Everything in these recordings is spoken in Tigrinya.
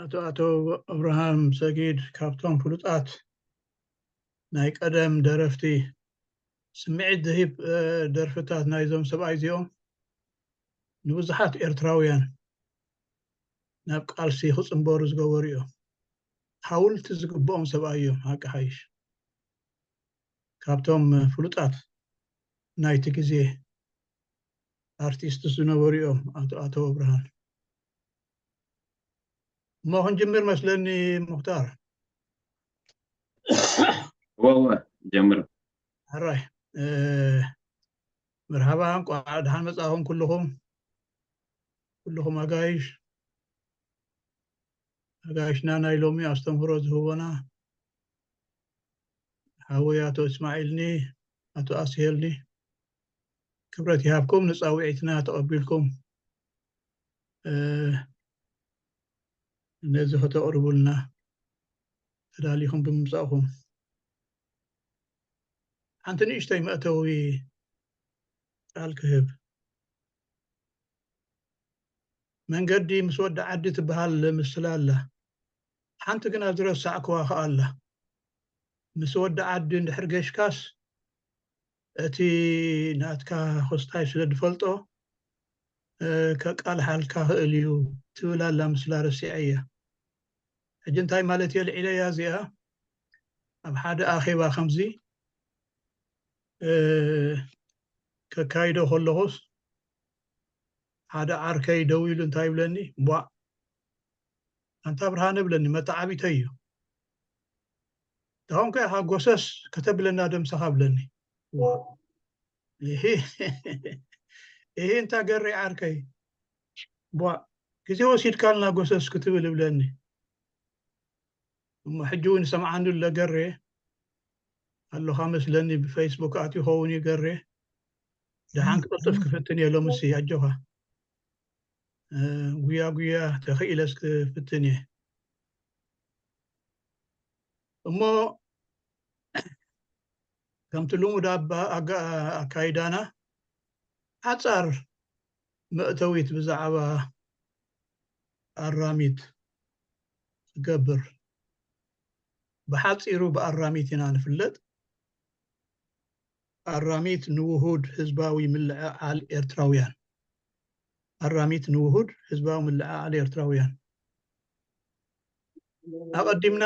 ኣቶ ኣቶ ኣብርሃም ሰጊድ ካብቶም ፍሉጣት ናይ ቀደም ደረፍቲ፣ ስምዒት ዝህብ ደርፍታት ናይዞም ሰብኣይ እዚኦም ንብዙሓት ኤርትራውያን ናብ ቃልሲ ክፅንበሩ ዝገበሩ እዮም። ሓውልቲ ዝግብኦም ሰብኣይ እዮም። ሓቂ ሓይሽ ካብቶም ፍሉጣት ናይቲ ግዜ ኣርቲስት ዝነበሩ እዮም ኣቶ ኣቶ ኣብርሃም። እሞ ክንጅምር መስለኒ። ሙክታር። እወ እወ፣ ጀምር። ሕራይ። መርሓባ፣ እንቋዕ ደሓን መጻኹም ኩልኹም፣ ኩልኹም ኣጋይሽ፣ ኣጋይሽና ናይ ሎሚ ኣስተምህሮ ዝህቦና ሓወይ ኣቶ እስማዒልኒ፣ ኣቶ ኣስሄልኒ፣ ክብረት ይሃብኩም ንጻውዒትና ተቐቢልኩም ነዚ ከተቕርቡልና ተዳሊኹም ብምምጻእኹም። ሓንቲ ንእሽተይ መእተዊ ቃል ክህብ። መንገዲ ምስ ወዲ ዓዲ ትበሃል ምስላ ኣላ። ሓንቲ ግና ዝረሳዕክዋ ከኣ ኣላ። ምስ ወዲ ዓዲ እንድሕር ገሽካስ እቲ ናትካ ክስታይ ስለ ዝፈልጦ ከቃልሓልካ ክእል እዩ ትብል ኣላ ምስላ ረሲዐያ። ሕጂ እንታይ ማለት እየ ልዒለያ እዚኣ? ኣብ ሓደ ኣኼባ ከምዚ ከካይዶ ከለኹስ ሓደ ዓርከይ ደው ኢሉ እንታይ ይብለኒ? ቧእ ኣንታ ብርሃነ ብለኒ፣ መተዓቢተይ እዩ። ደኸምከ ኢኻ ጎሰስ ከተብለና ደምሰኻ ብለኒ። ዋ፣ እሂ፣ እሂ እንታ ገሬ ዓርከይ፣ ቧእ ግዜ ወሲድካልና ጎሰስ ክትብል ይብለኒ። እሞ ሕጂ እውን ይሰምዓኒ ኣሎ ገሬ፣ ኣለኻ መስለኒ፣ ብፌስቡክ ኣትዩ ኸውን እዩ ገሬ። ደሓን ክቕልጥፍ ክፍትን እየ ሎምሲ፣ ኣጆኻ። ጉያ ጉያ ተኽኢለስ ክፍትን እየ። እሞ ከምቲ ልሙድ ኣባ ኣካይዳና ሓጻር መእተዊት ብዛዕባ ኣራሚት ክገብር። ብሓጺሩ ብኣራሚት ኢና ንፍለጥ። ኣራሚት ንውሁድ ህዝባዊ ምልዕዓል ኤርትራውያን። ኣራሚት ንውሁድ ህዝባዊ ምልዕዓል ኤርትራውያን። ኣቐዲምና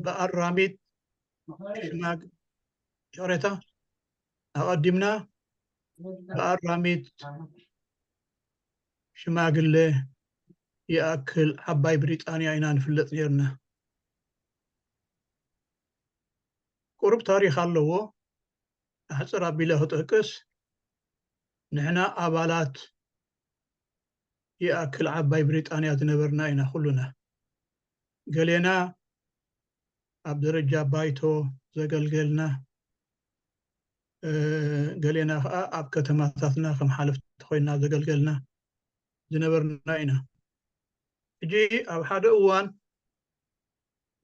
ብኣራሚት ሽማግ-፣ ይቕሬታ፣ ኣቐዲምና ብኣራሚት ሽማግለ ይኣክል ዓባይ ብሪጣንያ ኢና ንፍለጥ ነይርና። ቁሩብ ታሪኽ ኣለዎ። ኣሕጽር ኣቢለ ክጠቅስ፣ ንሕና ኣባላት ይኣክል ዓባይ ብሪጣንያ ዝነበርና ኢና ኩሉና። ገሌና ኣብ ደረጃ ባይቶ ዘገልገልና፣ ገሌና ከዓ ኣብ ከተማታትና ከም ሓለፍቲ ኮይና ዘገልገልና ዝነበርና ኢና። ሕጂ ኣብ ሓደ እዋን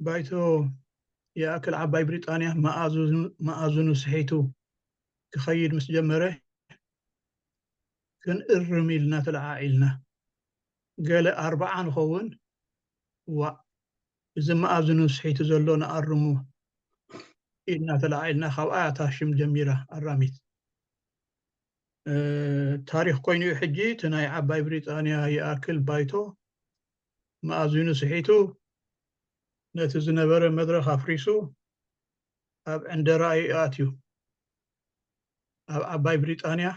ባይቶ ይኣክል ዓባይ ብሪጣንያ መኣዝኑ ስሒቱ ክኸይድ ምስ ጀመረ፣ ክንእርም ኢልና ተለዓዒልና። ገለ ኣርብዓ ንኸውን፣ ዋእ፣ እዚ መኣዝኑ ስሒቱ ዘሎ ንኣርሞ ኢልና ተለዓዒልና። ካብኣ እያ እታ ሽም ጀሚራ፣ ኣራሚት። ታሪኽ ኮይኑ እዩ። ሕጂ እቲ ናይ ዓባይ ብሪጣንያ ይኣክል ባይቶ መኣዝኑ ስሒቱ፣ ነቲ ዝነበረ መድረኽ ኣፍሪሱ ኣብ ዕንደራ እዩ ኣትዩ። ኣብ ዓባይ ብሪጣንያ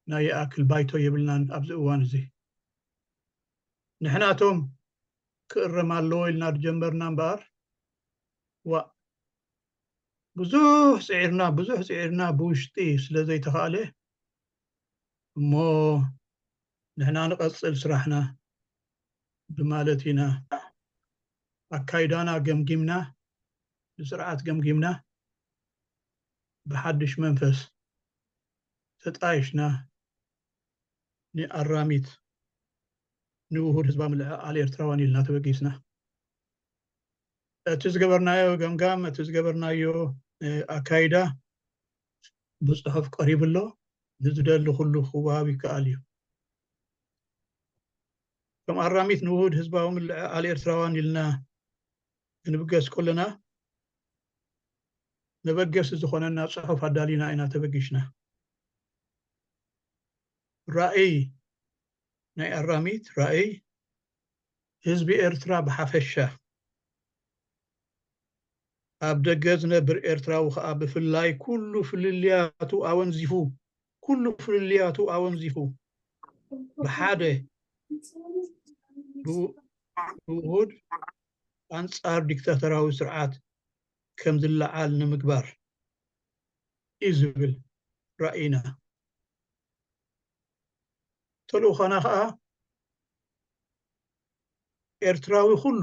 ናይ ይኣክል ባይቶ የብልናን ኣብዚ እዋን እዚ። ንሕና እቶም ክእረም ኣለዎ ኢልና ዝጀመርና እምበኣር፣ ዋእ፣ ብዙሕ ጽዒርና፣ ብዙሕ ጽዒርና ብውሽጢ ስለ ዘይተኻእለ፣ እሞ ንሕና ንቐጽል ስራሕና ብማለት ኢና ኣካይዳና ገምጊምና፣ ብስርዓት ገምጊምና፣ ብሓድሽ መንፈስ ተጣይሽና፣ ንኣራሚት ንውሁድ ህዝባዊ ምልዕዓል ኤርትራውያን ኢልና ተበጊስና። እቲ ዝገበርናዮ ገምጋም፣ እቲ ዝገበርናዮ ኣካይዳ ብጽሑፍ ቀሪቡ ኣሎ። ንዝደሊ ኩሉ ክወሃብ ይከኣል እዩ። ከም ኣራሚት ንውሁድ ህዝባዊ ምልዕዓል ኤርትራውያን ኢልና ክንብገስ ከለና፣ መበገሲ ዝኾነና ጽሑፍ ኣዳሊና ኢና ተበጊስና። ራእይ ናይ ኣራሚት፣ ራእይ ህዝቢ ኤርትራ ብሓፈሻ፣ ኣብ ደገ ዝነብር ኤርትራዊ ከኣ ብፍላይ፣ ኩሉ ፍልልያቱ ኣወንዚፉ፣ ኩሉ ፍልልያቱ ኣወንዚፉ፣ ብሓደ ብው-፣ ብውሁድ ኣንጻር ዲክታተራዊ ስርዓት ከም ዝለዓል ንምግባር እዩ ዝብል ራእይና። ተልእኾና ከኣ ኤርትራዊ ኩሉ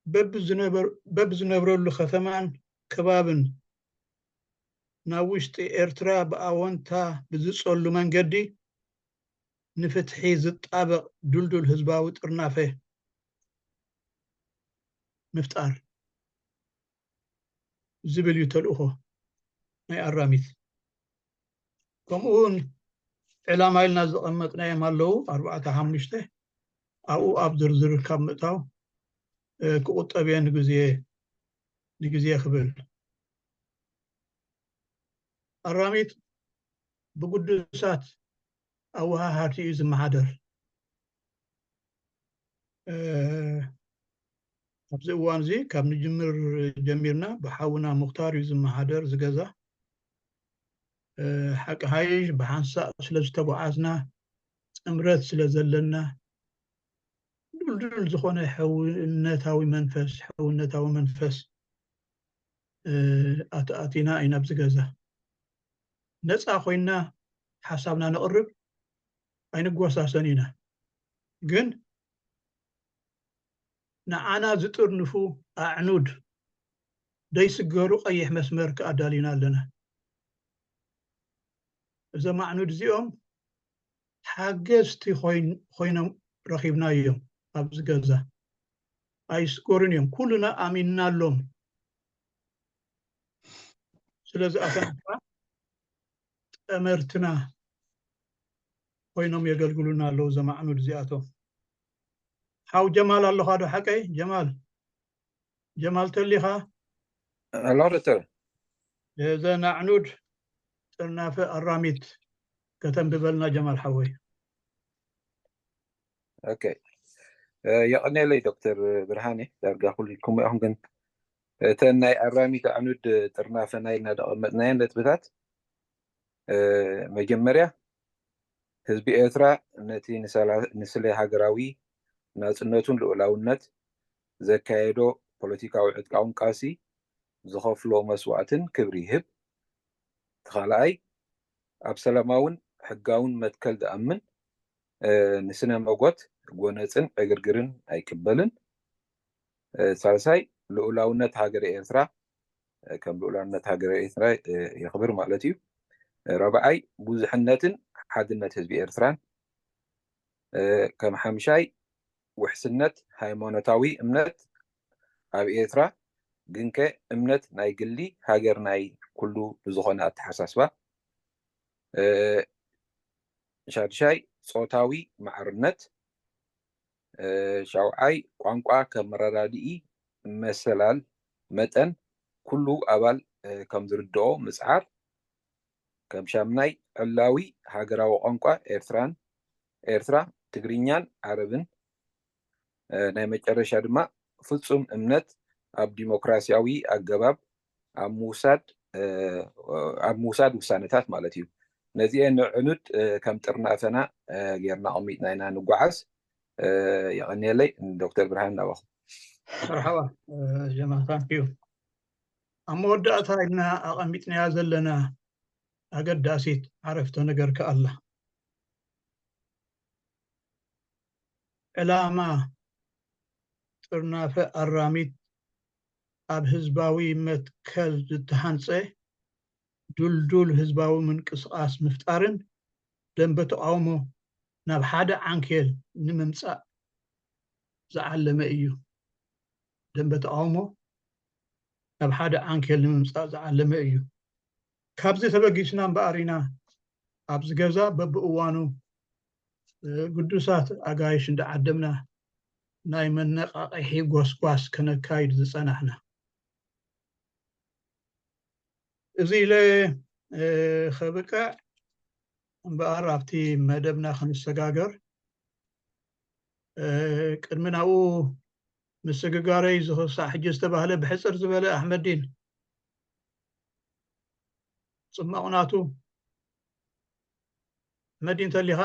በብዝነበር-፣ በብዝነብረሉ ከተማን ከባብን ናብ ውሽጢ ኤርትራ ብኣወንታ ብዝጸሉ መንገዲ ንፍትሒ ዝጣበቕ ድልዱል ህዝባዊ ጥርናፈ ምፍጣር ዝብል እዩ ተልእኾ ናይ ኣራሚት። ከምኡ እውን ዕላማ ኢልና ዘቐመጥናዮም ኣለዉ፣ ኣርባዕተ ሓሙሽተ። ኣብኡ ኣብ ዝርዝር ካብ ምእታው፣ እ፣ ክቑጠብ እየ ንግዜ፣ ንግዜ ክብል። ኣራሚት ብግዱሳት ኣወሃሃድቲ እዩ ዝመሓደር። እ፣ ኣብዚ እዋን እዚ ካብ ንጅምር ጀሚርና ብሓውና ሙኽታር እዩ ዝመሓደር ዝገዛ። እ፣ ሓቂ ሓይሽ ብሓንሳእ ስለ ዝተጓዓዝና፣ ጥምረት ስለ ዘለና፣ ድልዱል ዝኾነ ሕውነታዊ መንፈስ፣ ሕውነታዊ መንፈስ፣ እ፣ ኣተኣቲና ኢና ኣብዚ ገዛ። ነፃ ኮይና ሓሳብና ነቕርብ፣ ኣይንጓሳሰን ኢና። ግን ንዓና ዝጥርንፉ ኣዕኑድ ደይስገሩ ቀይሕ መስመር ከኣዳሊና ኣለና። እዞም ኣዕኑድ እዚኦም ሓገዝቲ ኮይን-፣ ኮይኖም ረኺብናዮም ኣብዚ ገዛ። ኣይስገሩን እዮም። ኩልና ኣሚንናሎም። ስለዚ ኣተና ጠመርትና ኮይኖም የገልግሉና ኣለዉ እዞም ኣዕኑድ እዚኣቶም። ሓው ጀማል ኣለኻ ዶ ሓቀይ? ጀማል፣ ጀማል ተሊኻ? ኣሎ ዶክተር። እዘን ኣዕኑድ ጥርናፈ ኣራሚት ከተንብበልና ጀማል ሓወይ። ኦኬ። እ፣ የቐንየለይ ዶክተር ብርሃኔ፣ ዳርጋ ኩልኩም ኢኹም፣ ግን እተን ናይ ኣራሚት ኣዕኑድ ጥርናፈ ናይ እናደቐመጥናየን ነጥብታት፣ እ፣ መጀመርያ ህዝቢ ኤርትራ ነቲ ንሰላ-፣ ንስለ ሃገራዊ ናጽነቱን ልኡላውነት ዘካየዶ ፖለቲካዊ ዕጥቃውን ቃልሲ ዝኸፍሎ መስዋእትን ክብሪ ይህብ። እቲ ካልኣይ፣ ኣብ ሰላማውን ሕጋውን መትከል ዝኣምን፣ እ፣ ንስነ መጎት፣ ጎነጽን ዕግርግርን ኣይቅበልን። እ፣ ሳልሳይ፣ ልኡላውነት ሃገረ ኤርትራ፣ እ፣ ከም ልኡላውነት ሃገረ ኤርትራ፣ እ፣ የኽብር ማለት እዩ። እ፣ ራብዓይ፣ ብዙሕነትን ሓድነት ህዝቢ ኤርትራን። እ፣ ከም ሓምሻይ፣ ውሕስነት ሃይማኖታዊ እምነት ኣብ ኤርትራ፣ ግንከ እምነት ናይ ግሊ፣ ሃገር ናይ ኩሉ ብዝኾነ ኣተሓሳስባ። እ፣ ሻድሻይ፣ ጾታዊ ማዕርነት። እ፣ ሻውዓይ፣ ቋንቋ ከም መረዳድኢ መሰላል መጠን ኩሉ ኣባል፣ እ፣ ከም ዝርድኦ ምጽዓር። ከም ሻምናይ፣ ዕላዊ ሃገራዊ ቋንቋ ኤርትራን፣ ኤርትራ፣ ትግርኛን ዓረብን። እ፣ ናይ መጨረሻ ድማ ፍጹም እምነት ኣብ ዲሞክራሲያዊ ኣገባብ ኣብ ምውሳድ፣ እ፣ ኣብ ምውሳድ ውሳነታት ማለት እዩ። ነዚኤን ኣዕኑድ፣ እ፣ ከም ጥርናፈና፣ እ፣ ጌርና ኣቐሚጥና ኢና ንጓዓዝ። እ፣ የቐንየለይ። ዶክተር ብርሃን ናባኹም። መርሓባ፣ እ፣ ጀማል፣ ታንክ ዩ። ኣብ መወዳእታ ኢልና ኣቐሚጥናያ ዘለና ኣገዳሲት ዓረፍተ ነገር ከኣ ኣላ። ዕላማ ጥርናፈ ኣራሚት ኣብ ህዝባዊ መትከል ዝተሃንጸ ድልዱል ህዝባዊ ምንቅስቓስ ምፍጣርን ደንበ ተቓውሞ ናብ ሓደ ዓንኬል ንምምጻእ ዝዓለመ እዩ። ደንበ ተቓውሞ ናብ ሓደ ዓንኬል ንምምጻእ ዝዓለመ እዩ። ካብዚ ተበጊስና እምበኣር ኢና ኣብዚ ገዛ በብእዋኑ ግዱሳት ኣጋይሽ እንዳዓደምና ናይ መነቓቕሒ ጎስጓስ ከነካይድ ዝጸናሕና። እዚ ኢለ ከብቅዕ እምበኣር ኣብቲ መደብና ክንሰጋገር ቅድሚ ናብኡ ምስግጋረይ ዝኽሳዕ ሕጂ ዝተባህለ ብሕፅር ዝበለ ኣሕመዲን ፅማቑ ናቱ ኣሕመዲን ተሊኻ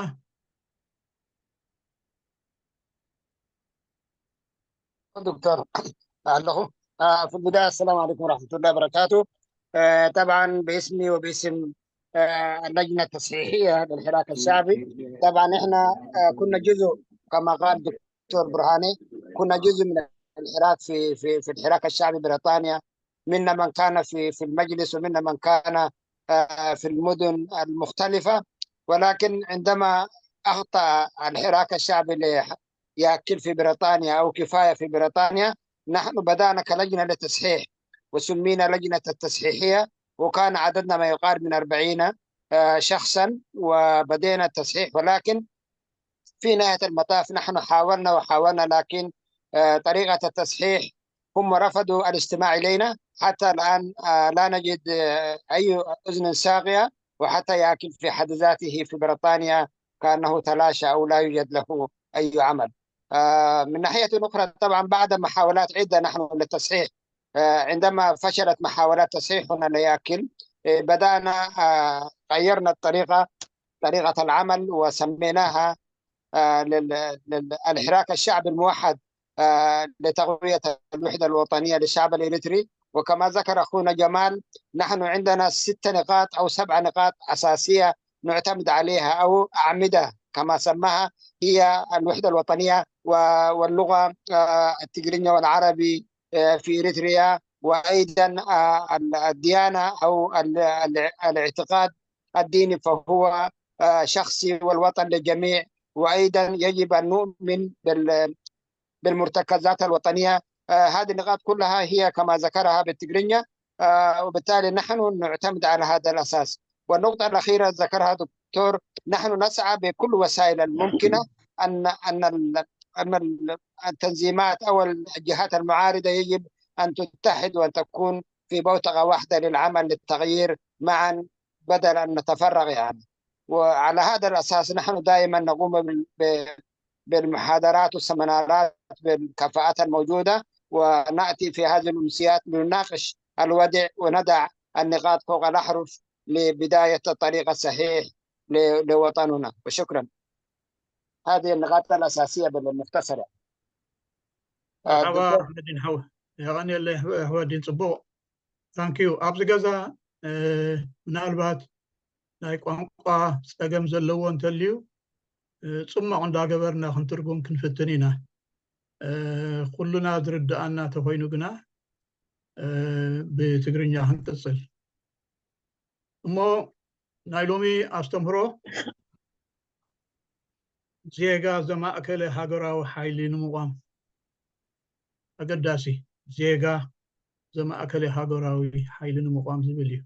دكتور ኣለኹ في البداية السلام عليكم ورحمة الله وبركاته طبعا باسمي وباسم اللجنة التصحيحية للحراك الشعبي طبعا احنا كنا جزء كما قال دكتور برهاني كنا جزء من الحراك في في في الحراك الشعبي بريطانيا منا من كان في في المجلس ومنا من كان في المدن المختلفة ولكن عندما أخطأ الحراك الشعبي يأكل في بريطانيا أو كفاية في بريطانيا نحن بدأنا كلجنة للتصحيح وسمينا لجنة التصحيحية وكان عددنا ما يقارب من أربعين شخصا وبدينا التصحيح ولكن في نهاية المطاف نحن حاولنا وحاولنا لكن طريقة التصحيح هم رفضوا الاستماع إلينا حتى الآن لا نجد أي أذن صاغية وحتى يأكل في حد ذاته في بريطانيا كأنه تلاشى أو لا يوجد له أي عمل من ناحية أخرى طبعا بعد محاولات عدة نحن للتصحيح عندما فشلت محاولات تصحيحنا ليأكل بدأنا غيرنا الطريقة طريقة العمل وسميناها الحراك الشعبي الموحد لتقوية الوحدة الوطنية للشعب الإريتري وكما ذكر أخونا جمال نحن عندنا ست نقاط أو سبع نقاط أساسية نعتمد عليها أو أعمدة كما سماها هي الوحدة الوطنية واللغة التجرينية والعربي في إريتريا وأيضا الديانة أو الاعتقاد الديني فهو شخصي والوطن للجميع وأيضا يجب أن نؤمن بالمرتكزات الوطنية هذه النقاط كلها هي كما ذكرها بالتجرينيا وبالتالي نحن نعتمد على هذا الأساس والنقطة الأخيرة ذكرها دكتور نحن نسعى بكل وسائل الممكنة أن أن أن التنظيمات أو الجهات المعارضة يجب أن تتحد وأن تكون في بوتقة واحدة للعمل للتغيير معا بدل أن نتفرق يعني وعلى هذا الأساس نحن دائما نقوم بالمحاضرات والسمنارات بالكفاءات الموجودة ونأتي في هذه الأمسيات لنناقش الوضع ونضع النقاط فوق الأحرف لبداية الطريق الصحيح لوطننا وشكرا هذه النقاط الأساسية بالمختصر مرحبا أحمدين حو يغني الله أحمدين صبو thank you ኣብዚ ገዛ ምናልባት ናይ ቋንቋ ጸገም ዘለዎ እንተልዩ ጽማቕ እንዳገበርና ክንትርጉም ክንፍትን ኢና ኩሉና ዝርድኣና ተኮይኑ ግና ብትግርኛ ክንቅጽል እሞ ናይ ሎሚ ኣስተምህሮ ዜጋ ዘማእከለ ሃገራዊ ሓይሊ ንምቋም ኣገዳሲ ዜጋ ዘማእከለ ሃገራዊ ሓይሊ ንምቋም ዝብል እዩ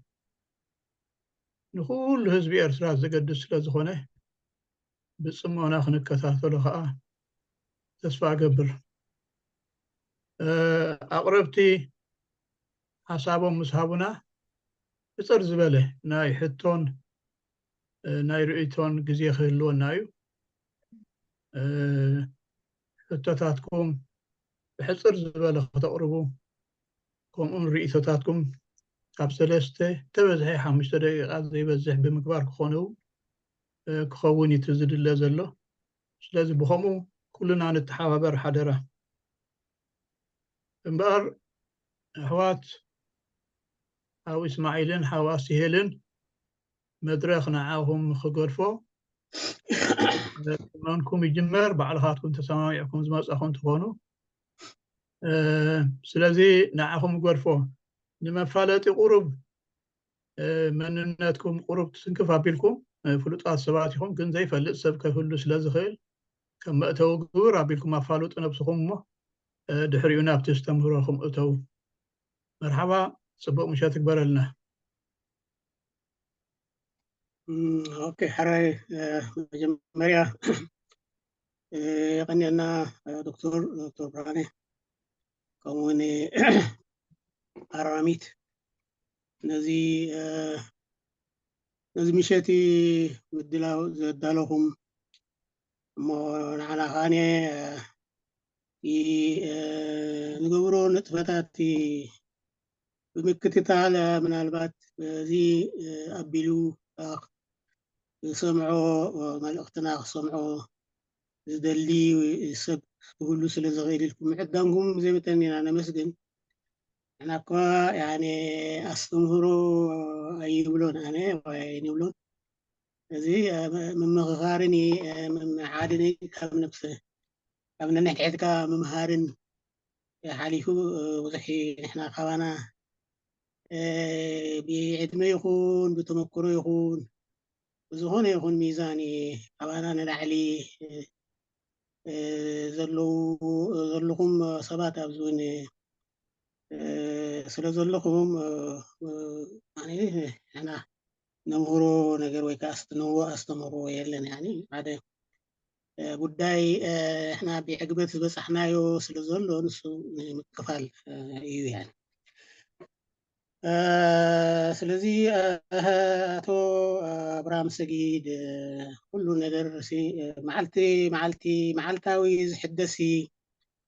ንኩሉ ህዝቢ ኤርትራ ዘገድስ ስለ ዝኾነ ብጽሞና ክንከታተሎ ከዓ ተስፋ እገብር ኣቕረብቲ ሓሳቦም ምስ ሃቡና ብፅር ዝበለ ናይ ሕቶን ናይ ርእይቶን ግዜ ክህልወና እዩ ሕቶታትኩም ብሕፅር ዝበለ ከተቕርቡ ከምኡን ርእይቶታትኩም ካብ ሰለስተ ተበዝሐ ሓሙሽተ ደቂቃ ዘይበዝሕ ብምግባር ክኾነው ክኸውን እዩ ዝድለ ዘሎ ስለዚ ብኸምኡ ኩልና ንተሓባበር ሓደራ እምበኣር ኣሕዋት ሓው እስማዒልን ሓው ኣስሄልን መድረኽ ንዓኹም ክገድፎ መንኩም ይጅመር ባዕልኻትኩም ተሰማሚዕኩም ዝመፃኹም ትኾኑ ስለዚ ንዓኹም ገድፎ ንመፋለጢ ቁሩብ መንነትኩም ቁሩብ ትስንክፍ ኣቢልኩም ፍሉጣት ሰባት ኢኹም ግን ዘይፈልጥ ሰብ ከህሉ ስለ ዝኽእል ከም መእተዊ ግብር ኣቢልኩም ኣፋልጡ ነብስኹም እሞ ድሕሪኡ ናብቲ ዝተምህሮኹም እተው መርሓባ ፅቡቅ ምሸት ትግበረልና ኦኬ ሕራይ መጀመርያ የቐንየልና ዶክተር ዶክተር ብርሃነ፣ ከምኡውን ኣራሚት ነዚ ነዚ ምሸት ምድላው ዘዳለኹም፣ እሞ ንዓና ከዓኒ ንገብሮ ንጥፈታት ብምክትታል፣ ምናልባት በዚ ኣቢሉ ዝሰምዖ፣ መልእኽትና ክሰምዖ ዝደሊ ሰብ ክህሉ ስለ ዝኽእል ኢልኩም ምዕዳምኩም ብዘይ መጠን ኢና ነመስግን። ንሕና እኳ ያኔ ኣስተምህሮ ኣይብሎን፣ ኣነ ኣይንብሎን። እዚ ምምኽኻርን ምምሓድን ካብ ነብሰ ካብ ነንሕድሕድካ ምምሃርን ሓሊፉ ብዙሕ ንሕና ካባና ብዕድመ ይኹን ብተመክሮ ይኹን ብዝኾነ ይኹን ሚዛን ካባና ንላዕሊ ዘለዉ ዘለኹም ሰባት ኣብዚ እውን ስለ ዘለኹም፣ ንሕና ነምህሮ ነገር ወይ ከዓ ኣስተምህሮ ኣስተምህሮ የለን። ሓደ ጉዳይ ንሕና ብዕግበት ዝበፃሕናዮ ስለ ዘሎ ንሱ ንምክፋል እዩ። ያ ስለዚ ኣቶ ኣብርሃም ሰጊድ፣ ኩሉ ነገር መዓልቲ መዓልቲ መዓልታዊ ዝሕደሲ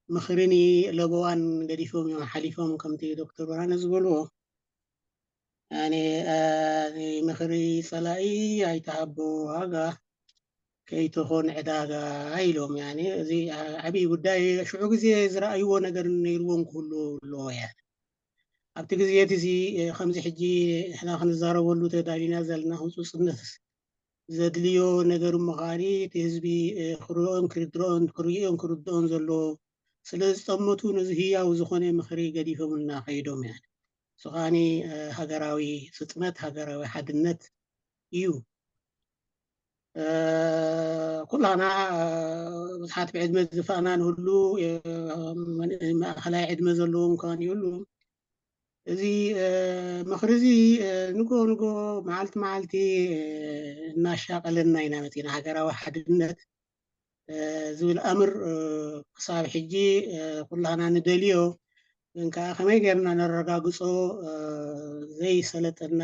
ምኽርን ለበዋን ገዲፎም እዮም ሓሊፎም፣ ከምቲ ዶክተር ብርሃነ ዝበልዎ። ያኔ ምኽሪ ፀላኢ ኣይተሃቦ ዋጋ ከይትኾን ዕዳጋ ኢሎም። ያኔ እዚ ዓብዪ ጉዳይ ሽዑ ግዜ ዝረኣይዎ ነገር ነይርዎም ክህሉ ኣለዎ። ያ ኣብቲ ግዜ እቲ እዚ ከምዚ ሕጂ ንሕና ክንዛረበሉ ተዳሊና ዘለና ህፁፅነት ዘድልዮ ነገር ምዃኒ እቲ ህዝቢ ክርእዮን ክርድኦን ክርእዮን ክርድኦን ዘለዎ ስለ ዝጠመቱ ነዚ ህያው ዝኾነ ምኽሪ ገዲፎምልና ከይዶም። ያ ንሱ ከዓኒ ሃገራዊ ስጥመት ሃገራዊ ሓድነት እዩ። ኩላና ብዙሓት ብዕድመ ዝፋእና ንህሉ፣ ማእኸላይ ዕድመ ዘለዎም ከዓኒ ይህሉ። እዚ ምኽሪ እዚ ንጎ ንጎ መዓልቲ መዓልቲ እናሻቐለና ኢና መፂና። ሃገራዊ ሓድነት ዝብል ኣምር ክሳብ ሕጂ ኩላና ንደልዮ፣ ግን ከዓ ከመይ ጌርና ነረጋግፆ ዘይሰለጠና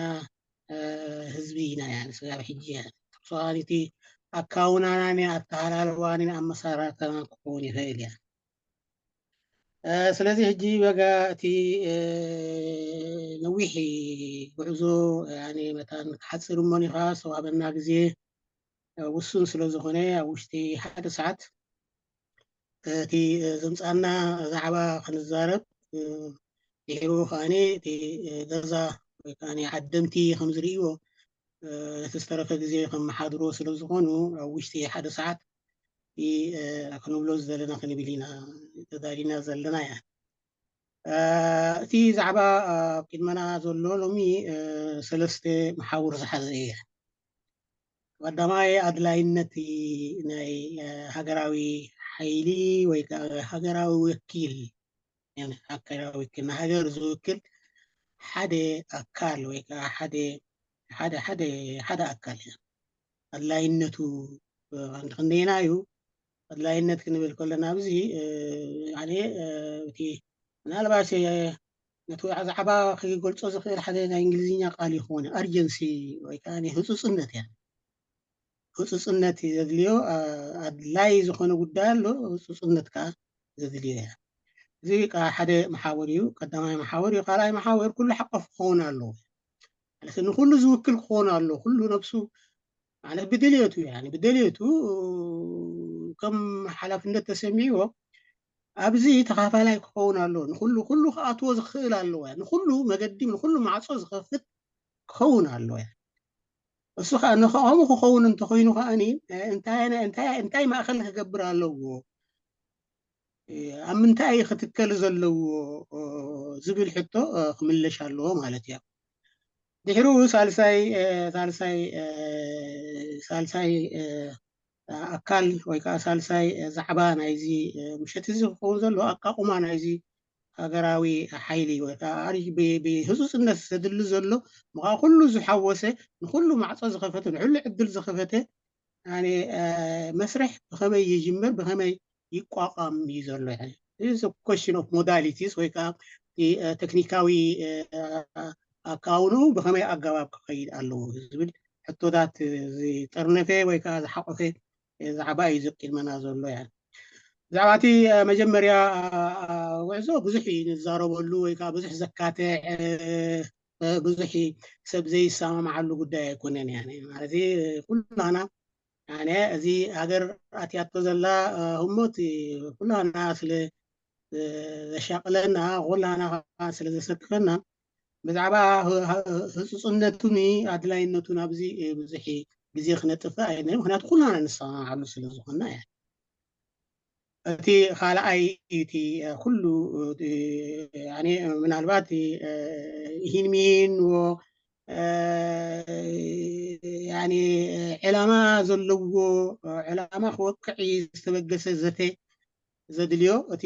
ህዝቢ ኢና። ያ ስጋብ ሕጂ ያ ተብሶኻኒቲ ኣካውናናን ኣተሃላልዋንን ኣመሳራርታና ክኸውን ይኽእል እያ። ስለዚ ሕጂ በጋ እቲ ነዊሕ ጉዕዞ መታን ክሓፅር እሞኒ ከዓ ዝተዋህበና ግዜ ውሱን ስለ ዝኾነ ኣብ ውሽጢ ሓደ ሰዓት እቲ ዘምፃና ዛዕባ ክንዛረብ፣ ድሕሩ ከዓኒ እቲ ገዛ ወይ ከዓ ዓደምቲ ከም ዝርእይዎ እቲ ዝተረፈ ግዜ ከመሓድሮ ስለ ዝኾኑ ኣብ ውሽጢ ሓደ ሰዓት ክንብሎ ዝደለና ክንብል ኢና ተዳሊና ዘለና። ያ እቲ ዛዕባ ኣብ ቅድመና ዘሎ ሎሚ ሰለስተ መሓውር ዝሓዘ እየ። ቀዳማይ ኣድላይነት ናይ ሃገራዊ ሓይሊ ወይ ከዓ ሃገራዊ ወኪል፣ ሃገራዊ ወኪል ንሃገር ዝውክል ሓደ ኣካል ወይ ከዓ ሓደ ሓደ ሓደ ሓደ ኣካል እዩ። ኣድላይነቱ ክንደየና እዩ? ኣድላይነት ክንብል ከለና ኣብዚ እቲ ምናልባት ነቲ ዛዕባ ክገልፆ ዝኽእል ሓደ ናይ እንግሊዝኛ ቃል ይኾነ ኣርጀንሲ ወይ ከዓ ህፁፅነት እያ። ህፁፅነት ዘድልዮ ኣድላይ ዝኾነ ጉዳይ ኣሎ፣ ህፁፅነት ከዓ ዘድልዮ እያ። እዚ ከዓ ሓደ መሓወር እዩ፣ ቀዳማይ መሓወር እዩ። ካልኣይ መሓወር ኩሉ ሓቆፍ ክኸውን ኣለዎ። ማለት ንኩሉ ዝውክል ክኸውን ኣለዎ። ኩሉ ነብሱ ማለት ብድልየቱ ያ ብድልየቱ ከም ሓላፍነት ተሰሚዕዎ ኣብዚ ተኻፋላይ ክኸውን ኣለዎ። ንኩሉ ኩሉ ክኣትዎ ዝኽእል ኣለዎ። ንኩሉ መገዲ ንኩሉ ማዕፆ ዝኸፍት ክኸውን ኣለዎ። እሱ ከዓ ንኸምኡ ክኸውን እንተኮይኑ ከዓኒ እንታይ ማእኸል ክገብር ኣለዎ፣ ኣብ ምንታይ ክትከል ዘለዎ ዝብል ሕቶ ክምለሽ ኣለዎ ማለት እዩ። ድሕሩ ሳልሳይ ሳልሳይ ሳልሳይ ኣካል ወይ ከዓ ሳልሳይ ዛዕባ ናይዚ ምሸት እዚ ክኸውን ዘሎ ኣቃቁማ ናይዚ ሃገራዊ ሓይሊ ወይ ከዓ ብህፁፅነት ዘድሊ ዘሎ ምኳ ኩሉ ዝሓወሰ ንኩሉ ማዕፆ ዝኸፈተ ንኩሉ ዕድል ዝኸፈተ መስርሕ ብኸመይ ይጅምር፣ ብኸመይ ይቋቋም እዩ ዘሎ። This is a question of modalities ወይ ከዓ ተክኒካዊ ኣካውኑ ብኸመይ ኣገባብ ክኸይድ ኣለዎ ዝብል ሕቶታት ዝጠርነፈ ወይ ከዓ ዝሓቆፈ ዛዕባ እዩ ዝቅድመና ዘሎ። ያ ብዛዕባ እቲ መጀመርያ ጉዕዞ ብዙሕ እዩ ንዛረበሉ ወይ ከዓ ብዙሕ ዘካትዕ ብዙሕ ሰብ ዘይሰማማዓሉ ጉዳይ ኣይኮነን። ያ ማለት ኩላና እዚ ሃገር ኣትያቶ ዘላ ህሞት ኩላና ስለ ዘሻቅለና፣ ኩላና ስለ ዘሰክፈና ብዛዕባ ህፁፅነቱን ኣድላይነቱን ኣብዚ ብዙሕ ግዜ ክነጥፍእ ኣይነ ምክንያቱ ኩላና ንሰማማዓሉ ስለ ዝኾና። ያ እቲ ካልኣይ እቲ ኩሉ ምናልባት ይሂን ሚሂን ዕላማ ዘለዎ ዕላማ ክወቅዕ ዝተበገሰ ዘተ ዘድልዮ እቲ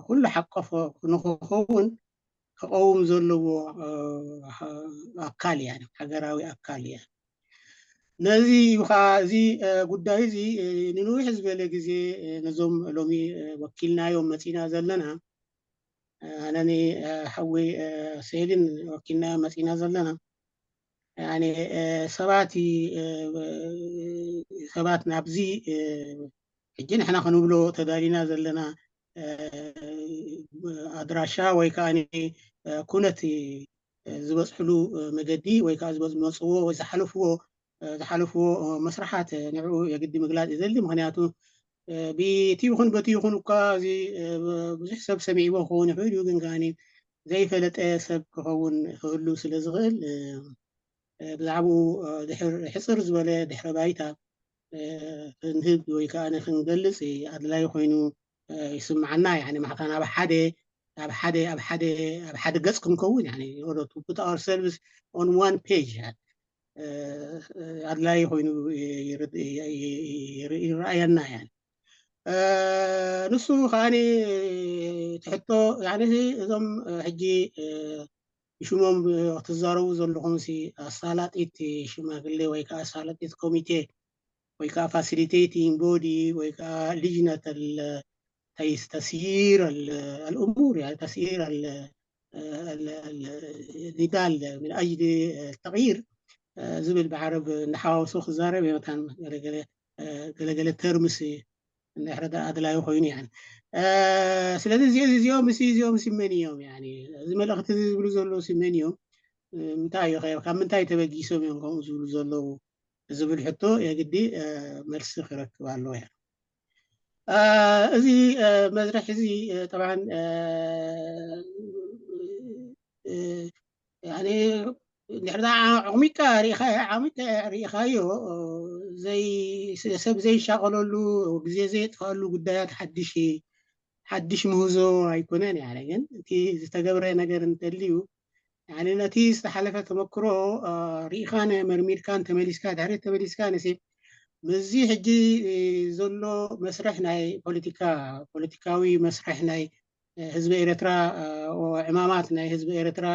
ኩሉ ሓቆፎ ንክኸውን ክቐውም ዘለዎ ኣካል እያ፣ ሃገራዊ ኣካል እያ። ነዚ እዩ ከዓ እዚ ጉዳይ እዚ ንንውሕ ዝበለ ግዜ ነዞም ሎሚ ወኪልናዮም መፂና ዘለና ኣነኒ ሓወይ ሴልን ወኪልናዮም መፂና ዘለና ሰባት ሰባት ናብዚ ሕጂ ንሕና ክንብሎ ተዳሊና ዘለና ኣድራሻ ወይ ከዓ ኩነት ዝበፅሕሉ መገዲ ወይ ከዓ ዝመፅዎ ወይ ዝሓለፍዎ ዝሓለፍዎ መስራሓት ንዕኡ የግዲ ምግላፅ ይዘሊ። ምክንያቱ ብቲ ይኹን በቲ ይኹን እኳ እዚ ብዙሕ ሰብ ሰሚዕዎ ክኸውን ይኽእል እዩ፣ ግን ከዓኒ ዘይፈለጠ ሰብ ክኸውን ክህሉ ስለ ዝኽእል ብዛዕባኡ ድሕር ሕፅር ዝበለ ድሕረ ባይታ ክንህብ ወይ ከዓ ክንገልፅ ኣድላይ ኮይኑ ይስምዓና። ያ ማዕታን ኣብ ሓደ ኣብ ሓደ ኣብ ሓደ ኣብ ሓደ ገፅ ክንከውን ያ ኦርሰርቪስ ኦን ዋን ፔጅ ኣድላይ ኮይኑ ይረኣየና። ያ ንሱ ከዓኒ ትሕቶ እዞም ሕጂ ብሽሞም ክትዛረቡ ዘለኹም ኣሳላጢት ሽማግሌ ወይ ከዓ ኣሳላጢት ኮሚቴ ወይ ከዓ ፋሲሊቴቲንግ ቦዲ ወይ ከዓ ልጅነት ተስይር ኣልእሙር ተስይር ኒዳል ምን ኣጅሊ ተቕይር ዝብል ብዓረብ እናሓዋውሶ ክዛረብ መታን ገለገለ ተርምስ እንድሕር ኣድላዩ ኮይኑ። ያ ስለዚ እዚ እዚኦም ሲ እዚኦም ሲመን እዮም? እዚ መልእክቲ ዝብሉ ዘለዉ ሲመን እዮም? እንታይ እዩ ካብ ምንታይ ተበጊሶም እዮም ከምኡ ዝብሉ ዘለዉ ዝብል ሕቶ የግዲ መልሲ ክረክብ ኣለዎ። ያ እዚ መድረሕ እዚ ጠብዓን እንድሕር ዓሚቃ ርኢኻዮ ሰብ ዘይሻቀለሉ ግዜ ዘየጥፋሉ ጉዳያት ሓድሽ ሓድሽ ምህዞ ኣይኮነን። ያ ግን እቲ ዝተገብረ ነገር እንተልዩ ነቲ ዝተሓለፈ ተመክሮ ርኢኻን መርሚርካን ተመሊስካ ድሕሪ ተመሊስካ ንሲ ምስዚ ሕጂ ዘሎ መስርሕ ናይ ፖለቲካ ፖለቲካዊ መስርሕ ናይ ህዝቢ ኤርትራ ዕማማት ናይ ህዝቢ ኤርትራ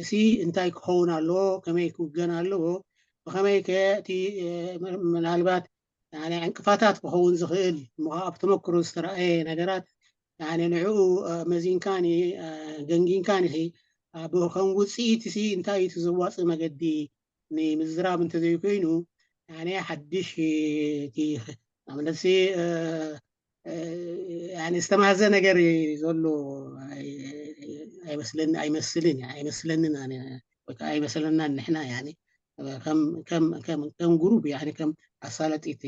ሲ እንታይ ክኸውን ኣለዎ፣ ከመይ ክውገን ኣለዎ፣ ብኸመይ ከ እቲ ምናልባት ዕንቅፋታት ክኸውን ዝኽእል እሞ ኣብ ተመክሮ ዝተረኣየ ነገራት ንዕኡ መዚንካኒ ገንጊንካኒ ከም ውፅኢት ሲ እንታይ እዩ ዘዋፅእ መገዲ ንምዝራብ እንተዘይኮይኑ ሓድሽ ማለት ዝተማዘ ነገር ዘሎ ኣይመስልን ኣይመስለንን ኣይመስለንን ኣይመስለናን። ንሕና ከም ጉሩብ ከም ኣሳላጢት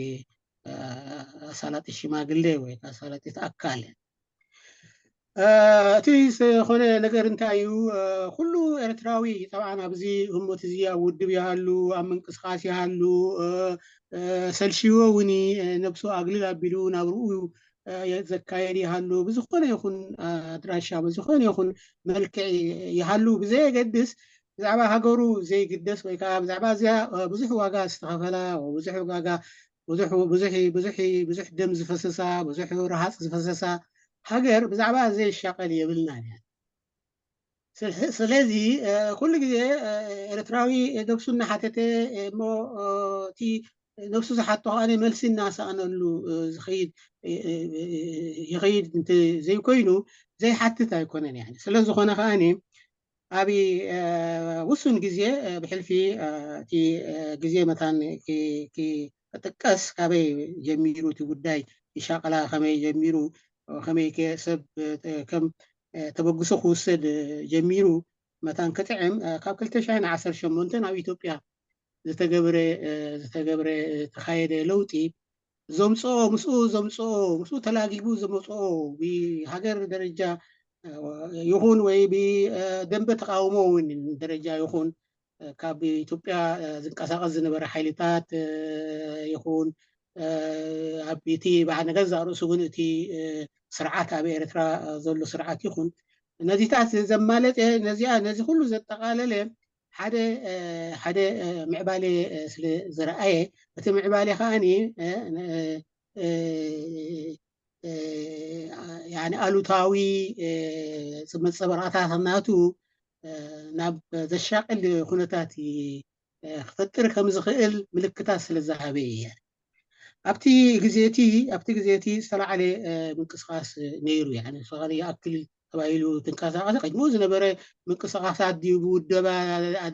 ኣሳላጢት ሽማግሌ ወይ ኣሳላጢት ኣካል እቲ ዝኾነ ነገር እንታይ እዩ? ኩሉ ኤርትራዊ ጠብዓን ኣብዚ ህሞት እዚ ኣብ ውድብ ይሃሉ፣ ኣብ ምንቅስቃስ ይሃሉ፣ ሰልሽዎ እውን ነብሱ ኣግልል ኣቢሉ ናብርኡ ዘካየድ ይሃሉ፣ ብዝኾነ ይኹን ኣድራሻ ብዝኾነ ይኹን መልክዕ ይሃሉ ብዘየገድስ ብዛዕባ ሃገሩ ዘይግደስ ወይ ከዓ ብዛዕባ እዚኣ ብዙሕ ዋጋ ዝተኸፈላ ብዙሕ ዋጋ ብዙሕ ብዙሕ ብዙሕ ብዙሕ ደም ዝፈሰሳ ብዙሕ ረሃፅ ዝፈሰሳ ሃገር ብዛዕባ ዘይሻቀል የብልናን እያ። ስለዚ ኩሉ ግዜ ኤርትራዊ ነብሱ እናሓተተ እሞ እቲ ነብሱ ዝሓቶ ከኣ መልሲ እናሰኣነሉ ዝኸይድ ይኸይድ እንተ ዘይኮይኑ ዘይሓትት ኣይኮነን። ያኒ ስለ ዝኾነ ከኣ ኣብ ውሱን ግዜ ብሕልፊ እቲ ግዜ መታን ክጥቀስ ካበይ ጀሚሩ እቲ ጉዳይ ይሻቀላ ከመይ ጀሚሩ ከመይ ሰብ ከም ተበግሶ ክውሰድ ጀሚሩ መታን ክጥዕም ካብ ክልተ ሽሕን ዓሰርተ ሸሞንተን ኣብ ኢትዮጵያ ዝተገብረ ዝተገብረ ተኻየደ ለውጢ ዘምፅኦ ምስኡ ዘምፅኦ ምስኡ ተላጊቡ ዘመፅኦ ብሃገር ደረጃ ይኹን ወይ ብደንበ ተቃውሞ እውን ደረጃ ይኹን ካብ ኢትዮጵያ ዝንቀሳቀስ ዝነበረ ሓይልታት ይኹን ኣብ እቲ በዓል ንገዛእ ርእሱ እውን እቲ ስርዓት ኣብ ኤርትራ ዘሎ ስርዓት ይኹን ነዚታት ዘማለጠ ነዚኣ ነዚ ኩሉ ዘጠቃለለ ሓደ ሓደ ምዕባሌ ስለ ዝረኣየ እቲ ምዕባሌ ከዓኒ ኣሉታዊ መፀበራታት ናቱ ናብ ዘሻቅል ኩነታት ክፈጥር ከም ዝኽእል ምልክታት ስለ ዝሃበ እየ። ኣብቲ ግዜ እቲ ኣብቲ ግዜ እቲ ዝተላዕለ ምንቅስቃስ ነይሩ። ያኒ ንስኻ ይኣክል ተባሂሉ ትንቀሳቀስ ቀድሞ ዝነበረ ምንቅስቃሳት ድዩ ብውደባ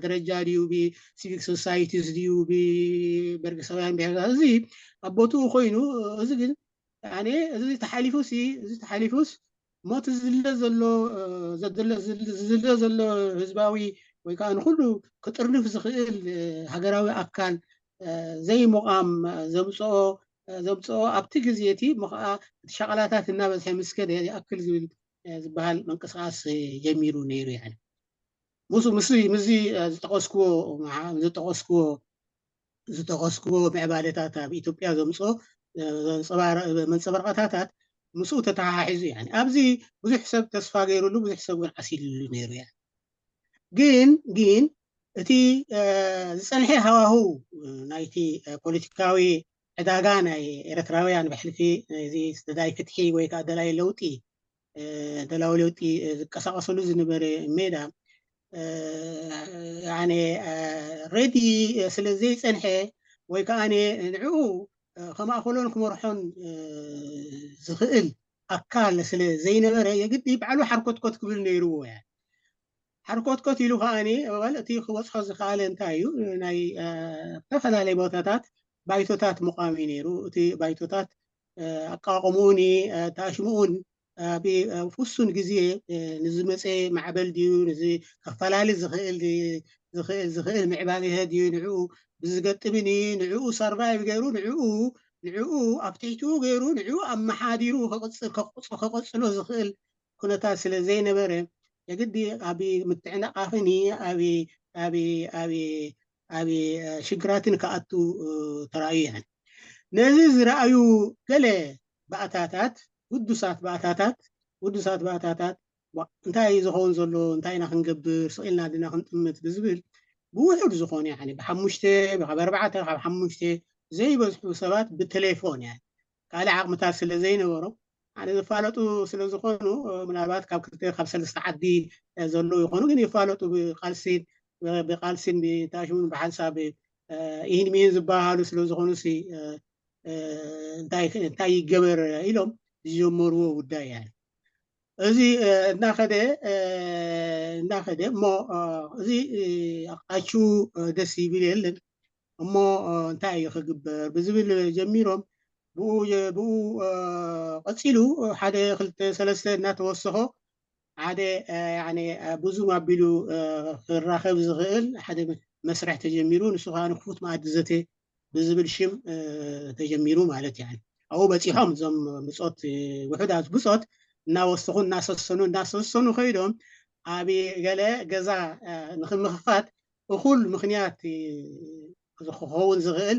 ደረጃ ድዩ ብሲቪክ ሶሳይቲስ ድዩ ብበርግሰውያን ብሄረሰብ እዚ ኣብ ቦትኡ ኮይኑ እዚ ግን ያኒ እዚ ተሓሊፉ ሲ እዚ ተሓሊፉስ ሞት ዝድለ ዘሎ ዝድለ ዘሎ ህዝባዊ ወይ ከዓ ንኩሉ ክጥርንፍ ዝኽእል ሃገራዊ ኣካል ዘይምቋም ዘምፅኦ ዘምፅኦ ኣብቲ ግዜ እቲ እሞ ከዓ እቲ ሸቐላታት እናበዝሐ ምስ ከደ ይኣክል ዝብል ዝበሃል ምንቅስቃስ ጀሚሩ ነይሩ። ያኒ ምስ ምስዚ ምስዚ ዝጠቀስክዎ ዝጠቀስክዎ ዝጠቀስክዎ ምዕባለታት ኣብ ኢትዮጵያ ዘምፅኦ መንፀባርቀታታት ምስኡ ተተሓሒዙ። ያኒ ኣብዚ ብዙሕ ሰብ ተስፋ ገይሩሉ ብዙሕ ሰብ እውን ዓሲልሉ ነይሩ። ያ ግን ግን እቲ ዝፀንሐ ሃዋሁ ናይቲ ፖለቲካዊ ዕዳጋ ናይ ኤርትራውያን ብሕልፊ እዚ ደላይ ፍትሒ ወይ ከዓ ደላይ ለውጢ ደላዊ ለውጢ ዝቀሳቀሰሉ ዝነበረ ሜዳ ያኔ ሬዲ ስለ ዘይፀንሐ ወይ ከዓ ንዕኡ ከማእከሎን ክመርሖን ዝኽእል ኣካል ስለ ዘይነበረ የግዲ ባዕሉ ሓርኮትኮት ክብል ነይርዎ። ያ ሓርኮትኮት ኢሉ ከዓኒ እዋል እቲ ክበፅሖ ዝኸኣለ እንታይ እዩ? ናይ ዝተፈላለየ ቦታታት ባይቶታት ምቋም እዩ ነይሩ። እቲ ባይቶታት ኣቃቆምኡን ተኣሽምኡን ኣብ ውሱን ግዜ ንዝመፀ ማዕበል ድዩ ንዚ ከፈላለ ዝኽእል ዝኽእል ዝኽእል ምዕባለ ድዩ ንዕኡ ብዝገጥምን ንዕኡ ሰርቫይቭ ገይሩ ንዕኡ ንዕኡ ኣብ ትሕትኡ ገይሩ ንዕኡ ኣመሓዲሩ ከቕፅሎ ዝኽእል ኩነታት ስለ ዘይነበረ የግዲ ኣብ ምትዕንቓፍን ኣብ ኣብ ኣብ ኣብ ሽግራትን ክኣቱ ተራእዩ። ይን ነዚ ዝረኣዩ ገለ ባእታታት ውዱሳት ባእታታት ውዱሳት ባእታታት እንታይ እዩ ዝኸውን ዘሎ እንታይ ኢና ክንገብር ስቕ ኢልና ድና ክንጥምት ብዝብል ብውሑድ ዝኾነ ያኒ ብሓሙሽተ ካብ ኣርባዕተ ካብ ሓሙሽተ ዘይበዝሑ ሰባት ብቴሌፎን ያ ካልእ ዓቕምታት ስለ ዘይነበሮም ኣነ ዝፋለጡ ስለ ዝኾኑ ምናልባት ካብ ክልተ ካብ ሰለስተ ዓዲ ዘለዉ ይኾኑ ግን ይፋለጡ ብቃልሲን ብቃልሲን ብታሽሙን ብሓንሳብ ይህን ሚህን ዝበሃሉ ስለ ዝኾኑ እንታይ ይገበር ኢሎም ዝጀመርዎ ጉዳይ እያ። እዚ እናኸደ እናኸደ እሞ እዚ ኣቃቹ ደስ ይብል የለን እሞ እንታይ እዩ ክግበር ብዝብል ጀሚሮም ብኡ ብኡ ቀፂሉ ሓደ ክልተ ሰለስተ እናተወሰኾ ሓደ ብዙም ኣቢሉ ክራኸብ ዝኽእል ሓደ መስርሕ ተጀሚሩ ንሱ ከዓ ንክፉት መኣዲ ዘተ ብዝብል ሽም ተጀሚሩ ማለት እዩ። ኣብኡ በፂሖም እዞም ብፆት ውሕዳት ብፆት እናወሰኹ እናሰሰኑ እናሰሰኑ ከይዶም ኣብ ገለ ገዛ ንክምኽፋት እኹል ምክንያት ክኸውን ዝኽእል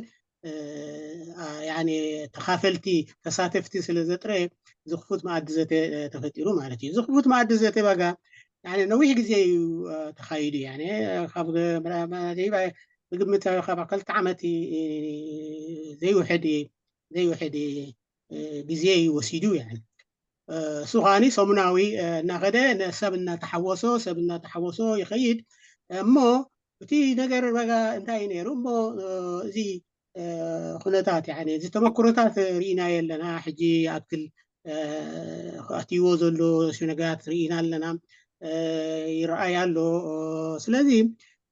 ተኻፈልቲ ተሳተፍቲ ስለ ዘጥረ ዝክፉት መኣዲ ዘተ ተፈጢሩ ማለት እዩ። ዝክፉት መኣዲ ዘተ ባጋ ነዊሕ ግዜ እዩ ተኻይዱ። ካብ ብግምት ካብ ክልተ ዓመት ዘይውሕድ ዘይውሕድ ግዜ እዩ ወሲዱ። እሱ ከዓኒ ሰሙናዊ እናኸደ ሰብ እናተሓወሶ ሰብ እናተሓወሶ ይኸይድ። እሞ እቲ ነገር በጋ እንታይ እዩ ነይሩ እሞ፣ እዚ ኩነታት፣ እዚ ተመክሮታት ርኢናዮ ኣለና። ሕጂ ይኣክል ኣትይዎ ዘሎ ሽነጋት ርኢና ኣለና፣ ይረኣይ ኣሎ። ስለዚ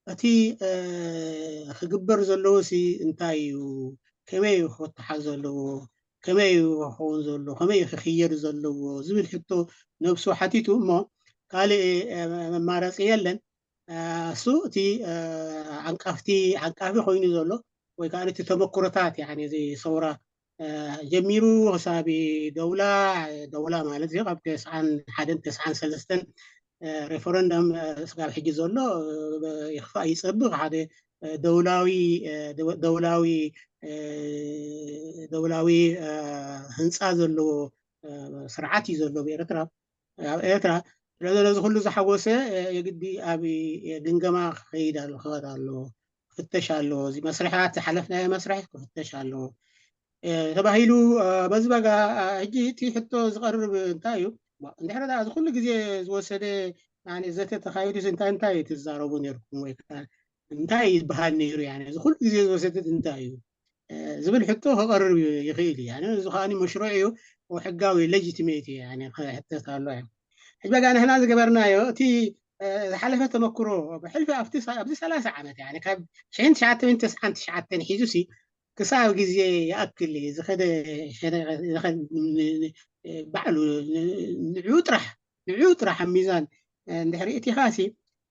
እቲ ክግበር ዘለዎ ሲ እንታይ እዩ? ከመይ እዩ ክተሓዝ ዘለዎ? ከመይ እዩ ክኸውን ዘለዎ? ከመይ እዩ ክኽየድ ዘለዎ ዝብል ሕቶ ነብሱ ሓቲቱ እሞ ካልእ መማረፂ የለን። እሱ እቲ ዓንቃፍቲ ዓንቃፊ ኮይኑ ዘሎ ወይ ከዓ እቲ ተመክሮታት፣ እዚ ሰውራ ጀሚሩ ክሳብ ደውላ፣ ደውላ ማለት እዚ ካብ ተስዓን ሓደን ተስዓን ሰለስተን ሬፈረንደም ስጋብ ሕጂ ዘሎ ይኽፋእ ይፀብቕ ሓደ ደውላዊ ደውላዊ ደውላዊ ህንፃ ዘለዎ ስርዓት እዩ ዘሎ ብኤርትራ። ኣብ ኤርትራ ስለዚ ነዚ ኩሉ ዝሓወሰ የግዲ ኣብ ግምገማ ክኸይድ ኣሎ ክኸድ ኣሎ ክፍተሽ ኣሎ። እዚ መስርሕታት ዝሓለፍናዮ መስርሕ ክፍተሽ ኣሎ ተባሂሉ በዚ በጋ ሕጂ እቲ ሕቶ ዝቐርብ እንታይ እዩ? እንድሕር እዚ ኩሉ ግዜ ዝወሰደ ዘተ ተኻይዱስ እንታይ እንታይ ትዛረቡ ነርኩም ወይ እንታይ ይበሃል ነይሩ? እዚ ኩሉ ግዜ ዝወሰደ እንታይ እዩ ዝብል ሕቶ ክቐርብ ይኽእል እዩ። እዚ ከዓ መሽሩዕ እዩ፣ ሕጋዊ ሌጂቲሜት እዩ፣ ክሕተት ኣሎ። ሕጂ በጋ ንሕና ዝገበርናዮ እቲ ዝሓለፈ ተመክሮ ብሕልፊ ኣብዚ ሰላሳ ዓመት ካብ ሽሕን ትሽዓተ ሚእትን ተስዓን ትሽዓተን ሒዙ ሲ ክሳብ ግዜ ይኣክል ዝኸደ ባዕሉ ንዑ ጥራሕ ንዑ ጥራሕ ኣብ ሚዛን እንድሕሪ እቲ ኻሲ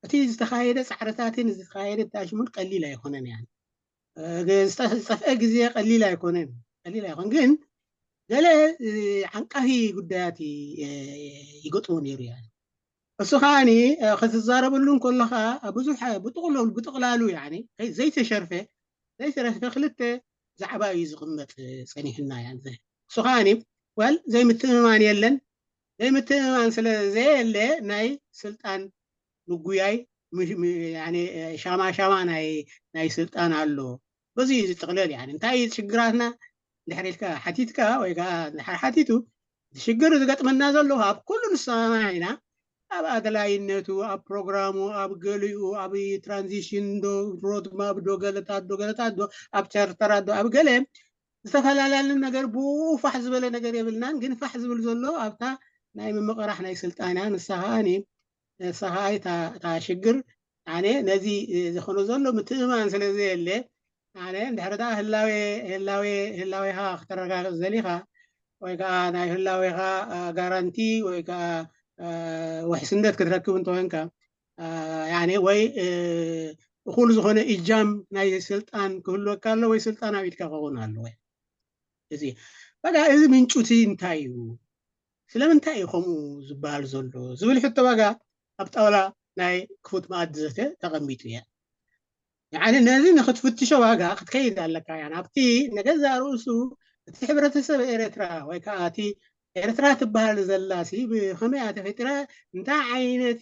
እቲ ዝተኻየደ ፃዕርታትን ዝተኻየደ ታሽሙን ቀሊል ኣይኮነን። ዝጠፍአ ግዜ ቀሊል ኣይኮነን፣ ቀሊል ኣይኮን ግን ገለ ዓንቃፊ ጉዳያት ይገጥሞ ነይሩ። እሱ ከዓኒ ክትዛረበሉ እንከለኻ ብዙሕ ብጥቕላሉ ብጥቕላሉ ዘይተሸርፈ ዘይተረፈ ክልተ ዛዕባ እዩ ዝቕመጥ ጸኒሕና። እሱ ከዓኒ ዋል ዘይምትእምማን የለን። ዘይምትእምማን ስለ ዘየለ ናይ ስልጣን ምጉያይ ሻማ ሻማ ናይ ስልጣን ኣሎ። በዚ እዩ ዝጥቕለል። እንታይ እዩ ሽግራትና? እንድሕር ኢልካ ሓቲትካ ወይ ከዓ እንድሕር ሓቲቱ ሽግር ዝገጥመና ዘሎ ኣብ ኩሉ ንሰማማዕ ኢና። ኣብ ኣድላይነቱ፣ ኣብ ፕሮግራሙ፣ ኣብ ገሊኡ፣ ኣብ ትራንዚሽን ዶ ሮድማፕ ዶ ገለታት ዶ ገለታት ዶ ኣብ ቻርተራት ዶ ኣብ ገለ ዝተፈላለዩ ነገር ብኡ ፋሕ ዝበለ ነገር የብልናን። ግን ፋሕ ዝብል ዘሎ ኣብታ ናይ ምምቕራሕ ናይ ስልጣን እያ። ንሳ ከዓኒ ንሳ ከዓኒ እታ ሽግር ኣነ ነዚ ዝኾነ ዘሎ ምትእምማን ስለ ዘየለ ኣነ እንድሕር ደኣ ህላዌ ህላዌ ህላዌኻ ክተረጋግፅ ዘሊኻ ወይ ከዓ ናይ ህላዌኻ ጋራንቲ ወይ ከዓ ውሕስነት ክትረክብ እንተኮንካ ወይ እኹል ዝኾነ እጃም ናይ ስልጣን ክህልወካ ኣሎ ወይ ስልጣን ኣብ ኢድካ ክኸውን ኣለዎ። እዚ በቃ እዚ ምንጩ እቲ እንታይ እዩ? ስለምንታይ እዩ ከምኡ ዝበሃል ዘሎ ዝብል ሕቶ በቃ ኣብ ጣውላ ናይ ክፉት መኣዲ ዘተ ተቐሚጡ እያ። ያኒ ነዚ ንክትፍትሾ ዋጋ ክትከይድ ኣለካ። ያ ኣብቲ ንገዛ ርእሱ እቲ ሕብረተሰብ ኤርትራ ወይ ከዓ እቲ ኤርትራ ትበሃል ዘላ ሲ ብኸመይ እያ ተፈጢራ? እንታይ ዓይነት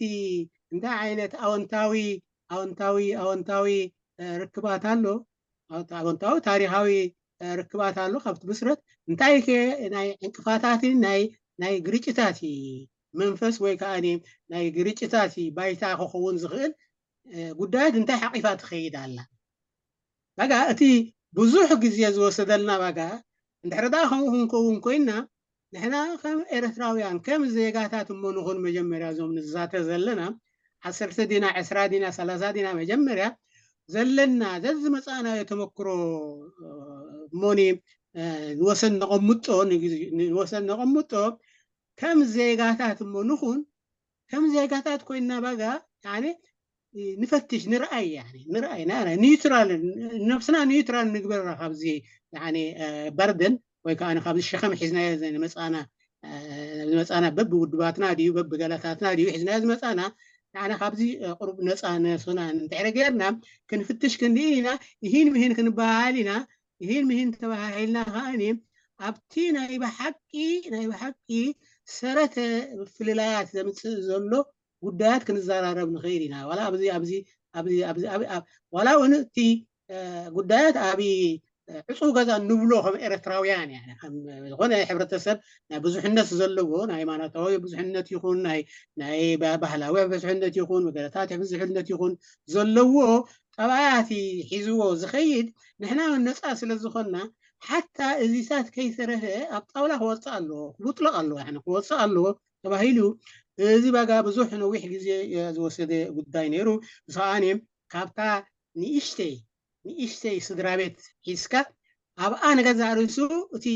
እንታይ ዓይነት ኣወንታዊ ኣወንታዊ ኣወንታዊ ርክባት ኣሎ? ኣወንታዊ ታሪኻዊ ርክባት ኣሎ ካብ ትምስረት። እንታይ ከ ናይ ዕንቅፋታትን ናይ ናይ ግርጭታት መንፈስ ወይ ከዓ ናይ ግርጭታት ባይታ ክኸውን ዝኽእል ጉዳያት እንታይ ሓቂፋ ትኸይድ ኣላ? በቃ እቲ ብዙሕ ግዜ ዝወሰደልና በቃ እንድሕር ደኣ ከምኡ ክንከውን ኮይና ንሕና ከም ኤርትራውያን ከም ዜጋታት እሞ ንኹን መጀመርያ እዞም ንዛተ ዘለና ዓሰርተ ዲና ዕስራ ዲና ሰላሳ ዲና መጀመርያ ዘለና ዘዝመፃእናዮ ተመክሮ እሞኒ ንወሰን ነቐምጦ ንወሰን ነቐምጦ ከም ዜጋታት እሞ ንኹን ከም ዜጋታት ኮይና በጋ ንፈትሽ ንርኣይ ንርኣይ ኒውትራል ነብስና ኒውትራል ንግበራ ካብዚ በርደን ወይ ከዓ ካብዚ ሸኸም ሒዝናዮ ዝመፃና ዝመፃና በቢ ውድባትና ድዩ በቢ ገላታትና ድዩ ሒዝናዮ ዝመፃና ንዓና ካብዚ ቁሩብ ነፃ ነብስና እንድሕረ ገይርና ክንፍትሽ ክንድኢን ኢና። ይሂን ምሂን ክንበሃል ኢና። ይሂን ምሂን ተበሃሂልና ከዓኒ ኣብቲ ናይ ብሓቂ ናይ ብሓቂ ሰረተ ፍልላያት ዘምፅእ ዘሎ ጉዳያት ክንዘራረብ ንኽእል ኢና። ዋላ ኣብዚ ኣብዚ ኣብዚ ኣብዚ ዋላ እውን እቲ ጉዳያት ኣብ ዕፁው ገዛ ንብሎ ከም ኤርትራውያን፣ ያኒ ከም ዝኾነ ሕብረተሰብ ናይ ብዙሕነት ዘለዎ፣ ናይ ሃይማኖታዊ ብዙሕነት ይኹን፣ ናይ ናይ ባ- ባህላዊ ብዙሕነት ይኹን፣ ብሄረታት ብዙሕነት ይኹን ዘለዎ ጠባያት ሒዝዎ ዝኸይድ፣ ንሕና እውን ነፃ ስለ ዝኾንና፣ ሓታ እዚታት ከይተረፈ ኣብ ጣውላ ክወፅእ ኣለዎ፣ ክቡጥለቕ ኣለዎ፣ ያኒ ክወፅእ ኣለዎ ተባሂሉ። እዚ ባጋ ብዙሕ ነዊሕ ግዜ ዝወሰደ ጉዳይ ነይሩ። እዚ ከዓኒ ካብታ ንእሽተይ ንእሽተይ ስድራ ቤት ሒዝካ፣ ኣብኣ ንገዛእ ርእሱ እቲ፣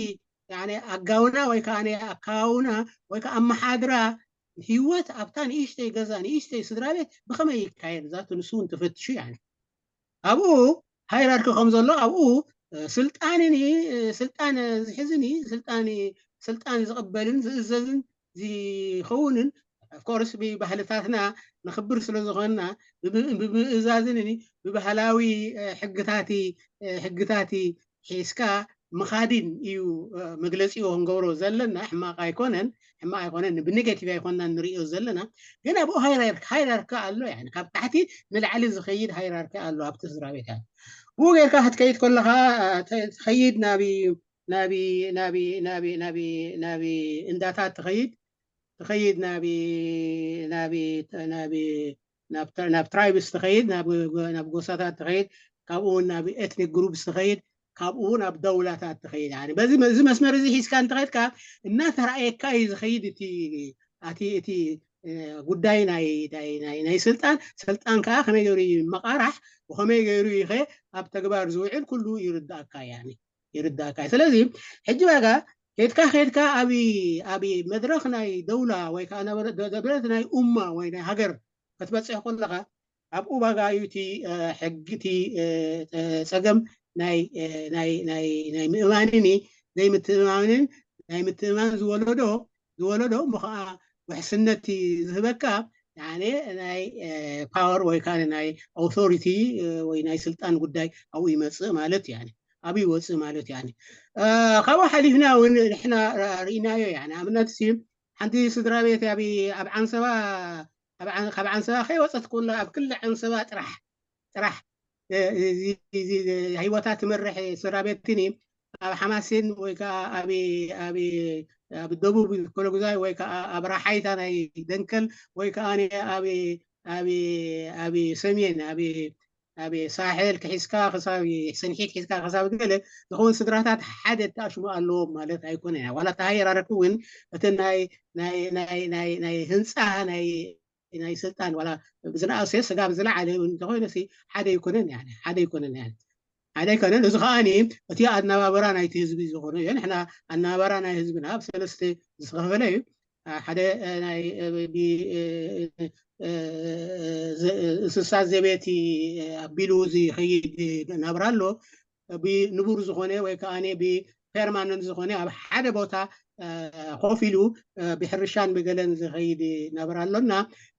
ያኒ፣ ኣጋውና ወይ ከዓ ኣካውና ወይ ከዓ ኣመሓድራ ህይወት ኣብታ ንእሽተይ ገዛ፣ ንእሽተይ ስድራ ቤት ብኸመይ ይካየድ? ዛቱ ንሱ እውን ተፈትሹ፣ ያኒ። ኣብኡ ሃይራርኪ ከም ዘሎ፣ ኣብኡ ስልጣንን ስልጣን ዝሕዝን ስልጣን ስልጣን ዝቕበልን ዝእዘዝን ዝኸውንን፣ ኦፍኮርስ፣ ብባህልታትና ንኽብር ስለ ዝኾንና፣ ብምእዛዝን ብባህላዊ ሕግታቲ ሕግታቲ ሒዝካ ምኻድን እዩ መግለፂኡ ክንገብሮ ዘለና። ሕማቕ ኣይኮነን፣ ሕማቕ ኣይኮነን፣ ብኔጌቲቭ ኣይኮንና ንሪኦ ዘለና። ግን ኣብኡ ሃይራርኪ ኣሎ፣ ያኒ ካብ ታሕቲ ንላዕሊ ዝኸይድ ሃይራርኪ ኣሎ ኣብቲ ስድራ ቤት። ብኡ ጌርካ ክትከይድ ከለኻ ትኸይድ ናብ ናብ ናብ ናብ ናብ እንዳታት ትኸይድ ትኸይድ ናብ ናብ ናብ ናብ ትራይብስ ትኸይድ፣ ናብ ናብ ጎሳታት ትኸይድ፣ ካብኡ እውን ናብ ኤትኒክ ግሩፕስ ትኸይድ፣ ካብኡ እውን ኣብ ደውላታት ትኸይድ። ያኒ በዚ እዚ መስመር እዚ ሒዝካ እንተኸድካ እናተረኣየካ እዩ ዝኸይድ እቲ ኣቲ እቲ ጉዳይ ናይ ናይ ናይ ናይ ስልጣን። ስልጣን ከዓ ከመይ ገይሩ እዩ መቃራሕ፣ ብኸመይ ገይሩ ይኸ ኣብ ተግባር ዝውዕል ኩሉ ይርዳእካ፣ ያኒ ይርዳእካ። ስለዚ ሕጂ ዋጋ ኬድካ ኬድካ ኣብ ኣብ መድረኽ ናይ ደውላ ወይ ከዓ ነበረ- ደ- ደብረት ናይ ኡማ ወይ ናይ ሃገር ክትበፅሕ ከለኻ፣ ኣብኡ ዋጋ እዩ እቲ ሕጊ፣ እቲ ፀገም ናይ ናይ ናይ ናይ ምእማንን ዘይምትእማንን፣ ናይ ምትእማን ዝወለዶ ዝወለዶ እሞ ከዓ ውሕስነት ዝህበካ፣ ያኔ ናይ ፓወር ወይ ከዓ ናይ ኦቶሪቲ ወይ ናይ ስልጣን ጉዳይ ኣብኡ ይመፅእ ማለት፣ ያኔ ኣብኡ ይወፅእ ማለት። ያኔ ካብኡ ሓሊፍና እውን ንሕና ርኢናዮ። ያኔ ኣብነት ሲ ሓንቲ ስድራ ቤት ኣብ ዓንሰባ ካብ ዓንሰባ ከይወፀት ኩላ ኣብ ክሊ ዓንሰባ ጥራሕ ጥራሕ ህይወታ ትመርሕ ስድራ ቤትኒ ኣብ ሓማሴን ወይ ከዓ ኣብ ኣብ ደቡብ ኮለጉዛይ ወይ ከዓ ኣብ ራሓይታ ናይ ደንከል ወይ ከዓ ኣብ ኣብ ኣብ ሰሜን ኣብ ኣብ ሳሕል ክሒዝካ ክሳብ ሰንሒት ሒዝካ ክሳብ ገለ ዝኸውን ስድራታት ሓደ ተኣሽሙ ኣለዎም ማለት ኣይኮነን። ዋላ ተሃየራረኪ እውን እቲ ናይ ናይ ናይ ናይ ህንፃ ናይ ናይ ስልጣን ዋላ ብዝነኣሰ ስጋብ ዝለዓለ እውን እንተኮይነ ሓደ ይኮነን፣ ሓደ ይኮነን፣ ሓደ ይኮነን። እዚ ከዓኒ እቲ ኣናባበራ ናይቲ ህዝቢ ዝኾነ እዩ። ንሕና ኣናባበራ ናይ ህዝብና ኣብ ሰለስተ ዝተኸፈለ እዩ። ሓደ ናይ እንስሳ ዘቤት ኣቢሉ ዝኸይድ ናብራ ኣሎ። ብንቡር ዝኾነ ወይ ከዓ ብፐርማነንት ዝኾነ ኣብ ሓደ ቦታ ኮፍ ኢሉ ብሕርሻን ብገለን ዝኸይድ ናብራ ኣሎና።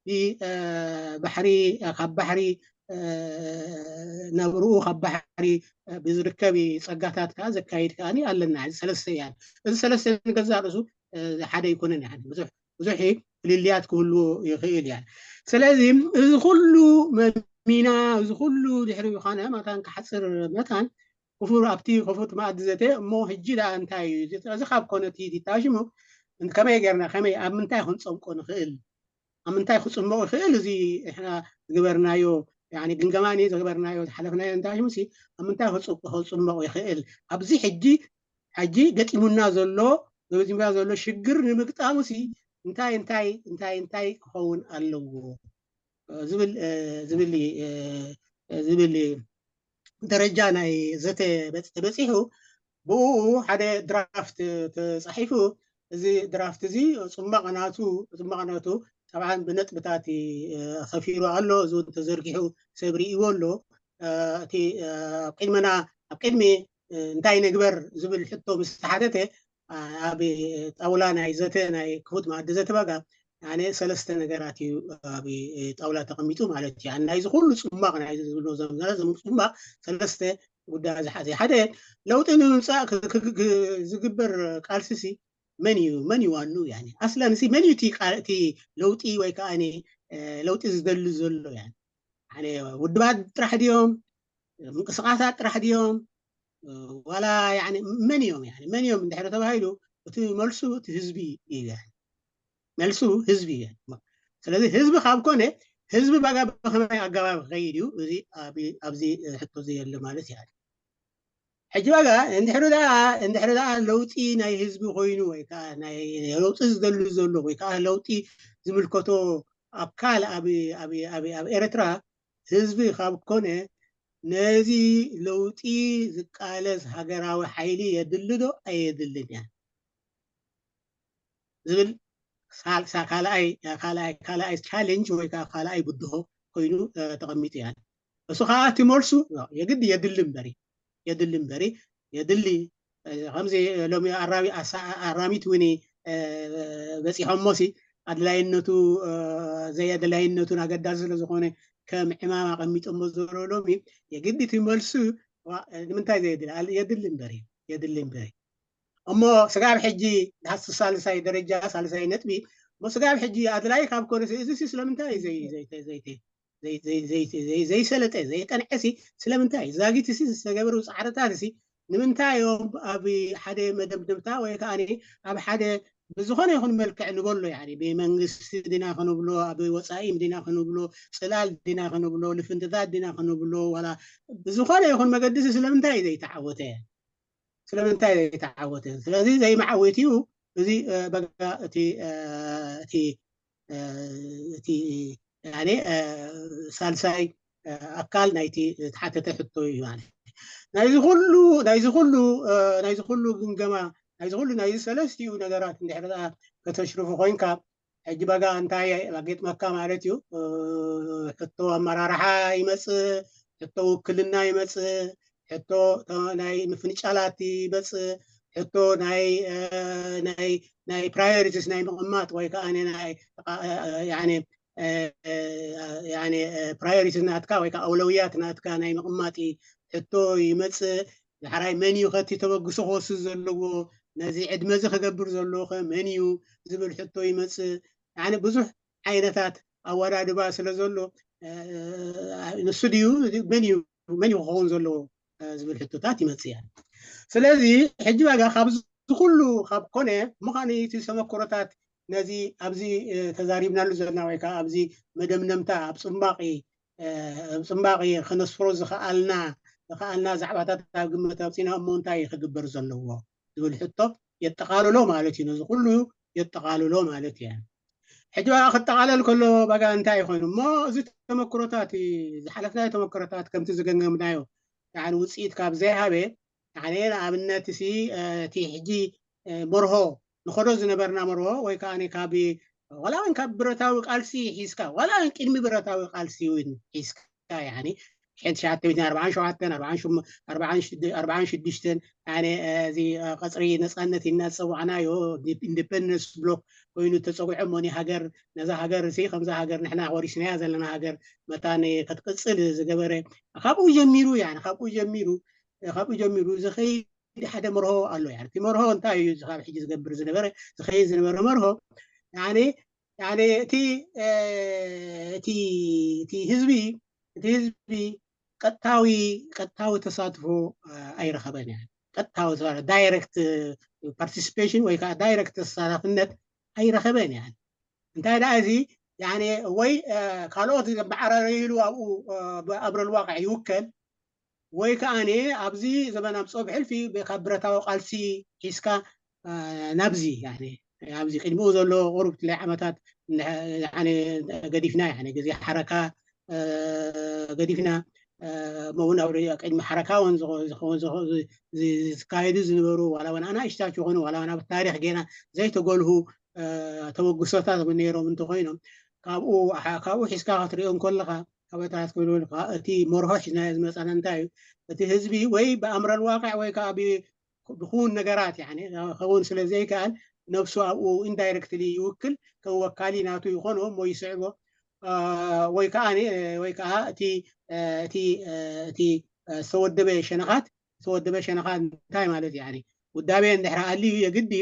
ብባሕሪ ካብ ባሕሪ ናብርኡ ካብ ባሕሪ ብዝርከብ ፀጋታት ከዓ ዘካይድ ከዓ ኣለና። እዚ ሰለስተ እያ። እዚ ሰለስተ ንገዛእ ርእሱ ሓደ ኣይኮነን። ብዙሕ ብዙሕ ፍልልያት ክህልዎ ይኽእል እያ። ስለዚ እዚ ኩሉ መሚና፣ እዚ ኩሉ ድሕሪ ዝኾነ መታን ክሓፅር መታን ክፉር ኣብቲ ክፉት መኣዲ ዘተ እሞ ሕጂ ደኣ እንታይ እዩ እዚ ካብ ኮነ እቲ ተኣሽሙ ከመይ ጌርና ከመይ ኣብ ምንታይ ክንፀምቆ ንኽእል? ኣብ ምንታይ ክፅመቑ ይኽእል? እዚ ንሕና ዝገበርናዮ ግምገማኒ ዝገበርናዮ ዝሓለፍናዮ እንታይ ሽሙሲ ኣብ ምንታይ ክፅመቑ ይኽእል? ኣብዚ ሕጂ ሕጂ ገጢሙና ዘሎ ገጢሙና ዘሎ ሽግር ንምግጣሙሲ እንታይ እንታይ እንታይ እንታይ ክኸውን ኣለዎ ዝብል ዝብል ዝብል ደረጃ ናይ ዘተ ተበፂሑ ብኡ ሓደ ድራፍት ተፃሒፉ። እዚ ድራፍት እዚ ፅማቕ ናቱ ፅማቕ ናቱ ጠብዓን ብነጥብታት ሰፊሩ ኣሎ። እዚ እውን ተዘርጊሑ ሰብ ርእይዎ ኣሎ። እቲ ኣብ ቅድመና ኣብ ቅድሚ እንታይ ንግበር ዝብል ሕቶ ምስ ተሓተተ ኣብ ጣውላ ናይ ዘተ ናይ ክፉት መኣዲ ዘተ ባጋ ኣነ ሰለስተ ነገራት እዩ ኣብ ጣውላ ተቐሚጡ ማለት እዩ። ናይዚ ኩሉ ፅማቕ ናይ ዝብሎ ዘምዘረ ዝምፅማቕ ሰለስተ ጉዳይ ዝሓዘ ሓደ ለውጢ ንምምፃእ ዝግበር ቃልሲ ሲ መን እዩ መን እዩ ዋኑ ያኒ ኣስለን ሲ መን እዩ እቲ ለውጢ ወይ ከዓ ለውጢ ዝደሊ ዘሎ ያኒ ውድባት ጥራሕ ድዮም ምንቅስቃሳት ጥራሕ ድዮም ዋላ መን እዮም መን እዮም እንድሕር ተባሂሉ፣ እቲ መልሱ እቲ ህዝቢ እዩ። መልሱ ህዝቢ እዩ። ስለዚ ህዝቢ ካብ ኮነ፣ ህዝቢ ባጋ ብኸመይ ኣገባብ ክኸይድ እዩ? እዚ ኣብዚ ሕቶ ዘየለ ማለት እዩ። ሕጂ ባጋ እንድሕሪ ደኣ እንድሕሪ ደኣ ለውጢ ናይ ህዝቢ ኮይኑ ወይ ከዓ ናይ ለውጢ ዝደሊ ዘሎ ወይ ከዓ ለውጢ ዝምልከቶ ኣካል ኣብ ኣብ ኣብ ኣብ ኤርትራ ህዝቢ ካብ ኮነ፣ ነዚ ለውጢ ዝቃለስ ሃገራዊ ሓይሊ የድሊ ዶ ኣየድልን እያ ዝብል ካልኣይ ካልኣይ ካልኣይ ቻሌንጅ ወይ ከዓ ካልኣይ ብድሆ ኮይኑ ተቐሚጡ እያ። እሱ ከዓ እቲ መልሱ የግዲ የድሊ እምበሪ የድሊ እምበሪ የድሊ ከምዚ ሎሚ ኣራሚት እውን በፂሖሞ ሲ ኣድላይነቱ ዘየድላይነቱን ኣገዳሲ ስለዝኾነ ከም ዕማም ኣቐሚጦሞ ዘሎ ሎሚ የግዲ እቲ መልሱ ንምንታይ ዘየድሊ የድሊ እምበሪ የድሊ እምበሪ እሞ ስጋብ ሕጂ ዳስ ሳልሳይ ደረጃ ሳልሳይ ነጥቢ እሞ ስጋብ ሕጂ ኣድላይ ካብ ኮነ እዚ ስለምንታይ ዘይሰለጠ ዘይጠንዐ ሲ ስለምንታይ ዛጊት ሲ ዝተገበሩ ፃዕርታት ሲ ንምንታይ እዮም ኣብ ሓደ መደምደምታ ወይ ከዓ ኣብ ሓደ ብዝኾነ ይኹን መልክዕ ንበሎ ብመንግስቲ ዲና ክንብሎ ኣብ ወፃኢ ዲና ክንብሎ ፅላል ዲና ክንብሎ ልፍንትታት ዲና ክንብሎ ዋላ ብዝኾነ ይኹን መገዲ ስለምንታይ ዘይተዓወተ ስለምንታይ ዘይተዓወተ ስለዚ ዘይመዓወት እዩ እዚ በጋ እቲ እቲ እቲ ሳልሳይ ኣካል ናይቲ ተሓተተ ሕቶ እዩ ማለት ናይዚ ኩሉ ናይዚ ኩሉ ናይዚ ኩሉ ግምገማ ናይዚ ኩሉ ናይዚ ሰለስቲኡ ነገራት እንድሕር ከተሽርፉ ኮይንካ ሕጂ በጋ እንታይ ኣጌጥመካ ማለት እዩ ሕቶ ኣመራርሓ ይመፅእ ሕቶ ውክልና ይመፅእ ሕቶ ናይ ምፍንጫላት ይመፅእ ሕቶ ናይ ናይ ናይ ፕራዮሪቲስ ናይ ምቕማጥ ወይ ከዓ ፕራዮሪቲስ ናትካ ወይ ከዓ ኣውለውያት ናትካ ናይ ምቕማጥ ሕቶ ይመፅእ ዳሕራይ መን እዩ ከቲ ተበግሶ ክወስድ ዘለዎ ነዚ ዕድመ እዚ ክገብር ዘለዎ ከ መን እዩ ዝብል ሕቶ ይመፅእ ብዙሕ ዓይነታት ኣወዳድባ ስለ ዘሎ ንሱ ድዩ መን እዩ መን እዩ ክኸውን ዘለዎ ዝብል ሕቶታት ይመፅእ እያ ስለዚ ሕጂ ዋጋ ካብዚ ኩሉ ካብ ኮነ ምዃኑ እቲ ተመክሮታት ነዚ ኣብዚ ተዛሪብናሉ ዘለና ወይ ከዓ ኣብዚ መደምደምታ ኣብ ፅምባቂ ኣብ ፅምባቂ ከነስፍሮ ዝኸኣልና ዝኸኣልና ዛዕባታት ኣብ ግምት ኣውፂና እሞ እንታይ ክግበር ዘለዎ ዝብል ሕቶ የጠቓልሎ ማለት እዩ ነዚ ኩሉ የጠቓልሎ ማለት እየ ሕጂ ዋጋ ክጠቓለል ከሎ ዋጋ እንታይ ይኮይኑ እሞ እዚ ተመክሮታት ዝሓለፍናዮ ተመክሮታት ከምቲ ዝገንገምናዮ ውፅኢት ካብ ዘይሃበ ንኣብነት ሲ እቲ ሕጂ መርሆ ንኸዶ ዝነበርና መርሆ ወይ ከዓ ካብ ዋላ እውን ካብ ብረታዊ ቃልሲ ሒዝካ ዋላ እውን ቅድሚ ብረታዊ ቃልሲ እውን ሒዝካ ሓንቲ ሸዓተ ሚእትን ኣርባዓን ሸውዓተን ኣርባዓን ሽዱሽተን ኣነ እዚ ቀፅሪ ነፃነት ኢልና ዝፀዋዕናዮ ኢንዲፐንደንስ ብሎክ ኮይኑ ተፀዊዖሞ ኒ ሃገር ነዛ ሃገር ሲ ከምዛ ሃገር ንሕና ወሪስናያ ዘለና ሃገር መታን ክትቅፅል ዝገበረ ካብኡ ጀሚሩ ያ ካብኡ ጀሚሩ ካብኡ ጀሚሩ ዝኸይድ ሓደ መርሆ ኣሎ ያ እቲ መርሆ እንታይ እዩ ካብ ሕጂ ዝገብር ዝነበረ ዝኸይድ ዝነበረ መርሆ እቲ እቲ እቲ ህዝቢ እቲ ህዝቢ ቀጥታዊ ቀጥታዊ ተሳትፎ ኣይረኸበን ያ ቀጥታዊ direct participation ወይ ከዓ direct ተሳታፍነት ኣይረኸበን ያ እንታይ ደኣ እዚ ወይ ካልኦት ዘመዓራረይሉ ኣብኡ ኣብረል ዋቅዕ ይውከል ወይ ከዓ ኣብዚ ዘመን ኣምፅኦ ብሕልፊ ካብ ብረታዊ ቃልሲ ሒዝካ ናብዚ ኣብዚ ቅድሚኡ ዘሎ ቁሩብ ትላይ ዓመታት ገዲፍና ግዜ ሓረካ ገዲፍና መውን ኣብ ቅድሚ ሓረካ እውን ዝካየዱ ዝነበሩ ዋላ እውን ኣናእሽታት ይኾኑ ዋላ እውን ኣብ ታሪክ ጌና ዘይተጎልሁ ተበግሶታት እውን ነይሮም እንተኮይኖም ካብኡ ካብኡ ሒዝካ ክትሪኦ እንከለካ ካበታት ክብሉ እቲ መርሆ ሒዝናዮ ዝመፃና እንታይ እዩ እቲ ህዝቢ ወይ ብኣምረል ዋቅዕ ወይ ከዓ ብክውን ነገራት ከውን ስለ ዘይከኣል ነብሱ ኣብኡ ኢንዳይረክትሊ ይውክል ከም ወካሊ ናቱ ይኮኖ እሞ ይስዕቦ ወይ ከዓ ወይ ከዓ እቲ እቲ ዝተወደበ ሸነኻት ዝተወደበ ሸነኻት እንታይ ማለት እዩ ውዳቤ እንድሕር ኣልዩ የግዲ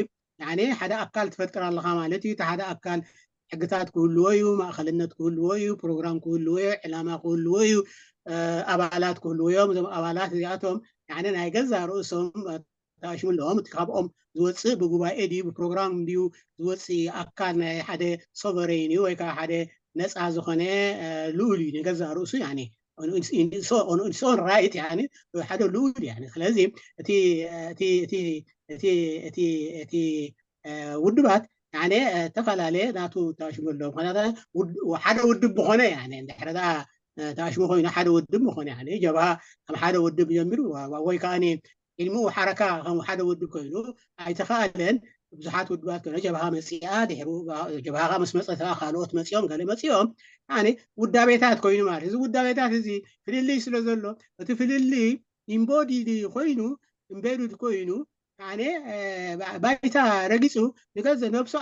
ሓደ ኣካል ትፈጥር ኣለካ ማለት እዩ እቲ ሓደ ኣካል ሕግታት ክህልዎ እዩ ማእኸልነት ክህልዎ እዩ ፕሮግራም ክህልዎ እዩ ዕላማ ክህልዎ እዩ ኣባላት ክህልዎ እዮም እዞም ኣባላት እዚኣቶም ያኒ ናይ ገዛ ርእሶም ተኣሽሙ ኣለዎም። እቲ ካብኦም ዝወፅእ ብጉባኤ ድዩ ብፕሮግራም ድዩ ዝወፅእ ኣካል ናይ ሓደ ሶቨሬን እዩ ወይ ከዓ ሓደ ነፃ ዝኾነ ልኡል እዩ። ንገዛ ርእሱ ያኒ ኦን ራይት ያኒ ሓደ ልኡል ያኒ። ስለዚ እቲ እቲ እቲ እቲ እቲ እቲ ውድባት ያኒ ተፈላለየ ናቱ ተኣሽሙ ኣለዎ። ምክንያቱ ሓደ ውድብ ብኾነ ያኒ እንድሕር ተኣሽሙ ኮይኑ ሓደ ውድብ ምኾነ ያኒ ጀብሃ ከም ሓደ ውድብ ጀሚሩ ወይ ከዓ ኢልምኡ ሓረካ ከም ሓደ ውድብ ኮይኑ ኣይተኻኣለን። ብዙሓት ውድባት ኮይኖ ጀብሃ መፅኣ ድሕሩ ጀብሃ ምስ መፀት ካልኦት መፅኦም ገለ መፅኦም ያኒ ውዳቤታት ኮይኑ ማለት እዚ ውዳቤታት እዚ ፍልልይ ስለ ዘሎ እቲ ፍልልይ ኢምቦዲድ ኮይኑ ኢምቤድድ ኮይኑ ያኒ ባይታ ረጊፁ ንገዘ ነብሱ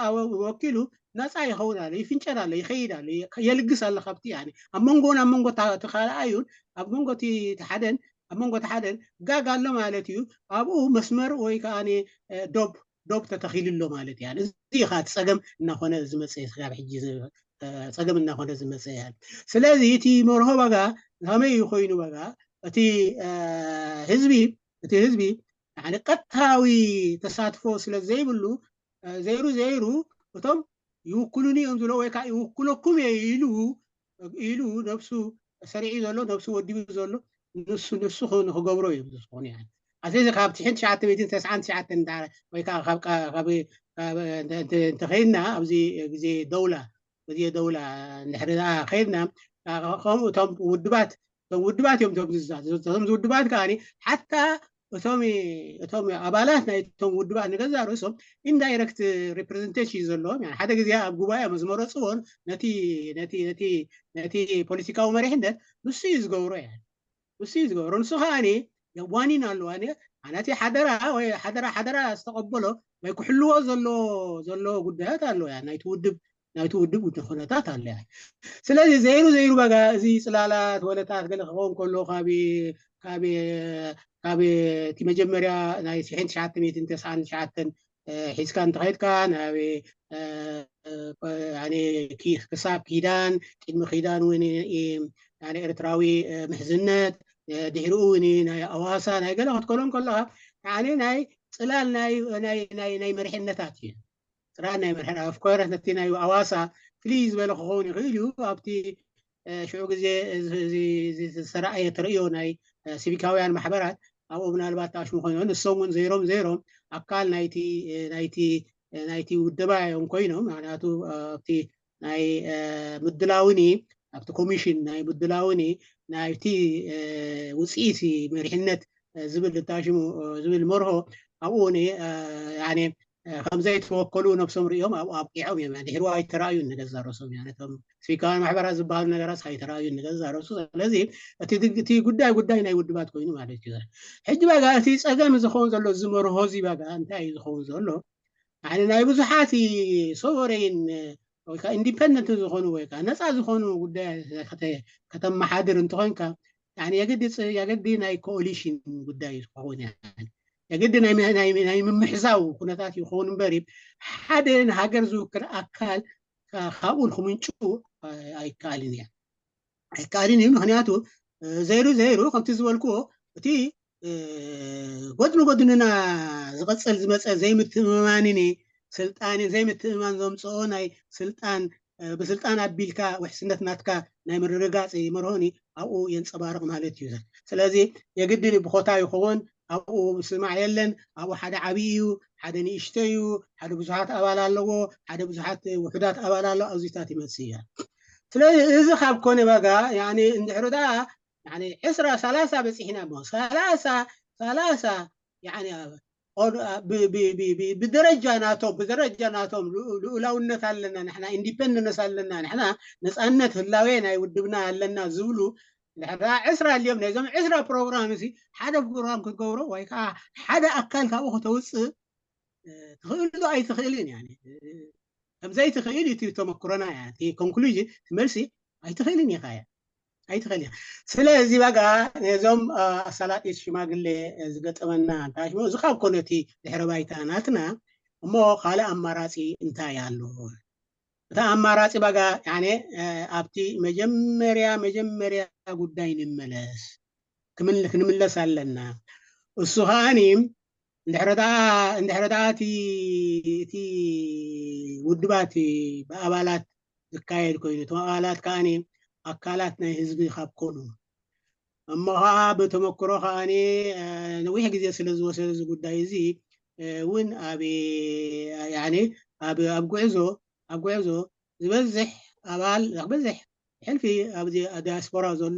ወኪሉ ነፃ ይኸውን ኣሎ ይፍንጨር ኣሎ ይኸይድ ኣሎ የልግስ ኣሎ ካብቲ ያኒ ኣብ መንጎን ኣብ መንጎ ተኻልኣዩን ኣብ መንጎ እቲ ሓደን ኣብ መንጎ እቲ ሓደን ጋግ ኣሎ ማለት እዩ። ኣብኡ መስመር ወይ ከዓ ዶብ ዶብ ተተኺሉ ኣሎ ማለት እዩ። እዚ ኻ እቲ ፀገም እናኾነ ዝመፀ ካብ ሕጂ ፀገም እናኾነ ዝመፀ ያ። ስለዚ እቲ መርሆ ባጋ ከመይ እዩ ኮይኑ ባጋ እቲ ህዝቢ እቲ ህዝቢ ቀጥታዊ ተሳትፎ ስለ ዘይብሉ ዘይሩ ዘይሩ እቶም ይውክሉኒ እዮም ዝብሎ ወይ ከዓ ይውክለኩም እየ ኢሉ ኢሉ ነብሱ ሰሪዑ ዘሎ ነብሱ ወዲቡ ዘሎ ንሱ ንሱ ንክገብሮ እዮም ዝኾኑ ያ። ኣዚ ካብ ትሽዓተ ሚእትን ተስዓን ትሽዓተን ወይ ከዓ እንተኸይድና ኣብዚ ግዜ ደውላ ግዜ ደውላ እንድሕሪ ከይድና ከምኡ እቶም ውድባት እቶም ውድባት እዮም እቶም ዝዛዘ እቶም ውድባት ከዓ ሓታ እቶም እቶም ኣባላት ናይቶም ውድባት ንገዛ ርእሶም ኢንዳይረክት ሪፕሬዘንቴሽን እዩ ዘለዎም። ሓደ ግዜ ኣብ ጉባኤ ዝመረፅዎን ነቲ ነቲ ነቲ ነቲ ፖለቲካዊ መሪሕነት ንሱ እዩ ዝገብሮ ያ ንሱ እዩ ዝገብሮ። ንሱ ከዓ የዋኒን ኣለዋ ነቲ ሓደራ ወይ ሓደራ ሓደራ ዝተቐበሎ ወይ ክሕልዎ ዘሎ ዘሎ ጉዳያት ኣለዎ ያ ናይቲ ውድብ ናይቲ ውድብ ውድ ኩነታት ኣለያ። ስለዚ ዘይሩ ዘይሩ በጋ እዚ ፅላላት ወለታት ገለ ክኸውን ከሎ ካብ ካብ ካብ እቲ መጀመርያ ናይ ሽሕን ትሽዓተ ሚእትን ተስዓን ትሽዓተን ሒዝካ እንተኸይድካ ናብ ክሳብ ኪዳን ቅድሚ ኪዳን እውን ኤርትራዊ ምሕዝነት ድሕሪኡ እውን ናይ ኣዋሳ ናይ ገለ ክትከሎም ከለካ ናይ ፅላል ናይ መርሕነታት እዩ። ፅላል ናይ መርሕነት ኣፍኮረስ ነቲ ናይ ኣዋሳ ፍልይ ዝበለ ክኸውን ይኽእል እዩ ኣብቲ ሽዑ ግዜ ዝተረኣየ ተርእዮ ናይ ሲቪካውያን ማሕበራት ኣብኡ ምናልባት ተኣሽሙ ኮይኑ ንሶም እውን ዘይሮም ዘይሮም ኣካል ናይቲ ናይቲ ናይቲ ውደባ እዮም ኮይኖም። ምክንያቱ ኣብቲ ናይ ምድላውኒ ኣብቲ ኮሚሽን ናይ ምድላውኒ ናይቲ ውፅኢት መሪሕነት ዝብል ታሽሙ ዝብል መርሆ ኣብኡ ከም ዘይተወከሉ ነብሶም ሪኦም ኣብኡ ኣብቂዖም እዮም። ድሕሩ ኣይተረኣዩን ንገዛ ርእሶም እቶም ስቪካውያን ማሕበራት ዝበሃሉ ነገራት ኣይተረኣዩን ንገዛ ርእሱ። ስለዚ እቲ ጉዳይ ጉዳይ ናይ ውድባት ኮይኑ ማለት እዩ። ሕጂ በጋ እቲ ፀገም ዝኸውን ዘሎ ዝመርሆ እዚ በጋ እንታይ እዩ ዝኸውን ዘሎ? ናይ ብዙሓት ሶቨሬን ወይ ከዓ ኢንዲፐንደንት ዝኾኑ ወይ ከዓ ነፃ ዝኾኑ ጉዳይ ከተመሓድር እንተኾንካ የግዲ የግዲ ናይ ኮኦሊሽን ጉዳይ ዝኸውን የግዲ ናይ ምምሕዛው ኩነታት ይኸውን እምበር ሓደ ንሃገር ዝውክል ኣካል ካብኡ ንክምንጭ ኣይከኣልን እያ ኣይከኣልን እዩ። ምክንያቱ ዘይሩ ዘይሩ ከምቲ ዝበልክዎ እቲ ጎድኒ ጎድንና ዝቐፀል ዝመፀ ዘይምትእምማንን ስልጣን ዘይምትእምማን ዘምፅኦ ናይ ስልጣን ብስልጣን ኣቢልካ ውሕስነት ናትካ ናይ ምርግጋፅ መርሆኒ ኣብኡ የንፀባርቕ ማለት እዩ። ስለዚ የግድን ብኮታ ይኸውን ኣብኡ ምስማዕ የለን። ኣብኡ ሓደ ዓብዪ እዩ፣ ሓደ ንእሽቶ እዩ፣ ሓደ ብዙሓት ኣባል ኣለዎ፣ ሓደ ብዙሓት ውሑዳት ኣባል ኣለዎ ኣብዚታት ይመፅእ እያ። ስለዚ እዚ ካብ ኮነ በጋ እንድሕሪ ደኣ ዕስራ ሰላሳ በፂሕና እሞ ሰላሳ ሰላሳ ብደረጃ ናቶም ብደረጃ ናቶም ልኡላውነት ኣለና ንሕና ኢንዲፐንደንስ ኣለና ንሕና ነፃነት ህላዌ ናይ ውድብና ኣለና ዝብሉ ዕስራ ኣልዮም ናይዞም ዕስራ ፕሮግራም እዚ ሓደ ፕሮግራም ክትገብሮ ወይ ከዓ ሓደ ኣካል ካብኡ ከተውፅእ ትኽእል ዶ ኣይትኽእልን እያ። ከምዘይትኽእል እዩ ተመክሮና እያ። ኮንክሉዥን መልሲ ኣይትኽእልን ኢኻ እያ ኣይትኽእል እያ። ስለዚ በጋ ነዞም ኣሳላጢት ሽማግሌ ዝገጠመና እንታይ ሽሙ እዚ ካብ ኮነ እቲ ድሕረ ባይታ ናትና እሞ ካልእ ኣማራፂ እንታይ ኣሎ? እቲ ኣማራፂ በጋ ኣብቲ መጀመርያ መጀመርያ ጉዳይ ንመለስ ክንምለስ ኣለና። እሱ ከዓኒ እንድሕረ ደኣ እንድሕረ ደኣ እቲ እቲ ውድባት ብኣባላት ዝካየድ ኮይኑ፣ እቶም ኣባላት ከዓኒ ኣካላት ናይ ህዝቢ ካብ ኮኑ፣ እሞ ከዓ ብተመክሮ ከዓኒ ነዊሕ ግዜ ስለ ዝወሰደ እዚ ጉዳይ እዚ እውን ኣብ ያኒ ኣብ ኣብ ጉዕዞ ኣብ ጉዕዞ ዝበዝሕ ኣባል ዝበዝሕ ሕልፊ ኣብዚ ዲያስፖራ ዘሎ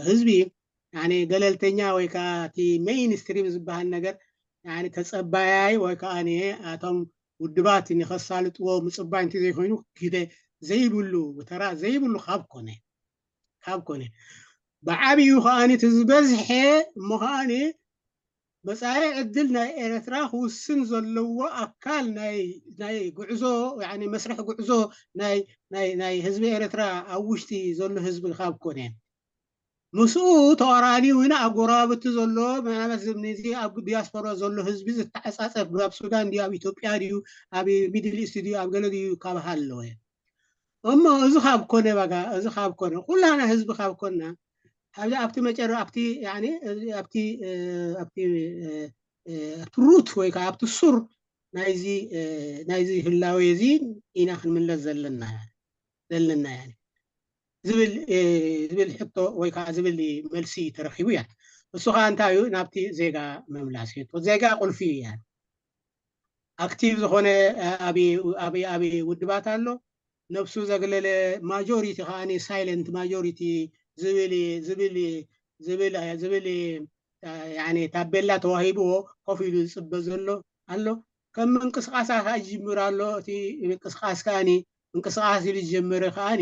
ህዝቢ ያኒ ገለልተኛ ወይ ከዓ እቲ ሜይንስትሪም ዝበሃል ነገር ያኒ ተፀባያይ ወይ ከዓ ኣቶም ውድባት ንኸሳልጥዎ ምፅባይ እንተ ዘይኮይኑ ግደ ዘይብሉ ተራ ዘይብሉ ካብ ኮነ ካብ ኮነ ብዓብዩ ከዓኒ እቲ ዝበዝሐ እሞ ከዓኒ መፃኢ ዕድል ናይ ኤርትራ ክውስን ዘለዎ ኣካል ናይ ናይ ጉዕዞ ያኒ መስርሕ ጉዕዞ ናይ ናይ ናይ ህዝቢ ኤርትራ ኣብ ውሽጢ ዘሎ ህዝቢ ካብ ኮነ ምስኡ ተቃራኒ እውን ኣብ ጎረባብቲ ዘሎ ምናልባት እዚ ኣብ ዲያስፖራ ዘሎ ህዝቢ ዝተዓፃፀፍ ኣብ ሱዳን ድዩ ኣብ ኢትዮጵያ ድዩ ኣብ ሚድል ኢስት ድዩ ኣብ ገለ ድዩ ካብ ሃለወ እሞ እዚ ካብ ኮነ ባጋ እዚ ካብ ኮነ ኩላና ህዝቢ ካብ ኮና ኣብዚ ኣብቲ መጨረ ኣብቲ ያኒ ኣብቲ ኣብቲ ኣብቲ ሩት ወይ ከዓ ኣብቲ ሱር ናይዚ ናይዚ ህላዌ እዚ ኢና ክንምለስ ዘለና ዘለና ያኒ ዝብል ዝብል ሕቶ ወይ ከዓ ዝብል መልሲ ተረኪቡ እያ። እሱ ከዓ እንታይ እዩ? ናብቲ ዜጋ ምምላስ እዩ። ዜጋ ቁልፊ እዩ። ያኒ ኣክቲቭ ዝኾነ ኣብ ውድባት ኣሎ። ነብሱ ዘግለለ ማጆሪቲ ከዓኒ ሳይለንት ማጆሪቲ ዝብል ዝብል ዝብል ዝብል ያኒ ታቤላ ተዋሂብዎ ኮፍ ኢሉ ዝፅበ ዘሎ ኣሎ። ከም ምንቅስቃስ ከዓ ይጅምር ኣሎ። እቲ ምንቅስቃስ ከዓኒ ምንቅስቃስ ኢሉ ዝጀመረ ከዓኒ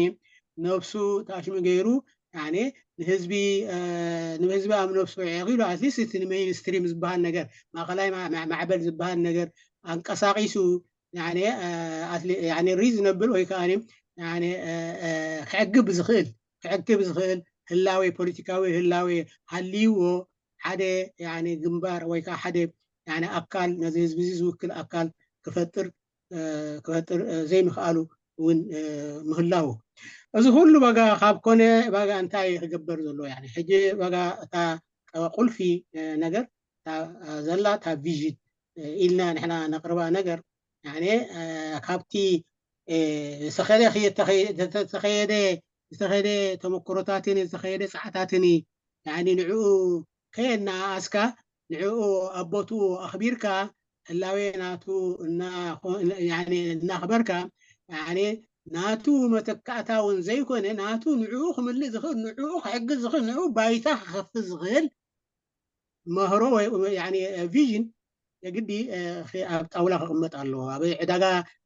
ነብሱ ታሽሙ ገይሩ ያኒ ንህዝቢ ንህዝቢ ኣብ ነብሱ ዕቂሉ ኣትሊስት እቲ ንሜይንስትሪም ዝበሃል ነገር ማእከላይ ማዕበል ዝበሃል ነገር ኣንቀሳቂሱ ሪዝነብል ወይ ከዓ ክዕግብ ዝኽእል ክዕግብ ዝኽእል ህላዌ ፖለቲካዊ ህላዌ ሃልይዎ ሓደ ግንባር ወይ ከዓ ሓደ ኣካል ነዚ ህዝቢ እዚ ዝውክል ኣካል ክፈጥር ክፈጥር ዘይምኽኣሉ እውን ምህላው እዚ ኩሉ ዋጋ ካብ ኮነ ዋጋ እንታይ ክግበር ዘለዎ ሕጂ ዋጋ እታ ቁልፊ ነገር ዘላ እታ ቪዥን ኢልና ንሕና ነቅርባ ነገር ካብቲ ዝተኸደ ዝተኸየደ ዝተኸደ ተመክሮታትን ዝተኸየደ ፃዕታትን ንዕኡ ከየናኣስካ ንዕኡ ኣብ ቦትኡ ኣኽቢርካ ህላዌ ናቱ እናኽበርካ ናቱ መተካእታ እውን ዘይኮነ ናቱ ንዕኡ ክምልእ ዝኽእል ንዕኡ ክሕግዝ ዝኽእል ንዕኡ ባይታ ክኸፍት ዝኽእል መህሮ ወይ ቪዥን የግዲ ኣብ ጣውላ ክቕመጥ ኣለዎ። ኣብ ዕዳጋ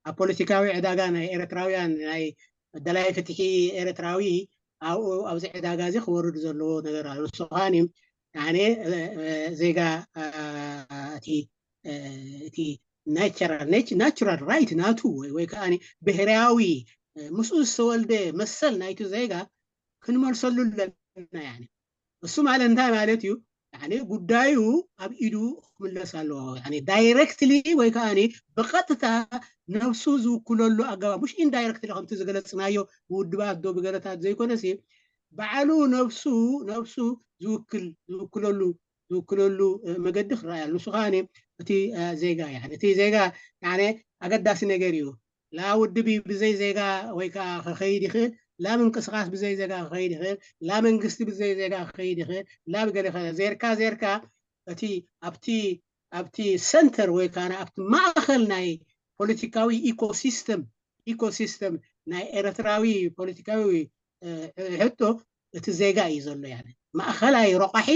ኣብ ፖለቲካዊ ዕዳጋ ናይ ኤርትራውያን ናይ ደላይ ፍትሒ ኤርትራዊ ኣብኡ ኣብዚ ዕዳጋ እዚ ክወርድ ዘለዎ ነገር ኣሎ። ንሱ ከዓኒ ኣነ ዜጋ እቲ እቲ ናቹራል ራይት ናቱ ወይ ከዓ ብሄራዊ ምስኡ ዝተወልደ መሰል ናይቲ ዜጋ ክንመልሰሉ ኣለና። እሱ ማለት እንታይ ማለት እዩ? ጉዳዩ ኣብ ኢዱ ክምለስ ኣለዎ። ዳይረክትሊ ወይ ከዓ ብቐጥታ ነብሱ ዝውክለሉ ኣገባብ፣ ምሽ ኢንዳይረክትሊ ከምቲ ዝገለፅናዮ ብውድባት ዶ ብገለታት ዘይኮነሲ፣ ባዕሉ ነብሱ ነብሱ ዝውክል ዝውክለሉ ዝውክለሉ መገዲ ክረኣይ ኣሎ። ንሱ ከዓ እቲ ዜጋ እቲ ዜጋ ኣገዳሲ ነገር እዩ። ላ ውድብ ብዘይ ዜጋ ወይ ከዓ ክኸይድ ይኽእል፣ ላ ምንቅስቃስ ብዘይ ዜጋ ክኸይድ ይኽእል፣ ላ መንግስቲ ብዘይ ዜጋ ክኸይድ ይኽእል፣ ላ ብገለ ከ ዜርካ ዜርካ እቲ ኣብቲ ኣብቲ ሰንተር ወይ ከዓ ኣብቲ ማእኸል ናይ ፖለቲካዊ ኢኮሲስተም ኢኮሲስተም ናይ ኤርትራዊ ፖለቲካዊ ሕቶ እቲ ዜጋ እዩ ዘሎ። ማእኸላይ ረቋሒ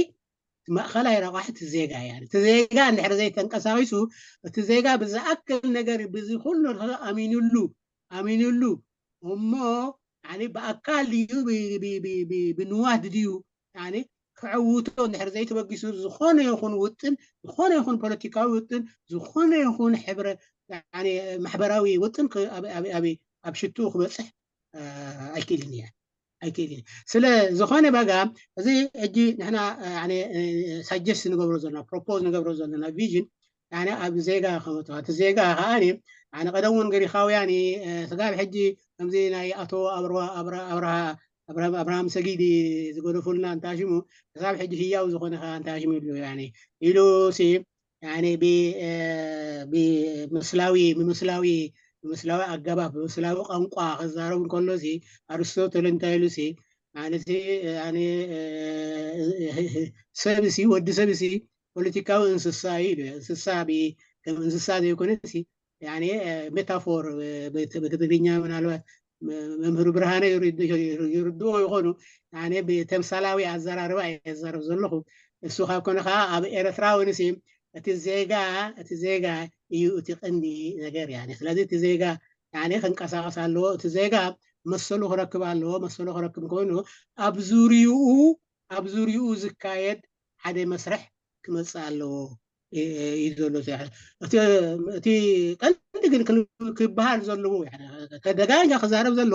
ማእኸላይ ረቋሒ እቲ ዜጋ እያ። እቲ ዜጋ እንድሕር ዘይተንቀሳቂሱ እቲ ዜጋ ብዝኣክል ነገር ብዚ ኩሉ ኣሚኑሉ ኣሚኑሉ እሞ ብኣካል ድዩ ብንዋት ድዩ ክዕውቶ እንድሕር ዘይተበጊሱ ዝኾነ ይኹን ውጥን ዝኾነ ይኹን ፖለቲካዊ ውጥን ዝኾነ ይኹን ሕብረ ማሕበራዊ ውጥን ኣብ ሽትኡ ክበፅሕ ኣይክእልን እየ ኣይክእልን። ስለ ዝኾነ በጋ እዚ ሕጂ ንሕና ሳጀስት ንገብሮ ዘለና ፕሮፖዝ ንገብሮ ዘለና ቪዥን ኣብ ዜጋ ከመጥዋ እቲ ዜጋ ከዓ ኣነ ቀደም እውን ግሪኻውያን ስጋብ ሕጂ ከምዚ ናይ ኣቶ ኣብርሃ ኣብርሃም ኣብርሃም ሰጊድ ዝገደፉልና እንታሽሙ ክሳብ ሕጂ ህያው ዝኾነ ከዓ እንታሽሙ ይብሉ ያኒ ኢሉ ሲ ያኒ ብ እ፣ ብምስላዊ ብምስላዊ ብምስላዊ ኣገባብ ብምስላዊ ቋንቋ ክዛረብ እንከሎ ሲ ኣርስቶትል እንታይ ኢሉ ሲ ማለት ሲ ያኒ እ፣ እ፣ እ፣ ሰብ ሲ ወዲ ሰብ ሲ ፖለቲካዊ እንስሳ እዩ ኢሉ እንስሳ ብ ከም እንስሳ ዘይኮነ ሲ ያኒ ሜታፎር ብትግርኛ ምናልባት መምህር ብርሃነ ይርድኦ ይኾኑ። ብተምሳላዊ ኣዘራርባ እየ ዘረብ ዘለኹ። እሱ ካብ ኮነ ከዓ ኣብ ኤርትራ እውን እቲ ዜጋ እቲ ዜጋ እዩ እቲ ቀንዲ ነገር። ስለዚ እቲ ዜጋ ክንቀሳቀስ ኣለዎ። እቲ ዜጋ መሰሉ ክረክብ ኣለዎ። መሰሉ ክረክብ ኮይኑ ኣብ ዙሪኡ ኣብ ዙሪኡ ዝካየድ ሓደ መስርሕ ክመፅእ ኣለዎ እዩ ዘሎ። እቲ ቀንዲ ግን ክበሃል ዘለዎ ተደጋኛ ክዛረብ ዘሎ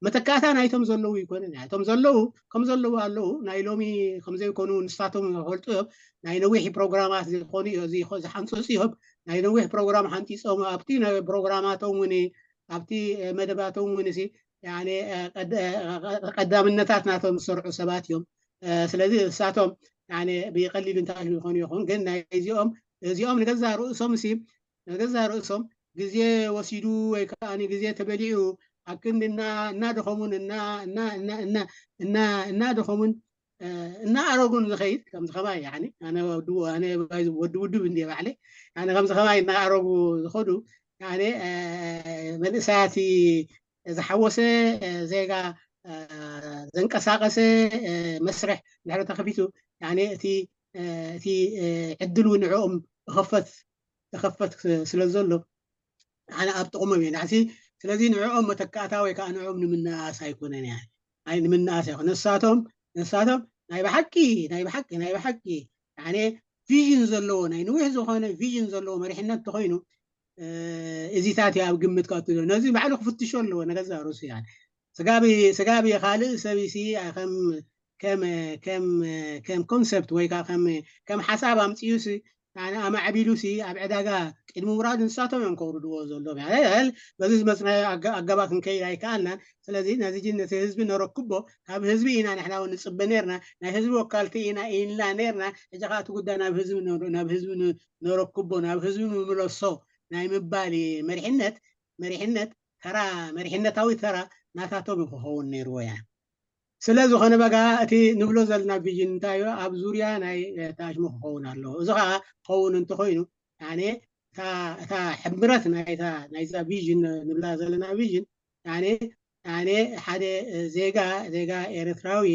መተካእታ ናይቶም ዘለዉ ይኮነ እቶም ዘለዉ ከም ዘለዉ ኣለዉ ናይ ሎሚ ከምዘይኮኑ ንሳቶም ፈልጡ እዮም። ናይ ነዊሕ ፕሮግራማት ዝኾኑ ዝሓንፀፁ እዮም። ናይ ነዊሕ ፕሮግራም ሓንፂፆም ኣብቲ ፕሮግራማቶም እውን ኣብቲ መደባቶም እውን ቀዳምነታት ናቶም ዝሰርዑ ሰባት እዮም። ስለዚ እሳቶም ብቀሊል እንታይ ይኾኑ ይኹን ግን ናይ እዚኦም እዚኦም ንገዛ ርእሶም ሲ ንገዛ ርእሶም ግዜ ወሲዱ ወይ ከዓ ግዜ ተበሊዑ ኣብ ክንዲ እናደኸሙን እናደኸሙን እናኣረጉን ዝኸይድ ከምዚ ከማይ ኣነ ወዲ ውዱብ እንዲ ባዕለ ከምዚ ከማይ እናኣረጉ ዝኸዱ መንእሰያት ዝሓወሰ ዜጋ ዘንቀሳቀሰ መስርሕ ድሕሪ ተኸፊቱ እቲ እቲ ዕድል እውን ንዕኦም እኸፈት ተኸፈት ስለ ዘሎ ኣነ ኣብ ጥቕሞም እየ ናዕሲ። ስለዚ ንዕኦም መተካእታ ወይ ከዓ ንዕኦም ንምንኣስ ኣይኮነን እያ ኣይ ንምንኣስ ኣይኮነ ንሳቶም ንሳቶም ናይ ብሓቂ ናይ ብሓቂ ናይ ብሓቂ ኣነ ቪዥን ዘለዎ ናይ ንዊሕ ዝኾነ ቪዥን ዘለዎ መሪሕነት ተኮይኑ እዚታት ኣብ ግምት ከእትሎ ነዚ ባዕሉ ክፍትሾ ኣለዎ ነገዛ ሩስያ ስጋብ ስጋብ ካልእ ሰብ ሲ ከም ከም ከም ከም ኮንሰፕት ወይ ከዓ ከም ከም ሓሳብ ኣምፅኡ ሲ ኣማዕቢሉ ሲ ኣብ ዕዳጋ ቅድሚ ምውራድ ንሳቶም እዮም ከውርድዎ ዘሎ በዚ ዝመፅናዮ ኣገባ ክንከይድ ኣይከኣልናን። ስለዚ ነዚ ነቲ ህዝቢ ነረክቦ ካብ ህዝቢ ኢና ንሕና እውን ንፅበ ነርና ናይ ህዝቢ ወካልቲ ኢና ኢልና ነርና። ሕጂ ከዓ እቲ ጉዳይ ናብ ህዝቢ ናብ ህዝቢ ነረክቦ ናብ ህዝቢ ንምለሶ ናይ ምባል መሪሕነት መሪሕነት ተራ መሪሕነታዊ ተራ ናታቶም ክኸውን ነይርዎ እያ። ስለ ዝኾነ በጋ እቲ ንብሎ ዘለና ቪዥን እንታይ እዩ ኣብ ዙርያ ናይ ተኣሽሙ ክኸውን ኣለዎ። እዚ ከዓ ክኸውን እንተኮይኑ እታ ሕምረት ናይዛ ቪዥን ንብላ ዘለና ቪዥን ሓደ ዜጋ ዜጋ ኤርትራዊ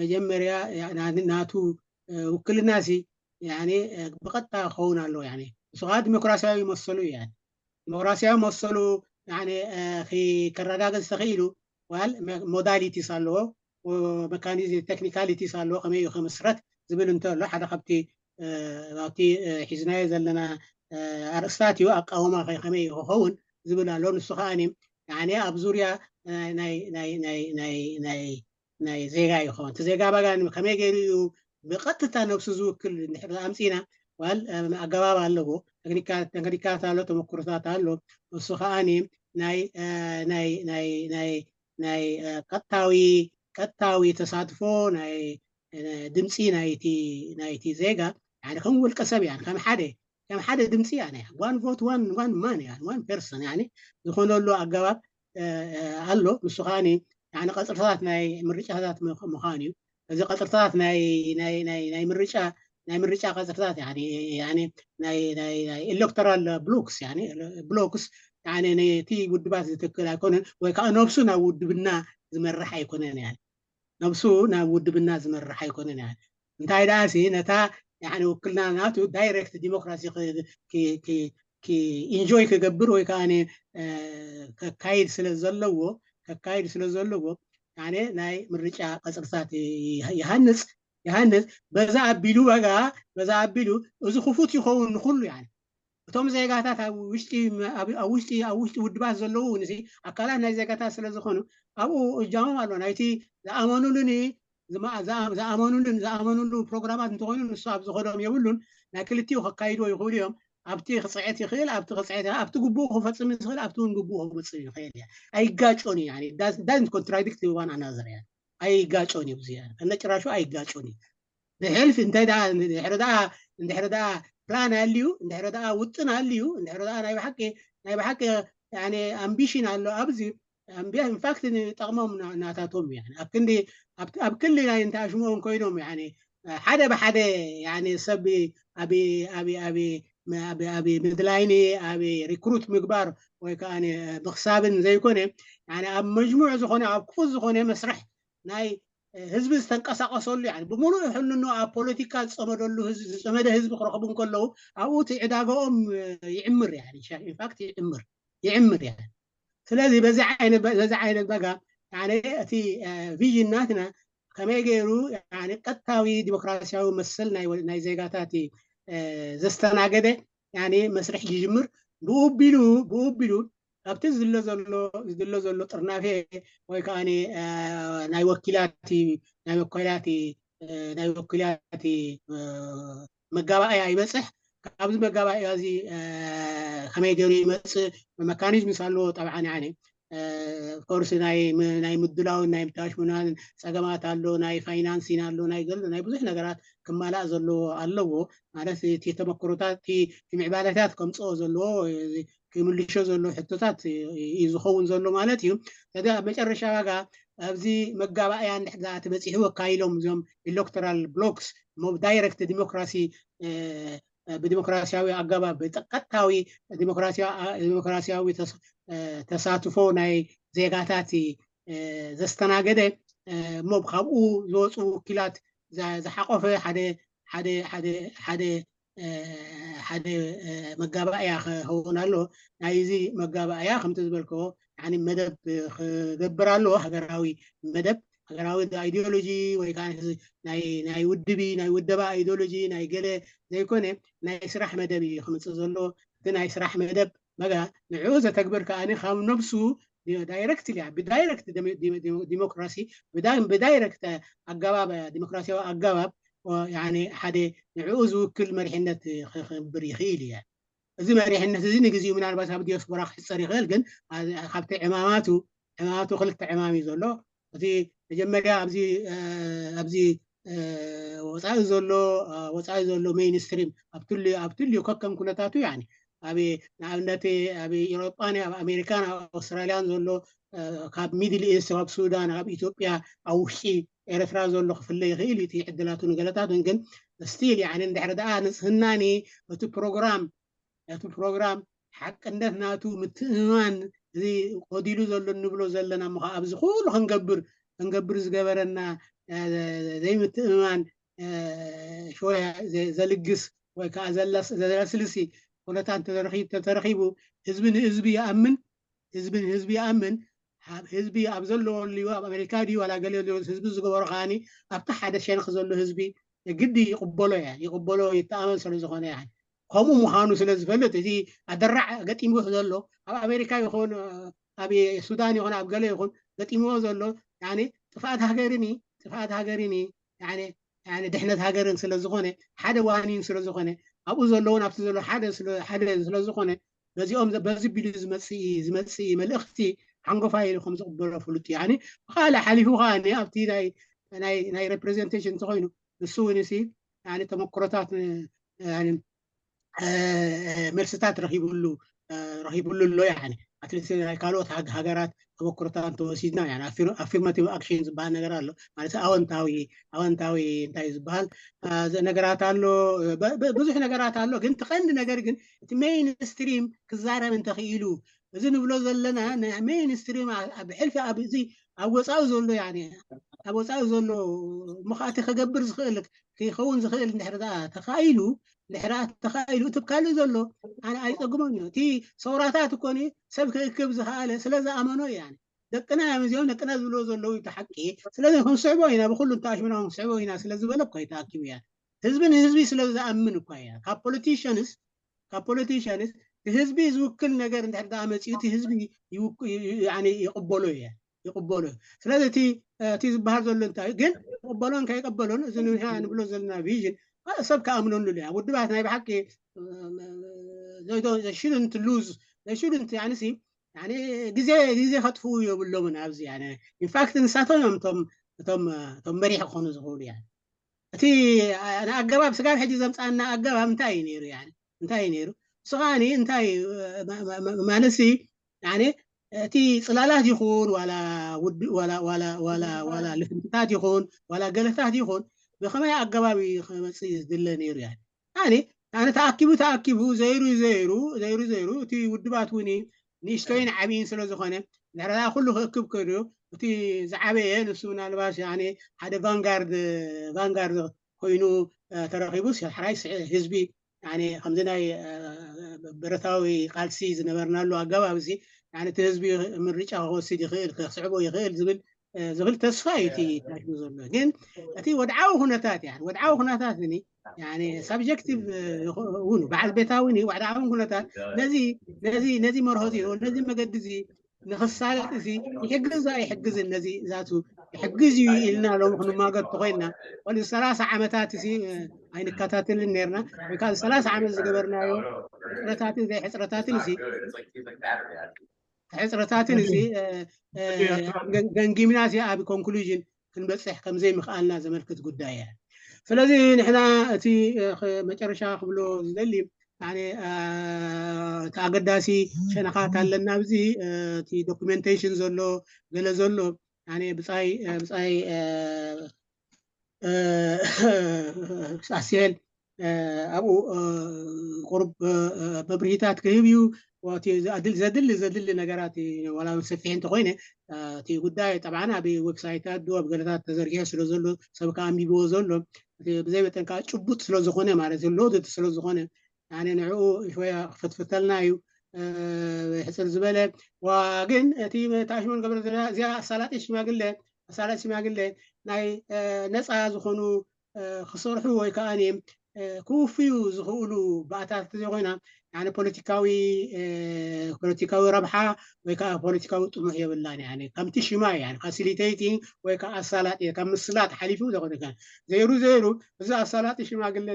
መጀመርያ ናቱ ውክልና ሲ ብቐጥታ ክኸውን ኣለዎ። ንሱ ከዓ ዲሞክራሲያዊ መሰሉ እዩ። ዲሞክራሲያዊ መሰሉ ከረጋገፅ ተኽኢሉ ዋል ሞዳሊቲስ ኣለዎ መካኒዝም ቴክኒካሊቲስ ኣለዎ ከመይ እዩ ክምስረት ዝብል እንተሎ ሓደ ካብቲ ኣብቲ ሒዝናዮ ዘለና ኣርእስታት እዩ። ኣቃወማ ከመይ እዩ ክኸውን ዝብል ኣሎ። ንሱ ከዓ ኣብ ዙርያ ናይ ዜጋ ይኸውን እቲ ዜጋ ባጋ ከመይ ገይሩ እዩ ብቐጥታ ነብሱ ዝውክል ኣምፂና ዋል ኣገባብ ኣለዎ። ተክኒካት ኣሎ ተመክሮታት ኣሎ። እሱ ከዓ ናይ ናይ ናይ ናይ ናይ ቀጥታዊ ቀጥታዊ ተሳትፎ ናይ ድምፂ ናይቲ ናይቲ ዜጋ ከም ውልቀ ሰብ እያ ከም ሓደ ከም ሓደ ድምፂ እያ one vote one one man እያ one person ዝኾነሉ ኣገባብ ኣሎ። ንሱ ከዓ ቀፅርታት ናይ ምርጫታት ምዃን እዩ። እዚ ቀፅርታት ናይ ናይ ናይ ናይ ምርጫ ናይ ምርጫ ቀፅርታት ናይ ናይ ኤሌክቶራል ብሎክስ ብሎክስ ነቲ ውድባት ዝትክል ኣይኮነን ወይ ከዓ ነብሱ ናብ ውድብና ዝመርሕ ኣይኮነን። ነብሱ ናብ ውድብና ዝመርሕ ኣይኮነን። እንታይ ደኣ ሲ ነታ ውክልና ናቱ ዳይሬክት ዲሞክራሲ ኢንጆይ ክገብር ወይ ከዓ ከካይድ ስለ ዘለዎ ከካይድ ስለ ዘለዎ ናይ ምርጫ ቀፅርታት ይሃንፅ ይሃንፅ በዛ ኣቢሉ ዋጋ በዛ ኣቢሉ እዚ ክፉት ይኸውን ንኩሉ እቶም ዜጋታት ኣብ ውሽጢ ኣብ ውሽጢ ኣብ ውሽጢ ውድባት ዘለዉ ንሲ ኣካላት ናይ ዜጋታት ስለ ዝኾኑ ኣብኡ እጃሞም ኣሎ ናይቲ ዝኣመኑሉኒ ዝኣመኑሉን ዝኣመኑሉ ፕሮግራማት እንተኮይኑ ንሱ ኣብ ዝኸዶም የብሉን። ናይ ክልቲኡ ከካይድዎ ይኽእሉ እዮም። ኣብቲ ክፅዕት ይኽእል ኣብቲ ክፅዕት ኣብቲ ግቡኡ ክፈፅም ይኽእል ኣብቲ እውን ግቡኡ ክመፅእ ይኽእል እያ። ኣይጋጮን እዩ ዳንት ኮንትራዲክት ዋን ኣናዘር እያ። ኣይጋጮን እዩ። እዚ ከነጭራሹ ኣይጋጮን እዩ። ብሕልፊ እንታይ ደኣ እንድሕሪ ደኣ እንድሕሪ ደኣ ፕላን ኣልዩ፣ እንድሕሪ ደኣ ውጥን ኣልዩ፣ እንድሕሪ ደኣ ናይ ብሓቂ ናይ ብሓቂ ያኔ ኣምቢሽን ኣሎ ኣብዚ ኣምቢያ ኢንፋክት ንጠቕሞም ናታቶም ያኔ ኣብ ክንዲ ኣብ ክንዲ ናይ እንተኣሽምኦም ኮይኖም ያኔ ሓደ ብሓደ ያኔ ሰብ ኣብ ኣብ ኣብ ኣብ ምድላይኒ ኣብ ሪክሩት ምግባር ወይ ከዓ ምኽሳብን ዘይኮነ ኣብ መጅሙዕ ዝኾነ ኣብ ክፉት ዝኾነ መስርሕ ናይ ህዝቢ ዝተንቀሳቀሰሉ ብሙሉእ ሕልንኡ ኣብ ፖለቲካ ዝፀመደሉ ዝፀመደ ህዝቢ ክረኽቡ እንከለዉ ኣብኡ እቲ ዕዳጋኦም ይዕምር ኢንፋክት ይዕምር ይዕምር ስለዚ በዚ ዓይነት በጋ እቲ ቪዥን ናትና ከመይ ገይሩ ቀጥታዊ ዲሞክራሲያዊ መሰል ናይ ዜጋታት ዘስተናገደ መስርሕ ይጅምር ብኡ ቢሉ ብኡ ቢሉ ካብቲ ዝድለ ዘሎ ዝድለ ዘሎ ጥርናፌ ወይ ከዓ ናይ ወኪላት ናይ ወኪላት ናይ ወኪላት መጋባእያ ይበፅሕ ካብዚ መጋባእያ እዚ ከመይ ገይሩ ይመፅእ መካኒዝምስ ኣለዎ ጠብዓ ያኔ ኮርስ ናይ ምድላውን ናይ ምታሽሙናን ፀገማት ኣሎ ናይ ፋይናንሲን ኣሎ ናይ ገለ ናይ ብዙሕ ነገራት ክማላእ ዘለዎ ኣለዎ ማለት እቲ ተመክሮታት እቲ ምዕባለታት ከምፅኦ ዘለዎ ክምልሾ ዘሎ ሕቶታት እዩ ዝኸውን ዘሎ ማለት እዩ ስለዚ ኣብ መጨረሻ ዋጋ ኣብዚ መጋባእያ እንድሕር ትበፂሕዎ ካይሎም እዞም ኤሌክቶራል ብሎክስ ሞብ ዳይረክት ዲሞክራሲ ብዲሞክራሲያዊ ኣገባብ ብቀጥታዊ ዲሞክራሲያዊ ተሳትፎ ናይ ዜጋታት ዘስተናገደ እሞ ካብኡ ዝወፁ ውኪላት ዝሓቆፈ ሓደ ሓደ ሓደ ሓደ ሓደ መጋባእያ ክኸውን ኣሎ ናይዚ መጋባእያ ከምቲ ዝበልከዎ መደብ ክገብር ኣለዎ ሃገራዊ መደብ ሃገራዊ ኣይዲዮሎጂ ወይ ከዓ ናይ ውድቢ ናይ ውደባ ኣይዲዮሎጂ ናይ ገለ ዘይኮነ ናይ ስራሕ መደብ እዩ ክምፅእ ዘሎ እቲ ናይ ስራሕ መደብ መጋ ንዕኡ ዘተግብር ከዓ ካብ ነብሱ ዳይረክት ያ ብዳይረክት ዲሞክራሲ ብዳይረክት ኣገባብ ዲሞክራሲያዊ ኣገባብ ሓደ ንዕኡ ዝውክል መሪሕነት ክኽብር ይኽእል እየ እዚ መሪሕነት እዚ ንግዜኡ ምናልባት ኣብ ዲያስፖራ ክሕፀር ይኽእል ግን ካብቲ ዕማማቱ ዕማማቱ ክልተ ዕማም እዩ ዘሎ እቲ መጀመርያ ኣብዚ ኣብዚ ወፃኢ ዘሎ ወፃኢ ዘሎ ሜይንስትሪም ኣብትልዩ ኣብትልዩ ከከም ኩነታቱ ያኒ ኣብ ንኣብነት ኣብ ኤሮጳን ኣብ ኣሜሪካን ኣብ ኣውስትራልያን ዘሎ ካብ ሚድል ኢስት ካብ ሱዳን ኣብ ኢትዮጵያ ኣብ ውሽጢ ኤርትራ ዘሎ ክፍለ ይኽእል እዩ እቲ ዕድላቱ ንገለታቱን ግን ስቲል ያኒ እንድሕር ደኣ ንፅህናኒ እቲ ፕሮግራም እቲ ፕሮግራም ሓቅነት ናቱ ምትእምማን እዚ ቆዲሉ ዘሎ እንብሎ ዘለና ምኸ ኣብዚ ኩሉ ክንገብር ክንገብር ዝገበረና ዘይምትእምማን ሾያ ዘልግስ ወይ ከዓ ዘለስልሲ ኩነታት ተተረኺቡ ህዝቢ ንህዝቢ ይኣምን ህዝቢ ንህዝቢ ይኣምን ህዝቢ ኣብ ዘለወሉ ኣብ ኣሜሪካ ድዩ ዋላ ገለ ህዝቢ ዝገበሮ ከዓኒ ኣብቲ ሓደ ሸነኽ ዘሎ ህዝቢ ግዲ ይቕበሎ እያ ይቕበሎ ይተኣመን ስለ ዝኾነ እያ ከምኡ ምዃኑ ስለ ዝፈልጥ እቲ ኣደራዕ ገጢምዎ ዘሎ ኣብ ኣሜሪካ ይኹን ኣብ ሱዳን ይኹን ኣብ ገለ ይኹን ገጢምዎ ዘሎ ጥፍኣት ሃገርን ጥፍኣት ሃገርን ድሕነት ሃገርን ስለ ዝኾነ ሓደ ዋኒን ስለ ዝኾነ ኣብኡ ዘለውን ኣብቲ ዘሎ ሓደ ሓደ ስለ ዝኾነ በዚኦም በዚ ቢሉ ዝመፅእ ዝመፅእ መልእኽቲ ሓንጎፋይ ኢሉ ከም ዝቕበሎ ፍሉጥ እዩ ብካልእ ሓሊፉ ከዓ ኣብቲ ናይ ሬፕሬዘንቴሽን እንተኮይኑ ንሱ እውን ሲ ተመክሮታት መልስታት ረኪብሉ ረኪብሉ ኣሎ ኣትሊስት ናይ ካልኦት ሃገራት ተመክሮታት እንተወሲድና ኣፊርማቲቭ ኣክሽን ዝበሃል ነገር ኣሎ ማለት ኣወንታዊ ኣወንታዊ እንታይ ዝበሃል ነገራት ኣሎ ብዙሕ ነገራት ኣሎ ግን ትቐንዲ ነገር ግን እቲ ሜይን ስትሪም ክዛረብ እንተኽኢሉ እዚ ንብሎ ዘለና ሜይን ስትሪም ብሕልፊ ኣብዚ ኣብ ወፃኢ ዘሎ ኣብ ወፃኢ ዘሎ ምኽኣቲ ከገብር ዝኽእል ክኸውን ዝኽእል እንድሕር ተኻኢሉ እንድሕር ተኻኢሉ እቲ ካልእ ዘሎ ኣነ ኣይፀግሞን እዩ እቲ ሰውራታት እኮ ሰብ ክእክብ ዝኽኣለ ስለ ዝኣመኖ እዩ ደቅና እዮም እዚኦም ደቅና ዝብልዎ ዘለዉ እዩ ሓቂ ስለዚ ክንስዕቦ ኢና ብኩሉ እንተኣሽምና ክንስዕቦ ኢና ስለ ዝበለ እኮ ተኣኪቡ እያ ህዝቢ ንህዝቢ ስለ ዝኣምን እኳ እያ ካብ ፖለቲሽንስ ካብ ፖለቲሽንስ ህዝቢ ዝውክል ነገር እንድሕር መፅኡ እቲ ህዝቢ ይቕበሎ እየ ይቕበሎ እዩ ስለዚ እቲ እቲ ዝበሃል ዘሎ እንታይ ግን ይቕበሎን ከይቀበሎን እዚ ንሕና ንብሎ ዘለና ቪዥን ሰብ ከኣምነሉ ያ ውድባት ናይ ብሓቂ shouldn't lose shouldn't ያንሲ ግዜ ግዜ ከጥፍኡ የብሎምን ኣብዚ ኢንፋክት ንሳቶም እዮም እቶም እቶም እቶም መሪሕ ክኾኑ ዝኽእሉ። ያ እቲ ንኣገባብ ስጋብ ሕጂ ዘምፃና ኣገባብ እንታይ እዩ ነይሩ? ያ እንታይ እዩ ነይሩ? እሱ ከዓኒ እንታይ ማለት ሲ እቲ ፅላላት ይኹን ዋላ ልፍንትታት ይኹን ዋላ ገለታት ይኹን ብኸመይ ኣገባብ እዩ ክመፅእ ዝድለ ነይሩ? ያ ኣነ ኣነ ተኣኪቡ ተኣኪቡ ዘይሩ ዘይሩ ዘይሩ ዘይሩ እቲ ውድባት እውን ንእሽቶይን ዓብይን ስለ ዝኾነ ንሕረዳ ኩሉ ክእክብ ክእሉ እቲ ዝዓበየ ንሱ ምናልባት ሓደ ቫንጋርድ ቫንጋርድ ኮይኑ ተረኺቡ ሕራይ ህዝቢ ከምዚ ናይ ብረታዊ ቃልሲ ዝነበርናሉ ኣገባብ እዚ እቲ ህዝቢ ምርጫ ክወስድ ይኽእል ክስዕቦ ይኽእል ዝብል ዝብል ተስፋ እዩ እቲ ታሽሙ ዘሎ። ግን እቲ ወድዓዊ ኩነታት ያ ወድዓዊ ኩነታት ኒ ሳብጀክቲቭ እውን በዓል ቤታዊ ወድዓዊ ኩነታት ነዚ ነዚ ነዚ መርሆ እዚ ነዚ መገዲ እዚ ንኽሳለጥ እዚ ይሕግዝ ዶ ኣይሕግዝን? ነዚ ዛቱ ይሕግዝ እዩ ኢልና ሎም ክንማገር ተኮይና ወ ሰላሳ ዓመታት እዚ ኣይንከታተልን ነርና ወይ ከዓ ሰላሳ ዓመት ዝገበርናዮ ሕፅረታትን ዘይሕፅረታትን እዚ ሕፅረታትን እዚ ገንጊምና እዚ ኣብ ኮንክሉዥን ክንበፅሕ ከምዘይምኽኣልና ዘመልክት ጉዳይ እያ። ስለዚ ንሕና እቲ መጨረሻ ክብሎ ዝደሊ እቲ ኣገዳሲ ሸነኻት ኣለና ኣብዚ እቲ ዶኩሜንቴሽን ዘሎ ገለ ዘሎ ብፃይ ብፃይ ኣስሄል ኣብኡ ቁሩብ መብርሂታት ክህብ እዩ። ዘድሊ ዘድሊ ነገራት ዋላ ሰፊሕ እንተኮይነ እቲ ጉዳይ ጠብዓን ኣብ ዌብሳይታት ዶ ኣብ ገለታት ተዘርጊሑ ስለ ዘሎ ሰብ ከኣንቢብዎ ዘሎ ብዘይ መጠን ከዓ ጭቡጥ ስለ ዝኾነ ማለት ሎድድ ስለ ዝኾነ ኣነ ንዕኡ ሽወያ ክፍትፍተልና እዩ። ሕፅር ዝበለ ዋ ግን እቲ ታሽሞን ገብረ እዚኣ ኣሳላጢ ሽማግለ ኣሳላጢ ሽማግለ ናይ ነፃ ዝኾኑ ክሰርሑ ወይ ከዓ ክውፍዩ ዝኽእሉ ባእታት ዘይኮይና ፖለቲካዊ ፖለቲካዊ ረብሓ ወይ ከዓ ፖለቲካዊ ጥሙሕ የብላን። ከምቲ ሽማ ፋሲሊቴቲንግ ወይ ከዓ ኣሳላጢ ካብ ምስላጥ ሓሊፉ ዘይኮነ ዘይሩ ዘይሩ እዚ ኣሳላጢ ሽማግለ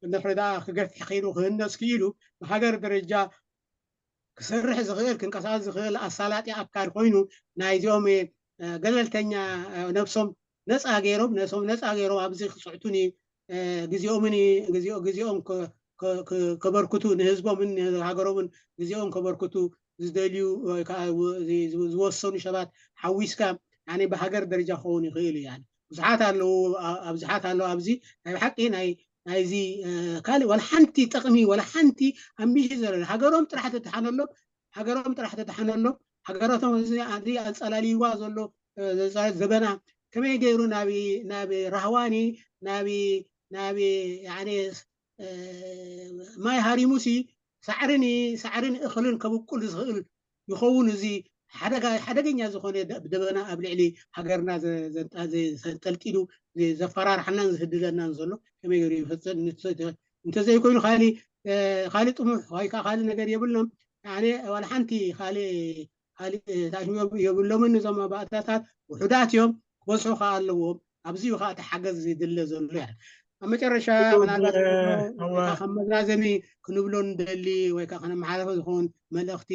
እንድሕር ደኣ ክገፍሕ ክኢሉ ክህነፅ ክኢሉ ብሃገር ደረጃ ክሰርሕ ዝኽእል ክንቀሳቀስ ዝኽእል ኣሳላጢ ኣካል ኮይኑ ናይዚኦም ገለልተኛ ነብሶም ነፃ ገይሮም ነብሶም ነፃ ገይሮም ኣብዚ ክፅዕቱኒ ግዜኦምን ግዜኦም ከበርክቱ ንህዝቦምን ንሃገሮምን ግዜኦም ከበርክቱ ዝደልዩ ዝወሰኑ ሰባት ሓዊስካ ብሃገር ደረጃ ክኸውን ይኽእል እዩ። ብዙሓት ኣለዉ ኣብዝሓት ኣለዉ ኣብዚ ናይ ብሓቂ ናይ ናይዚ ካልእ ዋላ ሓንቲ ጥቕሚ ዋላ ሓንቲ ኣምቢሽን ዘሎ ሃገሮም ጥራሕ ተድሓነሎም ሃገሮም ጥራሕ ተድሓነሎም ሃገራቶም እዚ ኣንፀላልይዋ ዘሎ ዘበና ከመይ ገይሩ ናብ ናብ ራህዋኒ ናብ ናብ ማይ ሃሪሙሲ ሳዕርን ሳዕርን እኽልን ከብቁል ዝኽእል ይኸውን። እዚ ሓደገኛ ዝኾነ ደበና ኣብ ልዕሊ ሃገርና ዘንጠልጢሉ ዘፈራርሓናን ዝህድደናን ዘሎ ከመይ ገይሩ ይፈፀ እንተዘይኮይኑ ካሊ ካሊ ጥሙሕ ወይ ከዓ ካሊ ነገር የብሎም። ኣነ ዋላ ሓንቲ ካሊ ካሊ ታሽሙ የብሎምን። እዞም ኣባእታታት ውሑዳት እዮም ክበዝሑ ከዓ ኣለዎም። ኣብዚ እዩ ከዓ እቲ ሓገዝ ዝድለ ዘሎ ያ ኣብ መጨረሻ ምናልባት ካብ መዛዘሚ ክንብሎ ንደሊ ወይ ከዓ ከነመሓላለፈ ዝኸውን መልእኽቲ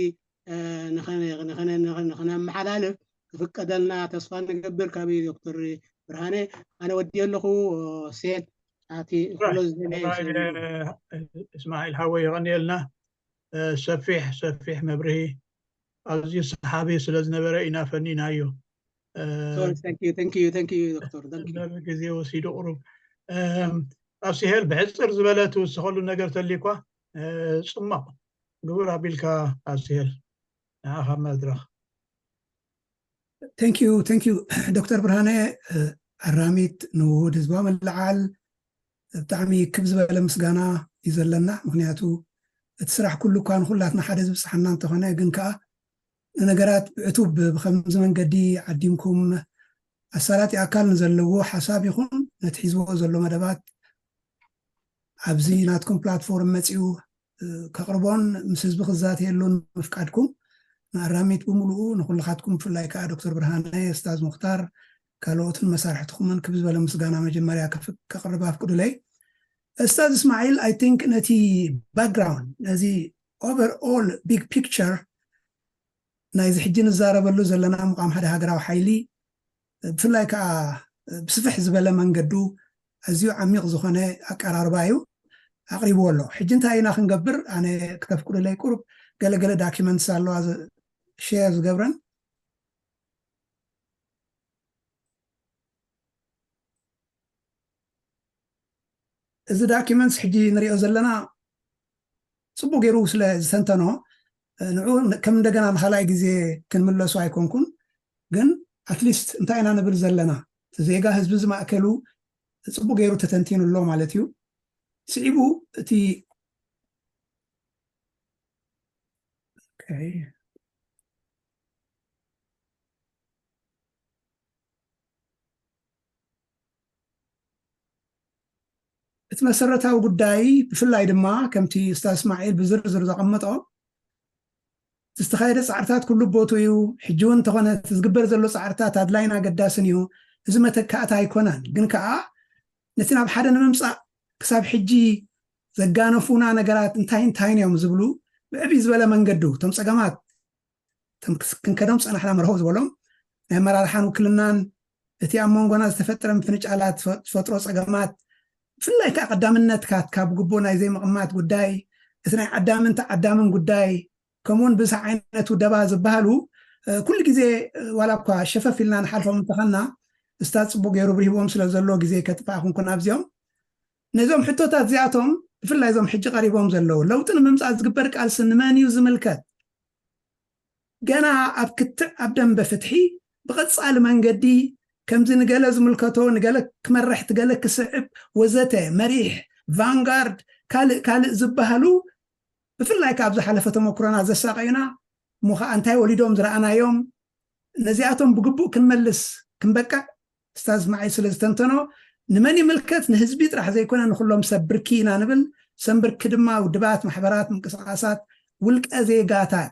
ንኸነመሓላልፍ ክፍቀደልና ተስፋ ንገብር። ካብ ዶክተር ብርሃነ ኣነ ወዲ ኣለኹ። ሴት ኣቲ እስማዒል ሓወይ የቐንየልና። ሰፊሕ ሰፊሕ መብርሂ ኣዝዩ ሰሓቢ ስለ ዝነበረ ኢና ፈኒናዮ። ግዜ ወሲዱ ቁሩብ ኣብ ሲሄል ብሕፅር ዝበለ ትውስኸሉ ነገር ተሊኳ ፅማቕ ግብር ኣቢልካ ኣብ ሲሄል ንዓኻ መድረኽ። Thank you thank you ዶክተር ብርሃነ ኣራሚት ንውሁድ ህዝባዊ ምልዓል ብጣዕሚ ክብ ዝበለ ምስጋና እዩ ዘለና። ምክንያቱ እቲ ስራሕ ኩሉ እኳ ንኩላትና ሓደ ዝብፅሓና እንተኾነ ግን ከዓ ንነገራት ብዕቱብ ብከምዚ መንገዲ ዓዲምኩም ኣሳላጢ ኣካል ንዘለዎ ሓሳብ ይኹን ነቲ ሒዝዎ ዘሎ መደባት ኣብዚ ናትኩም ፕላትፎርም መፂኡ ከቕርቦን ምስ ህዝቢ ክዛተየሉን ምፍቃድኩም ንኣራሚት ብምሉኡ ንኩልኻትኩም ብፍላይ ከዓ ዶክተር ብርሃነ ስታዝ ሙክታር ካልኦትን መሳርሕትኩምን ክብ ዝበለ ምስጋና መጀመርያ ከቕርብ ኣፍቅዱለይ። እስታዝ እስማዒል I think ነቲ ባክግራውንድ ነዚ ኦቨር ኦል ቢግ ፒክቸር ናይዚ ሕጂ ንዛረበሉ ዘለና ምቋም ሓደ ሃገራዊ ሓይሊ ብፍላይ ከዓ ብስፍሕ ዝበለ መንገዱ ኣዝዩ ዓሚቕ ዝኾነ ኣቀራርባ እዩ ኣቕሪብዎ ኣሎ። ሕጂ እንታይ ኢና ክንገብር? ኣነ ክተፍቅዱለይ ቁሩብ ገለገለ ዳኪመንትስ ኣለዋ ሸር ዝገብረን። እዚ ዳኪመንትስ ሕጂ ንሪኦ ዘለና ፅቡቅ ገይሩ ስለ ዝተንተኖ ንዑ ከም እንደገና ንካልኣይ ግዜ ክንምለሱ ኣይኮንኩን። ግን ኣትሊስት እንታይ ኢና ንብል ዘለና? እቲ ዜጋ ህዝቢ ዝማእከሉ ፅቡቅ ገይሩ ተተንቲኑ ኣሎ ማለት እዩ። ስዒቡ እቲ እቲ መሰረታዊ ጉዳይ ብፍላይ ድማ ከምቲ ኡስታዝ እስማዒል ብዝርዝር ዘቐመጦ ዝተኻየደ ፃዕርታት ኩሉ ቦቱ እዩ። ሕጂ እውን እንተኾነ እቲ ዝግበር ዘሎ ፃዕርታት ኣድላይን ኣገዳስን እዩ። እዚ መተካእታ ኣይኮነን። ግን ከዓ ነቲ ናብ ሓደ ንምምፃእ ክሳብ ሕጂ ዘጋነፉና ነገራት እንታይ እንታይን እዮም ዝብሉ ብዕብይ ዝበለ መንገዱ እቶም ፀገማት ክንከዶም ዝፀናሕና መርሆ ዝበሎም ናይ ኣመራርሓን ውክልናን እቲ ኣብ መንጎና ዝተፈጠረ ምፍንጫላት ዝፈጥሮ ፀገማት ብፍላይ ከዓ ቀዳምነትካ ካብ ግቡእ ናይ ዘይምቕማጥ ጉዳይ እቲ ናይ ዓዳምን ተዓዳምን ጉዳይ ከምኡውን ብዝሕ ዓይነት ውደባ ዝበሃሉ ኩሉ ግዜ ዋላ እኳ ሸፈፍ ኢልና ንሓልፎም እንተኸና እስታት ፅቡቅ ገይሩ ብሪህዎም ስለ ዘሎ ግዜ ከጥፋእ ክንኩን ኣብዚኦም ነዞም ሕቶታት እዚኣቶም ብፍላይ እዞም ሕጂ ቀሪቦም ዘለዉ ለውጢ ንምምፃእ ዝግበር ቃልሲ ንመን እዩ ዝምልከት? ገና ኣብ ክትዕ ኣብ ደንበ ፍትሒ ብቐፃሊ መንገዲ ከምዚ ንገለ ዝምልከቶ ንገለ ክመርሕ ትገለ ክስዕብ ወዘተ መሪሕ ቫንጋርድ ካልእ ካልእ ዝበሃሉ ብፍላይ ካብ ዝሓለፈ ተመክሮና ዘሳቀዩና እሞ ከዓ እንታይ ወሊዶም ዝረኣናዮም ነዚኣቶም ብግቡእ ክንመልስ ክንበቅዕ ስታዝ ማዓይ ስለ ዝተንተኖ ንመን ይምልከት ንህዝቢ ጥራሕ ዘይኮነ ንኩሎም ሰብ ብርኪ ኢና ንብል። ሰንብርኪ ድማ ውድባት ማሕበራት ምንቅስቃሳት ውልቀ ዜጋታት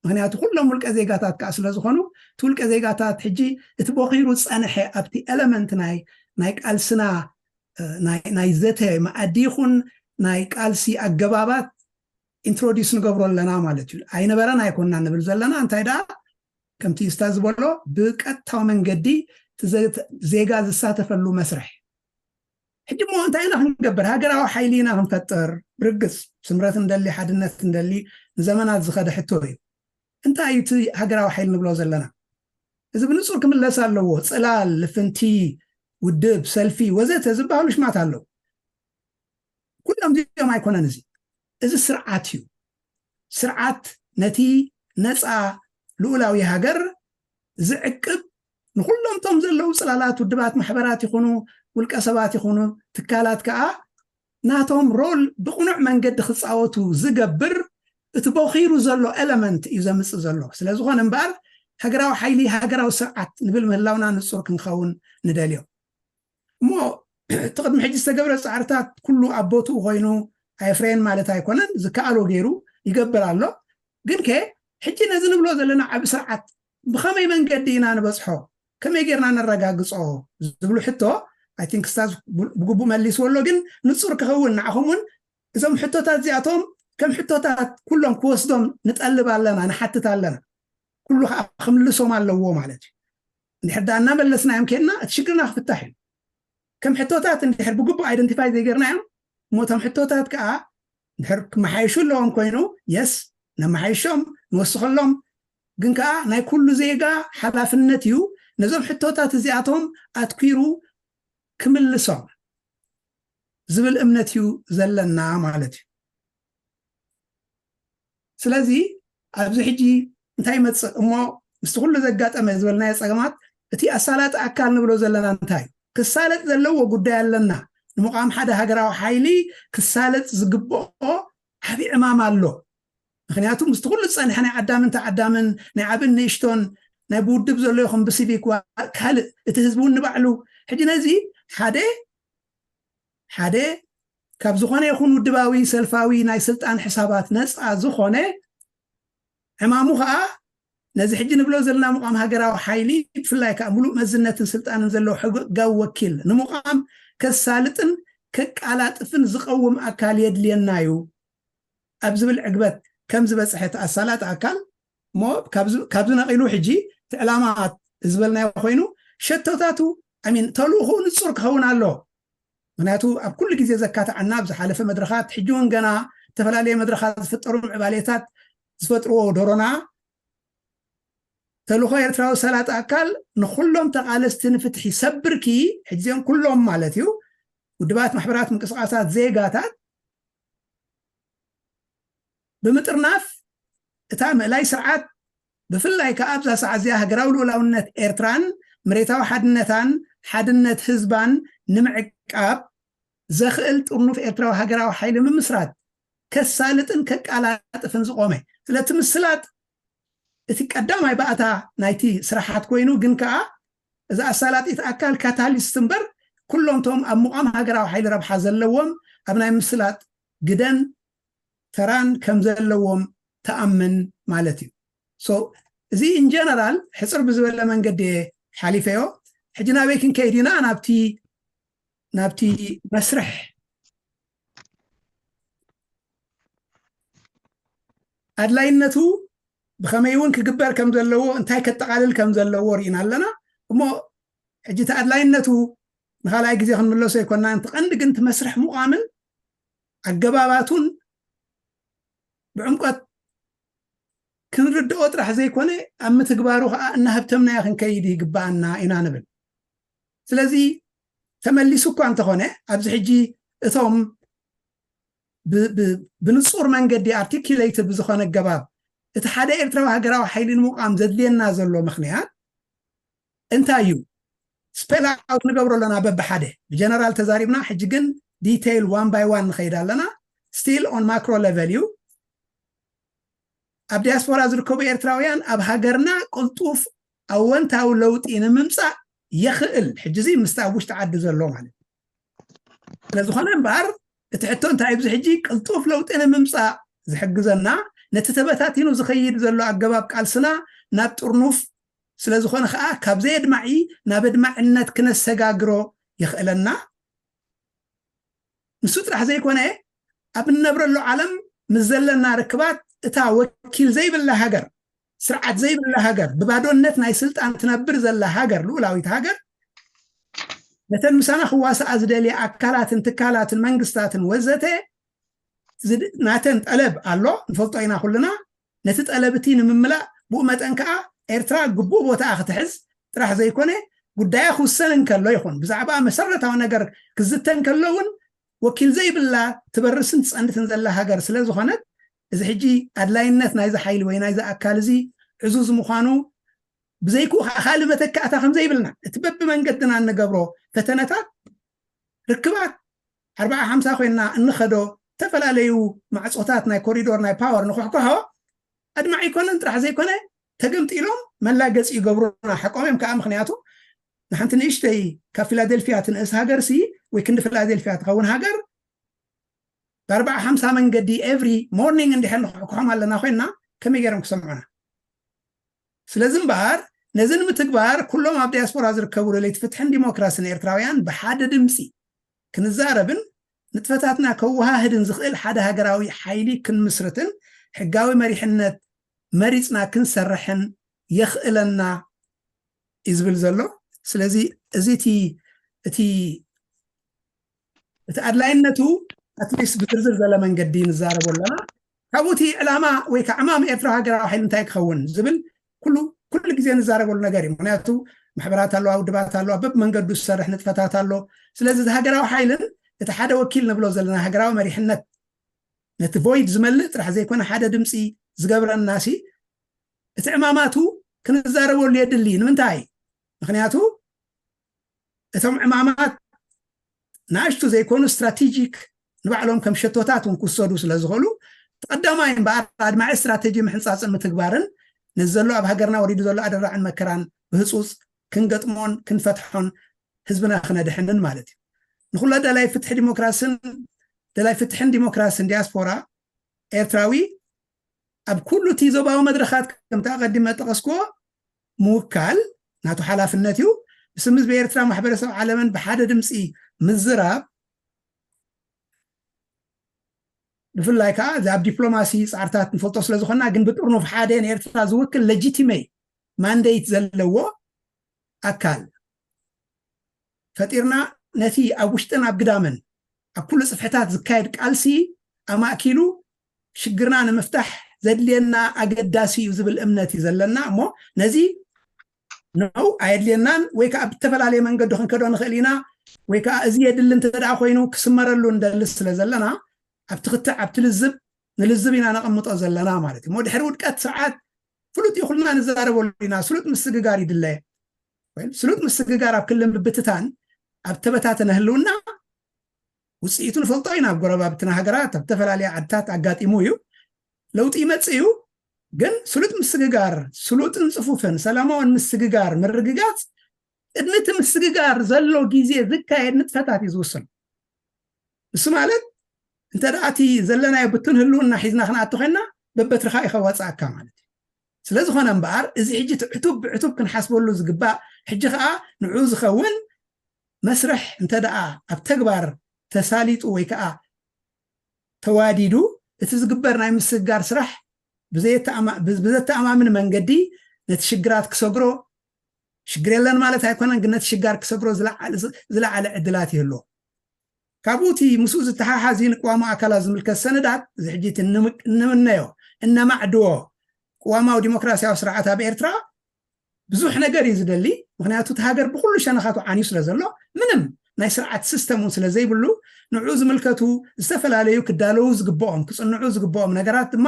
ምክንያቱ ኩሎም ውልቀ ዜጋታት ከዓ ስለዝኾኑ እቲ ውልቀ ዜጋታት ሕጂ እቲ ቦኺሩ ዝፀንሐ ኣብቲ ኤለመንት ናይ ናይ ቃልስና ናይ ዘተ መኣዲ ይኹን ናይ ቃልሲ ኣገባባት ኢንትሮዲስ ንገብሮ ኣለና ማለት እዩ። ኣይነበረን ኣይኮንና ንብል ዘለና እንታይ ደኣ ከምቲ ስታ ዝበሎ ብቀጥታዊ መንገዲ ዜጋ ዝሳተፈሉ መስርሕ ሕጂ እሞ እንታይ ኢና ክንገብር ሃገራዊ ሓይሊ ኢና ክንፈጥር ብርግፅ ስምረት እንደሊ ሓድነት እንደሊ ንዘመናት ዝኸደ ሕቶ እዩ። እንታይ እዩ እቲ ሃገራዊ ሓይሊ ንብሎ ዘለና? እዚ ብንፁር ክምለስ ኣለዎ። ፅላል፣ ልፍንቲ፣ ውድብ፣ ሰልፊ ወዘተ ዝበሃሉ ሽማት ኣለዉ። ኩሎም እዚኦም ኣይኮነን። እዚ እዚ ስርዓት እዩ። ስርዓት ነቲ ነፃ ልኡላዊ ሃገር ዝዕቅብ ንኩሎም እቶም ዘለዉ ፅላላት ውድባት ማሕበራት ይኹኑ ውልቀ ሰባት ይኹኑ ትካላት ከዓ ናቶም ሮል ብቕኑዕ መንገዲ ክፃወቱ ዝገብር እቲ ቦኺሩ ዘሎ ኤለመንት እዩ ዘምፅእ ዘሎ። ስለዝኾነ እምበኣር ሃገራዊ ሓይሊ ሃገራዊ ስርዓት ንብል ምህላውና ንፁር ክንኸውን ንደልዮ። እሞ እቲ ቅድሚ ሕጂ ዝተገብረ ፃዕርታት ኩሉ ኣብ ቦትኡ ኮይኑ ኣየፍረየን ማለት ኣይኮነን። ዝከኣሎ ገይሩ ይገብር ኣሎ። ግን ከ ሕጂ ነዚ ንብሎ ዘለና ዓብ ስርዓት ብኸመይ መንገዲ ኢና ንበፅሖ? ከመይ ጌርና ነረጋግፆ? ዝብሉ ሕቶ ኣይ ቲንክ ስታዝ ብግቡእ መሊስዎ ኣሎ። ግን ንፁር ክኸውን ንዓኹም እውን እዞም ሕቶታት እዚኣቶም ከም ሕቶታት ኩሎም ክወስዶም ንጠልብ ኣለና ንሓትት ኣለና። ኩሉ ከዓ ክምልሶም ኣለዎ ማለት እዩ። እንድሕር ዳ እናመለስናዮም ከድና እቲ ሽግርና ክፍታሕ እዩ። ከም ሕቶታት እንድሕር ብግቡእ ኣይደንቲፋይ ዘይገርናዮም እሞ እቶም ሕቶታት ከዓ እንድሕር ክመሓየሹ ኣለዎም ኮይኑ የስ ነመሓየሾም ንወስኸሎም። ግን ከዓ ናይ ኩሉ ዜጋ ሓላፍነት እዩ ነዞም ሕቶታት እዚኣቶም ኣትኪሩ ክምልሶም ዝብል እምነት እዩ ዘለና ማለት እዩ። ስለዚ ኣብዚ ሕጂ እንታይ ይመፅእ እሞ ምስቲ ኩሉ ዘጋጠመ ዝበልናዮ ፀገማት እቲ ኣሳላጢ ኣካል ንብሎ ዘለና እንታይ ክሳለጥ ዘለዎ ጉዳይ ኣለና ንምቋም ሓደ ሃገራዊ ሓይሊ ክሳለጥ ዝግብኦ ዓብዪ ዕማም ኣሎ። ምክንያቱ ምስቲ ኩሉ ዝፀንሐ ናይ ዓዳምን ተዓዳምን ናይ ዓብን ንእሽቶን ናይ ብውድብ ዘሎ ይኹን ብሲቪክ ካልእ እቲ ህዝቢ እውን ንባዕሉ ሕጂ ነዚ ሓደ ሓደ ካብ ዝኾነ ይኹን ውድባዊ ሰልፋዊ ናይ ስልጣን ሕሳባት ነፃ ዝኾነ ዕማሙ ከዓ ነዚ ሕጂ ንብሎ ዘለና ምቋም ሃገራዊ ሓይሊ ብፍላይ ከዓ ሙሉእ መዝነትን ስልጣንን ዘለዎ ሕጋዊ ወኪል ንምቋም ከሳልጥን ከቃላጥፍን ዝቀውም ኣካል የድልየና እዩ ኣብ ዝብል ዕግበት ከም ዝበፅሐ እቲ ኣሳላጢ ኣካል እሞ ካብዚ ነቂሉ ሕጂ እቲ ዕላማ ዝበልናዮ ኮይኑ ሸቶታቱ ሚን ተልእኹ ንጹር ክኸውን ኣሎ። ምክንያቱ ኣብ ኩሉ ግዜ ዘካትዓና ኣብ ዝሓለፈ መድረኻት፣ ሕጂ እውን ገና ዝተፈላለየ መድረኻት ዝፍጠሩ ምዕባሌታት ዝፈጥርዎ ዶሮና፣ ተልእኾ ኤርትራዊ ሰላጥ ኣካል ንኩሎም ተቓለስቲ ንፍትሒ ሰብርኪ፣ ሕጂ እዚኦም ኩሎም ማለት እዩ፣ ውድባት፣ ማሕበራት፣ ምንቅስቃሳት፣ ዜጋታት ብምጥርናፍ እታ ምእላይ ስርዓት፣ ብፍላይ ከኣ ኣብዛ ሰዓት እዚኣ ሃገራዊ ልኡላውነት ኤርትራን መሬታዊ ሓድነታን ሓድነት ህዝባን ንምዕቃብ ዘኽእል ጥርኑፍ ኤርትራዊ ሃገራዊ ሓይሊ ምምስራት ከሳልጥን ከቃላጥፍን ዝቆመ። ስለቲ ምስላጥ እቲ ቀዳማይ ባእታ ናይቲ ስራሓት ኮይኑ፣ ግን ከኣ እዚ ኣሳላጢት ኣካል ካታሊስት እምበር፣ ኩሎም ቶም ኣብ ምቋም ሃገራዊ ሓይሊ ረብሓ ዘለዎም ኣብ ናይ ምስላጥ ግደን ተራን ከም ዘለዎም ትኣምን ማለት እዩ። So እዚ ኢን ጀነራል ሕጽር ብዝበለ መንገዲ እየ ሓሊፈዮ። ሕጂ ናበይ ክንከይድ ኢና? ናብቲ ናብቲ መስርሕ ኣድላይነቱ ብኸመይ እውን ክግበር ከም ዘለዎ፣ እንታይ ከጠቓልል ከም ዘለዎ ርኢና ኣለና። እሞ ሕጂ እቲ ኣድላይነቱ ንኻልኣይ ግዜ ክንምለሶ ኣይኮናን። እቲ ቀንዲ ግን እቲ መስርሕ ምቋምን ኣገባባቱን ብዕምቆት ክንርድኦ ጥራሕ ዘይኮነ፣ ኣብ ምትግባሩ ከዓ እናሃብተምናዮ ክንከይድ ይግባኣና ኢና ንብል። ስለዚ ተመሊሱ እኳ እንተኾነ፣ ኣብዚ ሕጂ እቶም ብ- ብ- ብንጹር መንገዲ ኣርቲኪሌትድ ብዝኾነ ኣገባብ እቲ ሓደ ኤርትራዊ ሃገራዊ ሓይሊ ንምቋም ዘድልየና ዘሎ ምኽንያት እንታይ እዩ? ስፔል ኣውት ንገብሮ ኣለና በብሓደ። ብጀነራል ተዛሪብና፣ ሕጂ ግን ዲቴይል ዋን ባይ ዋን ንኸይድ ኣለና። ስቲል ኦን ማክሮ ሌቨል እዩ። ኣብ ዲያስፖራ ዝርከቡ ኤርትራውያን ኣብ ሃገርና ቅልጡፍ ኣወንታዊ ለውጢ ንምምጻእ የኽእል። ሕጂ እዚ ምስቲ ኣብ ውሽጢ ዓዲ ዘሎ ማለት እዩ። ስለዝኾነ እምበኣር እቲ ሕቶ እንታይ እዩ? ኣብዚ ሕጂ ቅልጡፍ ለውጢ ንምምጻእ ዝሕግዘና፣ ነቲ ተበታቲኑ ዝኸይድ ዘሎ ኣገባብ ቃልስና ናብ ጥርኑፍ ስለዝኾነ ኸኣ፣ ካብ ዘየድማዒ ናብ ኣድማዕነት ክነሰጋግሮ የኽእለና። ንሱ ጥራሕ ዘይኮነ፣ ኣብ እንነብረሉ ዓለም ምስ ዘለና ርክባት፣ እታ ወኪል ዘይብላ ሃገር፣ ስርዓት ዘይብላ ሃገር፣ ብባዶነት ናይ ስልጣን ትነብር ዘላ ሃገር፣ ልኡላዊት ሃገር፣ ነተን ምሳና ክዋሳኣ ዝደልያ ኣካላትን ትካላትን መንግስታትን ወዘተ ዝድ- ናተን ጠለብ ኣሎ፣ ንፈልጦ ኢና ኩልና። ነቲ ጠለብ እቲ ንምምላእ፣ ብኡ መጠን ከኣ ኤርትራ ግቡእ ቦታኣ ክትሕዝ ጥራሕ ዘይኮነ፣ ጉዳያ ክውሰን እንከሎ ይኹን፣ ብዛዕባ መሰረታዊ ነገር ክዝተ እንከሎ እውን፣ ወኪል ዘይብላ ትበርስን ትጸንትን ዘላ ሃገር ስለ ዝኾነት፣ እዚ ሕጂ ኣድላይነት ናይዚ ሓይሊ ወይ ናይዚ ኣካል እዚ ዕዙዝ ምዃኑ፣ ብዘይክኡ ከዓ ካልእ መተካእታ ከም ዘይብልና፣ እቲ በብመንገድና እንገብሮ ፈተነታት፣ ርክባት፣ ኣርብዓ ሓምሳ ኮይና እንኸዶ፣ ዝተፈላለዩ ማዕጾታት ናይ ኮሪዶር ናይ ፓወር ንኹሕኩሖ፣ ኣድማዒ ኣይኮነን ጥራሕ ዘይኮነ፣ ተገምጢሎም መላገጺ ይገብሩና። ሓቆም እዮም ከዓ፣ ምኽንያቱ ንሓንቲ ንእሽተይ ካብ ፊላደልፊያ ትንእስ ሃገር ሲ፣ ወይ ክንዲ ፊላደልፊያ ትኸውን ሃገር፣ ብኣርብዓ ሓምሳ መንገዲ ኤቭሪ ሞርኒንግ እንድሕር ንኹሕኩሖም ኣለና ኮይንና፣ ከመይ ገይሮም ክሰምዑና? ስለዚ እምበኣር፣ ነዚ ንምትግባር ኩሎም ኣብ ዲያስፖራ ዝርከቡ ደለይቲ ፍትሕን ዲሞክራስን ኤርትራውያን ብሓደ ድምጺ ክንዛረብን ንጥፈታትና ከወሃህድን ዝኽእል ሓደ ሃገራዊ ሓይሊ ክንምስርትን ሕጋዊ መሪሕነት መሪጽና ክንሰርሕን የኽእለና እዩ ዝብል ዘሎ። ስለዚ እዚ እቲ እቲ እቲ ኣድላይነቱ ኣትሊስት ብዝርዝር ዘለ መንገዲ ንዛረቦ ኣለና። ካብኡ እቲ ዕላማ ወይ ከዓ ዕማም ኤርትራ ሃገራዊ ሓይሊ እንታይ ክኸውን ዝብል ኩሉ ኩሉ ግዜ ንዛረበሉ ነገር እዩ። ምክንያቱ ማሕበራት ኣለዋ፣ ውድባት ኣለዋ፣ በብመንገዱ ዝሰርሕ ንጥፈታት ኣሎ። ስለዚ እዚ ሃገራዊ ሓይልን እቲ ሓደ ወኪል ንብሎ ዘለና ሃገራዊ መሪሕነት ነቲ ቮይድ ዝመልእ ጥራሕ ዘይኮነ ሓደ ድምፂ ዝገብረና ሲ እቲ ዕማማቱ ክንዛረበሉ የድሊ። ንምንታይ? ምክንያቱ እቶም ዕማማት ንኣሽቱ ዘይኮኑ ስትራቴጂክ ንባዕሎም ከም ሸቶታት እውን ክውሰዱ ስለ ዝኽእሉ፣ እቲ ቀዳማይ እምበኣር ኣድማዒ ስትራቴጂ ምሕንጻጽን ምትግባርን ነዚ ዘሎ ኣብ ሃገርና ወሪዱ ዘሎ ኣደራዕን መከራን ብህጹጽ ክንገጥሞን ክንፈትሖን ህዝብና ክነድሕንን ማለት እዩ። ንኹሎ ደላይ ፍትሒ ዲሞክራስን ደላይ ፍትሕን ዲሞክራስን ዲያስፖራ ኤርትራዊ ኣብ ኩሉ እቲ ዞባዊ መድረኻት ከምቲ ኣቐዲመ ጠቐስክዎ ምውካል ናቱ ሓላፍነት እዩ። ብስም ህዝቢ ኤርትራ ማሕበረሰብ ዓለምን ብሓደ ድምፂ ምዝራብ ብፍላይ ከዓ እዚ ኣብ ዲፕሎማሲ ፃዕርታት ንፈልጦ ስለ ዝኾንና ግን ብጥርኑፍ ሓደ ንኤርትራ ዝውክል ሌጂቲሜ ማንዴት ዘለዎ ኣካል ፈጢርና፣ ነቲ ኣብ ውሽጥን ኣብ ግዳምን ኣብ ኩሉ ጽፍሕታት ዝካየድ ቃልሲ ኣማእኪሉ ሽግርና ንምፍታሕ ዘድልየና ኣገዳሲ እዩ ዝብል እምነት እዩ ዘለና። እሞ ነዚ ነው ኣየድልየናን፣ ወይ ከዓ ብተፈላለየ መንገዲ ክንከዶ ንኽእል ኢና፣ ወይ ከዓ እዚ የድሊ እንተ ደኣ ኮይኑ ክስመረሉ እንደሊ ስለ ዘለና፣ ኣብቲ ክትዕ ኣብቲ ልዝብ ንልዝብ ኢና ነቐምጦ ዘለና ማለት እዩ። እሞ ድሕሪ ውድቀት ስርዓት ፍሉጥ እዩ፣ ኩልና ንዛረበሉ ኢና፣ ስሉጥ ምስግጋር ይድለ። ስሉጥ ምስግጋር ኣብ ክልል ምብትታን ኣብ ተበታተነ ህልውና ውፅኢቱ ንፈልጦ ኢና። ኣብ ጎረባብትና ሃገራት ኣብ ዝተፈላለያ ዓድታት ኣጋጢሙ እዩ። ለውጢ ይመፅእ እዩ። ግን ስሉጥ ምስግጋር፣ ስሉጥን ፅፉፍን ሰላማውን ምስግጋር፣ ምርግጋፅ ቅድሚ እቲ ምስግጋር ዘሎ ግዜ ዝካየድ ንጥፈታት እዩ ዝውስን። ንሱ ማለት እንተ ደኣ እቲ ዘለናዮ ብትን ህልውና ሒዝና ክንኣቱ ኮይንና በበትርኻ እዩ ከዋፅኣካ ማለት እዩ። ስለ ዝኾነ እምበኣር እዚ ሕጂ እቲ ዕቱብ ብዕቱብ ክንሓስበሉ ዝግባእ፣ ሕጂ ከዓ ንዕኡ ዝኸውን መስርሕ እንተ ደኣ ኣብ ተግባር ተሳሊጡ ወይ ከዓ ተዋዲዱ፣ እቲ ዝግበር ናይ ምስግጋር ስራሕ ብዘየተኣማ- ብዘተኣማምን መንገዲ ነቲ ሽግራት ክሰግሮ፣ ሽግር የለን ማለት ኣይኮነን፣ ግን ነቲ ሽጋር ክሰግሮ ዝለዓለ ዕድላት ይህልዎ። ካብኡ እቲ ምስኡ ዝተሓሓዚ ንቅዋሙ ኣካላት ዝምልከት ሰነዳት፣ እዚ ሕጂ እቲ እንምነዮ እነማዕድዎ ቅዋማዊ ዲሞክራሲያዊ ስርዓት ኣብ ኤርትራ ብዙሕ ነገር እዩ ዝደሊ። ምክንያቱ እቲ ሃገር ብኩሉ ሸነኻቱ ዓንዩ ስለ ዘሎ፣ ምንም ናይ ስርዓት ሲስተም እውን ስለ ዘይብሉ፣ ንዑ ዝምልከቱ ዝተፈላለዩ ክዳለዉ ዝግብኦም፣ ክጽንዑ ዝግብኦም ነገራት ድማ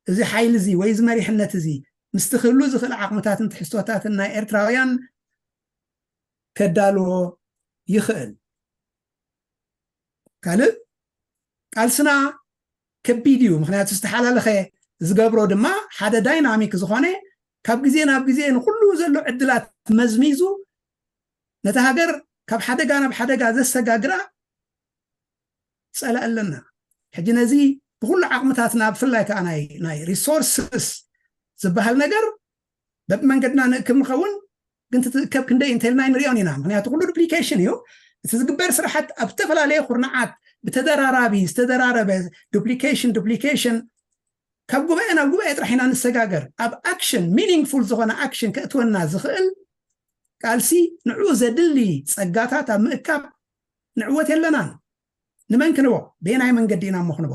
እዚ ሓይሊ እዚ ወይ እዚ መሪሕነት እዚ ምስቲ ክህሉ ዝኽእል ዓቕምታትን ትሕዝቶታትን ናይ ኤርትራውያን ከዳልዎ ይኽእል። ካልእ ቃልስና ከቢድ እዩ፣ ምክንያቱ ዝተሓላለኸ ዝገብሮ ድማ ሓደ ዳይናሚክ ዝኾነ ካብ ግዜ ናብ ግዜ ንኩሉ ዘሎ ዕድላት መዝሚዙ ነታ ሃገር ካብ ሓደጋ ናብ ሓደጋ ዘሰጋግራ ጸላእ ኣለና። ሕጂ ነዚ ብኩሉ ዓቕምታትና ብፍላይ ከዓ ናይ ናይ ሪሶርስስ ዝበሃል ነገር በብመንገድና ንእክብ ንኸውን፣ ግን ትእከብ ክንደይ እንተልና ኣይንሪኦን ኢና። ምክንያቱ ኩሉ ዱፕሊኬሽን እዩ። እቲ ዝግበር ስራሓት ኣብ ዝተፈላለየ ኩርናዓት ብተደራራቢ ዝተደራረበ ዱፕሊኬሽን ዱፕሊኬሽን ካብ ጉባኤ ናብ ጉባኤ ጥራሕ ኢና ንሰጋገር። ኣብ ኣክሽን ሚኒንግፉል ዝኾነ ኣክሽን ከእትወና ዝኽእል ቃልሲ ንዕኡ ዘድሊ ጸጋታት ኣብ ምእካብ ንዕወት የለናን። ንመን ክንቦ? በየናይ መንገዲ ኢና እሞ ክንቦ?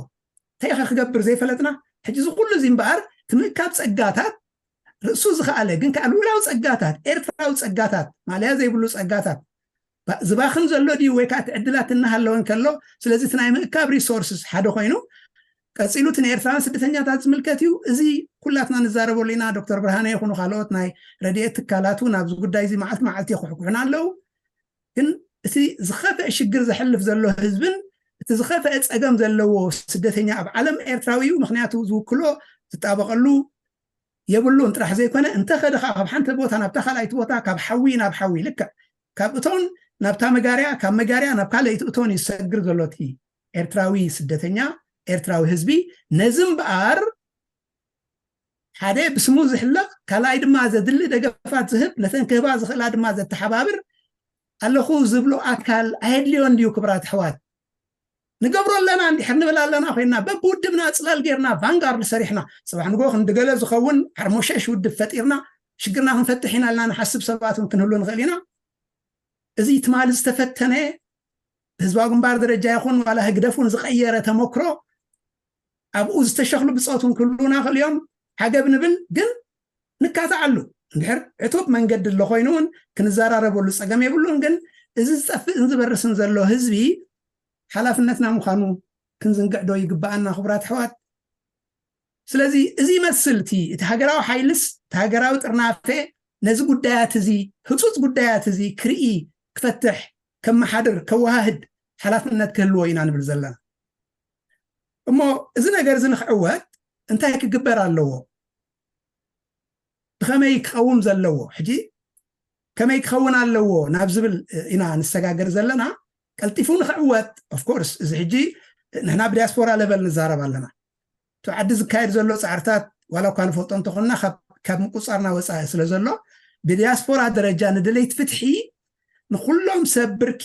እንታይ ኢኸ ክገብር ዘይፈለጥና? ሕጂ እዚ ኩሉ እዚ እምበኣር እቲ ምእካብ ጸጋታት ርእሱ ዝኸኣለ ግን ከዓ ልኡላዊ ጸጋታት፣ ኤርትራዊ ጸጋታት፣ ማለያ ዘይብሉ ጸጋታት ዝባኽን ዘሎ ድዩ ወይ ከዓ እቲ ዕድላት እናሃለወ እንከሎ፣ ስለዚ እቲ ናይ ምእካብ ሪሶርስስ ሓደ ኮይኑ ቀፂሉ እቲ ንኤርትራውያን ስደተኛታት ዝምልከት እዩ። እዚ ኩላትና ንዛረበሉ ኢና። ዶክተር ብርሃነ ይኹኑ ካልኦት ናይ ረድኤት ትካላት እውን ኣብዚ ጉዳይ እዚ መዓልቲ መዓልቲ ይኩሕኩሑና ኣለዉ። ግን እቲ ዝኸፍአ ሽግር ዘሕልፍ ዘሎ ህዝብን እቲ ዝኸፍአ ፀገም ዘለዎ ስደተኛ ኣብ ዓለም ኤርትራዊ እዩ። ምክንያቱ ዝውክሎ ዝጣበቐሉ የብሉን ጥራሕ ዘይኮነ እንተኸደ ከዓ ካብ ሓንቲ ቦታ ናብታ ካልኣይቲ ቦታ ካብ ሓዊ ናብ ሓዊ ልክዕ ካብ እቶን ናብታ መጋርያ ካብ መጋርያ ናብ ካልኣይቲ እቶን እዩ ዝሰግር ዘሎ እቲ ኤርትራዊ ስደተኛ ኤርትራዊ ህዝቢ። ነዚ እምበኣር ሓደ ብስሙ ዝሕለቕ ካልኣይ ድማ ዘድሊ ደገፋት ዝህብ ነተን ክህባ ዝኽእላ ድማ ዘተሓባብር ኣለኹ ዝብሎ ኣካል ኣየድልዮን ድዩ? ክብራት ኣሕዋት ንገብሮ ኣለና እንድሕር ንብል ኣለና ኮይንና በብውድብና ፅላል ጌርና ቫንጋርድ ሰሪሕና ፅባሕ ንጎ ክንዲ ገለ ዝኸውን ዓርሞሸሽ ውድብ ፈጢርና ሽግርና ክንፈትሕ ኢና ኢልና ንሓስብ ሰባት እውን ክንህሉ ንኽእል ኢና። እዚ ትማሊ ዝተፈተነ ብህዝባዊ ግንባር ደረጃ ይኹን ዋላ ህግደፍ እውን ዝቐየረ ተመክሮ ኣብኡ ዝተሸኽሉ ብፆት እውን ክህልውና ክእል እዮም። ዓገብ ንብል ግን ንካታዓሉ እንድሕር ዕቱብ መንገዲ ኣሎ ኮይኑ እውን ክንዘራረበሉ ፀገም የብሉን። ግን እዚ ዝጠፍእን ዝበርስን ዘሎ ህዝቢ ሓላፍነትና ምዃኑ ክንዝንግዕ ዶ ይግበኣና ክቡራት ኣሕዋት? ስለዚ እዚ ይመስል እቲ እቲ ሃገራዊ ሓይልስ እቲ ሃገራዊ ጥርናፌ ነዚ ጉዳያት እዚ ህፁፅ ጉዳያት እዚ ክርኢ ክፈትሕ ከመሓድር ከወሃህድ ሓላፍነት ክህልዎ ኢና ንብል ዘለና። እሞ እዚ ነገር እዚ ንክዕወት እንታይ ክግበር ኣለዎ? ብኸመይ ክኸውን ዘለዎ ሕጂ ከመይ ክኸውን ኣለዎ ናብ ዝብል ኢና ንሰጋገር ዘለና። ቀልጢፉ ንክዕወት ኦፍኮርስ እዚ ሕጂ ንሕና ብዲያስፖራ ለቨል ንዛረብ ኣለና። እቲ ዓዲ ዝካየድ ዘሎ ፃዕርታት ዋላ እኳ ንፈልጦ እንተኾንና ካብ ምቁፃርና ወፃኢ ስለ ዘሎ ብዲያስፖራ ደረጃ ንደለይቲ ፍትሒ ንኩሎም ሰብ ብርኪ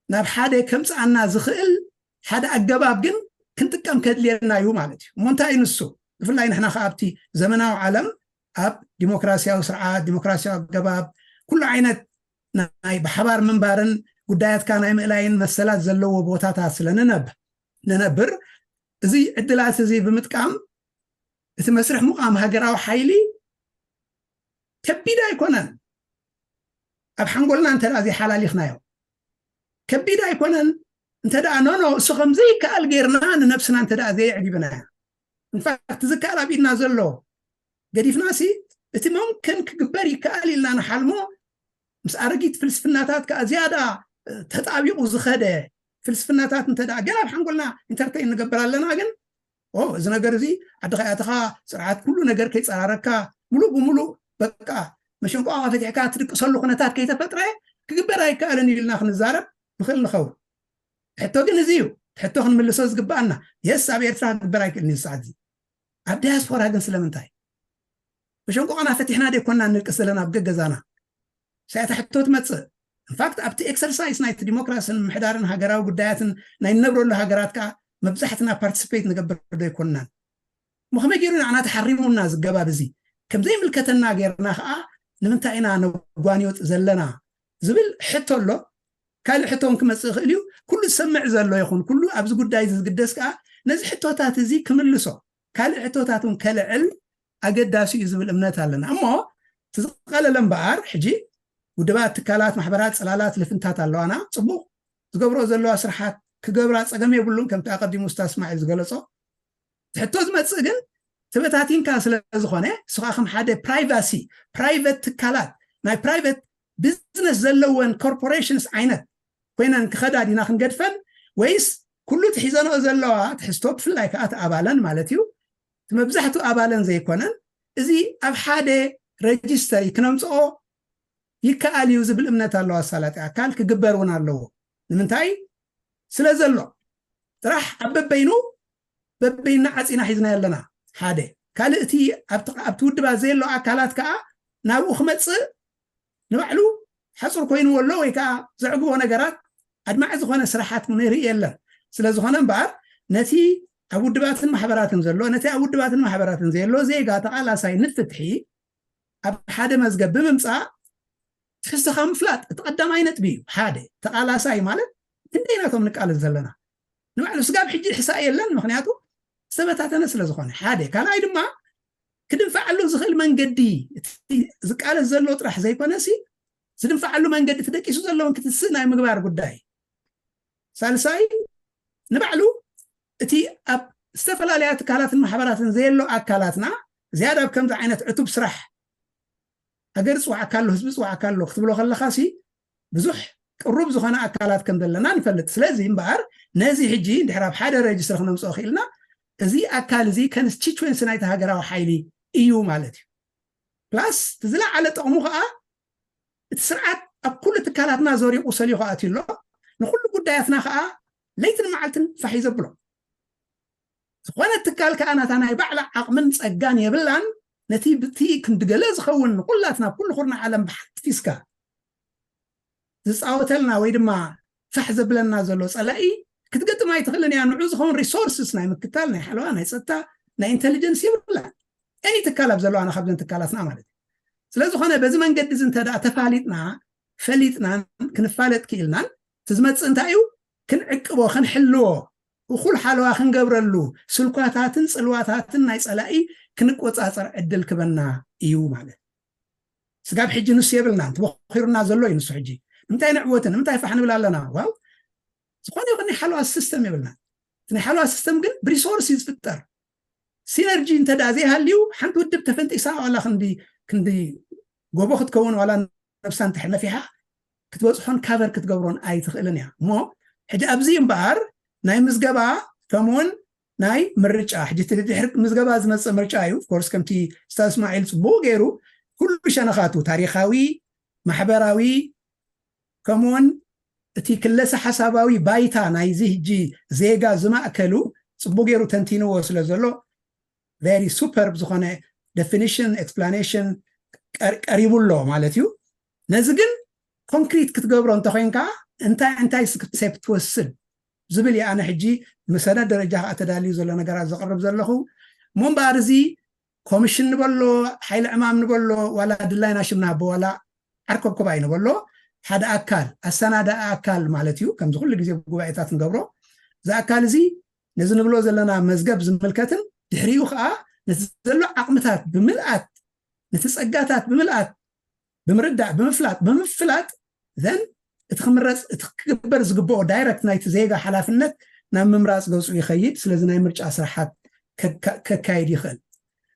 ናብ ሓደ ከምፅኣና ዝኽእል ሓደ ኣገባብ ግን ክንጥቀም ከድልየና እዩ ማለት እዩ። እሞ እንታይ እዩ ንሱ? ብፍላይ ንሕና ከኣ ኣብቲ ዘመናዊ ዓለም ኣብ ዲሞክራሲያዊ ስርዓት ዲሞክራሲያዊ ኣገባብ ኩሉ ዓይነት ናይ ብሓባር ምንባርን ጉዳያትካ ናይ ምእላይን መሰላት ዘለዎ ቦታታት ስለ ንነብ- ንነብር፣ እዚ ዕድላት እዚ ብምጥቃም እቲ መስርሕ ምቋም ሃገራዊ ሓይሊ ከቢድ ኣይኮነን። ኣብ ሓንጎልና እንተ ደኣ ዘይሓላሊኽናዮ ከቢድ ኣይኮነን። እንተ ደኣ ኖ ኖ እሱ ከም ዘይከኣል ጌርና ንነብስና እንተ ደኣ ዘየዕጊብናያ፣ ኢንፋክት ዝከኣል ኣብ ኢድና ዘሎ ገዲፍናሲ፣ እቲ መምክን ክግበር ይከኣል ኢልና ንሓልሞ ምስ ኣረጊት ፍልስፍናታት ከኣ ዝያዳ ተጣቢቑ ዝኸደ ፍልስፍናታት እንተ ደኣ ገና ኣብ ሓንጎልና ኢንተርቴን ንገብር ኣለና፣ ግን ኦ እዚ ነገር እዚ ዓዲ ከኣትኻ ስርዓት ኩሉ ነገር ከይፀራረካ ሙሉእ ብሙሉእ በቃ መሸንቋ ፈቲሕካ ትድቅሰሉ ኩነታት ከይተፈጥረ ክግበር ኣይከኣልን ኢልና ክንዛረብ ንኽእል ንኸውን። ሕቶ ግን እዚ እዩ። ሕቶ ክንምልሶ ዝግባኣና፣ የስ ኣብ ኤርትራ ክግበር ኣይክእልን እዩ ሰዓት እዚ። ኣብ ዳያስፖራ ግን ስለምንታይ መሸንቆቕና ፈቲሕና ደይኮንና ንድቅስ ዘለና ኣብ ገገዛና? ሳያታ ሕቶ ትመፅእ። ኢንፋክት ኣብቲ ኤክሰርሳይስ ናይቲ ዲሞክራሲን ምሕዳርን ሃገራዊ ጉዳያትን ናይ ንነብረሉ ሃገራት ከዓ መብዛሕትና ፓርቲስፔት ንገብር ዶ ኣይኮንናን? እሞ ከመይ ገይሩ ንዓና ተሓሪሙና ዝገባብ እዚ? ከምዘይምልከተና ገይርና ከዓ ንምንታይ ኢና ነጓንዮጥ ዘለና ዝብል ሕቶ ኣሎ። ካልእ ሕቶ እውን ክመፅእ ይኽእል እዩ። ኩሉ ዝሰምዕ ዘሎ ይኹን ኩሉ ኣብዚ ጉዳይ እዚ ዝግደስ ከዓ ነዚ ሕቶታት እዚ ክምልሶ፣ ካልእ ሕቶታት እውን ከልዕል ኣገዳሲ እዩ ዝብል እምነት ኣለና። እሞ እቲ ዝቐለለ እምበኣር ሕጂ ውድባት፣ ትካላት፣ ማሕበራት፣ ፅላላት፣ ልፍንታት ኣለዋና። ፅቡቕ ዝገብሮ ዘለዋ ስርሓት ክገብራ ፀገም የብሉን። ከምቲ ኣቐዲሙ ስታ እስማዒል ዝገለጾ ሕቶ ዝመፅእ ግን ተበታቲንካ ስለ ዝኾነ እሱ ከዓ ከም ሓደ ፕራይቫሲ ፕራይቨት ትካላት ናይ ፕራይቨት ቢዝነስ ዘለወን ኮርፖሬሽንስ ዓይነት ኮይነን ክኸዳ ዲና ክንገድፈን ወይስ ኩሉ ትሒዘንኦ ዘለዋ ትሕዝቶ ብፍላይ ከዓ እቲ ኣባለን ማለት እዩ እቲ መብዛሕትኡ ኣባለን ዘይኮነን እዚ ኣብ ሓደ ረጅስተሪ ክነምፅኦ ይከኣል እዩ ዝብል እምነት ኣለዋ ኣሳላጢ ኣካል ክግበር እውን ኣለዎ ንምንታይ ስለ ዘሎ ጥራሕ ኣብ በበይኑ በበይና ዓፂና ሒዝና ኣለና ሓደ ካልእ እቲ ኣብቲ ውድባት ዘየሎ ኣካላት ከዓ ናብኡ ክመፅእ ንባዕሉ ሓፁር ኮይንዎ ኣሎ ወይ ከዓ ዘዕግቦ ነገራት ኣድማዒ ዝኾነ ስራሓት ንርኢ የለን ስለ ዝኾነ እምበኣር ነቲ ኣብ ውድባትን ማሕበራትን ዘሎ ነቲ ኣብ ውድባትን ማሕበራትን ዘየሎ ዜጋ ተቓላሳይ ንፍትሒ ኣብ ሓደ መዝገብ ብምምፃእ ትሕዝቶኻ ምፍላጥ እቲ ቀዳማይ ነጥቢ እዩ ሓደ ተቓላሳይ ማለት ክንደይ ናቶም ንቃለስ ዘለና ንባዕሉ ስጋብ ሕጂ ሕሳእ የለን ምክንያቱ ዝተበታተነ ስለ ዝኾነ ሓደ ካልኣይ ድማ ክድንፋዓሉ ዝኽእል መንገዲ እቲ ዝቃለስ ዘሎ ጥራሕ ዘይኮነሲ ዝድንፋዓሉ መንገዲ ተደቂሱ ዘለውን ክትስእ ናይ ምግባር ጉዳይ ሳልሳይ ንባዕሉ እቲ ኣብ ዝተፈላለያ ትካላትን ማሕበራትን ዘየሎ ኣካላትና ዝያዳ ኣብ ከምዚ ዓይነት ዕቱብ ስራሕ ሃገር ዝፅዋዕካ ኣሎ ህዝቢ ዝፅዋዕካ ኣሎ ክትብሎ ከለካ ሲ ብዙሕ ቅሩብ ዝኾነ ኣካላት ከም ዘለና ንፈልጥ ስለዚ እምበኣር ነዚ ሕጂ እንድሕር ኣብ ሓደ ረጅስተር ክነምፅኦ ክኢልና እዚ ኣካል እዚ ከንስቲትዌንሲ ናይቲ ሃገራዊ ሓይሊ እዩ ማለት እዩ ፕላስ እቲ ዝለዓለ ጥቕሙ ከዓ እቲ ስርዓት ኣብ ኩሉ ትካላትና ዘሪቑ ሰሊኹ ኣትዩ ኣሎ ንኩሉ ጉዳያትና ከዓ ለይትን መዓልትን ፋሕ እዩ ዘብሎ ዝኾነ ትካል ከዓ ናታ ናይ ባዕላ ዓቕምን ፀጋን የብላን ነቲ ብቲ ክንድገለ ዝኸውን ንኩላትና ኩሉ ኩርና ዓለም ብሓንቲ ፊስካ ዝፃወተልና ወይ ድማ ፋሕ ዘብለና ዘሎ ፀላኢ ክትገጥም ኣይትኽእልን እያ ንዑ ዝኸውን ሪሶርስስ ናይ ምክታል ናይ ሓለዋ ናይ ፀጥታ ናይ ኢንቴሊጀንስ የብላን ኤኒ ትካል ኣብ ዘለዋና ካብዘን ትካላትና ማለት እዩ ስለዝኾነ በዚ መንገዲ እዚ እንተ ተፋሊጥና ፈሊጥናን ክንፋለጥ ክኢልናን እቲ ዝመፅእ እንታይ እዩ ክንዕቅቦ ክንሕልዎ እኹል ሓለዋ ክንገብረሉ ስልኳታትን ፅልዋታትን ናይ ፀላኢ ክንቆፃፀር ዕድል ክበና እዩ ማለት ስጋብ ሕጂ ንሱ የብልናን ተበኪሩና ዘሎ እዩ ንሱ ሕጂ ንምንታይ ንዕወትን ንምንታይ ፋሕ ንብል ኣለና ዋው ዝኾነ ይኹን ናይ ሓለዋ ሲስተም የብልናን እቲ ናይ ሓለዋ ሲስተም ግን ብሪሶርስ እዩ ዝፍጠር ሲነርጂ እንተ ደኣ ዘይሃልዩ ሓንቲ ውድብ ተፈንጢሳ ዋላ ክንዲ ክንዲ ጎቦ ክትከውን ዋላ ነብሳ እንተ ነፊሓ ክትበፅሖን ካቨር ክትገብሮን ኣይትኽእልን እያ እሞ ሕጂ ኣብዚ እምበኣር ናይ ምዝገባ ከምኡውን ናይ ምርጫ ሕጂ ድሕሪ ምዝገባ ዝመፅእ ምርጫ እዩ ኮርስ ከምቲ ስታዝ እስማዒል ፅቡቅ ገይሩ ኩሉ ሸነኻቱ ታሪካዊ ማሕበራዊ ከምኡውን እቲ ክለሰ ሓሳባዊ ባይታ ናይዚ ሕጂ ዜጋ ዝማእከሉ ፅቡቅ ገይሩ ተንቲንዎ ስለ ዘሎ ቨሪ ሱፐርብ ዝኾነ ዴፊኒሽን ኤክስፕላኔሽን ቀሪቡ ኣሎ ማለት እዩ ነዚ ግን ኮንክሪት ክትገብሮ እንተኮይንካ እንታይ እንታይ ስቴፕ ትወስድ ዝብል እየ ኣነ ሕጂ ብሰነድ ደረጃ ከዓ ተዳልዩ ዘሎ ነገራት ዘቕርብ ዘለኹ እሞ እምበኣር እዚ ኮሚሽን ንበሎ ሓይሊ ዕማም ንበሎ ዋላ ድላይና ሽም ንሃቦ ዋላ ዓርከብከብ ኣይንበሎ ሓደ ኣካል ኣሰናዳኢ ኣካል ማለት እዩ። ከምዚ ኩሉ ግዜ ጉባኤታት ንገብሮ እዚ ኣካል እዚ ነዚ ንብሎ ዘለና መዝገብ ዝምልከትን ድሕሪኡ ከዓ ነቲ ዘሎ ዓቕምታት ብምልኣት ነቲ ጸጋታት ብምልኣት ብምርዳእ ብምፍላጥ ብምፍላጥ ዘን እቲ ክምረፅ እቲ ክግበር ዝግብኦ ዳይረክት ናይቲ ዜጋ ሓላፍነት ናብ ምምራፅ ገፁ ይኸይድ። ስለዚ ናይ ምርጫ ስራሓት ከካይድ ይኽእል።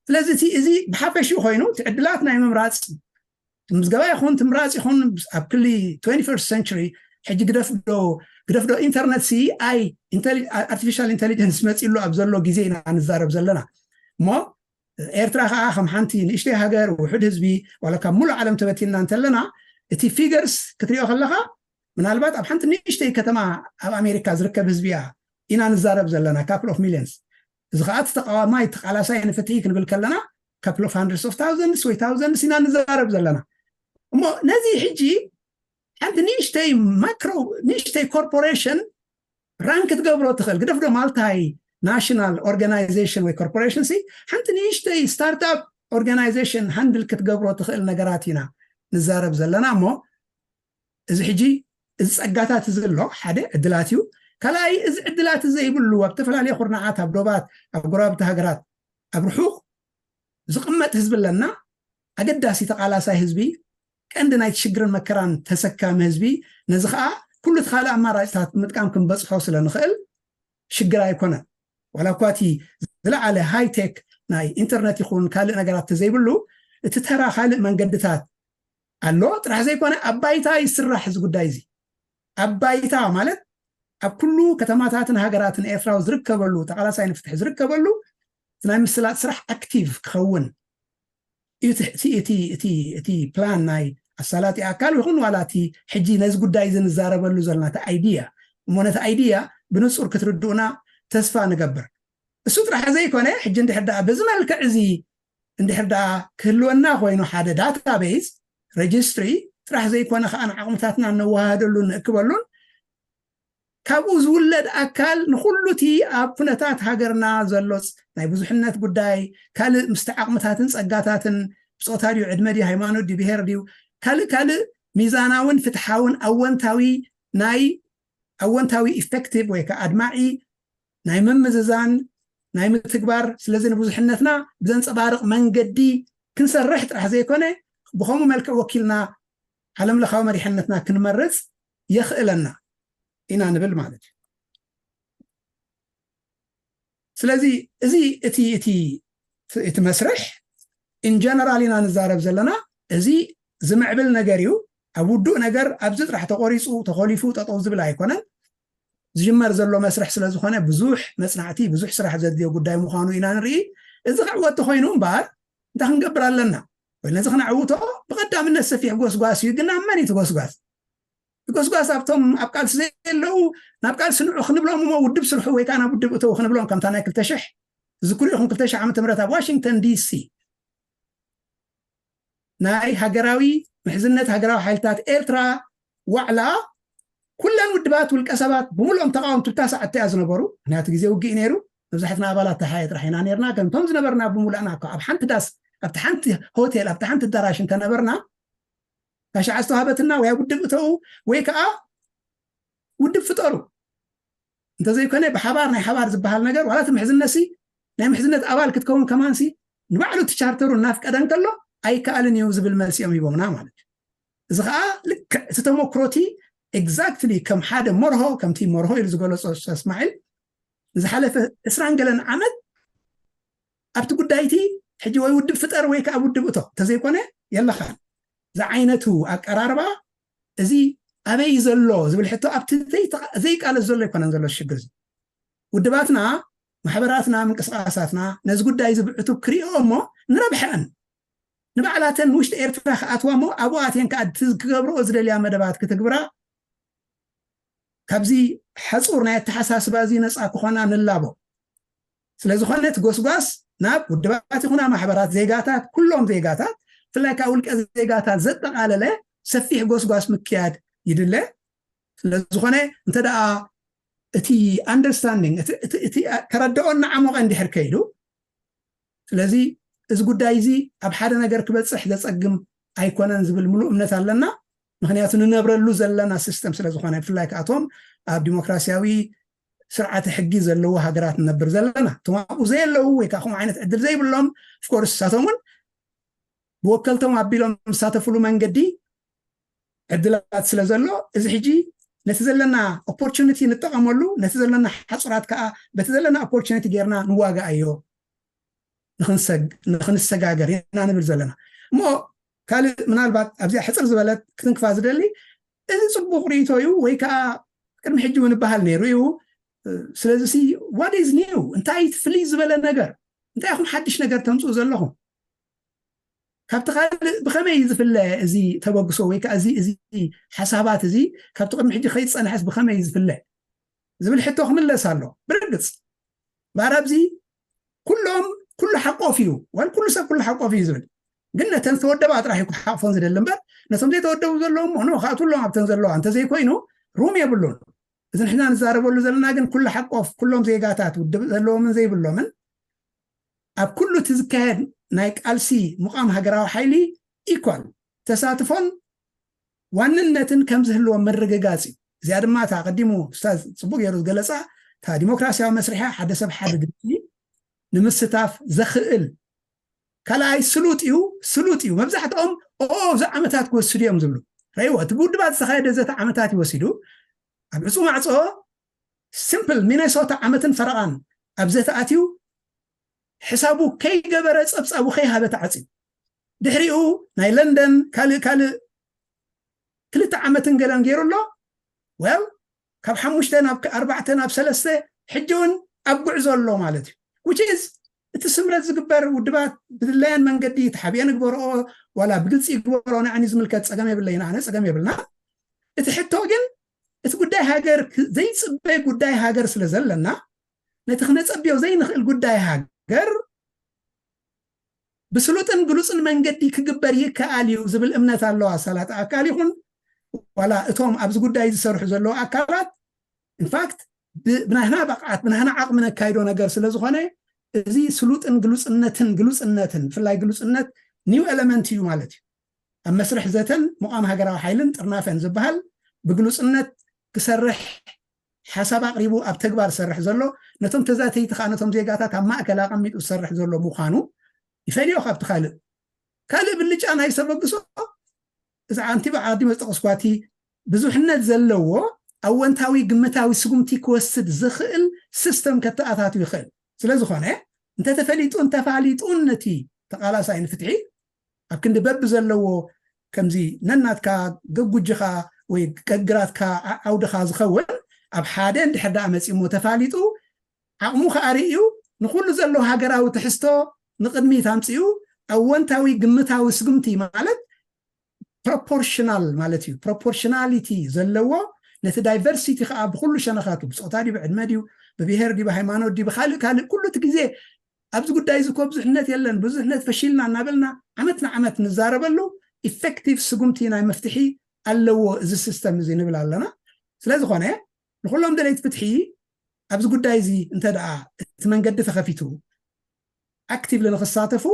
ስለዚ እቲ እዚ ብሓፈሽኡ ኮይኑ እቲ ዕድላት ናይ ምምራፅ ምዝገባ ይኹን ትምራፅ ይኹን ኣብ ክሊ ትወንቲ ፈርስት ሰንቸሪ ሕጂ ግደፍ ዶ ግደፍ ዶ ኢንተርነት ሲ ኣይ ኣርቲፊሻል ኢንቴሊጀንስ መፂሉ ኣብ ዘሎ ግዜ ኢና ንዛረብ ዘለና እሞ ኤርትራ ከዓ ከም ሓንቲ ንእሽተይ ሃገር ውሑድ ህዝቢ ዋላ ካብ ሙሉእ ዓለም ተበቲንና እንተለና እቲ ፊገርስ ክትሪኦ ከለካ ምናልባት ኣብ ሓንቲ ንእሽተይ ከተማ ኣብ ኣሜሪካ ዝርከብ ህዝቢ እያ ኢና ንዛረብ ዘለና ካፕል ኦፍ ሚሊየንስ እዚ ከዓ እቲ ተቃዋማይ ተቃላሳይ ንፍትሒ ክንብል ከለና ካፕል ኦፍ ሃንድረድስ ኦፍ ታውዘንድስ ወይ ታውዘንድስ ኢና ንዛረብ ዘለና እሞ ነዚ ሕጂ ሓንቲ ንእሽተይ ማክሮ ንእሽተይ ኮርፖሬሽን ራን ክትገብሮ ትኽእል ግደፍ ዶ ማልታይ ናሽናል ኦርጋናይዜሽን ወይ ኮርፖሬሽን ሲ ሓንቲ ንእሽተይ ስታርትኣፕ ኦርጋናይዜሽን ሃንድል ክትገብሮ ትኽእል ነገራት ኢና ንዛረብ ዘለና እሞ እዚ ሕጂ እዚ ጸጋታት እዚ ኣሎ ሓደ ዕድላት እዩ ካልኣይ እዚ ዕድላት ዘይብሉ ኣብ ዝተፈላለዩ ኩርናዓት ኣብ ዶባት ኣብ ጎረባብቲ ሃገራት ኣብ ርሑቕ ዝቕመጥ ህዝቢ ኣለና ኣገዳሲ ተቓላሳይ ህዝቢ ቀንዲ ናይ ሽግርን መከራን ተሰካሚ ህዝቢ ነዚ ከዓ ኩሉ እቲ ካልእ ኣማራጭታት ብምጥቃም ክንበፅሖ ስለ ንኽእል ሽግር ኣይኮነን ዋላ እኳ እቲ ዝለዓለ ሃይቴክ ናይ ኢንተርነት ይኹን ካልእ ነገራት ተዘይብሉ እቲ ተራ ካልእ መንገድታት ኣሎ ጥራሕ ዘይኮነ ኣብ ባይታ ይስራሕ እዚ ጉዳይ እዚ ኣብ ባይታ ማለት ኣብ ኩሉ ከተማታትን ሃገራትን ኤርትራዊ ዝርከበሉ ተቓላሳይ ንፍትሒ ዝርከበሉ እቲ ናይ ምስላጥ ስራሕ ኣክቲቭ ክኸውን እዩ እቲ ፕላን ናይ ኣሳላጢ ኣካል ይኹን ዋላ እቲ ሕጂ ነዚ ጉዳይ እዚ ንዛረበሉ ዘለና እቲ ኣይድያ እሞ ነቲ ኣይድያ ብንፁር ክትርድኡና ተስፋ ንገብር እሱ ጥራሕ ዘይኮነ ሕጂ እንድሕር ደኣ በዚ መልክዕ እዚ እንድሕር ደኣ ክህልወና ኮይኑ ሓደ ዳታቤዝ ረጅስትሪ ጥራሕ ዘይኮነ ከዓ ንዓቕምታትና ነወሃደሉን ንእክበሉን ካብኡ ዝውለድ ኣካል ንኩሉ እቲ ኣብ ኩነታት ሃገርና ዘሎ ናይ ብዙሕነት ጉዳይ ካልእ ምስቲ ዓቕምታትን ጸጋታትን ብጾታ ድዩ ዕድመ ድዩ ሃይማኖት ድዩ ብሄር ድዩ ካልእ ካልእ ሚዛናውን ፍትሓውን ኣወንታዊ ናይ ኣወንታዊ ኢፌክቲቭ ወይ ከዓ ኣድማዒ ናይ ምምዝዛን ናይ ምትግባር ስለዚ ንብዙሕነትና ብዘንፀባርቕ መንገዲ ክንሰርሕ ጥራሕ ዘይኮነ ብኸምኡ መልክዕ ወኪልና ዓለም ለኻዊ መሪሕነትና ክንመርፅ የኽእለና ኢና ንብል ማለት እዩ ስለዚ እዚ እቲ እቲ እቲ መስርሕ ኢንጀነራል ኢና ንዛረብ ዘለና እዚ ዝምዕብል ነገር እዩ ኣብ ውዱእ ነገር ኣብዚ ጥራሕ ተቆሪፁ ተኮሊፉ ጠጠው ዝብል ኣይኮነን ዝጅመር ዘሎ መስርሕ ስለ ዝኾነ ብዙሕ መፅናዕቲ ብዙሕ ስራሕ ዘድልዮ ጉዳይ ምዃኑ ኢና ንርኢ እዚ ክዕወት ተኮይኑ እምበኣር እንታይ ክንገብር ኣለና ወይ ነዚ ክነዕውቶ ብቐዳምነት ሰፊሕ ጎስጓስ እዩ ግን ኣብ መን እዩ ትጎስጓስ ትጎስጓስ ኣብቶም ኣብ ቃልሲ ዘየለዉ ናብ ቃልሲ ንዑ ክንብሎም እሞ ውድብ ስርሑ ወይ ከዓ ናብ ውድብ እተው ክንብሎም ከምታ ናይ ክልተ ሽሕ ዝክሩ ኢኹም ክልተ ሽሕ ዓመተ ምህረት ኣብ ዋሽንግተን ዲሲ ናይ ሃገራዊ ምሕዝነት ሃገራዊ ሓይልታት ኤርትራ ዋዕላ ኩለን ውድባት ውልቀ ሰባት ብምሉኦም ተቃወምቲ ብታ ሰዓት እያ ዝነበሩ ምክንያቱ ግዜ ውግእ ነይሩ መብዛሕትና ኣባላት ተሓየ ጥራሕ ኢና ነርና ከምቶም ዝነበርና ብምሉእና እኳ ኣብ ሓንቲ ዳስ ኣብቲ ሓንቲ ሆቴል ኣብቲ ሓንቲ ኣዳራሽ እንተነበርና ታሽዓ ዝተዋሃበትና ወይ ኣብ ውድብ እተው ወይ ከዓ ውድብ ፍጠሩ እንተዘይኮነ ብሓባር ናይ ሓባር ዝበሃል ነገር ዋላ እቲ ምሕዝነትሲ ናይ ምሕዝነት ኣባል ክትከውን ከማንሲ ንባዕሉ እቲ ቻርተሩ እናፍቀደ እንከሎ ኣይከኣልን እዩ ዝብል መልሲ እዮም ሂቦምና ማለት እዩ እዚ ከዓ ልክዕ እቲ ተመክሮቲ ኤግዛክትሊ ከም ሓደ መርሆ ከምቲ መርሆ ኢሉ ዝገለፆ እስማዒል ንዝሓለፈ ዕስራን ገለን ዓመት ኣብቲ ጉዳይቲ ሕጂ ወይ ውድብ ፍጠር ወይ ከዓ ውድብ እቶ እንተዘይኮነ የለኻን ዝዓይነቱ ኣቀራርባ እዚ ኣበይ ዘሎ ዝብል ሕቶ ኣብቲ ዘይቃለስ ዘሎ ኣይኮነን ዘሎ ሽግር ውድባትና ማሕበራትና ምንቅስቃሳትና ነዚ ጉዳይ እዚ ብዕቱብ ክሪኦ እሞ ንረብሐን ንባዕላተን ንውሽጢ ኤርትራ ክኣትዋ እሞ ኣብኡ ኣትየን ከዓ ክገብርኦ ዝደልያ መደባት ክትግብራ ካብዚ ሓፁር ናይ ኣተሓሳስባ እዚ ነፃ ክኾና ንላቦ ስለዝኾነ እቲ ጎስጓስ ናብ ውድባት ይኹና ማሕበራት ዜጋታት ኩሎም ዜጋታት ብፍላይ ከዓ ውልቀ ዜጋታት ዘጠቓለለ ሰፊሕ ጎስጓስ ምክያድ ይድለ ስለዝኾነ እንተ ደኣ እቲ ኣንደርስታንዲንግ እቲ ተረድኦ እናዓሞቐ እንድሕር ከይዱ ስለዚ እዚ ጉዳይ እዚ ኣብ ሓደ ነገር ክበፅሕ ዘፀግም ኣይኮነን ዝብል ምሉእ እምነት ኣለና ምክንያቱ ንነብረሉ ዘለና ሲስተም ስለ ዝኾነ፣ ብፍላይ ከኣቶም ኣብ ዲሞክራሲያዊ ስርዓተ ሕጊ ዘለዎ ሃገራት ንነብር ዘለና። እቶም ኣብኡ ዘየለዉ ወይ ከዓ ከምኡ ዓይነት ዕድል ዘይብሎም፣ ኦፍኮርስ ንሳቶም እውን ብወከልቶም ኣቢሎም ዝሳተፍሉ መንገዲ ዕድላት ስለ ዘሎ፣ እዚ ሕጂ ነቲ ዘለና ኦፖርቹኒቲ ንጠቐመሉ፣ ነቲ ዘለና ሓፁራት ከዓ በቲ ዘለና ኦፖርቹኒቲ ጌርና ንዋጋኣዮ፣ ንኽንሰጋገር ኢና ንብል ዘለና። እሞ ካልእ ምናልባት ኣብዚኣ ሕፅር ዝበለት ክትንክፋ ዝደሊ፣ እዚ ፅቡቕ ርእይቶ እዩ ወይ ከዓ ቅድሚ ሕጂ እውን ይበሃል ነይሩ እዩ። ስለዚ ሲ what is new? እንታይ ፍልይ ዝበለ ነገር? እንታይ ኢኹም ሓድሽ ነገር ተምፅኡ ዘለኹም? ካብቲ ካልእ ብኸመይ እዩ ዝፍለ እዚ ተበግሶ ወይ ከዓ እዚ እዚ ሓሳባት እዚ ካብቲ ቅድሚ ሕጂ ከይፀንሐስ ብኸመይ እዩ ዝፍለ ዝብል ሕቶ ክምለስ ኣሎ። ብርግፅ ባር ኣብዚ ኩሎም ኩሉ ሓቆፍ እዩ ወል ኩሉ ሰብ ኩሉ ሓቆፍ እዩ ዝብል፣ ግን ነተን ዝተወደባ ጥራሕ እዩ ክሓቕፎን ዝደሊ እምበር ነቶም ዘይተወደቡ ዘለዎም ኖ ክኣትውሎም ኣብተን ዘለዋ እንተዘይኮይኑ ሩም የብሉን። እዚ ንሕና ንዛረበሉ ዘለና ግን ኩሉ ሓቆፍ ኩሎም ዜጋታት ውድብ ዘለዎምን ዘይብሎምን ኣብ ኩሉ እቲ ዝካየድ ናይ ቃልሲ ምቋም ሃገራዊ ሓይሊ ኢኳል ተሳትፎን ዋንነትን ከም ዝህልዎም ምርግጋጽ እዩ። እዚኣ ድማ እታ ቀዲሙ ኡስታዝ ጽቡቅ ገይሩ ዝገለጻ እታ ዲሞክራሲያዊ መስርሕ ሓደ ሰብ ሓደ ድምጺ ንምስታፍ ዘኽእል ካልኣይ ስሉጥ እዩ። ስሉጥ እዩ። መብዛሕትኦም ኦ እዚ ዓመታት ክወስዱ እዮም ዝብሉ ረይዎ እቲ ብውድባት ዝተኻየደ ዘተ ዓመታት ይወሲዱ ኣብ ዕጹ ማዕጾ ሲምፕል ሚኔሶታ ዓመትን ፈረቓን ኣብ ዘተኣትዩ ሕሳቡ ከይገበረ ጸብጻቡ ከይሃበ ተዓጽዩ ድሕሪኡ ናይ ለንደን ካልእ ካልእ ክልተ ዓመትን ገለን ገይሩ ኣሎ። ወል ካብ ሓሙሽተ ናብ ኣርባዕተ ናብ ሰለስተ ሕጂ እውን ኣብ ጉዕዞ ኣሎ ማለት እዩ። Which is እቲ ስምረት ዝግበር ውድባት ብድላያን መንገዲ ተሓቢአ ንግበርኦ ዋላ ብግልፂ ይግበርኦ ንዓኒ ዝምልከት ፀገም የብለይን ኣነ ፀገም የብልና። እቲ ሕቶ ግን እቲ ጉዳይ ሃገር ዘይፅበ ጉዳይ ሃገር ስለ ዘለና ነቲ ክነፀብዮ ዘይንኽእል ጉዳይ ሃገር ብስሉጥን ግሉፅን መንገዲ ክግበር ይከኣል እዩ ዝብል እምነት ኣለዋ ኣሳላጢ ኣካል ይኹን ዋላ እቶም ኣብዚ ጉዳይ ዝሰርሑ ዘለዉ ኣካላት ኢንፋክት ብናህና ብቕዓት ብናህና ዓቕሚ ነካይዶ ነገር ስለ ዝኾነ እዚ ስሉጥን ግሉፅነትን ግሉፅነትን ብፍላይ ግሉፅነት ኒው ኤለመንት እዩ ማለት እዩ ኣብ መስርሕ ዘተን ምቋም ሃገራዊ ሓይልን ጥርናፈን ዝበሃል ብግሉፅነት ክሰርሕ ሓሳብ ኣቕሪቡ ኣብ ተግባር ዝሰርሕ ዘሎ ነቶም ተዛተይቲ ከዓ ነቶም ዜጋታት ኣብ ማእከል ኣቐሚጡ ዝሰርሕ ዘሎ ምዃኑ ይፈልዮ ካብቲ ካልእ ካልእ ብልጫ ናይ ዝተበግሶ እዚ ዓንቲ ብዓዲ መጠቐስኳቲ ብዙሕነት ዘለዎ ኣወንታዊ ግምታዊ ስጉምቲ ክወስድ ዝኽእል ሲስተም ከተኣታቱ ይኽእል ስለ ዝኾነ እንተተፈሊጡ እንተፋሊጡን ነቲ ተቓላሳይ ንፍትሒ ኣብ ክንዲ በብ ዘለዎ ከምዚ ነናትካ ገጉጅኻ ወይ ቀግራትካ ዓውድኻ ዝኸውን ኣብ ሓደ እንድሕር ደኣ መፂሞ ተፋሊጡ ዓቕሙ ከዓ ርእዩ ንኩሉ ዘሎ ሃገራዊ ትሕዝቶ ንቕድሚት ኣምፅኡ ኣወንታዊ ግምታዊ ስጉምቲ ማለት ፕሮፖርሽናል ማለት እዩ ፕሮፖርሽናሊቲ ዘለዎ ነቲ ዳይቨርሲቲ ከዓ ብኩሉ ሸነኻቱ ብፆታ ድዩ ብዕድመ ድዩ ብብሄር ድዩ ብሃይማኖት ድዩ ብካልእ ካልእ ኩሉ እቲ ግዜ ኣብዚ ጉዳይ እዚ ኮ ብዙሕነት የለን ብዙሕነት ፈሺልና እናበልና ዓመት ንዓመት ንዛረበሉ ኢፌክቲቭ ስጉምቲ ናይ መፍትሒ ኣለዎ እዚ ሲስተም እዚ ንብል ኣለና ስለዝኾነ ንኩሎም ደለይቲ ፍትሒ ኣብዚ ጉዳይ እዚ እንተ ደኣ እቲ መንገዲ ተኸፊቱ ኣክቲቭሊ ንክሳተፉ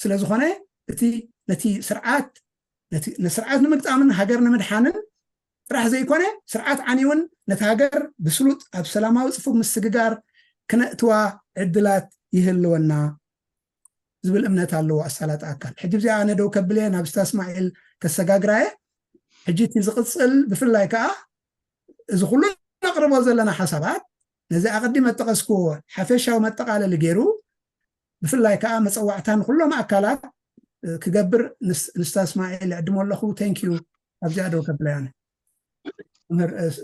ስለዝኾነ እቲ ነቲ ስርዓት ነቲ ንስርዓት ንምግጣምን ሃገር ንምድሓንን ጥራሕ ዘይኮነ ስርዓት ዓንዩን ነቲ ሃገር ብስሉጥ ኣብ ሰላማዊ ፅፉፍ ምስግጋር ክነእትዋ ዕድላት ይህልወና ዝብል እምነት ኣለዎ ኣሳላጢ ኣካል ሕጂ እዚኣ ኣነ ደው ከብልየ ናብ ስታ እስማኤል ከሰጋግራየ ሕጂ እቲ ዝቕፅል ብፍላይ ከዓ እዚ ኩሉ ነቕርቦ ዘለና ሓሳባት ነዚ ኣቐዲመ ጠቐስክዎ ሓፈሻዊ መጠቓለሊ ገይሩ ብፍላይ ከዓ መፀዋዕታ ንኩሎም ኣካላት ክገብር ንስታ እስማኤል ይዕድሞ ኣለኹ thank you ኣብዚኣ ደው ከብለያ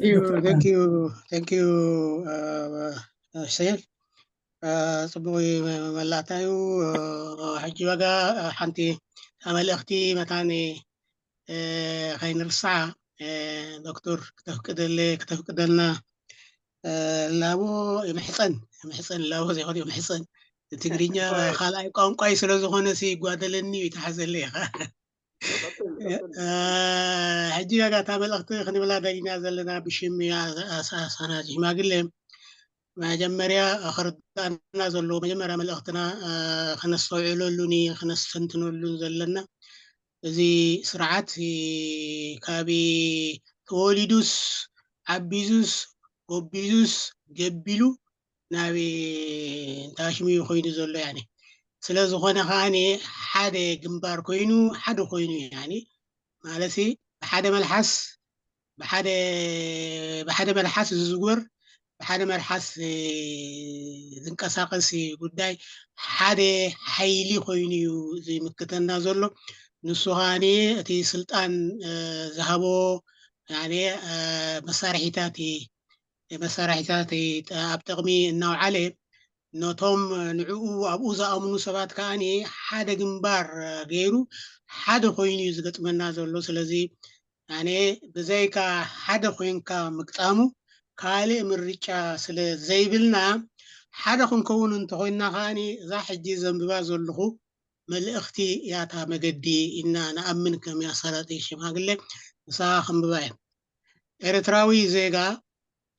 ዩ thank you thank you ሕሴን ፅቡቅ መላእታ እዩ ሕጂ ዋጋ ሓንቲ መልእኽቲ መታኒ ከይንርስዓ ዶክተር ክተፍቅደለ ክተፍቅደልና ላቦ ይምሕፀን ይምሕፀን ላቦ ዘይኮነ ይምሕፀን ትግርኛ ካልኣይ ቋንቋይ ስለ ዝኾነ ይጓደለኒ እዩ ይተሓዘለ ኢኻ ሕጂ ጋር እታ መልእኽቲ ክንብላ ደሊና ዘለና ብሽም ኣሳና ሽማግለ መጀመርያ ክርዳእና ዘለዎ መጀመርያ መልእኽትና ከነስተውዕለሉን ከነስተንትነሉን ዘለና እዚ ስርዓት ካብ ተወሊዱስ ዓቢዙስ ጎቢዙስ ገቢሉ ናብ እንታሽሙ ኮይኑ ዘሎ ያኒ። ስለ ዝኾነ ከዓኒ ሓደ ግንባር ኮይኑ ሓደ ኮይኑ ያኒ ማለት ብሓደ መልሓስ ብሓደ ብሓደ መልሓስ ዝዝወር ብሓደ መልሓስ ዝንቀሳቀስ ጉዳይ ሓደ ሓይሊ ኮይኑ እዩ ዝምክተና ዘሎ። ንሱ ከዓኒ እቲ ስልጣን ዝሃቦ መሳርሒታት መሳርሒታት ኣብ ጥቕሚ እናውዓለ ነቶም ንዕኡ ኣብኡ ዝኣምኑ ሰባት ከዓኒ ሓደ ግንባር ገይሩ ሓደ ኮይኑ እዩ ዝገጥመና ዘሎ። ስለዚ ኣነ ብዘይካ ሓደ ኮይንካ ምግጣሙ ካልእ ምርጫ ስለ ዘይብልና ሓደ ክንከውን እንተኮይንና ከዓኒ እዛ ሕጂ ዘንብባ ዘለኹ መልእኽቲ ያታ መገዲ ኢና ንኣምን ከም ኣሳላጢ ሽማግሌ ንሳ ክንብባ እየ። ኤርትራዊ ዜጋ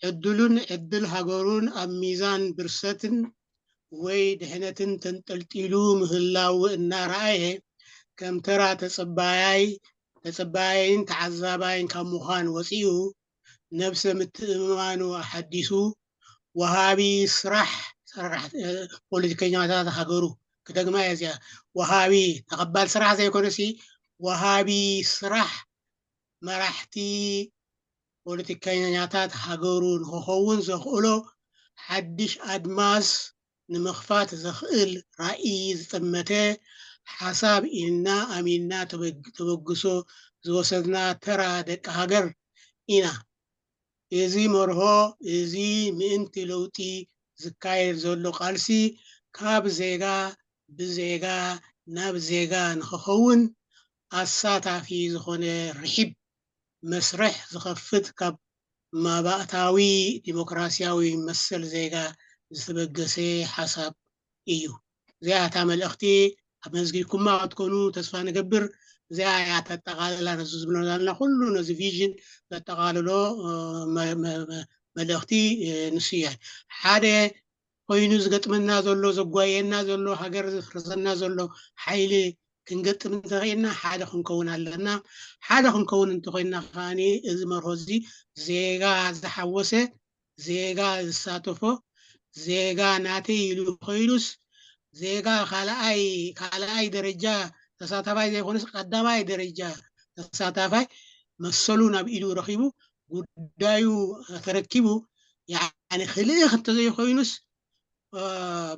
ዕድሉን ዕድል ሃገሩን ኣብ ሚዛን ብርሰትን ወይ ድሕነትን ተንጠልጢሉ ምህላው እናረኣየ ከም ተራ ተጸባያይ ተጸባያይን ተዓዛባይን ካብ ምዃን ወጺኡ ነብሰ ምትእምማኑ ኣሓዲሱ ወሃቢ ስራሕ ፖለቲከኛታት ሃገሩ ክደግማ እየ እዚኣ ወሃቢ ተቐባል ስራሕ ዘይኮነሲ ወሃቢ ስራሕ መራሕቲ ፖለቲከኛታት ሃገሩ ንክኸውን ዘኽእሎ ሓድሽ ኣድማስ ንምኽፋት ዘኽእል ራእይ ዝጠመተ ሓሳብ ኢልና ኣሚንና ተበግሶ ዝወሰድና ተራ ደቂ ሃገር ኢና። እዚ መርሆ እዚ ምእንቲ ለውጢ ዝካየድ ዘሎ ቃልሲ ካብ ዜጋ ብዜጋ ናብ ዜጋ ንክኸውን ኣሳታፊ ዝኾነ ርሒብ መስርሕ ዝኸፍት ካብ ማባእታዊ ዲሞክራሲያዊ መሰል ዜጋ ዝተበገሰ ሓሳብ እዩ። እዚኣ እታ መልእኽቲ ኣብ መዝጊብኩማ ክትኮኑ ተስፋ ንገብር። እዚኣ እያ ተጠቓልላ ነዚ ዝብሎ ዘለና ኩሉ ነዚ ቪዥን ዘጠቓልሎ መልእኽቲ ንሱ እያ። ሓደ ኮይኑ ዝገጥመና ዘሎ ዘጓየና ዘሎ ሃገር ዘፍርሰና ዘሎ ሓይሊ ክንገጥም እንተኽኢልና ሓደ ክንከውን ኣለና። ሓደ ክንከውን እንተኮይንና ከዓኒ እዚ መርሆ እዚ ዜጋ ዝሓወሰ ዜጋ ዝሳተፎ ዜጋ ናተይ ኢሉ ኮይኑስ ዜጋ ካልኣይ ካልኣይ ደረጃ ተሳታፋይ ዘይኮነስ ቀዳማይ ደረጃ ተሳታፋይ መሰሉ ናብ ኢዱ ረኺቡ ጉዳዩ ተረኪቡ ያኒ ክልእኽ እንተዘይኮይኑስ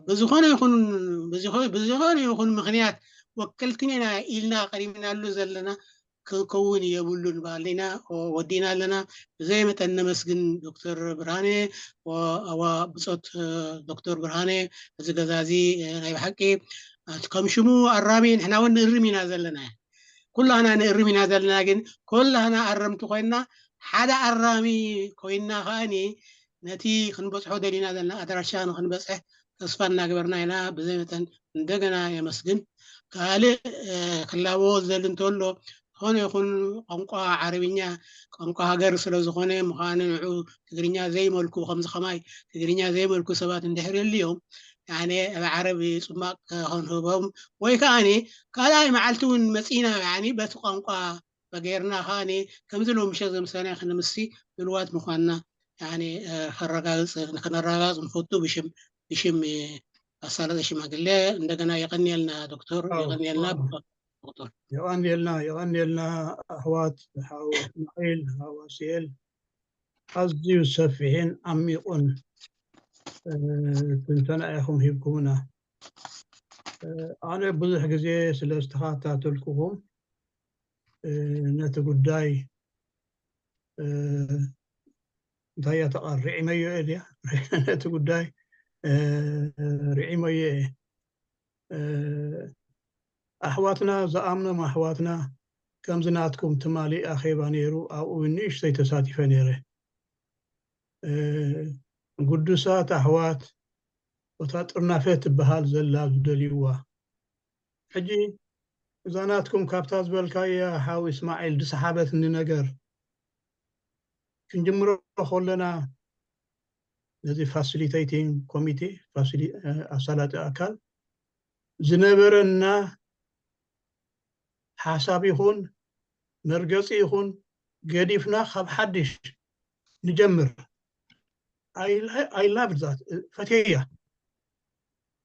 ብዝኾነ ይኹን ብዝኾነ ይኹን ምኽንያት ወከልትና ኢና ኢልና ቀሪብናሉ ዘለና ክከውን የብሉን በሃልና ኢና ወዲእና ኣለና። ብዘይ መጠን ነመስግን ዶክተር ብርሃነ፣ ኣዋ ብጾት ዶክተር ብርሃነ እዚ ገዛ እዚ ናይ ብሓቂ ከም ሽሙ ኣራሚ ንሕና እውን ንእርም ኢና ዘለና። ኩላህና ንእርም ኢና ዘለና፣ ግን ኩላህና ኣረምቲ ኮይንና ሓደ ኣራሚ ኮይንና ከዓኒ ነቲ ክንበጽሖ ደሊና ዘለና ኣድራሻ ንክንበጽሕ ተስፋ እናገበርና ኢና። ብዘይ መጠን እንደገና የመስግን። ካልእ ክላበዎ ዝደሊ እንተሎ ዝኾነ ይኹን ቋንቋ ዓረብኛ ቋንቋ ሃገር ስለ ዝኾነ ምዃኑ ንዑ ትግርኛ ዘይመልኩ ከምዚ ከማይ ትግርኛ ዘይመልኩ ሰባት እንድሕር የልዮም ያኔ ኣብ ዓረብ ጽማቕ ከንህቦም ወይ ከዓኒ ካልኣይ መዓልቲ እውን መጺና ያኒ በቲ ቋንቋ በገይርና ከዓኒ ከምዚ ሎምሸ ዘምሰና ክንምሲ ድልዋት ምዃንና ያኒ ከረጋግጽ ከነረጋግጽ ንፈቱ ብሽም ብሽም ኣሳላጠ ሽማግሌ እንደገና የቐንየልና ዶክተር የቐንየልና ዶክተር የቐንየልና የቐንየልና ኣሕዋት ሓው እስማዒል ሓው ኣስኤል ኣዝዩ ሰፊሕን ዓሚቑን ትንተና ኢኹም ሂብኩምና። ኣነ ብዙሕ ግዜ ስለ ዝተኸታተልኩኹም ነቲ ጉዳይ እንታይ እያ ተቓር ርዒመዮ እየ ድያ ነቲ ጉዳይ ርዒመዮ እየ። ኣሕዋትና ዝኣምኖም ኣሕዋትና ከምዚ ናትኩም ትማሊ ኣኼባ ነይሩ ኣብኡ ንእሽተይ ተሳቲፈ ነይረ። ግዱሳት ኣሕዋት እታ ጥርናፈ ትበሃል ዘላ ዝደልይዋ ሕጂ እዛ ናትኩም ካብታ ዝበልካያ ሓው እስማዒል ዝሰሓበትኒ ነገር ክንጅምሮ ከለና ነዚ facilitating committee ኣሳላጢ ኣካል ዝነበረና ሓሳብ ይኹን መርገፂ ይኹን ገዲፍና ካብ ሓድሽ ንጀምር። I love that፣ ፈትየያ።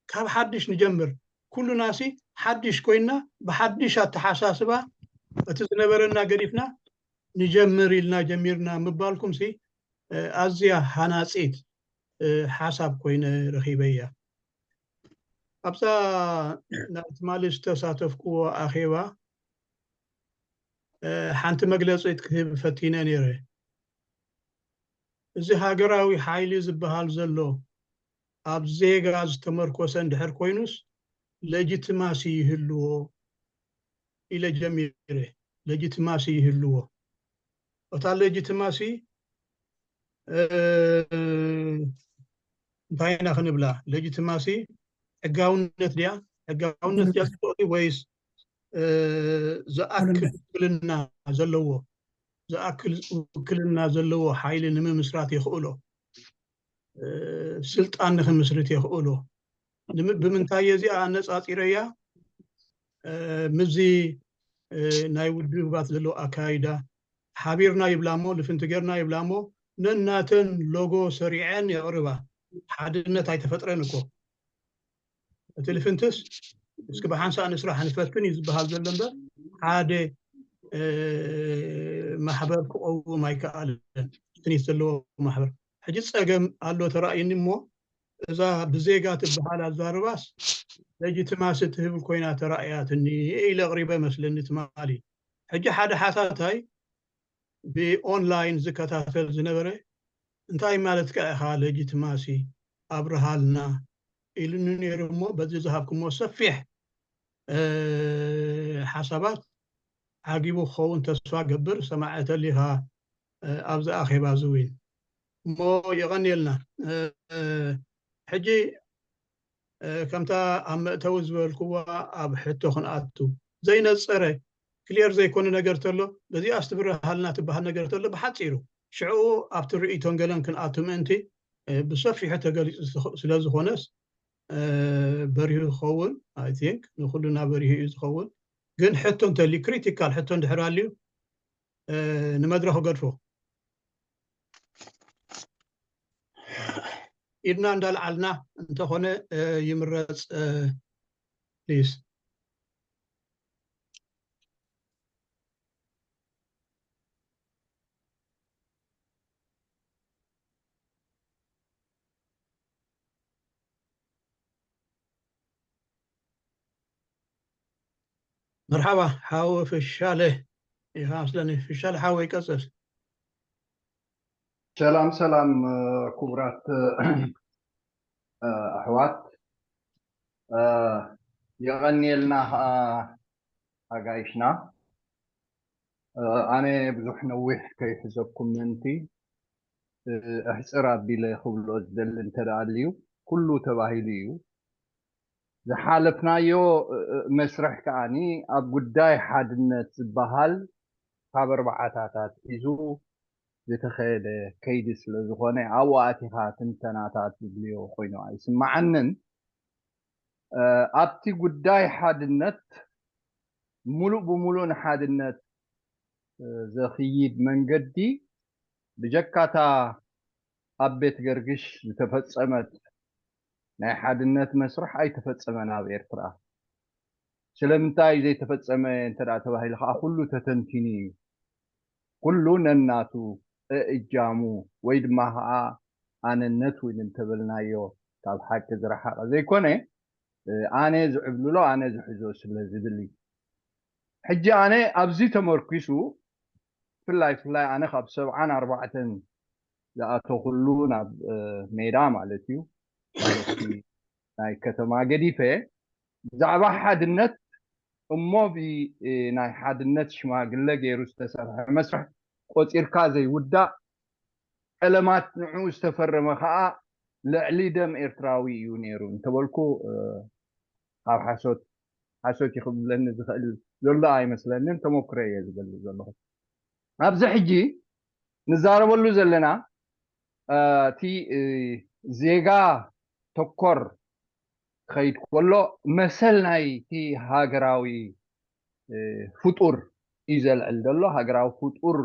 ካብ ሓድሽ ንጀምር። ኩሉናሲ ሓድሽ ኮይና ብሓድሽ ኣተሓሳስባ እቲ ዝነበረና ገዲፍና ንጀምር ኢልና ጀሚርና ምባልኩምሲ ኣዝያ ሃናፂት ሓሳብ ኮይነ ረኺበያ። ኣብዛ ናይ ትማሊ ዝተሳተፍኩዎ ኣኼባ ሓንቲ መግለፂት ክህብ ፈቲነ ነይረ። እዚ ሃገራዊ ሓይሊ ዝበሃል ዘሎ ኣብ ዜጋ ዝተመርኮሰ እንድሕር ኮይኑስ ለጂትማሲ ይህልዎ ኢለ ጀሚረ። ለጂትማሲ ይህልዎ። እታ ለጂትማሲ እንታይ ኢና ክንብላ? ለጂትማሲ ሕጋውነት ድያ? ሕጋውነት ድያ ትፈቕዲ ወይስ ዝኣክል ውክልና ዘለዎ ዝኣክል ውክልና ዘለዎ ሓይሊ ንምምስራት የኽእሎ ስልጣን ንክምስርት የኽእሎ። ብምንታይ እዚኣ ኣነፃፂረያ? ምዚ ናይ ውድባት ዘለዎ ኣካይዳ ሓቢርና ይብላ እሞ ልፍንቲ ጌርና ይብላ እሞ ነናተን ሎጎ ሰሪዐን የቕርባ። ሓድነት ኣይተፈጥረን እኮ። እቲ ልፍንትስ እስኪ ብሓንሳእ ንስራሕ ንፈትን እዩ ዝበሃል ዘሎ እምበር ሓደ ማሕበር ክቐውም ኣይከኣለን። ትኒት ዘለዎ ማሕበር ሕጂ ፀገም ኣሎ ተራእዩኒ እሞ እዛ ብዜጋ ትበሃል ኣዛርባስ ለጂትማሲ ትህብል ኮይና ተራእያትኒ ኢለ ኣቕሪበ መስለኒ ትማሊ። ሕጂ ሓደ ሓታታይ ብኦንላይን ዝከታተል ዝነበረ እንታይ ማለትካ ኢኻ ለጂትማሲ ኣብርሃልና ኢሉኒ ነይሩ እሞ በዚ ዝሃብኩሞ ሰፊሕ ሓሳባት ዓጊቡ ክኸውን ተስፋ ገብር። ሰማዕተሊኻ ኣብዚ ኣኼባ እዚ እውን እሞ የቐንየልና። ሕጂ ከምታ ኣብ መእተዊ ዝበልክዋ ኣብ ሕቶ ክንኣቱ ዘይነፀረ ክሊየር ዘይኮነ ነገር ተሎ በዚኣ ስትብረሃልና ትበሃል ነገር ተሎ ብሓፂሩ ሽዕኡ ኣብቲ ርእይቶን ገለን ክንኣቱ ምእንቲ ብሰፊሑ ተገሊፁ ስለዝኾነስ በሪሁ ዝኸውን I think ንኩሉና በሪሁ እዩ ዝኸውን። ግን ሕቶ እንተልዩ ክሪቲካል ሕቶ እንድሕር ኣልዩ ንመድረኽ ገድፎ ኢድና እንዳልዓልና እንተኾነ ይምረፅ ፕሊዝ። መርሓባ ሓው ፍሻለ ኢኻ መስለኒ። ፍሻለ ሓወይ ቀፅል። ሰላም ሰላም ክቡራት ኣሕዋት፣ የቐንየልና ከዓ ኣጋይሽና። ኣነ ብዙሕ ነዊሕ ከይሕዘኩም ምእንቲ ኣሕፅር ኣቢለ ክብሎ ዝደሊ እንተ ደኣ ኣልዩ ኩሉ ተባሂሉ እዩ። ዝሓለፍናዮ መስርሕ ከዓኒ ኣብ ጉዳይ ሓድነት ዝበሃል ካብ ኣርባዓታት ኣትሒዙ ዝተኸየደ ከይዲ ስለ ዝኾነ ኣብኡ ኣቲኻ ትንተናታት ዝድልዮ ኮይኑ ኣይስምዓንን። ኣብቲ ጉዳይ ሓድነት ሙሉእ ብሙሉእ ንሓድነት ዘኽይድ መንገዲ ብጀካታ ኣብ ቤት ገርግሽ ዝተፈጸመት ናይ ሓድነት መስርሕ ኣይተፈጸመን ኣብ ኤርትራ። ስለምንታይ ዘይተፈጸመ እንተ ደኣ ተባሂሉ ከኣ ኩሉ ተተንቲኑ እዩ። ኩሉ ነናቱ እእጃሙ ወይ ድማ ከኣ ኣነነት እውን እንተበልናዮ ካብ ሓቂ ዝረሓቐ ዘይኮነ ኣነ ዝዕብልሎ ኣነ ዝሕዞ ስለ ዝብል እዩ። ሕጂ ኣነ ኣብዚ ተመርኪሱ ብፍላይ ብፍላይ ኣነ ካብ ሰብዓን ኣርባዕተን ዝኣተኹሉ ናብ ሜዳ ማለት እዩ ናይ ከተማ ገዲፈ ብዛዕባ ሓድነት እሞ ናይ ሓድነት ሽማግለ ገይሩ ዝተሰርሐ መስርሕ ቆፂርካ ዘይውዳእ ቀለማት ንዕኡ ዝተፈረመ ከዓ ልዕሊ ደም ኤርትራዊ እዩ ነይሩ እንተበልኩ ካብ ሓሶት ሓሶት እዩ ክብለኒ ዝኽእል ዘሎ ኣይመስለንን። ተመክሮ እየ ዝገልፅ ዘለኹ። ኣብዚ ሕጂ ንዛረበሉ ዘለና እቲ ዜጋ ተኮር ክኸይድ ከሎ መሰል ናይቲ ሃገራዊ ፍጡር እዩ ዘልዕል ዘሎ። ሃገራዊ ፍጡር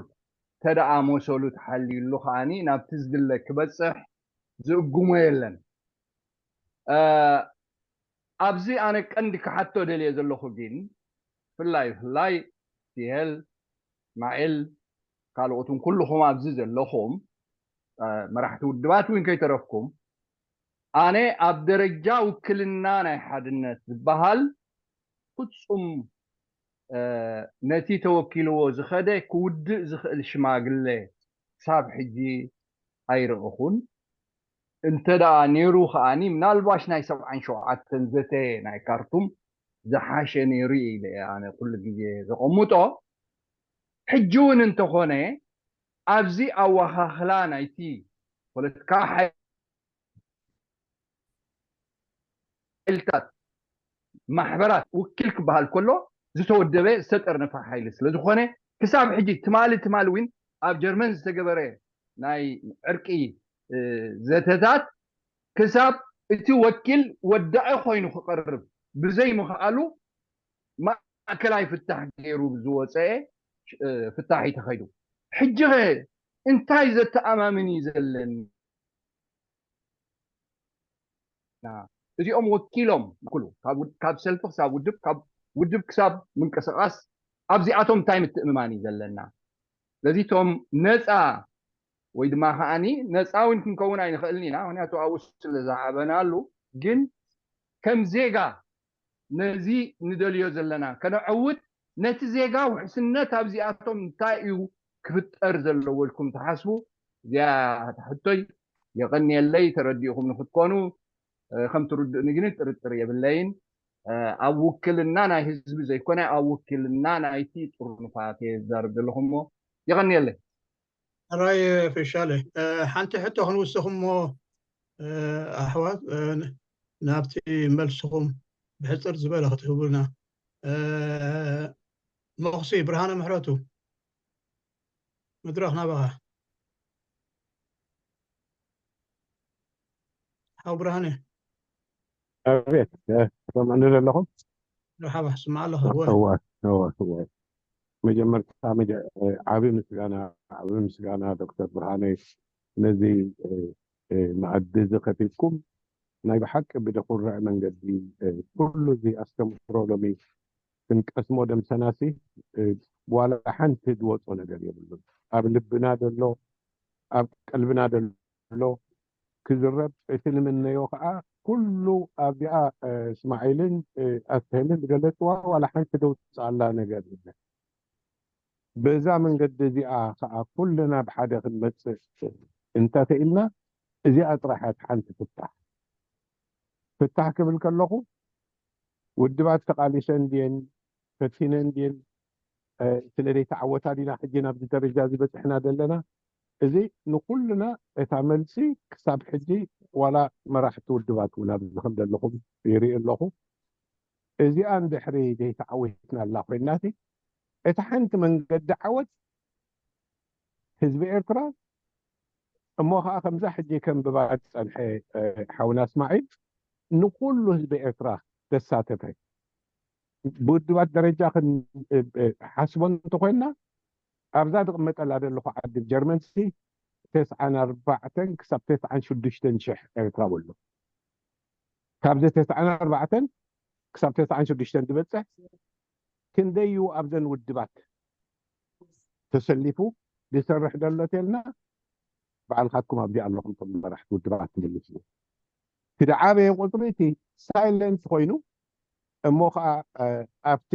ተደኣ መሰሉ ተሓልዩሉ ከዓኒ ናብቲ ዝድለ ክበፅሕ ዝእጉሞ የለን። ኣብዚ ኣነ ቀንዲ ክሓቶ ደልየ ዘለኹ ግን ፍላይ ፍላይ ቲሄል ማኤል ካልኦትን ኩልኹም ኣብዚ ዘለኹም መራሕቲ ውድባት እውን ከይተረፍኩም ኣነ ኣብ ደረጃ ውክልና ናይ ሓድነት ዝበሃል ፍጹም ነቲ ተወኪልዎ ዝኸደ ክውድእ ዝኽእል ሽማግሌ ክሳብ ሕጂ ኣይረእኹን። እንተ ደኣ ነይሩ ከኣኒ ምናልባሽ ናይ ሰብዓን ሸውዓተን ዘተ ናይ ካርቱም ዝሓሸ ነይሩ ኢለ ኣነ ኩሉ ግዜ ዘቐምጦ። ሕጂ እውን እንተኾነ ኣብዚ ኣወኻኽላ ናይቲ ፖለቲካ ሓይልታት ማሕበራት ውኪል ክበሃል ከሎ ዝተወደበ ዝተጠርነፈ ሓይሊ ስለ ዝኾነ ክሳብ ሕጂ ትማሊ ትማሊ እውን ኣብ ጀርመን ዝተገበረ ናይ ዕርቂ ዘተታት ክሳብ እቲ ወኪል ወዳኢ ኮይኑ ክቐርብ ብዘይምኽኣሉ ማእከላይ ፍታሕ ገይሩ ዝወፀአ ፍታሕ እዩ ተኸይዱ። ሕጂ ኸ እንታይ ዘተኣማምን እዩ ዘለና? እዚኦም ወኪሎም ኩሉ ካብ ሰልፊ ክሳብ ውድብ ካብ ውድብ ክሳብ ምንቅስቃስ ኣብዚኣቶም እንታይ ምትእምማን እዩ ዘለና? ስለዚ እቶም ነፃ ወይ ድማ ከዓኒ ነፃ እውን ክንከውን ኣይንኽእልን ኢና። ምክንያቱ ኣብኡ ስለ ዝዓበናሉ ግን ከም ዜጋ ነዚ ንደልዮ ዘለና ከነዐውት ነቲ ዜጋ ውሕስነት ኣብዚኣቶም እንታይ እዩ ክፍጠር ዘለዎ ኢልኩም ትሓስቡ? እዚኣ ሕቶይ። የቐንየለይ ተረዲእኹም ንክትኮኑ ከም ትርድእኒ ግን ጥርጥር የብለይን። ኣብ ውክልና ናይ ህዝቢ ዘይኮነ ኣብ ውክልና ናይቲ ጥርኑፋት እየ ዝዛረብ ዘለኹ እሞ የቐንየለይ። ሕራይ ፊሻለ ሓንቲ ሕቶ ክንውስኽ እሞ ኣሕዋት ናብቲ መልስኹም ብሕፅር ዝበለ ክትህቡና። መኹሲ ብርሃነ ምሕረቱ መድረኽ ናባኻ። ሓው ብርሃነ ኣቤት ሰምዕኒ ዘለኹም? መርሓባ ስማዕ ኣለኹ። መጀመርታ ዓቢ ምስጋና ዓቢ ምስጋና ዶክተር ብርሃነ ነዚ መኣዲ እዚ ከፊትኩም ናይ ብሓቂ ብደኹርዕ መንገዲ ኩሉ እዚ ኣስተምህሮ ሎሚ ክንቀስሞ ደምሰናሲ ዋላ ሓንቲ ዝወፆ ነገር የብሉን። ኣብ ልብና ዘሎ ኣብ ቀልብና ዘሎ ክዝረብ እቲ ንምነዮ ከዓ ኩሉ ኣብዚኣ እስማዒልን ኣስተህልን ዝገለፅዋ ዋላ ሓንቲ ደውፅኣላ ነገር የለን። በዛ መንገዲ እዚኣ ከዓ ኩልና ብሓደ ክንመፅእ እንተኽኢልና እዚኣ ጥራሕ እያ ሓንቲ ፍታሕ። ፍታሕ ክብል ከለኹ ውድባት ተቓሊሰን ድየን ፈቲነን ድየን ስለ ዘይተዓወታ ዲና ሕጂ ናብዚ ደረጃ እዚ በፅሕና ዘለና? እዚ ንኩልና እታ መልሲ ክሳብ ሕጂ ዋላ መራሕቲ ውድባት እውን ኣብዚ ከም ዘለኹም ይርኢ ኣለኹ። እዚኣ እንድሕሪ ዘይተዓዊትናላ ኮይናሲ እታ ሓንቲ መንገዲ ዓወት ህዝቢ ኤርትራ እሞ ከዓ ከምዛ ሕጂ ከንብባ ዝፀንሐ ሓውና እስማዒል ንኩሉ ህዝቢ ኤርትራ ዘሳተፈ ብውድባት ደረጃ ክንሓስቦ እንተኮይንና ኣብዛ ዝቕመጠላ ዘለኹ ዓዲ ጀርመን ሲ ተስዓን ኣርባዕተን ክሳብ ተስዓን ሽዱሽተን ሽሕ ኤርትራዊ ኣሎ። ካብዚ ተስዓን ኣርባዕተን ክሳብ ተስዓን ሽዱሽተን ዝበፅሕ ክንደይ እዩ ኣብዘን ውድባት ተሰሊፉ ዝሰርሕ ዘሎ ተልና ባዕልካትኩም ኣብዚ ኣለኹም ቶም መራሕቲ ውድባት ትምልስዎ። እቲ ዝዓበየ ቁፅሪ እቲ ሳይለንት ኮይኑ እሞ ከዓ ኣብቲ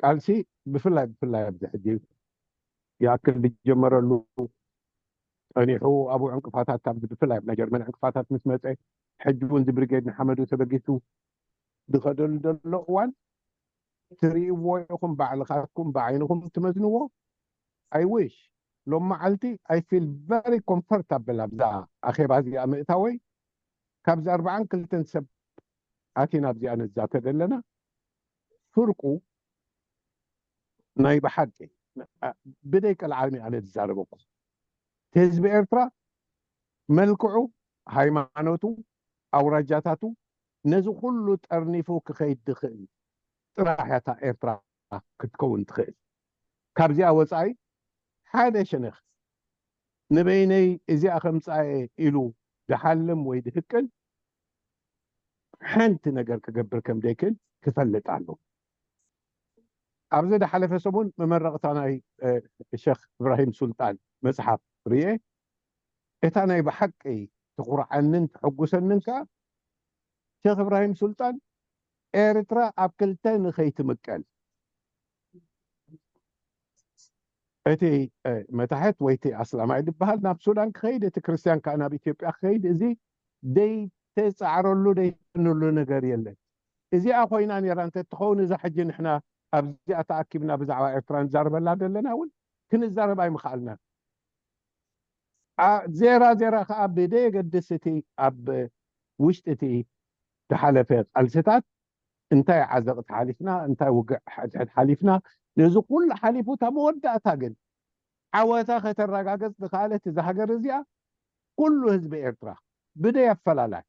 ቃልሲ ብፍላይ ብፍላይ ኣብዚ ሕጂ ይኣክል ዝጀመረሉ ፀኒሑ ኣብኡ ዕንቅፋታት ካብ ብፍላይ ናይ ጀርመን ዕንቅፋታት ምስ መፀ ሕጂ እውን እዚ ብሪጌድ ንሓመዱ ተበጊሱ ዝኸደሉ ዘሎ እዋን ትርእይዎ ኢኹም ባዕልኻትኩም ብዓይንኹም ትመዝንዎ። I wish ሎም መዓልቲ I feel very comfortable ኣብዛ ኣኼባ እዚኣ ምእታወይ ካብዚ ኣርባዓን ክልተን ሰብ ኣቲና ኣብዚኣ ንዛተብ ኣለና። ፍርቁ ናይ ብሓቂ ብደይ ቀልዓሚ ኣነ ዝዛረበኩም ህዝቢ ኤርትራ መልክዑ፣ ሃይማኖቱ፣ ኣውራጃታቱ ነዚ ኩሉ ጠርኒፉ ክኸይድ ዝኽእል ጥራሕ እያ እታ ኤርትራ ክትከውን ትኽእል። ካብዚኣ ወፃኢ ሓደ ሸነኽ ንበይነይ እዚኣ ከምፃየ ኢሉ ድሓልም ወይ ድህቅን ሓንቲ ነገር ክገብር ከም ደይክእል ክፈልጥ ኣሎ። ኣብዚ ዝሓለፈ ሰሙን መመረቕታ ናይ ሸክ እብራሂም ሱልጣን መፅሓፍ ርየ። እታ ናይ ብሓቂ ትኹርዓንን ትሕጉሰንን ከዓ ሸክ እብራሂም ሱልጣን ኤርትራ ኣብ ክልተ ንኸይትምቀል እቲ መታሕት ወይ እቲ ኣስላማይ ዝበሃል ናብ ሱዳን ክኸይድ፣ እቲ ክርስትያን ከዓ ናብ ኢትዮጵያ ክኸይድ፣ እዚ ደይተፃዕረሉ ደይትንሉ ነገር የለን። እዚኣ ኮይና ነራ እንተትኸውን እዛ ሕጂ ንሕና ኣብዚኣ ተኣኪብና ብዛዕባ ኤርትራ ንዛረበላ ዘለና እውን ክንዛረብ ኣይምኽኣልናን። ዜራ ዜራ ከዓ ብደየገድስ እቲ ኣብ ውሽጢ እቲ ዝሓለፈ ቃልስታት እንታይ ዓዘቕቲ ሓሊፍና፣ እንታይ ውግዕ ሕድሕድ ሓሊፍና፣ ነዚ ኩሉ ሓሊፉ እታ መወዳእታ ግን ዓወታ ከተረጋገፅ ዝኸኣለት እዛ ሃገር እዚኣ ኩሉ ህዝቢ ኤርትራ ብደይ ኣፈላላይ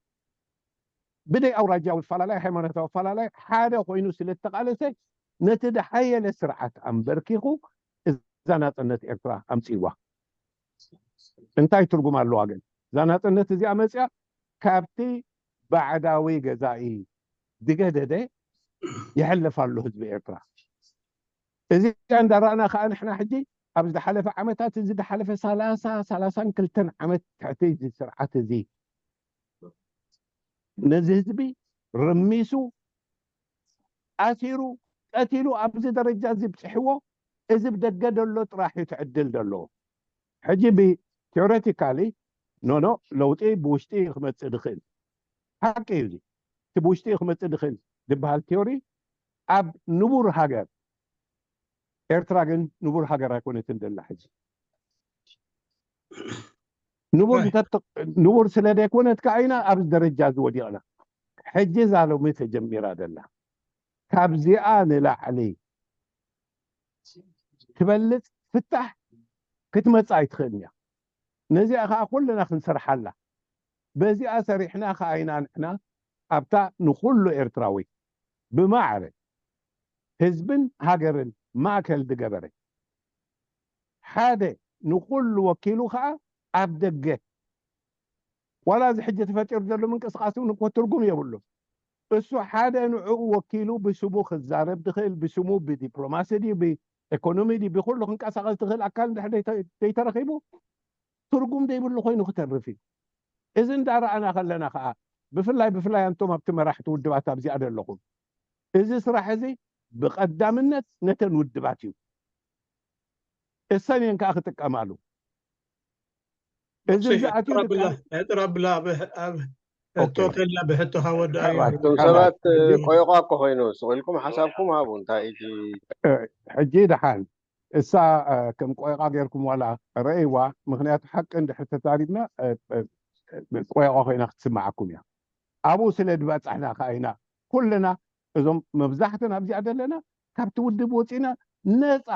ብደይ ኣውራጃዊ ኣፈላላይ ሃይማኖታዊ ኣፈላላይ ሓደ ኮይኑ ስለ ዝተቃለሰ ነቲ ደሓየለ ስርዓት ኣንበርኪኹ እዛ ናፅነት ኤርትራ ኣምፅዋ። እንታይ ትርጉም ኣለዋ ግን እዛ ናፅነት እዚኣ መፅያ? ካብቲ ባዕዳዊ ገዛኢ ዝገደደ ይሕልፍ ኣሎ ህዝቢ ኤርትራ። እዚኣ እንዳረኣና ከዓ ንሕና ሕጂ ኣብ ዝሓለፈ ዓመታት እዚ ዝሓለፈ ሰላሳ ሰላሳን ክልተን ዓመት ትሕቲ እዚ ስርዓት እዚ ነዚ ህዝቢ ርሚሱ ኣሲሩ ቀቲሉ ኣብዚ ደረጃ እዚ ብፅሕዎ እዚ ብደገ ደሎ ጥራሕ እዩ ትዕድል ደሎ። ሕጂ ብቴዎሬቲካሊ ኖኖ ለውጢ ብውሽጢ ክመፅእ ድኽእል ሓቂ እዩ። እዚ እቲ ብውሽጢ ክመፅእ ድኽእል ዝበሃል ቴዎሪ ኣብ ንቡር ሃገር ኤርትራ ግን ንቡር ሃገር ኣይኮነትን ደላ ሕጂ። ንቡር ንቡር ስለ ዘይኮነት ከዓ ኢና ኣብዚ ደረጃ እዚ ወዲቕና። ሕጂ እዛ ሎሚ ተጀሚራ ደላ ካብዚኣ ንላዕሊ ትበልፅ ፍታሕ ክትመፅእ ኣይትኽእልን እያ። ነዚኣ ከዓ ኩልና ክንሰርሓላ በዚኣ ሰሪሕና ከዓ ኢና ንሕና ኣብታ ንኩሉ ኤርትራዊ ብማዕረ ህዝብን ሃገርን ማእከል ዝገበረ ሓደ ንኩሉ ወኪሉ ከዓ ኣብ ደገ ዋላ እዚ ሕጂ ተፈጢሩ ዘሎ ምንቅስቃስ እውን እኮ ትርጉም የብሉ። እሱ ሓደ ንዕኡ ወኪሉ ብስሙ ክዛረብ ዝኽእል ብስሙ ብዲፕሎማሲ ድዩ ብኢኮኖሚ ድዩ ብኩሉ ክንቀሳቀስ ዝኽእል ኣካል እንድሕር ዘይተረኺቡ ትርጉም ዘይብሉ ኮይኑ ክተርፍ እዩ። እዚ እንዳረኣና ከለና ከዓ ብፍላይ ብፍላይ ኣንቶም ኣብቲ መራሕቲ ውድባት ኣብዚኣ ዘለኹም እዚ ስራሕ እዚ ብቀዳምነት ነተን ውድባት እዩ። እሰን እየን ከዓ ክጥቀማሉ። እዚ እዚ ኣትዩ ሕጥር ኣብላ ሕጥር ኣብላ ኣብ ኣብ ሕቶ ኦኬ። ከላ ብሕቶኻ ወድኣዮ። ኣቶም ሰባት ቆይቋ እኮ ኮይኑ ስቕ ኢልኩም ሓሳብኩም ሃቡ። እንታይ እቲ ሕጂ ደሓን እሳ ከም ቆይቓ ጌርኩም ዋላ ረእይዋ። ምክንያቱ ሓቂ እንድሕር ተዛሪብና ቆይቋ ኮይና ክትስምዓኩም እያ። ኣብኡ ስለ ዝበፃሕና ከዓ ኢና ኩልና እዞም መብዛሕትን ኣብዚኣ ዘለና ካብቲ ውድብ ወፂና ነፃ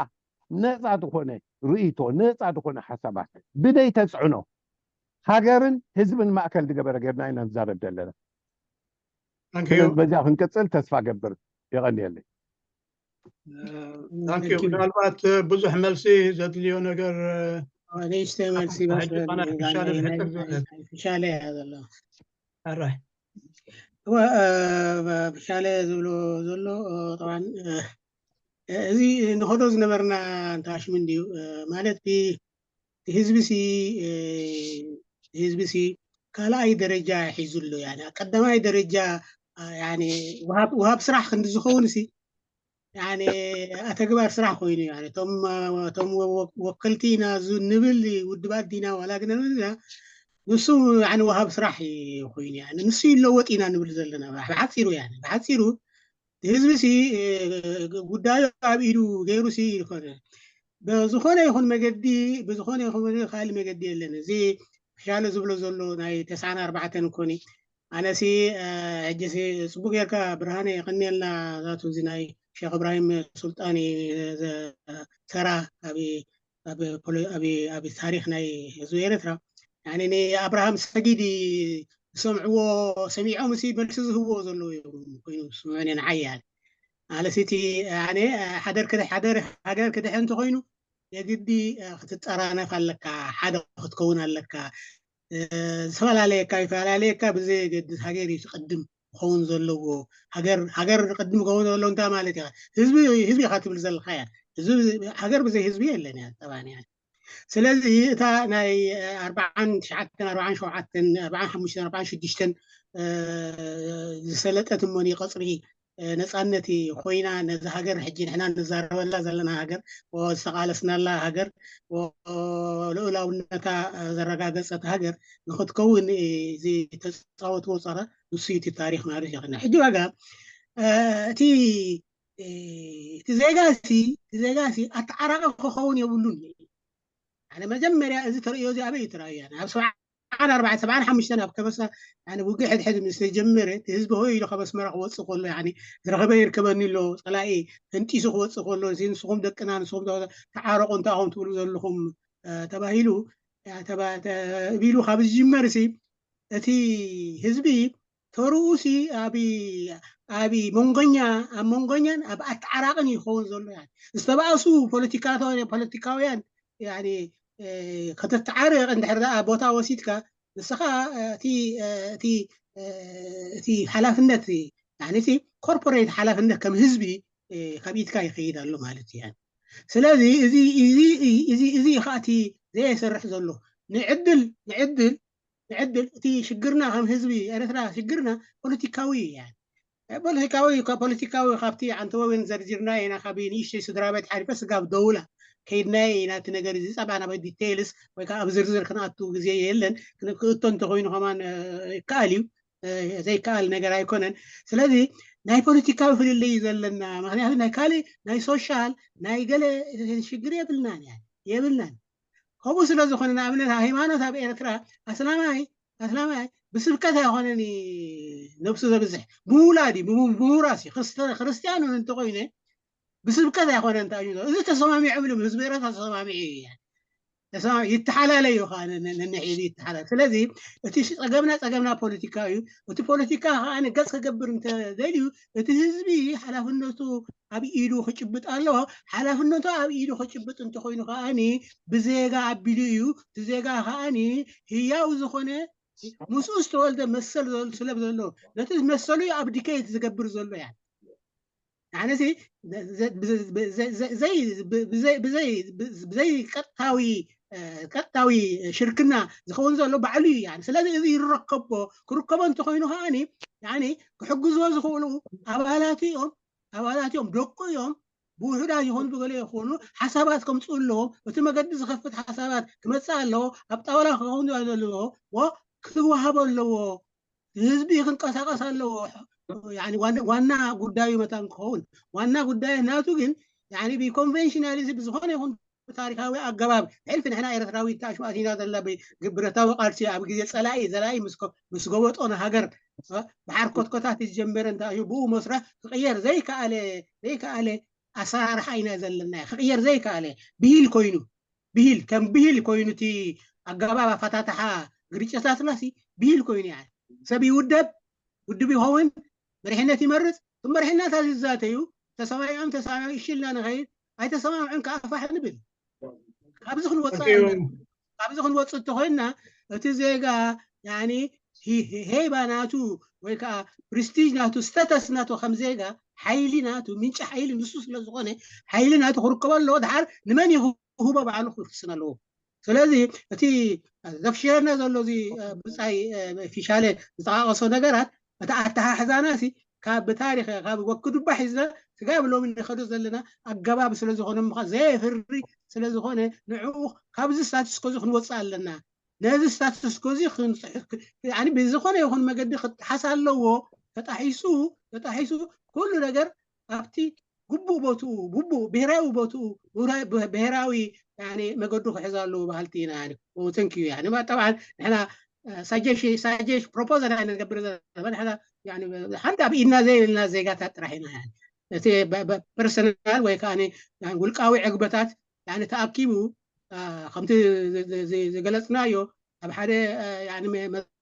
ነፃ ዝኾነ ርእይቶ ነፃ ዝኾነ ሓሳባት ብደይ ተፅዕኖ ሃገርን ህዝብን ማእከል ዝገበረ ጌርና ኢና ንዛረብ ዘለና። ስለዚ በዚኣ ክንቅፅል ተስፋ ገብር። የቐንየለይ። ምናልባት ብዙሕ መልሲ ዘድልዮ ነገር ንእሽተይ መልሲ ሻለ እያ ዘሎ። ሕራይ ሻለ ዝብሎ ዘሎ ጠባን እዚ ንኸዶ ዝነበርና እንታሽምን ድዩ ማለት ህዝቢ ሲ ህዝቢ ሲ ካልኣይ ደረጃ ሒዙ ኣሎ። ቀዳማይ ደረጃ ውሃብ ስራሕ ክንዲ ዝኸውን ሲ ኣተግባር ስራሕ ኮይኑ እቶም ወከልቲ ኢና ንብል ውድባት ዲና ዋላ ግን ንሱ ወሃብ ስራሕ ኮይኑ ንሱ ይለወጥ ኢና ንብል ዘለና ብሓፂሩ ብሓፂሩ ህዝቢ ሲ ጉዳዩ ኣብ ኢዱ ገይሩ ሲ ይኮነ ብዝኾነ ይኹን መገዲ ብዝኾነ ይኹን ካልእ መገዲ የለን። እዚ ሻለ ዝብሎ ዘሎ ናይ ተስዓን ኣርባዕተን እኮኒ ኣነሲ ሕጂሲ ፅቡቅ ጌርካ ብርሃነ የቀንየልና ዛቱ እዚ ናይ ሸክ እብራሂም ሱልጣን ሰራ ኣብ ታሪክ ናይ ህዝቢ ኤርትራ ንኣብርሃም ሰጊድ ዝሰምዕዎ ሰሚዖም ሲ መልሲ ዝህብዎ ዘለዉ እዮም ኮይኑ ስምዑኒ ንዓይ ያለ ማለት እቲ ያኔ ሓደር ክደ ሓደር ሃገር ክድሕን እንተኮይኑ የግዲ ክትጠራነፍ ኣለካ፣ ሓደ ክትከውን ኣለካ። ዝፈላለየካ ይፈላለየካ ብዘየገድስ ሃገር እዩ ትቅድም ክኸውን ዘለዎ። ሃገር ሃገር ቅድም ክኸውን ዘለዎ እንታይ ማለት እዩ? ህዝቢ ህዝቢ ኢካ ትብል ዘለካ እያ። ህዝቢ ሃገር ብዘይ ህዝቢ የለን እያ ጠባን እያ። ስለዚ እታ ናይ ኣርባዓን ትሽዓተን ኣርባዓን ሸውዓተን ኣርባዓን ሓሙሽተን ኣርባዓን ሽዱሽተን ዝሰለጠት እሞኒ ቀፅሪ ነፃነት ኮይና ነዚ ሃገር ሕጂ ንሕና ንዛረበላ ዘለና ሃገር ዝተቃለስናላ ሃገር ልኡላውነታ ዘረጋገፀት ሃገር ንክትከውን ዝተፃወትዎ ፀረ ንሱ እቲ ታሪክ ማለት ይኽእል ሕጂ ዋጋ እቲ እቲ ዜጋ ሲ እቲ ዜጋ ሲ ኣተዓራቂ ክኸውን የብሉን። ኣነ መጀመርያ እዚ ተርእዮ እዚ ኣበይ እዩ ተራእያ ኣብ ሰብዓን ኣርባዕተን ሰብዓን ሓሙሽተን ኣብ ከበሳ ውግእ ሕድሕድ ምስ ተጀመረ እቲ ህዝቢ ሆይ ኢሉ ካብ ኣስመራ ክወፅእ ከሎ ዝረኸበ ይርከበኒ ኣሎ ፀላኢ ፈንጢሱ ክወፅእ ከሎ ንስኹም ደቅና ንስኹም ተዓረቁ እንታይ ኢኹም ትብሉ ዘለኹም ተባሂሉ ቢሉ ካብ ዝጅመር ሲ እቲ ህዝቢ ተርኡ ሲ ኣብ መንጎኛ ኣብ መንጎኛን ኣብ ኣተዓራቅን ይኸውን ዘሎ ዝተባእሱ ፖለቲካውያን ከተተዓርቕ እንድሕር ደኣ ቦታ ወሲድካ ንስኻ እቲ ሓላፍነት እቲ ኮርፖሬት ሓላፍነት ከም ህዝቢ ካብ ኢድካ ይኸይድ ኣሎ ማለት እዩ። ስለዚ እዚ እዚ እዚ እዚ ከኣቲ ዘየሰርሕ ዘሎ ንዕድል ንዕድል ንዕድል እቲ ሽግርና ከም ህዝቢ ኤርትራ ሽግርና ፖለቲካዊ እዩ። ፖለቲካዊ ፖለቲካዊ ካብቲ ዓንተወ እውን ዘርዚርና ኢና ካብ ንእሽተይ ስድራ ቤት ሓሊፈ ስጋብ ደውላ ከይድናየ ኢና እቲ ነገር እዚ ፃባ ናብ ዲቴይልስ ወይ ከዓ ኣብ ዝርዝር ክንኣቱ ግዜ የለን። ክእቶ እንተኮይኑ ከማን ይከኣል እዩ ዘይከኣል ነገር ኣይኮነን። ስለዚ ናይ ፖለቲካዊ ፍልልይ እዩ ዘለና። ምክንያቱ ናይ ካልእ ናይ ሶሻል ናይ ገለ ሽግር የብልናን የብልናን። ከምኡ ስለ ዝኾነ ንኣብነት ሃይማኖት ኣብ ኤርትራ ኣስላማይ ኣስላማይ ብስብከት ኣይኮነን ነብሱ ዘብዝሕ ብውላድ እዩ ብውራስ እዩ። ክርስትያን እውን እንተኮይነ ብስብከት ኣይኮነን ተኣዩ እዚ ተሰማሚዖም ኢሎም ህዝቢ ኤርትራ ተሰማሚዑ እዩ። ይተሓላለዩ ከዓ ነንሒዙ ይተሓላለ። ስለዚ እቲ ጸገምና ጸገምና ፖለቲካ እዩ። እቲ ፖለቲካ ከዓ ገጽ ክገብር እንተደልዩ እቲ ህዝቢ ሓላፍነቱ ኣብ ኢዱ ክጭብጥ ኣለዎ። ሓላፍነቱ ኣብ ኢዱ ክጭብጥ እንተኮይኑ ከዓኒ ብዜጋ ኣቢሉ እዩ። እቲ ዜጋ ከዓኒ ህያው ዝኾነ ምስኡ ዝተወልደ መሰል ስለ ዘሎ ነቲ መሰሉ እዩ ኣብ ዲኬት ዝገብር ዘሎ እያ። ንዓነሲ ብዘይ ቀጥታዊ ቀጥታዊ ሽርክና ዝኸውን ዘሎ ባዕሉ እዩ። ስለዚ እዚ ይረከቦ ክርከቦ እንተኮይኑ ከዓኒ ክሕግዝዎ ዝኽእሉ ኣባላት እዮም ኣባላት እዮም ደቁ እዮም ብውሑዳ ይኹን ብገለ ይኹኑ ሓሳባት ከምፅኡ ኣለዎም። እቲ መገዲ ዝኸፍት ሓሳባት ክመፅእ ኣለዎ። ኣብ ጣውላ ክኸውን ዘለዎ ክወሃቦ ኣለዎ። ህዝቢ ክንቀሳቀስ ኣለዎ። ዋና ጉዳዩ መታን ክኸውን ዋና ጉዳይ ናቱ ግን ብኮንቨንሽናሊዝም ብዝኾነ ይኹን ብታሪካዊ ኣገባብ ሕልፊ ንሕና ኤርትራዊ ተኣሽማእቲና ዘለና ብረታዊ ቃልሲ ኣብ ግዜ ፀላኢ ዘላኢ ምስ ጎበጦ ንሃገር ብሓርኮትኮታት ዝጀመረ እንተ ብኡ መስርሕ ክቅየር ዘይከኣለ ዘይከኣለ ኣሰራርሓ ኢና ዘለና ክቅየር ዘይከኣለ ብሂል ኮይኑ ብሂል ከም ብሂል ኮይኑ እቲ ኣገባብ ኣፈታትሓ ግርጭታትና ብሂል ኮይኑ ያ ሰብ ይውደብ ውድብ ይኸውን መሪሕነት ይመርፅ ብመሪሕነት ዝዛተዩ ተሰማሚዖም ተሰማሚዖም ይሽልና ንኸይድ ኣይተሰማምዑን ከዓ ፋሕ ንብል። ካብዚ ክንወፅእ ኣለና። ካብዚ ክንወፅእ እንተኮይንና እቲ ዜጋ ሄይባ ናቱ ወይ ከዓ ፕሪስቲጅ ናቱ ስተተስ ናቱ ከም ዜጋ ሓይሊ ናቱ ምንጪ ሓይሊ ንሱ ስለዝኮነ ሓይሊ ናቱ ክርከቦ ኣለዎ። ድሓር ንመን ይህቦ ባዕሉ ክውስን ኣለዎ። ስለዚ እቲ ዘፍሽረና ዘሎ እዚ ብፃይ ፊሻለ ዝጠቃቀሶ ነገራት እቲ ኣተሓሕዛና ካብ ብታሪክ ካብ ወክዱባ ሒዝና ስጋብ ሎሚ ንኸዶ ዘለና ኣገባብ ስለዝኮነ ምኳ ዘየፍሪ ስለዝኮነ ንዕኡ ካብዚ ስታትስኮ እዚ ክንወፅእ ኣለና። ነዚ ስታትስኮ እዚ ብዝኮነ ይኹን መገዲ ክጠሓስ ኣለዎ። ተጣሒሱ ተጣሒሱ ኩሉ ነገር ኣብቲ ግቡእ ቦትኡ ግቡእ ብሄራዊ ቦትኡ ብሄራዊ መገዱ ክሕዝ ኣለዎ በሃልቲ ኢና። ተንክዩ ጠብዓ ንሕና ሳጀሽ ሳጀሽ ፕሮፖዘል ንገብር ዘለና ሓንቲ ኣብ ኢድና ዘይብልና ዜጋታት ጥራሕ ኢና። እቲ ፐርሰናል ወይ ከዓ ውልቃዊ ዕግበታት ተኣኪቡ ከምቲ ዝገለፅናዮ ኣብ ሓደ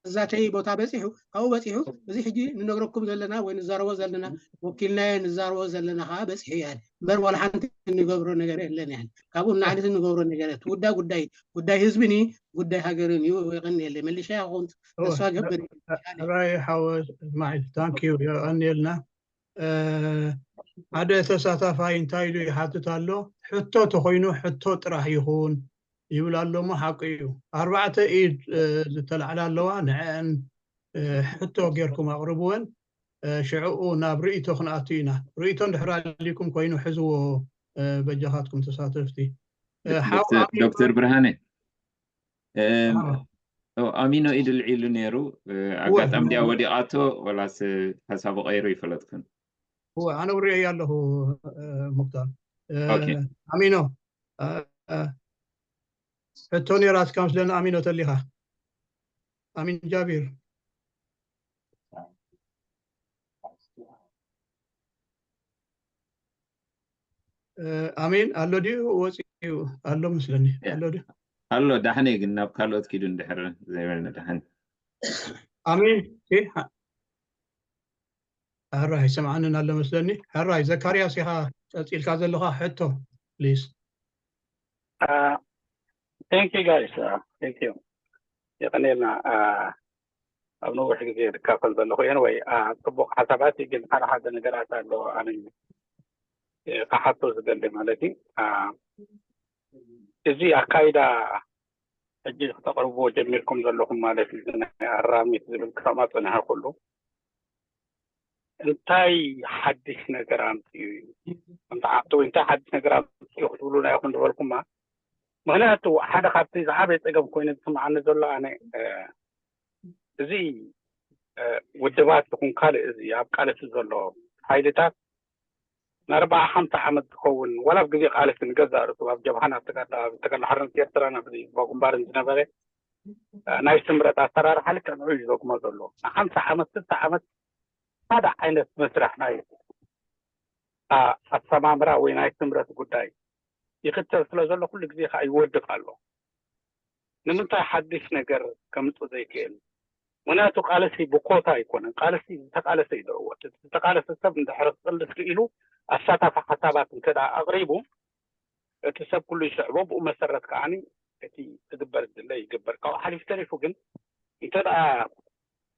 መዛተይ ቦታ በፂሑ፣ ካብኡ በፂሑ፣ እዚ ሕጂ ንነግረኩም ዘለና ወይ ንዛረቦ ዘለና፣ ወኪልናዮ ንዛረቦ ዘለና ከዓ በፂሑ እያ። እምበር ዋላ ሓንቲ እንገብሮ ነገር የለን እያ። ካብኡ ንላዕሊ እንገብሮ ነገር የለን። እቲ ጉዳይ ጉዳይ ጉዳይ ህዝብን እዩ፣ ጉዳይ ሃገርን እዩ። የቐንየለይ። መሊሻ ይኹን ተስፋ ገብር። ራይ ሓወ እስማዒል፣ ታንክ ዩ፣ የቐንየልና። ሓደ ተሳታፋይ እንታይ ኢሉ ይሓትት ኣሎ? ሕቶ ተኾይኑ ሕቶ ጥራሕ ይኹን ይብል ኣሎ እሞ ሓቂ እዩ። ኣርባዕተ ኢድ ዝተላዕላ ኣለዋ፣ ንዐን ሕቶ ጌርኩም ኣቕርብወን። ሽዕኡ ናብ ርእይቶ ክንኣቱ ኢና። ርእይቶ እንድሕር ኣሊኩም ኮይኑ ሕዝዎ፣ በጃኻትኩም ተሳተፍቲ። ዶክተር ብርሃነ፣ ኣሚኖ ኢድ ልዒሉ ነይሩ። ኣጋጣሚ ድያ ወዲቓቶ ወላስ ሓሳቡ ቀይሩ ይፈለጥኩን። ኣነ ውሪኦ ኣለኹ። ሙክታር፣ ኣሚኖ፣ ሕቶ ነይራትካ ምስለና። ኣሚኖ ተሊኻ፣ ኣሚን ጃቢር። ኣሜን ኣሎ ድዩ? ወፂኡ ኣሎ መስለኒ። ኣሎ ድዩ? ኣሎ፣ ዳሕነ ግን ናብ ካልኦት ኪዱ እንድሕር ዘይበልና ዳሕን። ኣሜን። ሕራይ ይሰምዓንን ኣሎ መስለኒ። ሕራይ ዘካርያስ ኢኻ ቀፂልካ ዘለኻ ሕቶ፣ ፕሊዝ። Thank you guys, thank you። የቀኔልና። ኣብ ነዊሕ ግዜ ዝካፈል ዘለኹ እየን ወይ ጽቡቕ ሓሳባት፣ ግን ሓደ ሓደ ነገራት ኣሎ ኣነ ክሓቶ ዝደሊ ማለት እዩ። እዚ ኣካይዳ ሕጂ ክተቕርብዎ ጀሚርኩም ዘለኹም ማለት እዩ፣ ናይ ኣራሚት ዝብል ክሰማ ጸኒሐ ኩሉ እንታይ ሓድሽ ነገር ኣምፅኡ እዩ? እንታይ ሓድሽ ነገር ኣምፅኡ ክትብሉና ኢኹም ዝበልኩማ። ምክንያቱ ሓደ ካብቲ ዝዓበየ ፀገም ኮይኑ ዝስምዓኒ ዘሎ ኣነ እዚ ውድባት ይኹን ካልእ እዚ ኣብ ቃልሲ ዘሎ ሓይልታት ንኣርባዓ ሓምሳ ዓመት ዝኸውን ዋላ ኣብ ግዜ ቃልሲ ንገዛእ ርእሱ ኣብ ጀብሃና ዝተጋዳ ኣብ ዝተጋዳ ሓርነት ኤርትራን ኣብ ግንባርን ዝነበረ ናይ ስምረት ኣሰራርሓ ልክዕ ንዑ እዩ ዘጉሞ ዘሎ። ንሓምሳ ዓመት ስልሳ ዓመት ሓደ ዓይነት መስርሕ ናይ ኣሰማምራ ወይ ናይ ስምረት ጉዳይ ይኽተል ስለ ዘሎ ኩሉ ግዜ ከዓ ይወድቕ ኣሎ። ንምንታይ ሓድሽ ነገር ከምፅእ ዘይክእል? ምክንያቱ ቃልሲ ብኮታ ኣይኮነን። ቃልሲ ዝተቃለሰ እዩ ዝዕወት። እቲ ዝተቃለሰ ሰብ እንድሕር ክቅልስ ክኢሉ ኣሳታፊ ሓሳባት እንተ ኣቅሪቡ እቲ ሰብ ኩሉ ይስዕቦ። ብኡ መሰረት ከዓ እቲ ክግበር ዝድለ ይግበር። ካብኡ ሓሊፉ ተሪፉ ግን እንተ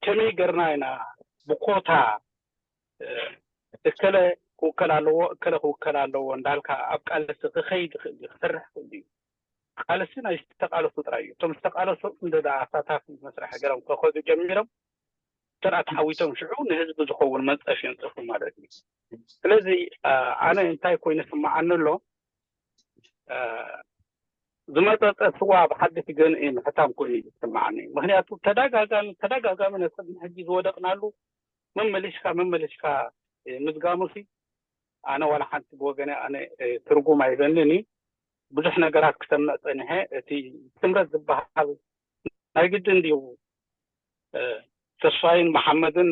ከመይ ገርና ኢና ብኮታ እከለ ክውከል ኣለዎ እከለ ክውከል ኣለዎ እንዳልካ ኣብ ቃልሲ ክኸይድ ይኽእል እዩ፣ ክሰርሕ ይኽእል እዩ። ቃልሲ ናይ ዝተቃለሱ ጥራይ እዩ። እቶም ዝተቃለሱ እንደ ኣሳታፊ መስርሕ ገሮም ከኸዱ ጀሚሮም እንተ ተዓዊቶም ሽዑ ንህዝቢ ዝኸውን መንፀፍ የንፅፉ ማለት እዩ። ስለዚ ኣነ እንታይ ኮይኑ ስምዓኒ ኣሎ ዝመፀፀ ስዋ ብሓድሽ ገንኢ ምሕታም ኮይኑ እዩ ዝስምዓኒ። ምክንያቱ ተደጋጋሚ ተደጋጋሚ ነሰብ ሕጂ ዝወደቅናሉ መመሊስካ መመሊስካ ምዝጋሙ ሲ ኣነ ዋላ ሓንቲ ብወገነ ኣነ ትርጉም ኣይበንን እዩ። ብዙሕ ነገራት ክሰምዕ ፀኒሐ። እቲ ስምረት ዝበሃል ናይ ግድን ድዩ ተስፋይን መሓመድን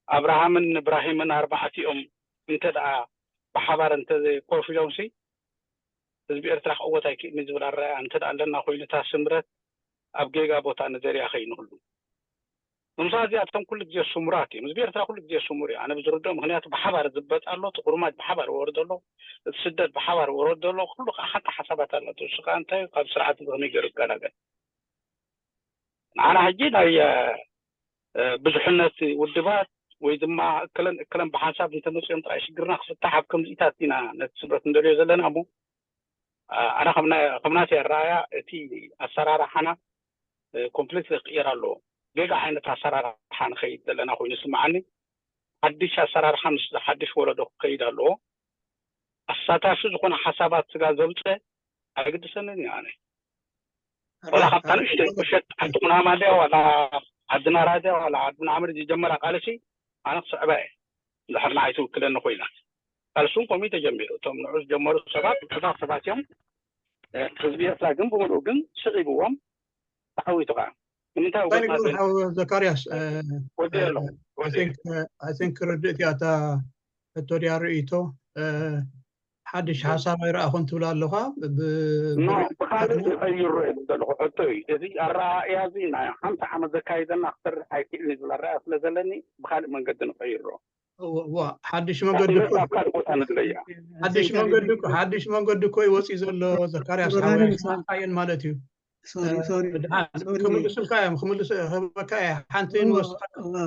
ኣብርሃምን እብራሂምን ኣርባዕቲኦም እንተ ደኣ ብሓባር እንተ ኮፍ ኢሎም ሲ ህዝቢ ኤርትራ ክዕወት ኣይክእልን ዝብል ኣረኣእያ እንተ ደኣ ኣለና ኮይኑ እታ ስምረት ኣብ ጌጋ ቦታ ንዘርያ ከይንህሉ። ምምሳ እዚኣቶም ኩሉ ግዜ ስሙራት እዮም። ህዝቢ ኤርትራ ኩሉ ግዜ ስሙር እዩ። ኣነ ብዝርድኦ ምክንያቱ ብሓባር ዝበጥ ኣሎ፣ እቲ ቁርማጅ ብሓባር ወርዶ ኣሎ፣ እቲ ስደት ብሓባር ወረዶ ኣሎ። ኩሉ ከዓ ሓንቲ ሓሳባት ኣለቶ። እሱ ከዓ እንታይ ካብ ስርዓት እዚ ከመይ ገይሩ ይገላገል? ንዓና ሕጂ ናይ ብዙሕነት ውድባት ወይ ድማ እክለን እክለን ብሓንሳብ እንተመፅኦም ጥራይ ሽግርና ክፍታሕ ኣብ ከምዚኢታት ኢና ነቲ ስምረት እንደልዮ ዘለና እሞ ኣነ ከምናተይ ኣረኣያ እቲ ኣሰራርሓና ኮምፕሊት ክቅየር ኣለዎ። ጌጋ ዓይነት ኣሰራርሓ ንኸይድ ዘለና ኮይኑ ይስምዓኒ። ሓድሽ ኣሰራርሓ ምስ ሓድሽ ወለዶ ክኸይድ ኣለዎ። ኣሳታፊ ዝኾነ ሓሳባት ስጋ ዘምፀ ኣይግድሰንን እዩ ኣነ ወላ ካብታ ንእሽተይ ቁሸት ዓዲ ኩናማ ድያ ዋላ ዓዲ ናራ ድያ ዋላ ዓዲ ምናምን ዝጀመራ ቃልሲ ኣነ ክስዕባ እየ። እንድሕር ንዓይ ትውክለኒ ኮይና ቃልሲ እውን ከምኡ ተጀሚሩ። እቶም ንዑ ዝጀመሩ ሰባት ብዙሓት ሰባት እዮም። ህዝቢ ኤርትራ ግን ብምሉኡ ግን ስዒብዎም ተዓዊቱ ከዓ ንምንታይ እንታይ ንገብር ሓው ዘካርያስ ወዲ ኣሎ I think ክርድእ እቲኣ እታ ሕቶ ድያ ርእይቶ ሓድሽ ሓሳብ ኣይረኣኹን ትብል ኣለኻ። ብ- ብ- ኖ ብኻልእ ይቐይሮ እየ ዝደለኹ ሕቶ እዩ። እዚ ኣረኣእያ እዚ ናይ ሓምሳ ዓመት ዘካይደና ክሰርሕ ኣይክእልን እዩ ዝብል ኣረኣእያ ስለ ዘለኒ ብኻልእ መንገዲ ንቐይሮ። እዋ፣ ሓድሽ መንገዲ እኮ ኣብ ካልእ ቦታ ንድለያ። ሓድሽ መንገዲ እኮ ሓድሽ መንገዲ እኮ ይወፅእ ዘሎ ዘካርያስ ሓወይ ኣይሰማዕካየን ማለት እዩ። ሶሪ ሶሪ ድሓን ሶሪ ክምልሱልካ እዮም ክምልሱ ክህበካ እየ ሓንቲ ንወስድ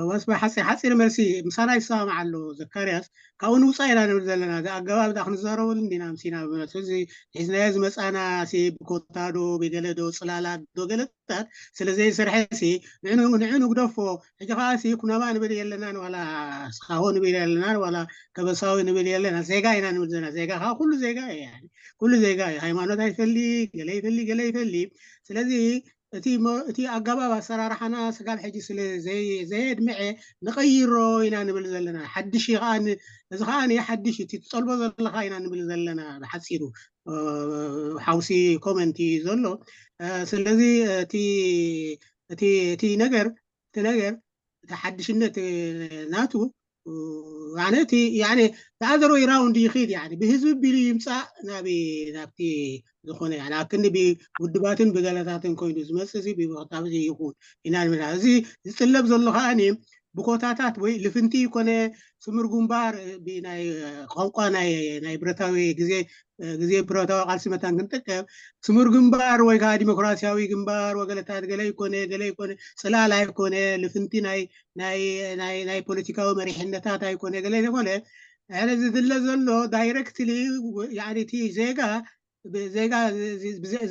ወስባ ሓፂር ሓፂር መልሲ ምሳና ይሰማማዕ ኣሎ ዘካርያስ። ካብኡ ንውፃእ ኢና ንብል ዘለና። እዚ ኣገባብ ዳ ክንዛረበሉ እንዲና ምሲና ብመልሲ እዚ ሒዝናዮ ዝመፃና ሲ ብኮታ ዶ ብገለ ዶ ፅላላት ዶ ገለታት ስለ ዘይሰርሐ ሲ ንዑ ንዑ ንግደፎ። ሕጂ ከዓ ሲ ኩናማ ንብል የለናን ዋላ ስኻሆ ንብል የለናን ዋላ ከበሳዊ ንብል የለና። ዜጋ ኢና ንብል ዘለና። ዜጋ ከዓ ኩሉ ዜጋ እዩ። ያኒ ኩሉ ዜጋ እዩ። ሃይማኖት ኣይፈሊ ገለ ይፈሊ ገለ ይፈሊ። ስለዚ እቲ መ- እቲ ኣገባብ ኣሰራርሓና ስጋብ ሕጂ ስለ ዘይ- ዘየድምዐ ንቐይሮ ኢና ንብል ዘለና። ሓድሽ እዩ ከዓ ን- እዚ ከዓ ን- ሓድሽ እዩ። እቲ ትጠልቦ ዘለኻ ኢና ንብል ዘለና ብሓፂሩ እ፣ ሓውሲ ኮመንት እዩ ዘሎ። እ፣ ስለዚ እቲ እቲ እቲ ነገር እቲ ነገር እቲ ሓድሽነት እ፣ ናቱ ኣነ እቲ ያኔ ተኣዘሮ ይራውንድ ይኽድ ያኔ ብህዝቢ ቢሉ ይምፃእ ናብ ናብቲ ዝኾነ ያኔ ኣብ ክንዲ ብውድባትን ብገለታትን ኮይኑ ዝመፅእ እዚ ብቦታዊ ይኹን ኢና ንብል። እዚ ዝጥለብ ዘሎ ከዓኒ ብኮታታት ወይ ልፍንቲ ይኮነ ስምር ግንባር ብናይ ቋንቋ ናይ ናይ ብረታዊ ግዜ ግዜ ብረታዊ ቃልሲ መታን ክንጥቀም ስምር ግንባር ወይ ከዓ ዲሞክራሲያዊ ግንባር ወገለታት ገለ ይኮነ ገለ ይኮነ ፅላል ኣይኮነ ልፍንቲ ናይ ናይ ናይ ናይ ፖለቲካዊ መሪሕነታት ኣይኮነ ገለ ይኮነ ሕነ ዝድለ ዘሎ ዳይረክትሊ እቲ ዜጋ ዜጋ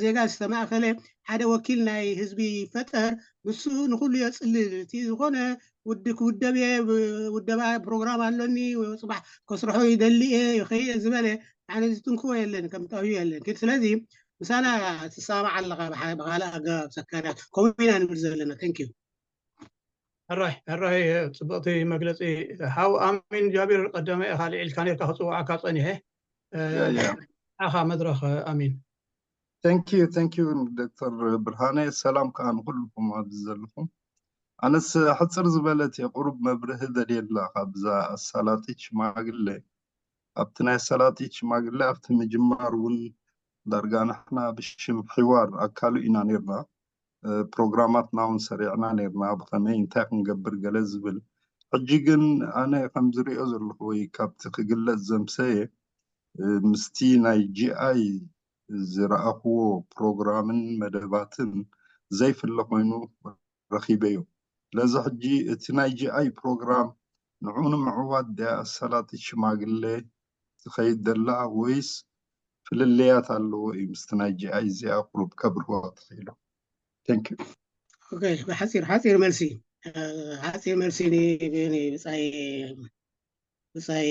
ዜጋ ዝተማእከለ ሓደ ወኪል ናይ ህዝቢ ይፈጠር። ንሱ ንኩሉ የፅልል። እቲ ዝኾነ ውድ ክውደብ እየ ውደባ ፕሮግራም ኣሎኒ ወይ ፅባሕ ከስርሖ ይደሊ እየ ይኸይእ ዝበለ ኣነ ዝትንክዎ የለን ከም ጠብዩ የለን። ግን ስለዚ ምሳና ትሰማማዕ ኣለኻ ብሓ- ብኻልእ ኣገባብ ዘካርያስ ከምኡ ኢና ንብል ዘለና። Thank you። ሕራይ ሕራይ ፅብቕቲ መግለፂ ሓው ኣሚን ጃቢር ቀዳማይ ኢኻ ልዒልካ ነርካ ክፅዋዓካ ፀኒሐ ያ ያ ዓኻ መድረኽ ኣሚን Thank you, thank you ዶክተር ብርሃነ። ሰላም ከዓ ንኩልኩም ኣብዚ ዘለኹም። ኣነስ ሕፅር ዝበለት የቁሩብ መብርሂ ደልየላ ካብዛ ኣሳላጢት ሽማግለ ኣብቲ ናይ ኣሳላጢት ሽማግለ ኣብቲ ምጅማር እውን ዳርጋ ንሕና ብሽም ሕዋር ኣካሉ ኢና ነርና። ፕሮግራማትና እውን ሰሪዕና ነርና ብኸመይ እንታይ ክንገብር ገለ ዝብል። ሕጂ ግን ኣነ ከም ዝሪኦ ዘለኹ ወይ ካብቲ ክግለፅ ዘምሰየ ምስቲ ናይ ጂኣይ ዝረኣኽዎ ፕሮግራምን መደባትን ዘይፍለ ኮይኑ ረኺበዮ። ስለዚ ሕጂ እቲ ናይ ጂኣይ ፕሮግራም ንዑ ንምዕዋት ድያ ኣሳላጢት ሽማግለ ትኸይድ ደላ ወይስ ፍልልያት ኣለዎ እዩ ምስቲ ናይ ጂኣይ እዚኣ ቁሩብ ከብርህዋ ተኽኢሉ። Thank you። ኦኬ፣ ብሓፂር ሓፂር መልሲ ሓፂር መልሲ ብፃይ ብፃይ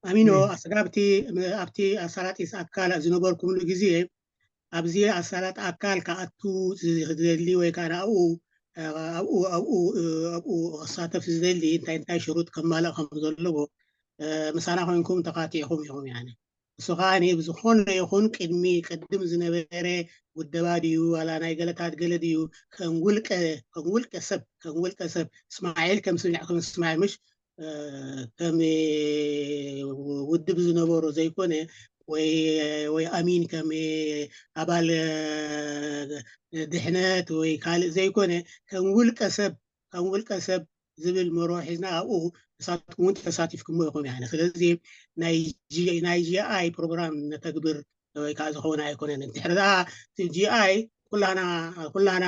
ኣሚኖ ኣስጋብቲ ኣብቲ ኣሳላጢስ ኣካል ዝነበርኩምሉ ግዜ ኣብዚ ኣሳላጥ ኣካል ክኣቱ ዝደሊ ወይ ከዓ ኣብኡ ኣብኡ ኣብኡ ኣብኡ ክሳተፍ ዝደሊ እንታይ እንታይ ሽሩጥ ከማልእ ከም ዘለዎ ምሳና ኮይንኩም ተካቲዕኩም ኢኹም ያኒ እሱ ከዓ ብዝኾነ ይኹን ቅድሚ ቅድም ዝነበረ ውደባ ድዩ ዋላ ናይ ገለታት ገለ ድዩ ከም ውልቀ ከም ውልቀ ሰብ ከም ውልቀ ሰብ እስማዒል ከም ስምዕ ከም እስማዒል ምሽ ከም ውድብ ዝነበሮ ዘይኮነ ወይ ወይ ኣሚን ከም ኣባል ድሕነት ወይ ካልእ ዘይኮነ ከም ውልቀ ሰብ ከም ውልቀ ሰብ ዝብል መርሆ ሒዝና ኣብኡ ንሳትኩም እውን ተሳቲፍኩሞ ኢኹም ያኒ ስለዚ ናይ ጂኣይ ፕሮግራም ነተግብር ወይ ከዓ ዝኸውን ኣይኮነን እንድሕር ዳ ጂኣይ ኩላና ኩላና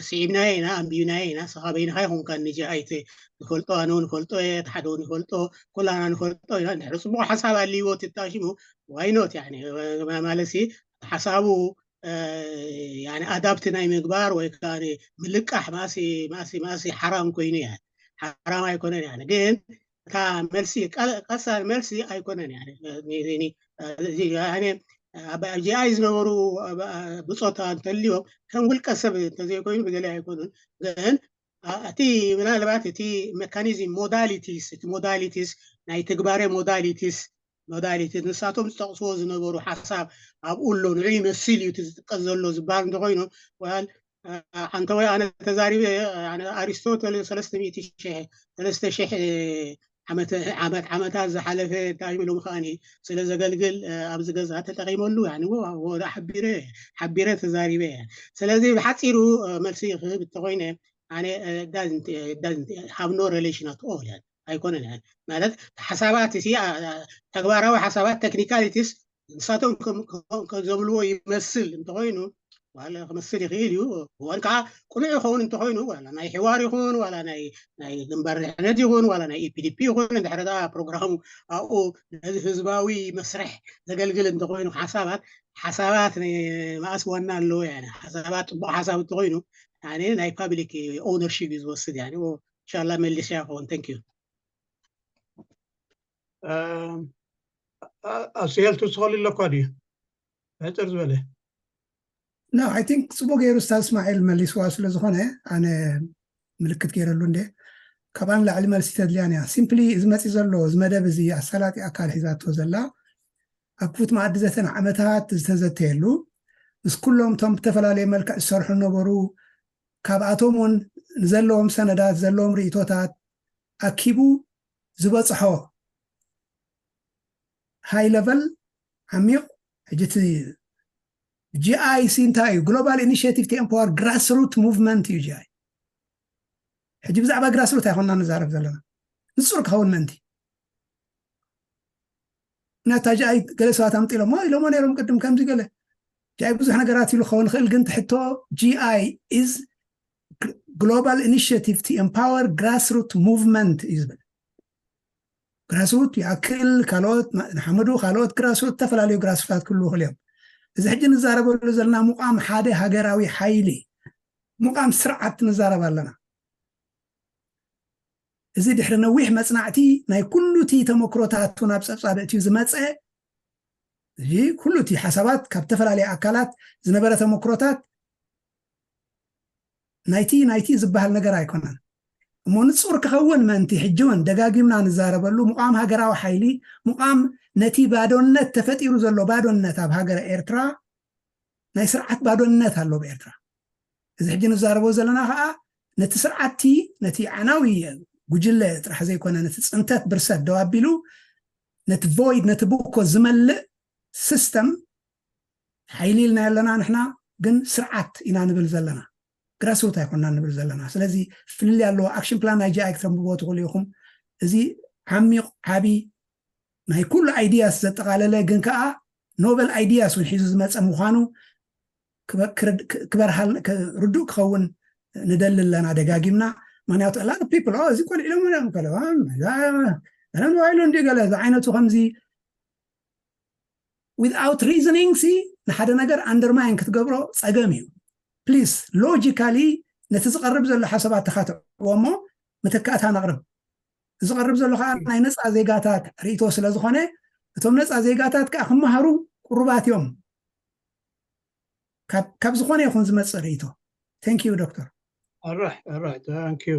ስዒብናዮ ኢና ኣንቢብናዮ ኢና ስኻ በይንኻ ይኹንካ ንጂኣይ ትፈልጦ ኣነ እውን ፈልጦ እየ ሓደ እውን ይፈልጦ ኩላና ንፈልጦ ኢና እንድሕር ፅቡቅ ሓሳብ ኣልይዎ ትታሽሙ ዋይኖት ማለት ሓሳቡ ኣዳፕት ናይ ምግባር ወይ ከዓ ምልቃሕ ማእሲ ማእሲ ማእሲ ሓራም ኮይኑ እያ ሓራም ኣይኮነን እያ ግን እታ መልሲ ቀሳን መልሲ ኣይኮነን ጂኣይ ዝነበሩ ብፆታ እንተልዮም ከም ውልቀ ሰብ እንተዘይኮይኑ ብገለ ኣይኮኑን ግን እቲ ምናልባት እቲ ሜካኒዝም ሞዳሊቲስ እቲ ሞዳሊቲስ ናይ ትግባረ ሞዳሊቲስ ሞዳሊቲ ንሳቶም ዝጠቕስዎ ዝነበሩ ሓሳብ ኣብኡ ኣሎ ንዑ ይመስል እዩ ዝጥቀስ ዘሎ ዝበሃል እንተኮይኑ ሓንተ ወይ ኣነ ተዛሪበ ኣሪስቶተል ሰለስተ ሚእቲ ሺሕ ሰለስተ ሺሕ ዓመት ዓመት ዓመታት ዝሓለፈ እንታይ ኢሎም ከኣኒ ስለ ዘገልግል ኣብዚ ገዛ ተጠቂመሉ ያኒ ወዳ ሓቢረ ሓቢረ ተዛሪበ እየ። ስለዚ ብሓፂሩ መልሲ ክህብ እንተኮይነ ኣነ have no relation at all እያ ኣይኮነን እያ ማለት ሓሳባት ሲ ተግባራዊ ሓሳባት technicalities ንሳቶም ከዘብልዎ ይመስል እንተኮይኑ ዋላ ክመስል ይኽእል እዩ። እዋን ከዓ ቅኑዕ ይኸውን እንተኮይኑ ዋላ ናይ ሕዋር ይኹን ዋላ ናይ ናይ ግንባር ድሕነት ይኹን ዋላ ናይ ኢፒዲፒ ይኹን እንድሕረ ፕሮግራሙ ኣብኡ ነዚ ህዝባዊ መስርሕ ዘገልግል እንተኮይኑ ሓሳባት ሓሳባት መኣስ ዋና ኣለዎ ያ ሓሳባት ፅቡቅ ሓሳብ እንተኮይኑ ናይ public ownership እዩ ዝወስድ ያ። እንሻላ መሊስያ ክኸውን thank you። ኣስሄል ትውስኸሉ ኣለኳ ድዩ? ሕፅር ዝበለ no I think ፅቡቅ ገይሩ ስታዝ እስማኤል መሊስዋ ስለዝኮነ ኣነ ምልክት ገይረሉ እንደ ካብኣ ንላዕሊ መልሲ ተድልያን እያ። simply እዚ መፂ ዘሎ እዚ መደብ እዚ ኣሳላጢ ኣካል ሒዛቶ ዘላ ኣብ ክፉት መኣዲ ዘተን ዓመታት ዝተዘተየሉ ምስ ኩሎም እቶም ብተፈላለየ መልክዕ ዝሰርሑ ነበሩ ካብኣቶም እውን ንዘለዎም ሰነዳት ዘለዎም ርእቶታት ኣኪቡ ዝበፅሖ high level ዓሚቕ ሕጂ እቲ GI ሲ እንታይ እዩ? Global Initiative to Empower Grassroot Movement እዩ GI። ሕጂ ብዛዕባ grassroot ኣይኮንና ንዛረብ ዘለና ንፁር ክኸውን ምእንቲ ምክንያቱ GI ገለ ሰባት ኣምጢሎሞ ኢሎሞ ነይሮም ቅድም ከምዚ ገለ GI ብዙሕ ነገራት ኢሉ ክኸውን ይኽእል ግን ትሕቶ GI is Global Initiative to Empower Grassroot Movement እዩ ዝብል grassroot ይኣክል ካልኦት ንሓመዱ ካልኦት grassroot ዝተፈላለዩ grassroot ታት ክህልዉ ይኽእሉ እዮም። እዚ ሕጂ ንዛረበሉ ዘለና ምቋም ሓደ ሃገራዊ ሓይሊ ምቋም ስርዓት ንዛረብ ኣለና። እዚ ድሕሪ ነዊሕ መፅናዕቲ ናይ ኩሉ እቲ ተመክሮታቱ ናብ ፀብፃብ እትዩ ዝመፀ እዚ ኩሉ እቲ ሓሳባት ካብ ዝተፈላለየ ኣካላት ዝነበረ ተመክሮታት ናይቲ ናይቲ ዝበሃል ነገር ኣይኮነን እሞ ንፁር ክኸውን ምእንቲ ሕጂ እውን ደጋጊምና ንዛረበሉ ምቋም ሃገራዊ ሓይሊ ምቋም ነቲ ባዶነት ተፈጢሩ ዘሎ ባዶነት ኣብ ሃገረ ኤርትራ ናይ ስርዓት ባዶነት ኣሎ ብኤርትራ እዚ ሕጂ ንዛረቦ ዘለና ከዓ ነቲ ስርዓትቲ ነቲ ዓናዊ ጉጅለ ጥራሕ ዘይኮነ ነቲ ፅንተት ብርሰት ደው ኣቢሉ ነቲ void ነቲ ብኮ ዝመልእ system ሓይሊ ኢልና ኣለና ንሕና ግን ስርዓት ኢና ንብል ዘለና grassroot ኣይኮና ንብል ዘለና ስለዚ ፍልልይ ኣለዎ action plan ናይ GI ክተንብቦ ትኽእሉ ኢኹም እዚ ዓሚቕ ዓቢ ናይ ኩሉ ideas ዘጠቓለለ ግን ከዓ novel ideas እውን ሒዙ ዝመፀ ምዃኑ ክበርሃል ርዱእ ክኸውን ንደሊ ኣለና ደጋጊምና ምክንያቱ a lot of people እዚ ቆልዒ ኢሎም ኢሎ እንዲ ገለ ዝዓይነቱ ከምዚ without reasoning ሲ ንሓደ ነገር undermine ክትገብሮ ፀገም እዩ please logically ነቲ ዝቐርብ ዘሎ ሓሳባት ተኻትዕዎ እሞ መተካእታ ነቕርብ ዝቐርብ ዘሎ ከዓ ናይ ነፃ ዜጋታት ርእቶ ስለዝኾነ እቶም ነፃ ዜጋታት ከዓ ክመሃሩ ቅሩባት እዮም ካብ ዝኾነ ይኹን ዝመፅእ ርእቶ thank you ዶክተር ኣራይ ኣራይ thank you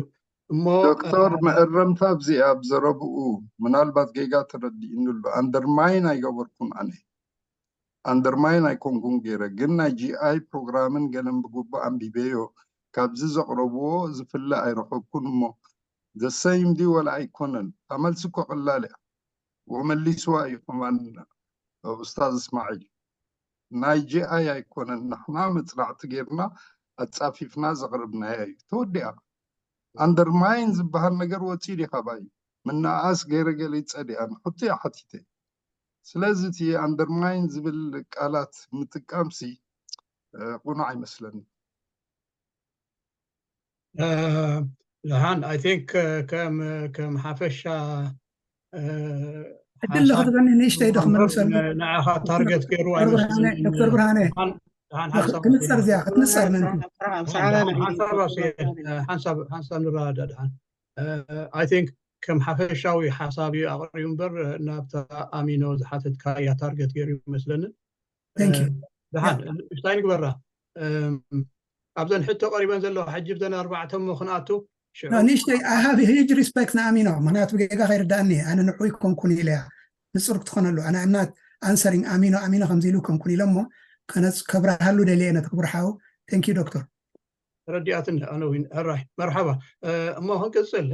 እሞ ዶክተር መእረምታ ኣብዚኣ ኣብ ዘረብኡ ምናልባት ጌጋ ተረዲእኒ ኣሎ undermine ኣይገበርኩን ኣነ undermine ኣይኮንኩን ገይረ ግን ናይ GI ፕሮግራምን ገለን ብግቡእ ኣንቢበዮ ካብዚ ዘቕረብዎ ዝፍለ ኣይረኸብኩን እሞ the same ድዩ ወላ ኣይኮነን እታ መልሲ እኮ ቀላል እያ ወመሊስዋ እዩ ከማን ኡስታዝ እስማዒል ናይ GI ኣይኮነን ንሕና መፅናዕቲ ገይርና ኣፃፊፍና ዘቕረብናያ እዩ ተወዲኣ undermine ዝበሃል ነገር ወፂኡ ድዩ ካባይ ምናኣስ ገይረ ገለ ይፀድያ ንሕቶ እያ ሓቲተ ስለዚ እቲ undermine ዝብል ቃላት ምጥቃምሲ ቁኑዕ ኣይመስለኒ ደሓን I think ከም ከም ሓፈሻ ዕድል ለኽትበኒ ንእሽተይ ዶ ክመልሰሉ ንዓኻ ታርጌት ገይሩ ዶክተር ብርሃነ ክንፀር እዚኣ ክትንፀር ምእንቲ ሓንሳብ ንረዳእ ደሓን I think ከም ሓፈሻዊ ሓሳብ እዩ ኣቕሪቡ እምበር ናብታ ኣሚኖ ዝሓተትካያ ታርጌት ገይሩ ይመስለኒ Thank you ደሓን እንታይ ንግበራ ኣብዘን ሕቶ ቀሪበን ዘለዋ ሕጂ ብዘን ኣርባዕተ እሞ ክንኣቱ ንእሽተይ I have huge respect ንኣሚኖ ምክንያቱ ጌጋ ከይርዳእኒ ኣነ ንዑ ይኮንኩን ኢለያ ንፁር ክትኾነሉ ኣነ I'm not answering ኣሚኖ ኣሚኖ ከምዚ ኢሉ ከምኩን ኢለ እሞ ከብረሃሉ ደልየ ነቲ ክብሪ ሓው thank you ዶክተር ተረዲኣትኒ ኣነ እውን ሕራይ መርሓባ እሞ ክንቅፅል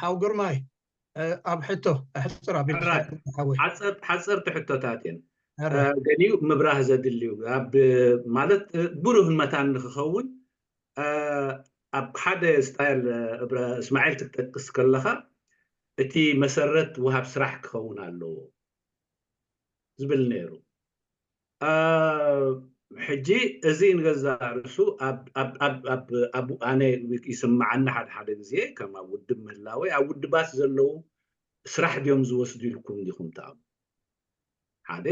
ሓው ግርማይ ኣብ ሕቶ ኣሕፅር ኣቢልካ ሓወይ። ሓፀርቲ ሕቶታት እየን። ገሊኡ ምብራህ ዘድልዩ ኣብ ማለት ብሩህ መታን ንክኸውን ኣብ ሓደ ስታይል እብረ እስማዒል ክትጠቅስ ከለኻ እቲ መሰረት ውሃብ ስራሕ ክኸውን ኣለዎ ዝብል ነይሩ። ሕጂ እዚ ንገዛእ ርእሱ ኣነ ይስምዓኒ ሓደ ሓደ ግዜ ከም ኣብ ውድብ ምህላወይ ኣብ ውድባት ዘለዉ ስራሕ ድዮም ዝወስዱ ኢልኩም ዲኹም ትኣምኑ? ሓደ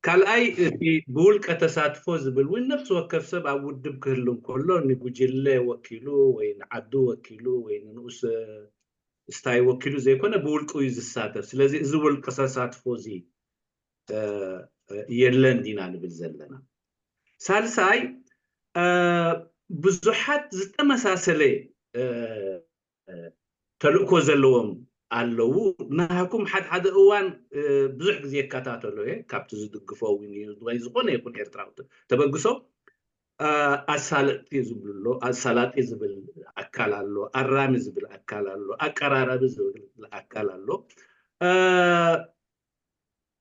ካልኣይ እቲ ብውልቀ ተሳትፎ ዝብል እውን ነፍሲ ወከፍ ሰብ ኣብ ውድብ ክህሉ እንከሎ ንጉጅለ ወኪሉ ወይ ንዓዱ ወኪሉ ወይ ንንኡስ ስታይ ወኪሉ ዘይኮነ ብውልቁ እዩ ዝሳተፍ። ስለዚ እዚ ውልቀ ተሳትፎ እዚ የለን ዲና ንብል ዘለና። ሳልሳይ ብዙሓት ዝተመሳሰለ ተልእኮ ዘለዎም ኣለዉ። ናሃኩም ሓደ ሓደ እዋን ብዙሕ ግዜ ይከታተሎ እየ ካብቲ ዝድግፎ ወይ ዝኾነ ይኹን ኤርትራዊ ተበግሶ ኣሳለጥቲ ዝብሉ ኣሎ፣ ኣሳላጢ ዝብል ኣካል ኣሎ፣ ኣራሚ ዝብል ኣካል ኣሎ፣ ኣቀራራቢ ዝብል ኣካል ኣሎ፣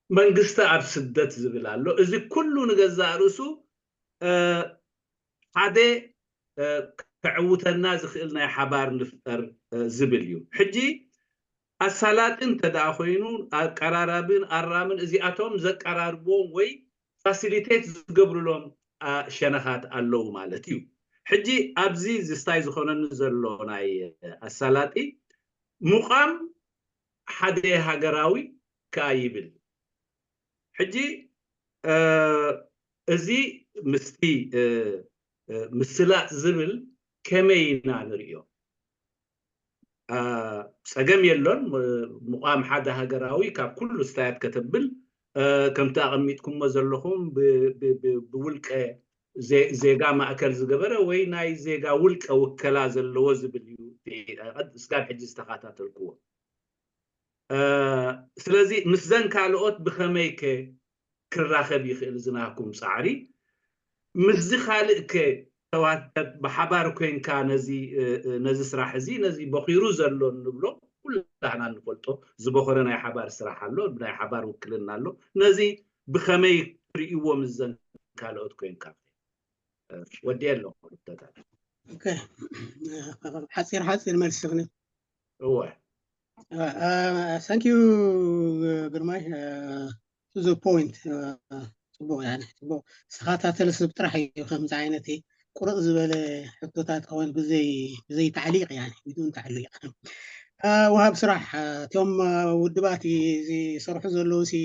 መንግስቲ ኣብ ስደት ዝብል ኣሎ። እዚ ኩሉ ንገዛእ ርእሱ ሓደ ከዕውተና ዝኽእል ናይ ሓባር ንፍጠር ዝብል እዩ። ሕጂ ኣሳላጢ እንተ ደኣ ኮይኑ ኣቀራራብን ኣራምን እዚኣቶም ዘቀራርብዎም ወይ ፋሲሊቴት ዝገብሩሎም ሸነኻት ኣለዉ ማለት እዩ። ሕጂ ኣብዚ ዝስታይ ዝኾነኒ ዘሎ ናይ ኣሳላጢ ምቋም ሓደ ሃገራዊ ከኣ ይብል። ሕጂ እዚ ምስቲ ምስላጥ ዝብል ከመይ ኢና ንርእዮ? ጸገም የሎን። ምቋም ሓደ ሃገራዊ ካብ ኩሉ ስታያት ከተብል ከምቲ ኣቐሚጥኩሞ ዘለኹም ብውልቀ ዜጋ ማእከል ዝገበረ ወይ ናይ ዜጋ ውልቀ ውከላ ዘለዎ ዝብል እዩ። እስካብ ሕጂ ዝተኸታተልክዎ። ስለዚ ምስዘን ካልኦት ብኸመይ ከ ክራኸብ ይኽእል ዝናኩም ጻዕሪ? ምስዚ ካልእ ከ ተዋተብ ብሓባር ኮንካ ነዚ ነዚ ስራሕ እዚ ነዚ በኺሩ ዘሎ ንብሎ ኩላህና እንፈልጦ ዝበኾረ ናይ ሓባር ስራሕ ኣሎ፣ ናይ ሓባር ውክልና ኣሎ። ነዚ ብኸመይ ትርእይዎ ምስዘን ካልኦት ኮንካ? ወዲ ኣለኹ ክልተታት። ሓፂር ሓፂር መልሲ ክነ እወ thank you ግርማይ to the point ፅቡቅ ያኒ ፅቡቅ ዝተኸታተለ ሰብ ጥራሕ እዩ ከምዚ ዓይነት ቁርጥ ዝበለ ሕቶታት ክኾን ብዘይ ብዘይ ታዕሊቅ ያኒ ብዱን ታዕሊቅ ወሃብ ስራሕ እቶም ውድባት ዝሰርሑ ዘለዉ ሲ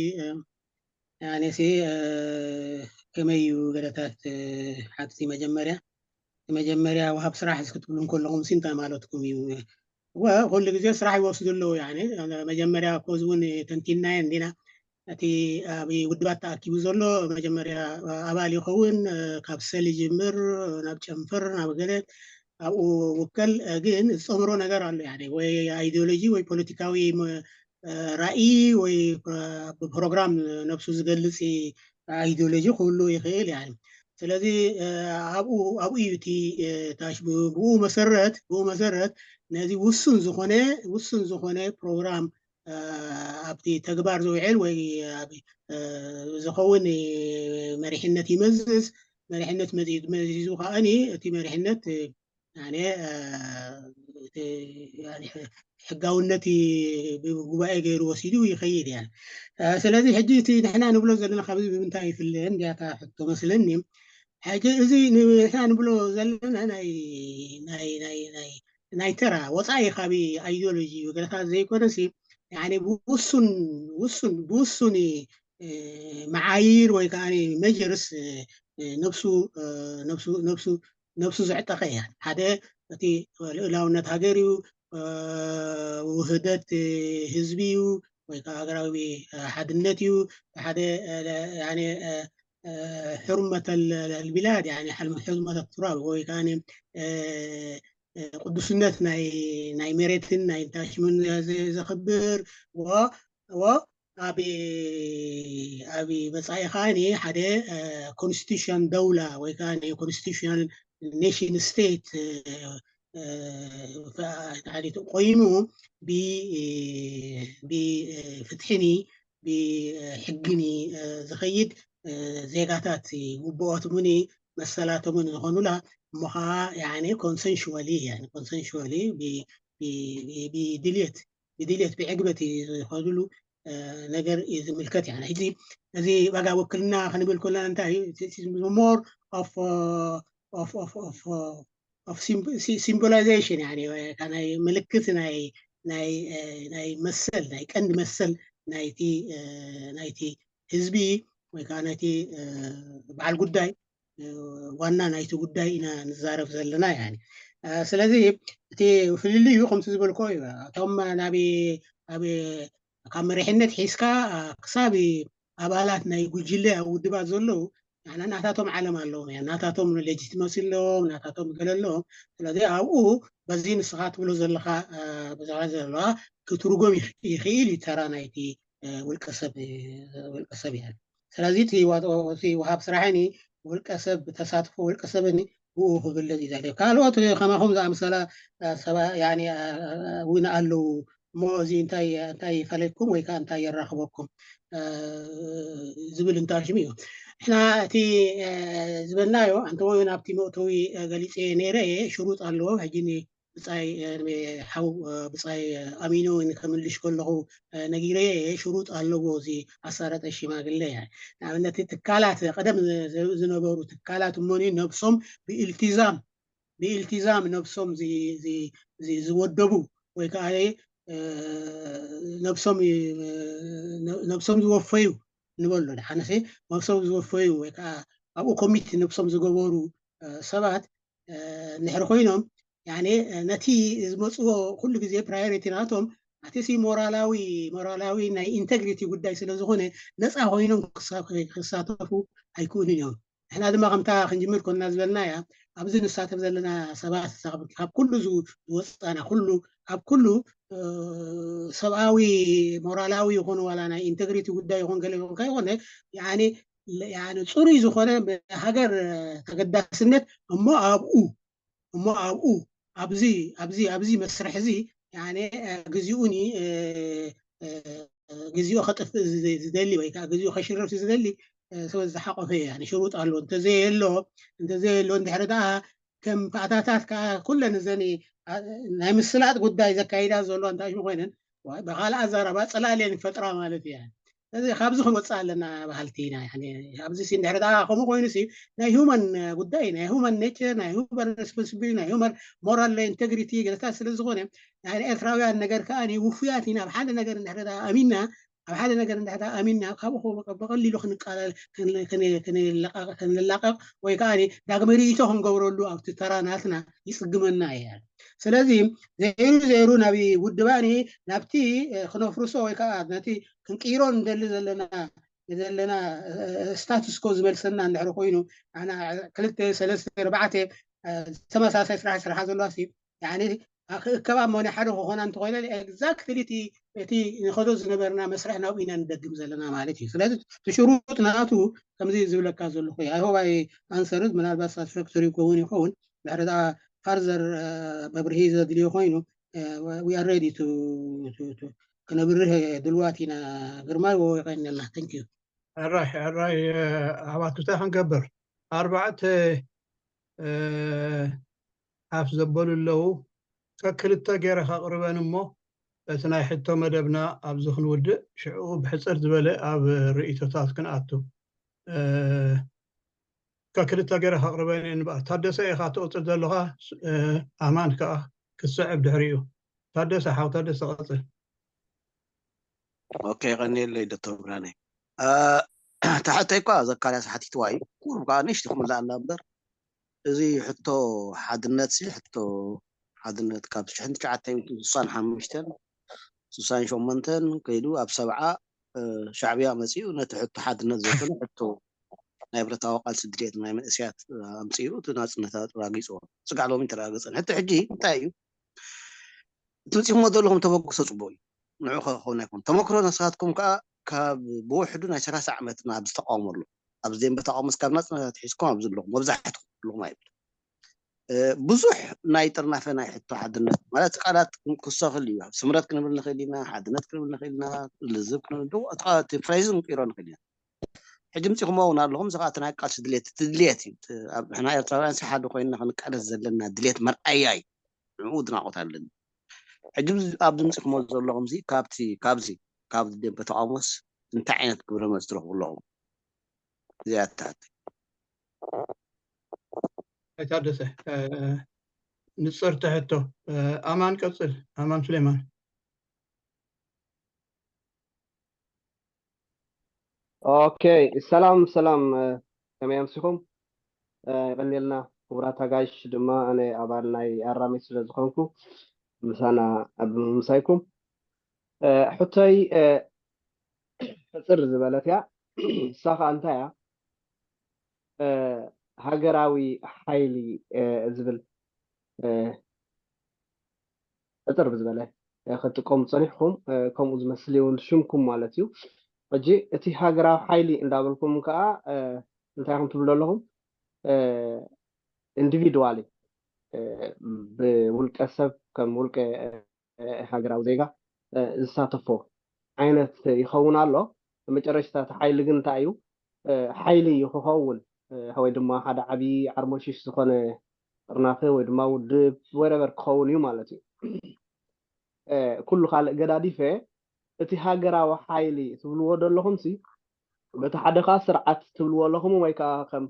ያኔ ሲ ከመይ እዩ ገለታት ሓትቲ መጀመርያ መጀመርያ ወሃብ ስራሕ እስክትብሉ እንከለኹም ሲ እንታይ ማለትኩም እዩ? ኩሉ ግዜ ስራሕ ይወስዱ ኣለዉ። መጀመርያ ኮዝ እውን ተንቲናየ እንዲና እቲ ኣብ ውድባት ተኣኪቡ ዘሎ መጀመርያ ኣባል ይኸውን፣ ካብ ሰል ይጅምር ናብ ጨንፈር ናብ ገለ ኣብኡ ውከል። ግን ዝፀምሮ ነገር ኣሎ ወይ ኣይዲዮሎጂ ወይ ፖለቲካዊ ራእይ ወይ ብፕሮግራም ነብሱ ዝገልፅ ኣይዲዮሎጂ ክህሉ ይኽእል። ስለዚ ኣብኡ ኣብኡ እዩ እቲ ታሽ ብኡ መሰረት ብኡ መሰረት ነዚ ውሱን ዝኾነ ውሱን ዝኾነ ፕሮግራም ኣብቲ ተግባር ዝውዕል ወይ ዝኸውን መሪሕነት ይመዝዝ። መሪሕነት መዚዙ ከዓኒ እቲ መሪሕነት ሕጋውነት ብጉባኤ ገይሩ ወሲዱ ይኸይድ እያ። ስለዚ ሕጂ እቲ ንሕና ንብሎ ዘለና ካብዚ ብምንታይ ይፍለ እንዲያታ ሕቶ መስለኒ። ሕጂ እዚ ንሕና ንብሎ ዘለና ናይ ናይ ናይ ናይ ናይ ተራ ወፃኢ ካብ ኣይዲዮሎጂ ገለታት ዘይኮነሲ ብውሱን ውሱን ብውሱን መዓይር ወይ ከዓ መጀርስ ነብሱ ነብሱ ነብሱ ነብሱ ዘዕጠቐ እያ። ሓደ እቲ ልእላውነት ሃገር እዩ፣ ውህደት ህዝቢ እዩ ወይ ከዓ ሃገራዊ ሓድነት እዩ። ሓደ ሕርመተ ልቢላድ ሕርመተ ቱራብ ወይ ከዓ ቅዱስነት ናይ ናይ መሬትን ናይ ታሽምን ዘኽብር ኣብ ኣብ መጻኢ ከዓኒ ሓደ ኮንስቲቱሽን ደውላ ወይ ከዓ ኮንስቲቱሽናል ኔሽን ስቴት ተሓቲቱ ቆይሙ ብፍትሕኒ ብሕግኒ ዝኸይድ ዜጋታት ግቡኦትምኒ መሰላቶምን ዝኾኑላ እሞ ከዓ consensually consensually ብድልየት ብድልየት ብዕግበት ዝኸዱሉ ነገር እዩ ዝምልከት። ሕጂ እዚ ዋጋ ውክልና ክንብል ከለና እንታይ more of symbolization ናይ ምልክት ናይ ናይ መሰል ናይ ቀንዲ መሰል ናይቲ ናይቲ ህዝቢ ወይ ከዓ ናይቲ በዓል ጉዳይ ዋና ናይቲ ጉዳይ ኢና ንዛረብ ዘለና። ስለዚ እቲ ፍልልዩ ከምቲ ዝበልኮ እዩ። እቶም ናብ ኣብ ካብ መሪሕነት ሒዝካ ክሳብ ኣባላት ናይ ጉጅለ ኣብ ውድባት ዘለዉ ናታቶም ዓለም ኣለዎም እያ፣ ናታቶም legitimacy ኣለዎም፣ ናታቶም ገለ ኣለዎም። ስለዚ ኣብኡ በዚ ንስኻ ትብሎ ዘለኻ ብዛዕባ ዘለዋ ክትርጎም ይኽእል እዩ ተራ ናይቲ ውልቀሰብ ውልቀሰብ እያ። ስለዚ እቲ ወሃብ ስራሕኒ ውልቀሰብ ተሳትፎ ውልቀሰብኒ ብኡ ክግለጽ እዩ ዘድልዮ። ካልኦት ከማኹም ዝኣምሰላ እውን ኣለዉ እሞ እዚ እንታይ እንታይ ይፈለኩም ወይ ከዓ እንታይ የራኽበኩም ዝብል እንታሽም እዩ። ንሕና እቲ ዝበልናዮ ኣንተሞ ናብቲ መእተዊ ገሊፀ ነይረ እየ ሽሩጥ ኣለዎ ሕጂ ብፃይ ሓው ብፃይ ኣሚኖ ከምልሽ ከለኹ ነጊረ ሽሩጥ ኣለዎ እዚ ኣሳረጠ ሽማግለ ንኣብነት ትካላት ቀደም ዝነበሩ ትካላት እሞኒ ነብሶም ብኢልቲዛም ብኢልቲዛም ነብሶም ዝወደቡ ወይ ከዓ ነብሶም ነብሶም ዝወፈዩ ንበሎ ሓነሰ ነብሶም ዝወፈዩ ወይ ከዓ ኣብኡ ኮሚት ነብሶም ዝገበሩ ሰባት ንድሕሪ ኮይኖም ነቲ ዝመፅዎ ኩሉ ግዜ ፕራዮሪቲ ናቶም ኣቲ ሲ ሞራላዊ ሞራላዊ ናይ ኢንተግሪቲ ጉዳይ ስለ ዝኾነ ነፃ ኮይኖም ክሳተፉ ኣይክእሉን እዮም። ንሕና ድማ ከምታ ክንጅምር ኮንና ዝበልና እያ ኣብዚ ንሳተፍ ዘለና ሰባት ካብ ኩሉ ዝወፅና ኩሉ ኣብ ኩሉ ሰብኣዊ ሞራላዊ ይኾኑ ዋላ ናይ ኢንተግሪቲ ጉዳይ ይኾን ገለ ይኾን ከይኾነ ፅሩይ ዝኾነ ሃገር ተገዳስነት እሞ ኣብኡ እሞ ኣብኡ ኣብዚ ኣብዚ ኣብዚ መስርሕ እዚ ግዜኡኒ ግዜኡ ከጥፍእ ዝደሊ ወይ ከዓ ግዜኡ ከሽረፍ ዝደሊ ሰብ ዝሓቆፈ እዩ። ሽሩጥ ኣሎ እንተዘየሎ እንተዘየሎ እንድሕሪ ደኣ ከም ፓእታታት ከዓ ኩለን እዘን ናይ ምስላጥ ጉዳይ ዘካይዳ ዘሎ እንታይ ኮይነን ብካልእ ኣዛረባ ፅላል እየን ክፈጥራ ማለት እዩ። ስለዚ ካብዚ ክንወፅእ ኣለና በሃልቲ ኢና። ኣብዚ እንድሕሪ ደኣ ከምኡ ኮይኑ ናይ ሁማን ጉዳይ ናይ ሁማን ኔቸር ናይ ሁማን ሬስፖንሲቢሊቲ ናይ ሁማን ሞራል ኢንቴግሪቲ ገለታት ስለ ዝኾነ ናይ ኤርትራውያን ነገር ከዓ ውፉያት ኢና። ኣብ ሓደ ነገር እንድሕሪ ደኣ ኣሚንና ኣብ ሓደ ነገር እንድሕሪ ደኣ ኣሚንና ካብኡ ብቐሊሉ ክንቃለል ክንላቐቕ ወይ ከዓ ዳግመ ርእይቶ ክንገብረሉ ኣብቲ ተራ ናትና ይፅግመና እያ። ስለዚ ዘይሩ ዘይሩ ናብ ውድባኒ ናብቲ ክነፍርሶ ወይ ከዓ ነቲ ክንቅይሮ ንደሊ ዘለና ዘለና ስታቱስኮ ዝመልሰና እንድሕሪ ኮይኑ ኣና ክልተ ሰለስተ ኣርባዕተ ተመሳሳይ ስራሕ ስራሓ ዘለዋ ክእከባ እሞ ናይ ሓደ ክኾና እንተኮይነ ኤግዛክትሊ እቲ ንኸዶ ዝነበርና መስርሕ ናብኡ ኢና ንደግም ዘለና ማለት እዩ። ስለዚ እቲ ሽሩጥ ናቱ ከምዚ ዝብለካ ዘለኹ ኣይሆባይ ኣንሰርት ምናልባት ሳትስፋክቶሪ ይከውን ይኸውን ድሕሪ ኣ ፋርዘር መብርሂ ዘድልዮ ኮይኑ we are ready to ክነብርህ ድልዋት ኢና። ግርማይ ወወቀነላ thank you። ሕራይ ሕራይ ኣሕዋት እንታይ ክንገብር ኣርባዕተ ሓፍ ዘበሉ ኣለዉ። ከክልተ ገይረ ከቕርበን እሞ እቲ ናይ ሕቶ መደብና ኣብዚ ክንውድእ ሽዑ ብሕፅር ዝበለ ኣብ ርእይቶታት ክንኣቱ። ከክልተ ገይረ ከቕርበን እየ ንበኣር። ታደሰ ኢኻ ትቕፅል ዘለኻ ኣማን ከዓ ክትስዕብ ድሕሪኡ። ታደሰ ሓው ታደሰ ቀፅል። ኦኬ ቀኒለይ ዶክተር ብርሃነ። እታ ሕቶይ እኳ ዘካርያስ ሓቲትዋ እዩ። ቁሩብ ከዓ ንእሽቲ ክምላኣላ እምበር እዚ ሕቶ ሓድነት ሲ ሕቶ ሓድነት ካብ ሽሕን ትሽዓተ ሚእትን ስሳን ሓሙሽተን ስሳን ሸሞንተን ከይዱ ኣብ ሰብዓ ሻዕብያ መፂኡ ነቲ ሕቶ ሓድነት ዘይኮነ ሕቶ ናይ ብረታዊ ቃልሲ ድሌት ናይ መንእስያት ኣምፂኡ እቲ ናፅነት ኣረጋጊፅዎ። ስጋዕ ሎሚ ተረጋገፀን ሕቶ ሕጂ እንታይ እዩ? እቲ በፂኹሞ ዘለኹም ተበግሶ ፅቡቅ እዩ። ንዑ ከኸውን ኣይኮን ተመክሮ ናስኻትኩም ከዓ ካብ ብውሕዱ ናይ ሰላሳ ዓመት ናብ ዝተቃውሞ ኣሎ ኣብዚ ደንበ ተቃውሞ ስካብ ናፅነት ኣትሒዝኩም ኣብዚ ኣለኹም መብዛሕትኩም ኣለኹም ኣይብል ብዙሕ ናይ ጥርናፈ ናይ ሕቶ ሓድነት ማለት ቃላት ክሰኽል እዩ። ስምረት ክንብል ንኽእል ኢና፣ ሓድነት ክንብል ንኽእል ኢና፣ ልዝብ ክንብል እቲ ፍሬዝ ንቅይሮ ንኽእል ኢና። ሕጂ ምፂኹሞ እውን ኣለኹም እዚ ከዓ ናይ ቃልሲ ድሌት ድሌት እዩ። ንሕና ኤርትራውያን ሓደ ኮይንና ክንቃለስ ዘለና ድሌት መርኣያ እዩ። ንኡ ድናቆት ኣለኒ። ሕጂ ኣብዚ ምፂኹሞ ዘለኹም ካብቲ ካብዚ ካብዚ ደንበ ተቃውሞስ እንታይ ዓይነት ግብረ መልሲ ትረኽቡ ኣለኹም? እዚኣ ትሓት ኣይታደሰ ንፅርቲ ሕቶ። ኣማን ቀፅል። ኣማን ሱሌማን። ኦኬ፣ ሰላም ሰላም፣ ከመይ ኣምሲኹም? ይቐንየልና ክቡራት ኣጋይሽ፣ ድማ ኣነ ኣባል ናይ ኣራሚት ስለ ዝኾንኩ ምሳና ኣብ ምምሳይኩም። ሕቶይ ሕፅር ዝበለት እያ። እሳ ከዓ እንታይ እያ? ሃገራዊ ሓይሊ ዝብል ሕፅር ብዝበለ ክትጥቀሙ ፀኒሕኩም፣ ከምኡ ዝመስል እውን ሽምኩም ማለት እዩ። ሕጂ እቲ ሃገራዊ ሓይሊ እንዳበልኩም ከዓ እንታይ ኢኹም ትብሉ ኣለኹም? ኢንዲቪድዋሊ፣ ብውልቀ ሰብ፣ ከም ውልቀ ሃገራዊ ዜጋ ዝሳተፎ ዓይነት ይኸውን ኣሎ። መጨረሽታ እቲ ሓይሊ ግን እንታይ እዩ? ሓይሊ እዩ ክኸውን፣ ወይ ድማ ሓደ ዓብዪ ዓርሞሽሽ ዝኾነ ጥርናፈ ወይ ድማ ውድብ ወረበር ክኸውን እዩ ማለት እዩ። ኩሉ ካልእ ገዳዲፈ፣ እቲ ሃገራዊ ሓይሊ ትብልዎ ዘለኹም ሲ በቲ ሓደ ከዓ ስርዓት ትብልዎ ኣለኹም ወይ ከዓ ከም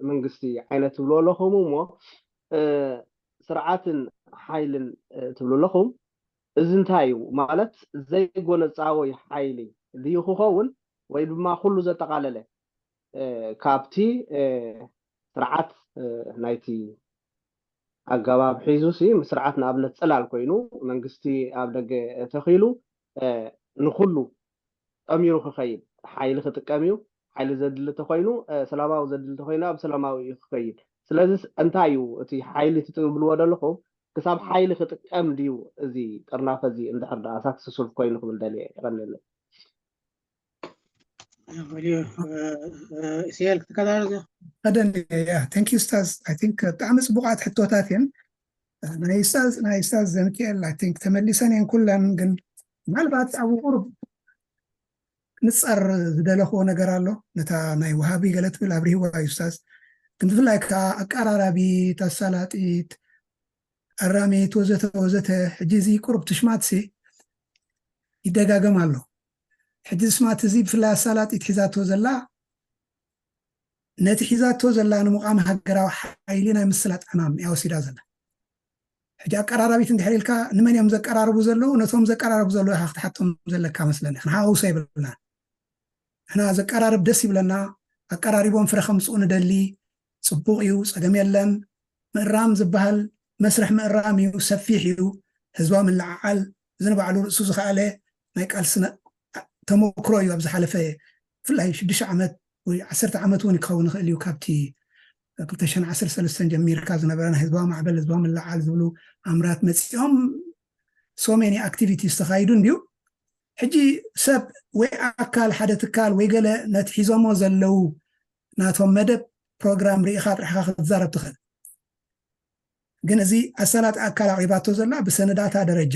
መንግስቲ ዓይነት ትብልዎ ኣለኹም እሞ፣ ስርዓትን ሓይልን ትብሉ ኣለኹም። እዚ እንታይ እዩ ማለት? ዘይጎነፃዊ ሓይሊ ድዩ ክኸውን ወይ ድማ ኩሉ ዘጠቓለለ? ካብቲ ስርዓት ናይቲ ኣገባብ ሒዙ ሲ፣ ምስ ስርዓት ንኣብነት ፅላል ኮይኑ መንግስቲ ኣብ ደገ ተኺሉ ንኹሉ ጠሚሩ ክኸይድ ሓይሊ ክጥቀም እዩ። ሓይሊ ዘድሊ ተኮይኑ ሰላማዊ ዘድሊ ተኮይኑ ኣብ ሰላማዊ እዩ ክኸይድ። ስለዚ እንታይ እዩ እቲ ሓይሊ ትብልዎ ዘለኹም? ክሳብ ሓይሊ ክጥቀም ድዩ እዚ ጥርናፈ እዚ እንድሕር ደኣ ሳክሰስፉል ኮይኑ ክብል ደልየ። ይቐንየለይ። ኢስያል ክትከታተል ቀደም ያ ቴንክ ዩ ስታዝ። ኣይ ቲንክ ብጣዕሚ ፅቡቃት ሕቶታት እየን። ናይ ስታዝ ናይ ስታዝ ዘምክኤል ኣይ ቲንክ ተመሊሰን እየን ኩለን፣ ግን ምናልባት ኣብ ቁሩብ ንፀር ዝደለኽዎ ነገር ኣሎ። ነታ ናይ ወሃቢ ገለ ትብል ኣብሪህዋ እዩ ስታዝ። ግን ብፍላይ ከዓ ኣቀራራቢት፣ ኣሳላጢት፣ ኣራሚት ወዘተ ወዘተ። ሕጂ እዚ ቁሩብ ትሽማት ሲ ይደጋገም ኣሎ። ሕጂ ስማት እዚ ብፍላይ ኣሳላጢት ሒዛቶ ዘላ ነቲ ሒዛቶ ዘላ ንምቋም ሃገራዊ ሓይሊ ናይ ምስላጥ ዕማም እያ ወሲዳ ዘላ። ሕጂ ኣቀራራቢት እንድሕር ኢልካ ንመን እዮም ዘቀራርቡ ዘለዉ? ነቶም ዘቀራርቡ ዘለዉ ኢኻ ክትሓቶም ዘለካ መስለኒ። ንሓውሶ የብልና። ንሕና ዘቀራርብ ደስ ይብለና። ኣቀራሪቦም ፍረ ከምፅኡ ንደሊ። ፅቡቕ እዩ፣ ፀገም የለን። ምእራም ዝበሃል መስርሕ ምእራም እዩ፣ ሰፊሕ እዩ። ህዝባዊ ምልዕዓል እዚ ንባዕሉ ርእሱ ዝኸኣለ ናይ ቃልሲ ተመክሮ እዩ። ኣብ ዝሓለፈ ብፍላይ ሽዱሽተ ዓመት ወይ ዓሰርተ ዓመት እውን ክኸውን ይኽእል እዩ። ካብቲ ክልተ ሽሕን ዓሰርተ ሰለስተን ጀሚርካ ዝነበረ ናይ ህዝባዊ ማዕበል፣ ህዝባዊ ምልዕዓል ዝብሉ ኣምራት መፂኦም so many activities ተኻይዱ እንድዩ። ሕጂ ሰብ ወይ ኣካል ሓደ ትካል ወይ ገለ ነቲ ሒዞሞ ዘለዉ ናቶም መደብ ፕሮግራም ርኢኻ ጥራሕኻ ክትዛረብ ትኽእል። ግን እዚ ኣሳላጢ ኣካል ኣቕሪባቶ ዘላ ብሰነዳታ ደረጃ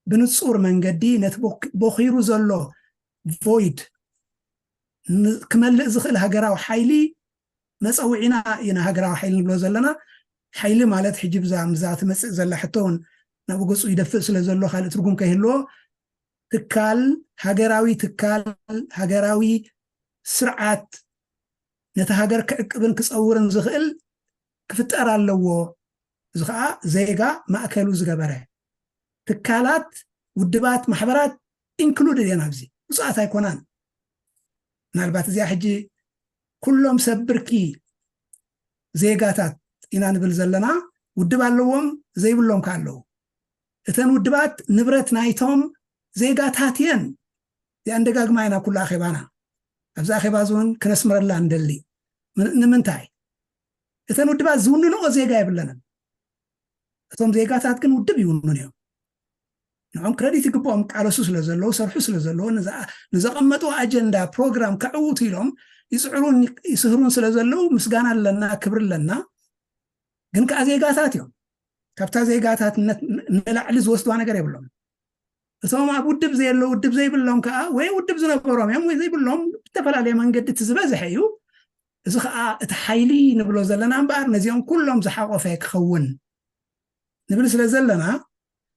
ብንጹር መንገዲ ነቲ ቦክ- ቦኺሩ ዘሎ ቮይድ ን- ክመልእ ዝኽእል ሃገራዊ ሓይሊ መጸውዒና ኢና ሃገራዊ ሓይሊ ንብሎ ዘለና። ሓይሊ ማለት ሕጂ ብዛ ምዛ ትመጽእ ዘላ ሕቶ እውን ናብኡ ገጹ ይደፍእ ስለ ዘሎ ካልእ ትርጉም ከይህልዎ ትካል ሃገራዊ ትካል ሃገራዊ ስርዓት ነቲ ሃገር ክዕቅብን ክጸውርን ዝኽእል ክፍጠር ኣለዎ። እዚ ከዓ ዜጋ ማእከሉ ዝገበረ ትካላት፣ ውድባት፣ ማሕበራት ኢንክሉድድ እየን ኣብዚ ውፅኣት ኣይኮናን። ምናልባት እዚኣ ሕጂ ኩሎም ሰብ ብርኪ ዜጋታት ኢና ንብል ዘለና፣ ውድብ ኣለዎም ዘይብሎም ከ ኣለዉ። እተን ውድባት ንብረት ናይቶም ዜጋታት እየን። እዚኣን ደጋግማ ኢና ኩሉ ኣኼባና ኣብዚ ኣኼባ እዚ እውን ክነስምረላ ንደሊ። ምን- ንምንታይ እተን ውድባት ዝውንንኦ ዜጋ የብለንን። እቶም ዜጋታት ግን ውድብ ይውንን እዮም። ንዖም ክረዲት ይግብኦም። ቃለሱ ስለ ዘለዉ ሰርሑ ስለ ዘለዉ ንዛ- ንዘቐመጡ ኣጀንዳ ፕሮግራም ከዕውቱ ኢሎም ይፅዕሩን ይስህሩን ስለ ዘለዉ ምስጋና ኣለና፣ ክብሪ ኣለና። ግን ከዓ ዜጋታት እዮም። ካብታ ዜጋታትነት ንላዕሊ ዝወስድዋ ነገር የብሎም። እቶም ኣብ ውድብ ዘየለ ውድብ ዘይብሎም ከዓ ወይ ውድብ ዝነበሮም እዮም ወይ ዘይብሎም ብተፈላለየ መንገዲ እቲ ዝበዝሐ እዩ። እዚ ከዓ እቲ ሓይሊ ንብሎ ዘለና እምበኣር ነዚኦም ኩሎም ዝሓቆፈ ክኸውን ንብል ስለ ዘለና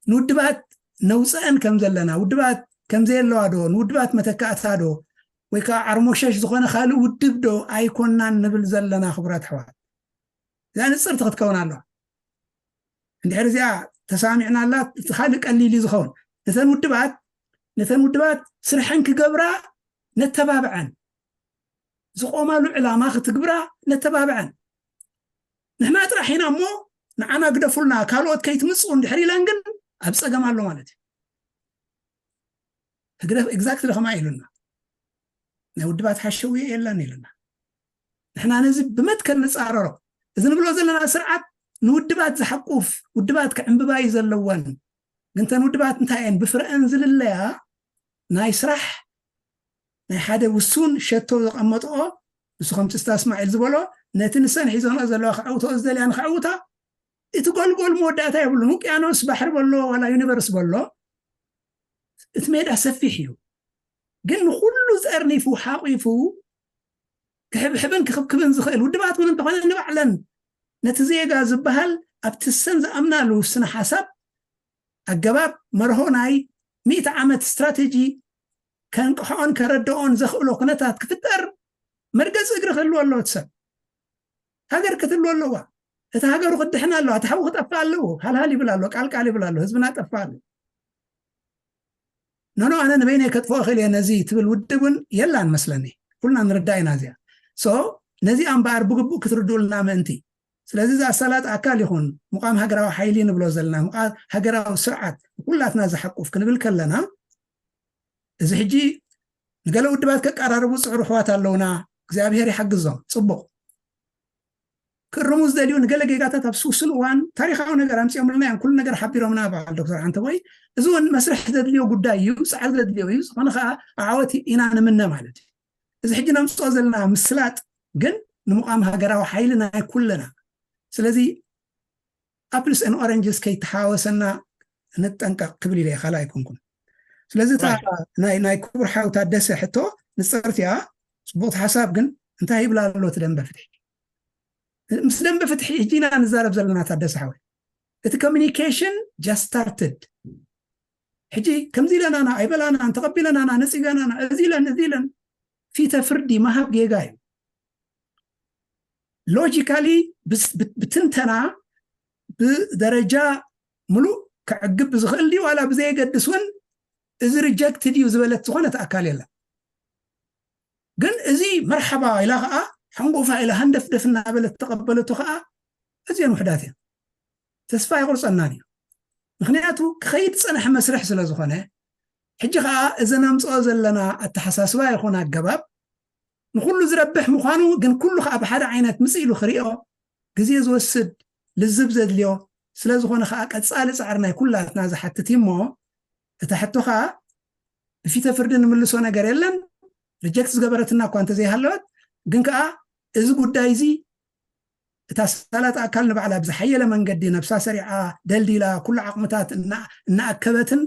ንውድባት ነውፀአን ከም ዘለና ውድባት ከም ዘየለዋ ዶ ንውድባት መተካእታ ዶ ወይ ከዓ ዓርሞሸሽ ዝኾነ ካልእ ውድብ ዶ ኣይኮናን ንብል ዘለና ክቡራት ኣሕዋት። እዚኣ ንፅርቲ ክትከውን ኣለዋ። እንድሕር እዚኣ ተሳሚዕናላ እቲ ካልእ ቀሊል እዩ ዝኸውን። ነተን ውድባት ነተን ውድባት ስርሐን ክገብራ ነተባብዐን። ዝቆማሉ ዕላማ ክትግብራ ነተባብዐን። ንሕና ጥራሕ ኢና እሞ ንዓና ግደፉልና ካልኦት ከይትምፅኡ እንድሕር ኢለን ግን ኣብ ፀገም ኣሎ ማለት እዩ። ህግደፍ exactly ከማ ኢሉና ናይ ውድባት ሓሸውየ የለን ኢሉና። ንሕና ነዚ ብመትከል ንፃረሮ። እዚ ንብሎ ዘለና ስርዓት ንውድባት ዝሓቁፍ ውድባት ክዕምብባ እዩ ዘለወን። ግን ተን ውድባት እንታይ እየን ብፍረአን ዝልለያ ናይ ስራሕ ናይ ሓደ ውሱን ሸቶ ዘቐመጥኦ ንሱ ከምቲ ስታ እስማዒል ዝበሎ ነቲ ንሰን ሒዞንኦ ዘለዋ ክዕውተኦ ዝደልያ ንክዕውታ እቲ ጎልጎል መወዳእታ የብሉን። ውቅያኖስ ባሕሪ በሎ ዋላ ዩኒቨርስ በሎ እቲ ሜዳ ሰፊሕ እዩ። ግን ንኩሉ ፀርኒፉ ሓቂፉ ክሕብሕብን ክኽብክብን ዝኽእል ውድባት እውን እንተኾነ ንባዕለን ነቲ ዜጋ ዝበሃል ኣብቲ ሰን ዝኣምናሉ ስነ ሓሳብ ኣገባብ መርሆ ናይ ሚእቲ ዓመት ስትራቴጂ ከንቅሖን ከረድኦን ዘኽእሎ ኩነታት ክፍጠር መርገፂ እግሪ ክህልዎ ኣለዎ። እቲ ሰብ ሃገር ክትህልዎ ኣለዋ። እቲ ሃገሩ ክድሕን ኣለዋ። እቲ ሓዉ ክጠፍእ ኣለዎ። ሃልሃል ይብል ኣሎ፣ ቃልቃል ይብል ኣሎ፣ ህዝብና ጠፍእ ኣሎ። ኖኖ ኣነ ንበይነይ ከጥፍኦ እኽእል እየ ነዚ ትብል ውድብ እውን የላን መስለኒ። ኩልና ንርዳእ ኢና እዚኣ። ሶ ነዚኣ እምበኣር ብግቡእ ክትርድኡልና ምእንቲ። ስለዚ እዚ ኣሳላጥ ኣካል ይኹን ምቋም ሃገራዊ ሓይሊ ንብሎ ዘለና ምቋም ሃገራዊ ስርዓት ኩላትና ዝሓቁፍ ክንብል ከለና እዚ ሕጂ ንገለ ውድባት ከቀራርቡ ዝፅዕሩ ኣሕዋት ኣለውና። እግዚኣብሔር ይሓግዞም። ፅቡቕ ክእርሙ ዝደልዩ ንገለ ጌጋታት ኣብ ስውስን እዋን ታሪካዊ ነገር ኣምፂኦምልና እዮም ኩሉ ነገር ሓቢሮምና በዓል ዶክተር ሓንተ ወይ እዚ እውን መስርሕ ዘድልዮ ጉዳይ እዩ። ፃዕሪ ዘድልዮ እዩ። ዝኾነ ከዓ ኣዓወት ኢና ንምነ ማለት እዩ። እዚ ሕጂ ነምፅኦ ዘለና ምስላጥ ግን ንምቋም ሃገራዊ ሓይሊ ናይ ኩልና። ስለዚ apples and oranges ከይተሓዋወሰና ንጠንቀቕ ክብል ኢለ ካልእ ኣይኮንኩን። ስለዚ እታ ናይ ናይ ክቡር ሓው ታደሰ ሕቶ ንፅርቲ እያ። ፅቡቕቲ ሓሳብ ግን እንታይ ይብላ ኣሎ እቲ ደንበ ፍትሒ? ምስ ደንበ ፍትሒ ሕጂ ኢና ንዛረብ ዘለና ታደሰ ሓወይ። እቲ communication just started። ሕጂ ከምዚ ኢለናና ኣይበላናን ተቐቢለናና ነፂገናና እዚ ኢለን እዚ ኢለን ፊተ ፍርዲ ምሃብ ጌጋ እዩ። ሎጂካሊ ብትንተና ብደረጃ ሙሉእ ክዕግብ ዝኽእል ድዩ ዋላ ብዘየገድስ እውን እዚ rejected እዩ ዝበለት ዝኾነት ኣካል የለን። ግን እዚ መርሓባ ኢላ ከዓ ሓንጎፋ ኢላ ሃንደፍደፍ እናበለት ተቐበለቱ ከዓ እዚአን ውሕዳት እየን። ተስፋ ኣይቆርፀናን እዩ። ምክንያቱ ክኸይድ ዝፀንሐ መስርሕ ስለ ዝኾነ ሕጂ ከዓ እዚ ነምፅኦ ዘለና ኣተሓሳስባ ይኹን ኣገባብ ንኩሉ ዝረብሕ ምዃኑ ግን ኩሉ ከዓ ብሓደ ዓይነት ምፅ ኢሉ ክሪኦ ግዜ ዝወስድ ልዝብ ዘድልዮ ስለ ዝኾነ ከዓ ቀፃሊ ፃዕሪ ናይ ኩላትና ዝሓትት እዩ እሞ እታ ሕቶ ከዓ ብፊተ ፍርዲ ንምልሶ ነገር የለን። ሪጀክት ዝገበረትና እኳ እንተዘይሃለወት ግን ከዓ እዚ ጉዳይ እዚ እታ ሳላት ኣካል ንባዕላ ብዝሓየለ መንገዲ ነብሳ ሰሪዓ ደልዲላ ኩሉ ዓቕምታት እናኣከበትን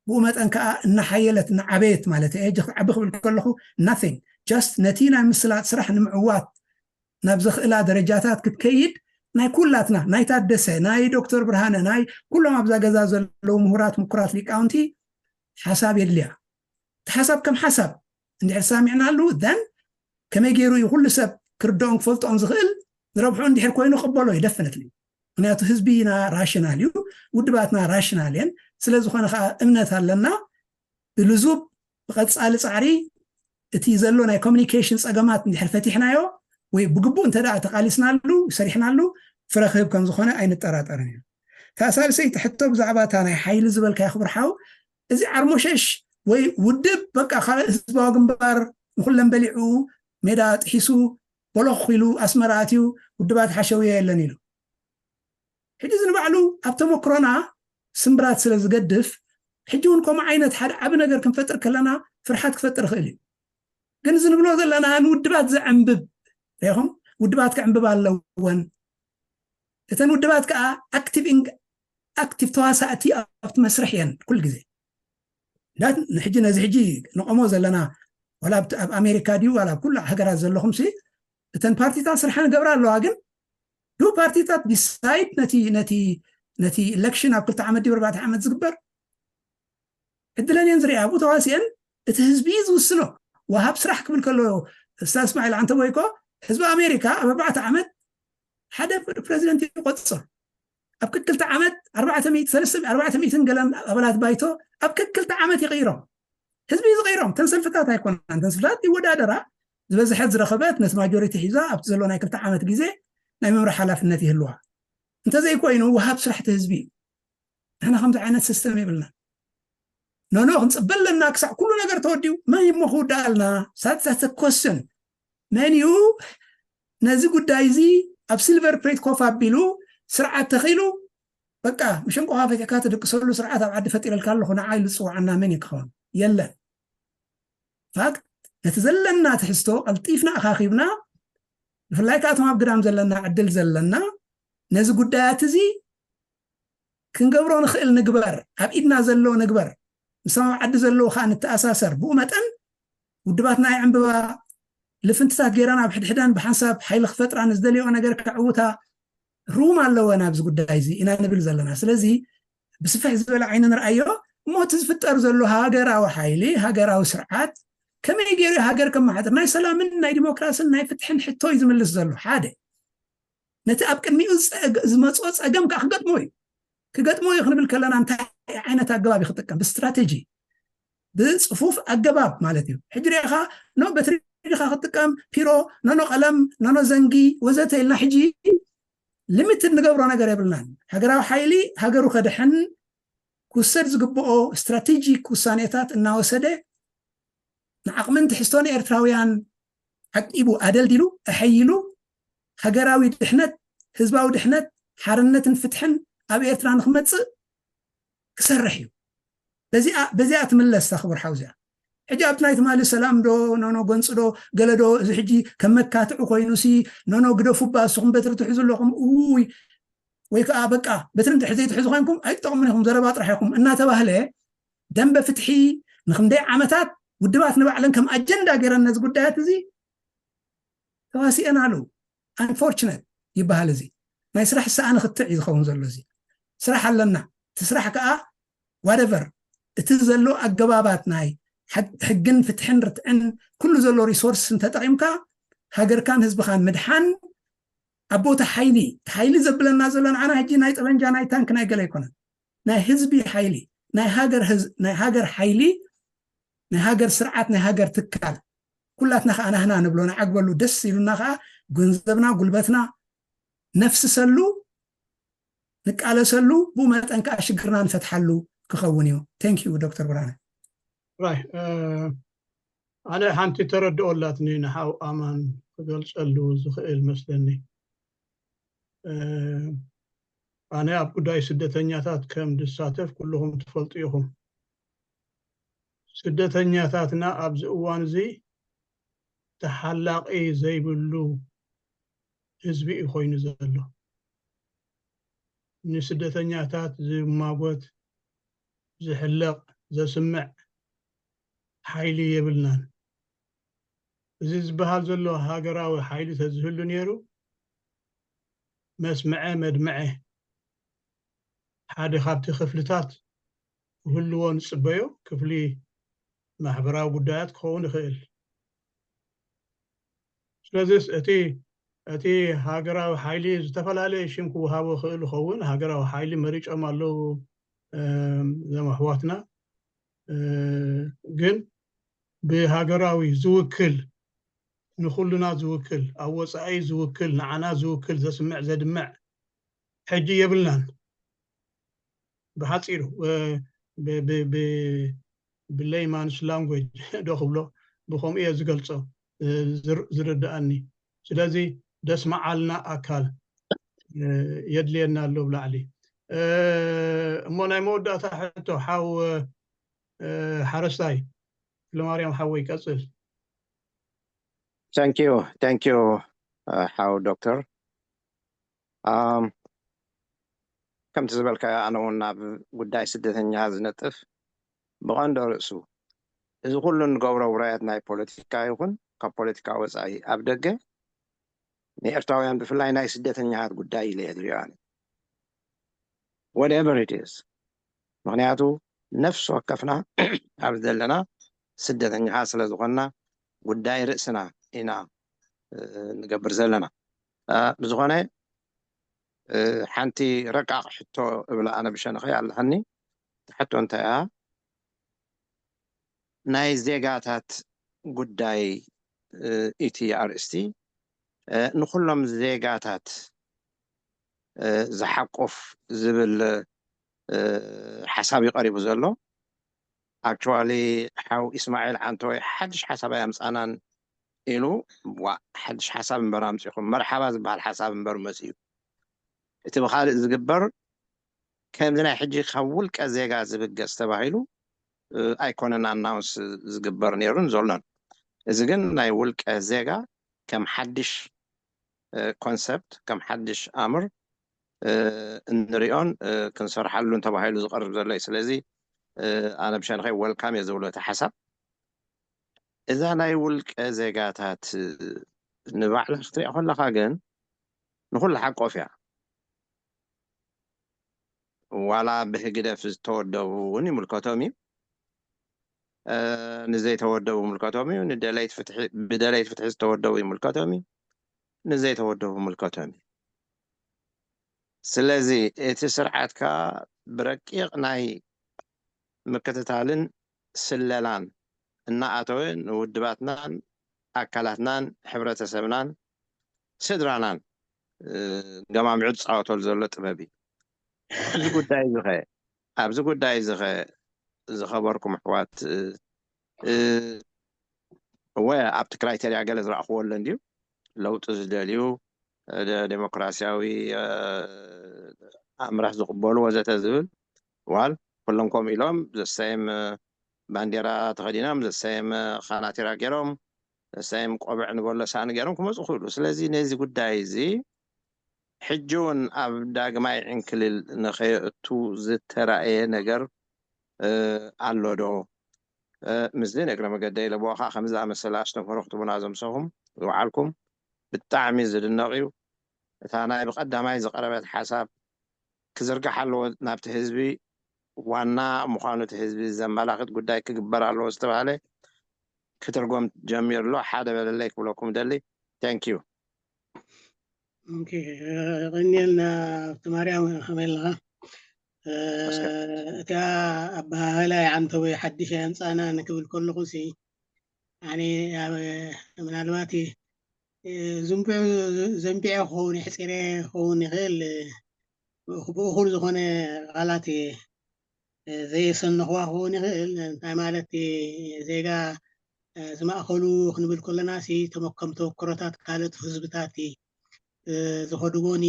ብኡ መጠን ከዓ እናሓየለት እናዓበየት ማለት እየ። ሕጂ ክትዓቢ ክብል ከለኹ nothing just ነቲ ናይ ምስላጥ ስራሕ ንምዕዋት ናብ ዘኽእላ ደረጃታት ክትከይድ ናይ ኩላትና ናይ ታደሰ ናይ ዶክተር ብርሃነ ናይ ኩሎም ኣብዛ ገዛ ዘለዉ ምሁራት ምኩራት ሊቃውንቲ ሓሳብ የድልያ። እቲ ሓሳብ ከም ሓሳብ እንድሕር ሰሚዕናሉ then ከመይ ገይሩ እዩ ኩሉ ሰብ ክርድኦን ክፈልጦን ዝኽእል ዝረብሑ እንድሕር ኮይኑ ቅበሎ እዩ ደፍነት ምክንያቱ ህዝቢና ራሽናል እዩ። ውድባትና ራሽናል እየን። ስለዝኾነ ከዓ እምነት ኣለና ብልዙብ ብቐፃሊ ፃዕሪ እቲ ዘሎ ናይ ኮሚኒኬሽን ፀገማት እንድሕር ፈቲሕናዮ ወይ ብግቡእ እንተ ተቃሊስናሉ ሰሪሕናሉ ፍረ ክህብ ከም ዝኾነ ኣይንጠራጠርን እዩ። እታ ሳልሰይቲ ሕቶ ብዛዕባ እታ ናይ ሓይሊ ዝበልካዮ ክቡር ሓው እዚ ዓርሞሸሽ ወይ ውድብ በቃ ካልእ ህዝባዊ ግንባር ንኩለን በሊዑ ሜዳ ጥሒሱ ቦሎኽ ኢሉ ኣስመራ ኣትዩ ውድባት ሓሸውየ የለን ኢሉ ሕጂ እዚ ንባዕሉ ኣብ ተመክሮና ስምብራት ስለ ዝገድፍ ሕጂ እውን ከምኡ ዓይነት ሓደ ዓቢ ነገር ክንፈጥር ከለና ፍርሓት ክፈጥር ይኽእል እዩ። ግን እዚ ንብሎ ዘለና ንውድባት ዘዕንብብ ሪኢኹም ውድባት ክዕንብብ ኣለወን እተን ውድባት ከዓ ኣክቲቭ ኢን- ኣክቲቭ ተዋሳእቲ ኣብቲ መስርሕ እየን ኩሉ ግዜ። ንሕጂ ነዚ ሕጂ ንቆሞ ዘለና ዋላ ኣብ ኣሜሪካ ድዩ ዋላ ኣብ ኩሉ ሃገራት ዘለኹም ሲ እተን ፓርቲታት ስርሐን ገብራ ኣለዋ። ግን ዱ ፓርቲታት ዲሳይድ ነቲ ነቲ ነቲ ኢሌክሽን ኣብ ክልተ ዓመት ድዩ ኣርባዕተ ዓመት ዝግበር ዕድለን እየን ዝሪኣ። ኣብኡ ተዋሲአን እቲ ህዝቢ እዩ ዝውስኖ። ወሃብ ስራሕ ክብል ከሎ ስታን እስማዒል ዓንተቦይ እኮ ህዝቢ ኣሜሪካ ኣብ ኣርባዕተ ዓመት ሓደ ፕሬዚደንት ይቆፅር። ኣብ ክልተ ዓመት ኣርባዕተ ሚእቲ ሰለስተ ኣርባዕተ ሚእትን ገለን ኣባላት ባይቶ ኣብ ክልተ ዓመት ይቕይሮም። ህዝቢ እዩ ዝቕይሮም። ተን ሰልፍታት ኣይኮናን። ተን ሰልፍታት ይወዳደራ ዝበዝሐት ዝረኸበት ነቲ ማጆሪቲ ሒዛ ኣብቲ ዘሎ ናይ ክልተ ዓመት ግዜ ናይ ምምራሕ ሓላፍነት ይህልዋ። እንተዘይኮይኑ ወሃብ ስራሕቲ ህዝቢ እዩ። ንሕና ከምዚ ዓይነት ሲስተም የብልና። ኖኖ ክንፅበ ኣለና ክሳዕ ኩሉ ነገር ተወዲኡ መን እሞ ክውዳኣልና ሳትሳተ ኮስን መን እዩ ነዚ ጉዳይ እዚ ኣብ ሲልቨር ፕሌት ኮፍ ኣቢሉ ስርዓት ተኺሉ በቃ መሸንቆኻ ፈቲሕካ ትድቅሰሉ ስርዓት ኣብ ዓዲ ፈጢረልካ ኣለኹ ንዓ ኢሉ ዝፅዋዓና መን እዩ ክኸውን? የለን። ፋክት ነቲ ዘለና ትሕዝቶ ቀልጢፍና ኣኻኺብና ብፍላይ ከኣቶም ኣብ ግዳም ዘለና ዕድል ዘለና ነዚ ጉዳያት እዚ ክንገብሮ ንኽእል ንግበር ኣብ ኢድና ዘሎ ንግበር። ምስቶም ኣብ ዓዲ ዘለዉ ከዓ ንተኣሳሰር ብኡ መጠን ውድባትና ይዕንብባ። ልፍንትታት ገይረን ኣብ ሕድሕደን ብሓንሳብ ሓይሊ ክፈጥራ ንዝደልዮ ነገር ከዕውታ ሩም ኣለወን ኣብዚ ጉዳይ እዚ ኢና ንብል ዘለና። ስለዚ ብስፍሕ ዝበለ ዓይኒ ንርኣዮ እሞ እቲ ዝፍጠር ዘሎ ሃገራዊ ሓይሊ ሃገራዊ ስርዓት ከመይ ገይሩ ሃገር ከመሓድር ናይ ሰላምን ናይ ዲሞክራስን ናይ ፍትሕን ሕቶ እዩ ዝምልስ ዘሎ ሓደ ነቲ ኣብ ቅድሚኡ ዝመፅኦ ፀገም ከዓ ክገጥሞ እዩ። ክገጥሞ እዩ ክንብል ከለና እንታይ ዓይነት ኣገባብ እዩ ክጥቀም ብስትራቴጂ ብፅፉፍ ኣገባብ ማለት እዩ። ሕጂ ሪኢኻ ኖ በትሪ ዲኻ ክትጥቀም ፒሮ ኖኖ ቀለም ኖኖ ዘንጊ ወዘተ ኢልና ሕጂ ሊሚትድ ንገብሮ ነገር የብልናን። ሃገራዊ ሓይሊ ሃገሩ ከድሕን ክውሰድ ዝግብኦ ስትራቴጂክ ውሳኔታት እናወሰደ ንዓቕምን ትሕዝቶን ኤርትራውያን ዓቂቡ ኣደልዲሉ ኣሐይሉ ሃገራዊ ድሕነት ህዝባዊ ድሕነት ሓርነትን ፍትሕን ኣብ ኤርትራ ንክመፅእ ክሰርሕ እዩ። በዚኣ ትምለስ እታ ክቡር ሓውዚኣ ሕጂ ኣብቲ ናይ ትማሊ ሰላም ዶ ኖኖ ጎንፂ ዶ ገለ ዶ እዚ ሕጂ ከም መካትዒ ኮይኑ ሲ ኖኖ ግደፉ እባ እስኹም በትሪ ትሕዙ ኣለኹም እውይ ወይ ከዓ በቃ በትሪ እንድሕር ዘይትሕዙ ኮይንኩም ኣይትጠቕሙን ኢኹም ዘረባ ጥራሕ ኢኹም እናተባህለ ደንበ ፍትሒ ንክንደይ ዓመታት ውድባት ንባዕለን ከም ኣጀንዳ ገይረን ነዚ ጉዳያት እዚ ተዋሲአን ኣለዉ። ኣንፎርችነት ይበሃል እዚ ናይ ስራሕ ሰኣን ክትዕ እዩ ዝኸውን ዘሎ እዚ ስራሕ ኣለና እቲ ስራሕ ከዓ ዋደቨር እቲ ዘሎ ኣገባባት ናይ ሕግን ፍትሕን ርትዕን ኩሉ ዘሎ ሪሶርስ እንተጠቂምካ ሃገርካን ህዝብኻን ምድሓን ኣብ ቦታ ሓይሊ ሓይሊ ዘብለና ዘሎ ንዓና ሕጂ ናይ ጠበንጃ ናይ ታንክ ናይ ገለ ኣይኮነን ናይ ህዝቢ ሓይሊ ናይ ሃገር ናይ ሃገር ሓይሊ ናይ ሃገር ስርዓት ናይ ሃገር ትካል ኩላትና ከዓ ናህና ንብሎ ንዓግበሉ ደስ ኢሉና ከዓ ገንዘብና ጉልበትና ነፍስሰሉ ንቃለሰሉ ብኡ መጠን ከዓ ሽግርና ንፈትሓሉ ክኸውን እዩ ቴንክ ዩ ዶክተር ብርሃነ ራይ ኣነ ሓንቲ ተረድኦ ኣላትኒ ንሓው ኣማን ክገልፀሉ ዝኽእል መስለኒ ኣነ ኣብ ጉዳይ ስደተኛታት ከም ዝሳተፍ ኩልኹም ትፈልጡ ኢኹም ስደተኛታትና ኣብዚ እዋን እዚ ተሓላቒ ዘይብሉ ህዝቢ እዩ ኮይኑ ዘሎ ንስደተኛታት ዝማጎት ዝሕለቕ ዘስምዕ ሓይሊ የብልናን እዚ ዝበሃል ዘሎ ሃገራዊ ሓይሊ ተዝህሉ ነይሩ መስምዐ መድምዐ ሓደ ካብቲ ክፍልታት ክህልዎ ንፅበዮ ክፍሊ ማሕበራዊ ጉዳያት ክኸውን ይኽእል ስለዚስ እቲ እቲ ሃገራዊ ሓይሊ ዝተፈላለየ ሽም ክወሃቦ ክእል ይኸውን ሃገራዊ ሓይሊ መሪጮም ኣለዉ ዘም ኣሕዋትና ግን ብሃገራዊ ዝውክል ንኩልና ዝውክል ኣብ ወፃኢ ዝውክል ንዓና ዝውክል ዘስምዕ ዘድምዕ ሕጂ የብልናን ብሓፂሩ ብለይማንስ ላንጉጅ ዶ ክብሎ ብከምኡ እየ ዝገልፆ ዝርድኣኒ ስለዚ ደስመዓልና ኣካል የድልየና ኣሎ ብላዕሊ እሞ ናይ መወዳእታ ሕቶ ሓው ሓረስታይ ለማርያም ሓወይ ቀፅል thank you thank you ሓው ዶክተር ከምቲ ዝበልካዮ ኣነ እውን ናብ ጉዳይ ስደተኛ ዝነጥፍ ብቐንዶ ርእሱ እዚ ኩሉ እንገብሮ ውራያት ናይ ፖለቲካ ይኹን ካብ ፖለቲካ ወፃኢ ኣብ ደገ ንኤርትራውያን ብፍላይ ናይ ስደተኛታት ጉዳይ ኢለ እየ ዝሪኦ ኣነ። Whatever it is፣ ምክንያቱ ነፍሲ ወከፍና ኣብ ዘለና ስደተኛታት ስለ ዝኾንና ጉዳይ ርእስና ኢና ንገብር ዘለና። ብዝኾነ ሓንቲ ረቃቕ ሕቶ እብላ ኣነ ብሸነኸይ ኣለሃኒ። ሕቶ እንታይ እያ? ናይ ዜጋታት ጉዳይ እቲ ኣርእስቲ ንኩሎም ዜጋታት ዝሓቁፍ ዝብል ሓሳብ እዩ ቀሪቡ ዘሎ። Actually ሓው ኢስማዒል ዓንተወይ ሓድሽ ሓሳብ ኣየምፃናን ኢሉ። ዋ፣ ሓድሽ ሓሳብ እምበር ኣምፂኹም፣ መርሓባ ዝበሃል ሓሳብ እምበር መፂኡ። እቲ ብካልእ ዝግበር ከምዚ ናይ ሕጂ ካብ ውልቀ ዜጋ ዝብገስ ተባሂሉ ኣይኮነን ኣናውንስ ዝግበር ነይሩን ዘሎን። እዚ ግን ናይ ውልቀ ዜጋ ከም ሓድሽ ኮንሰፕት፣ ከም ሓድሽ ኣምር እንሪኦን ክንሰርሓሉን ተባሂሉ ዝቀርብ ዘሎ እዩ። ስለዚ ኣነ ብሸንኸይ ወልካም እየ ዝብሎ እቲ ሓሳብ። እዛ ናይ ውልቀ ዜጋታት ንባዕላ ክትሪኣ ከለካ ግን ንኩሉ ሓቆፍ እያ። ዋላ ብህግደፍ ዝተወደቡ እውን ይምልከቶም እዩ። ንዘይተወደቡ ይምልከቶም እዩ። ብደለይት ፍትሒ ዝተወደቡ ይምልከቶም እዩ። ንዘይተወደቡ ይምልከቶም እዩ። ስለዚ እቲ ስርዓት ከዓ ብረቂቕ ናይ ምክትታልን ስለላን እናኣተወ ንውድባትናን ኣካላትናን ሕብረተሰብናን ስድራናን ገማሚዑ ዝፃወተሉ ዘሎ ጥበብ እዩ። ኣብዚ ጉዳይ እዚ ኸ ኣብዚ ጉዳይ እዚ ኸ ዝኸበርኩም ኣሕዋት፣ እወ፣ ኣብቲ ክራይቴርያ ገለ ዝረእኽዎ ኣሎ እንድዩ። ለውጢ ዝደልዩ፣ ደ- ዴሞክራሲያዊ ኣምራሕ ዝቕበሉ ወዘተ ዝብል ዋል ኩሎም ከምኡ ኢሎም ዘሰይም ባንዴራ ተኸዲኖም፣ ዘሰይም ካናቲራ ገይሮም፣ ዘሰይም ቆብዕ ንበሎ ሳእኒ ገይሮም ክመፁ ክእሉ። ስለዚ ነዚ ጉዳይ እዚ ሕጂ እውን ኣብ ዳግማይ ዕንክልል ንኸየእቱ ዝተራእየ ነገር ኣሎ ዶ? ምስዚ ንእግረ መገደይ ለቦኻ ከምዚ ዝኣመሰለ ኣስተምህሮ ክትቡና ዘምሰኹም ዝወዓልኩም ብጣዕሚ ዝድነቕ እዩ። እታ ናይ ብቐዳማይ ዝቐረበት ሓሳብ ክዝርጋሕ ኣለዎ ናብቲ ህዝቢ፣ ዋና ምዃኑ እቲ ህዝቢ ዘመላኽት ጉዳይ ክግበር ኣለዎ ዝተባህለ ክትርጎም ጀሚሩ ኣሎ። ሓደ በለለይ ክብለኩም ደሊ። Thank you። ቀኒልና ኣብቲ ማርያም ከመይ ኣለኻ? እቲኣ ኣበሃህላ ይዓንተወይ ሓድሽ ኣምፃና ንክብል ከለኹ ሲ ኣነ ምናልባት ዝንቢዑ ዘንቢዐ ክኸውን የሕፂረ ክኸውን ይኽእል። ብእኹል ዝኾነ ቃላት ዘየሰነኽዋ ክኸውን ይኽእል። እንታይ ማለት ዜጋ ዝማእኸሉ ክንብል ከለና ሲ ተመከም ተወክሮታት ካልኦት ህዝብታት ዝኸድዎን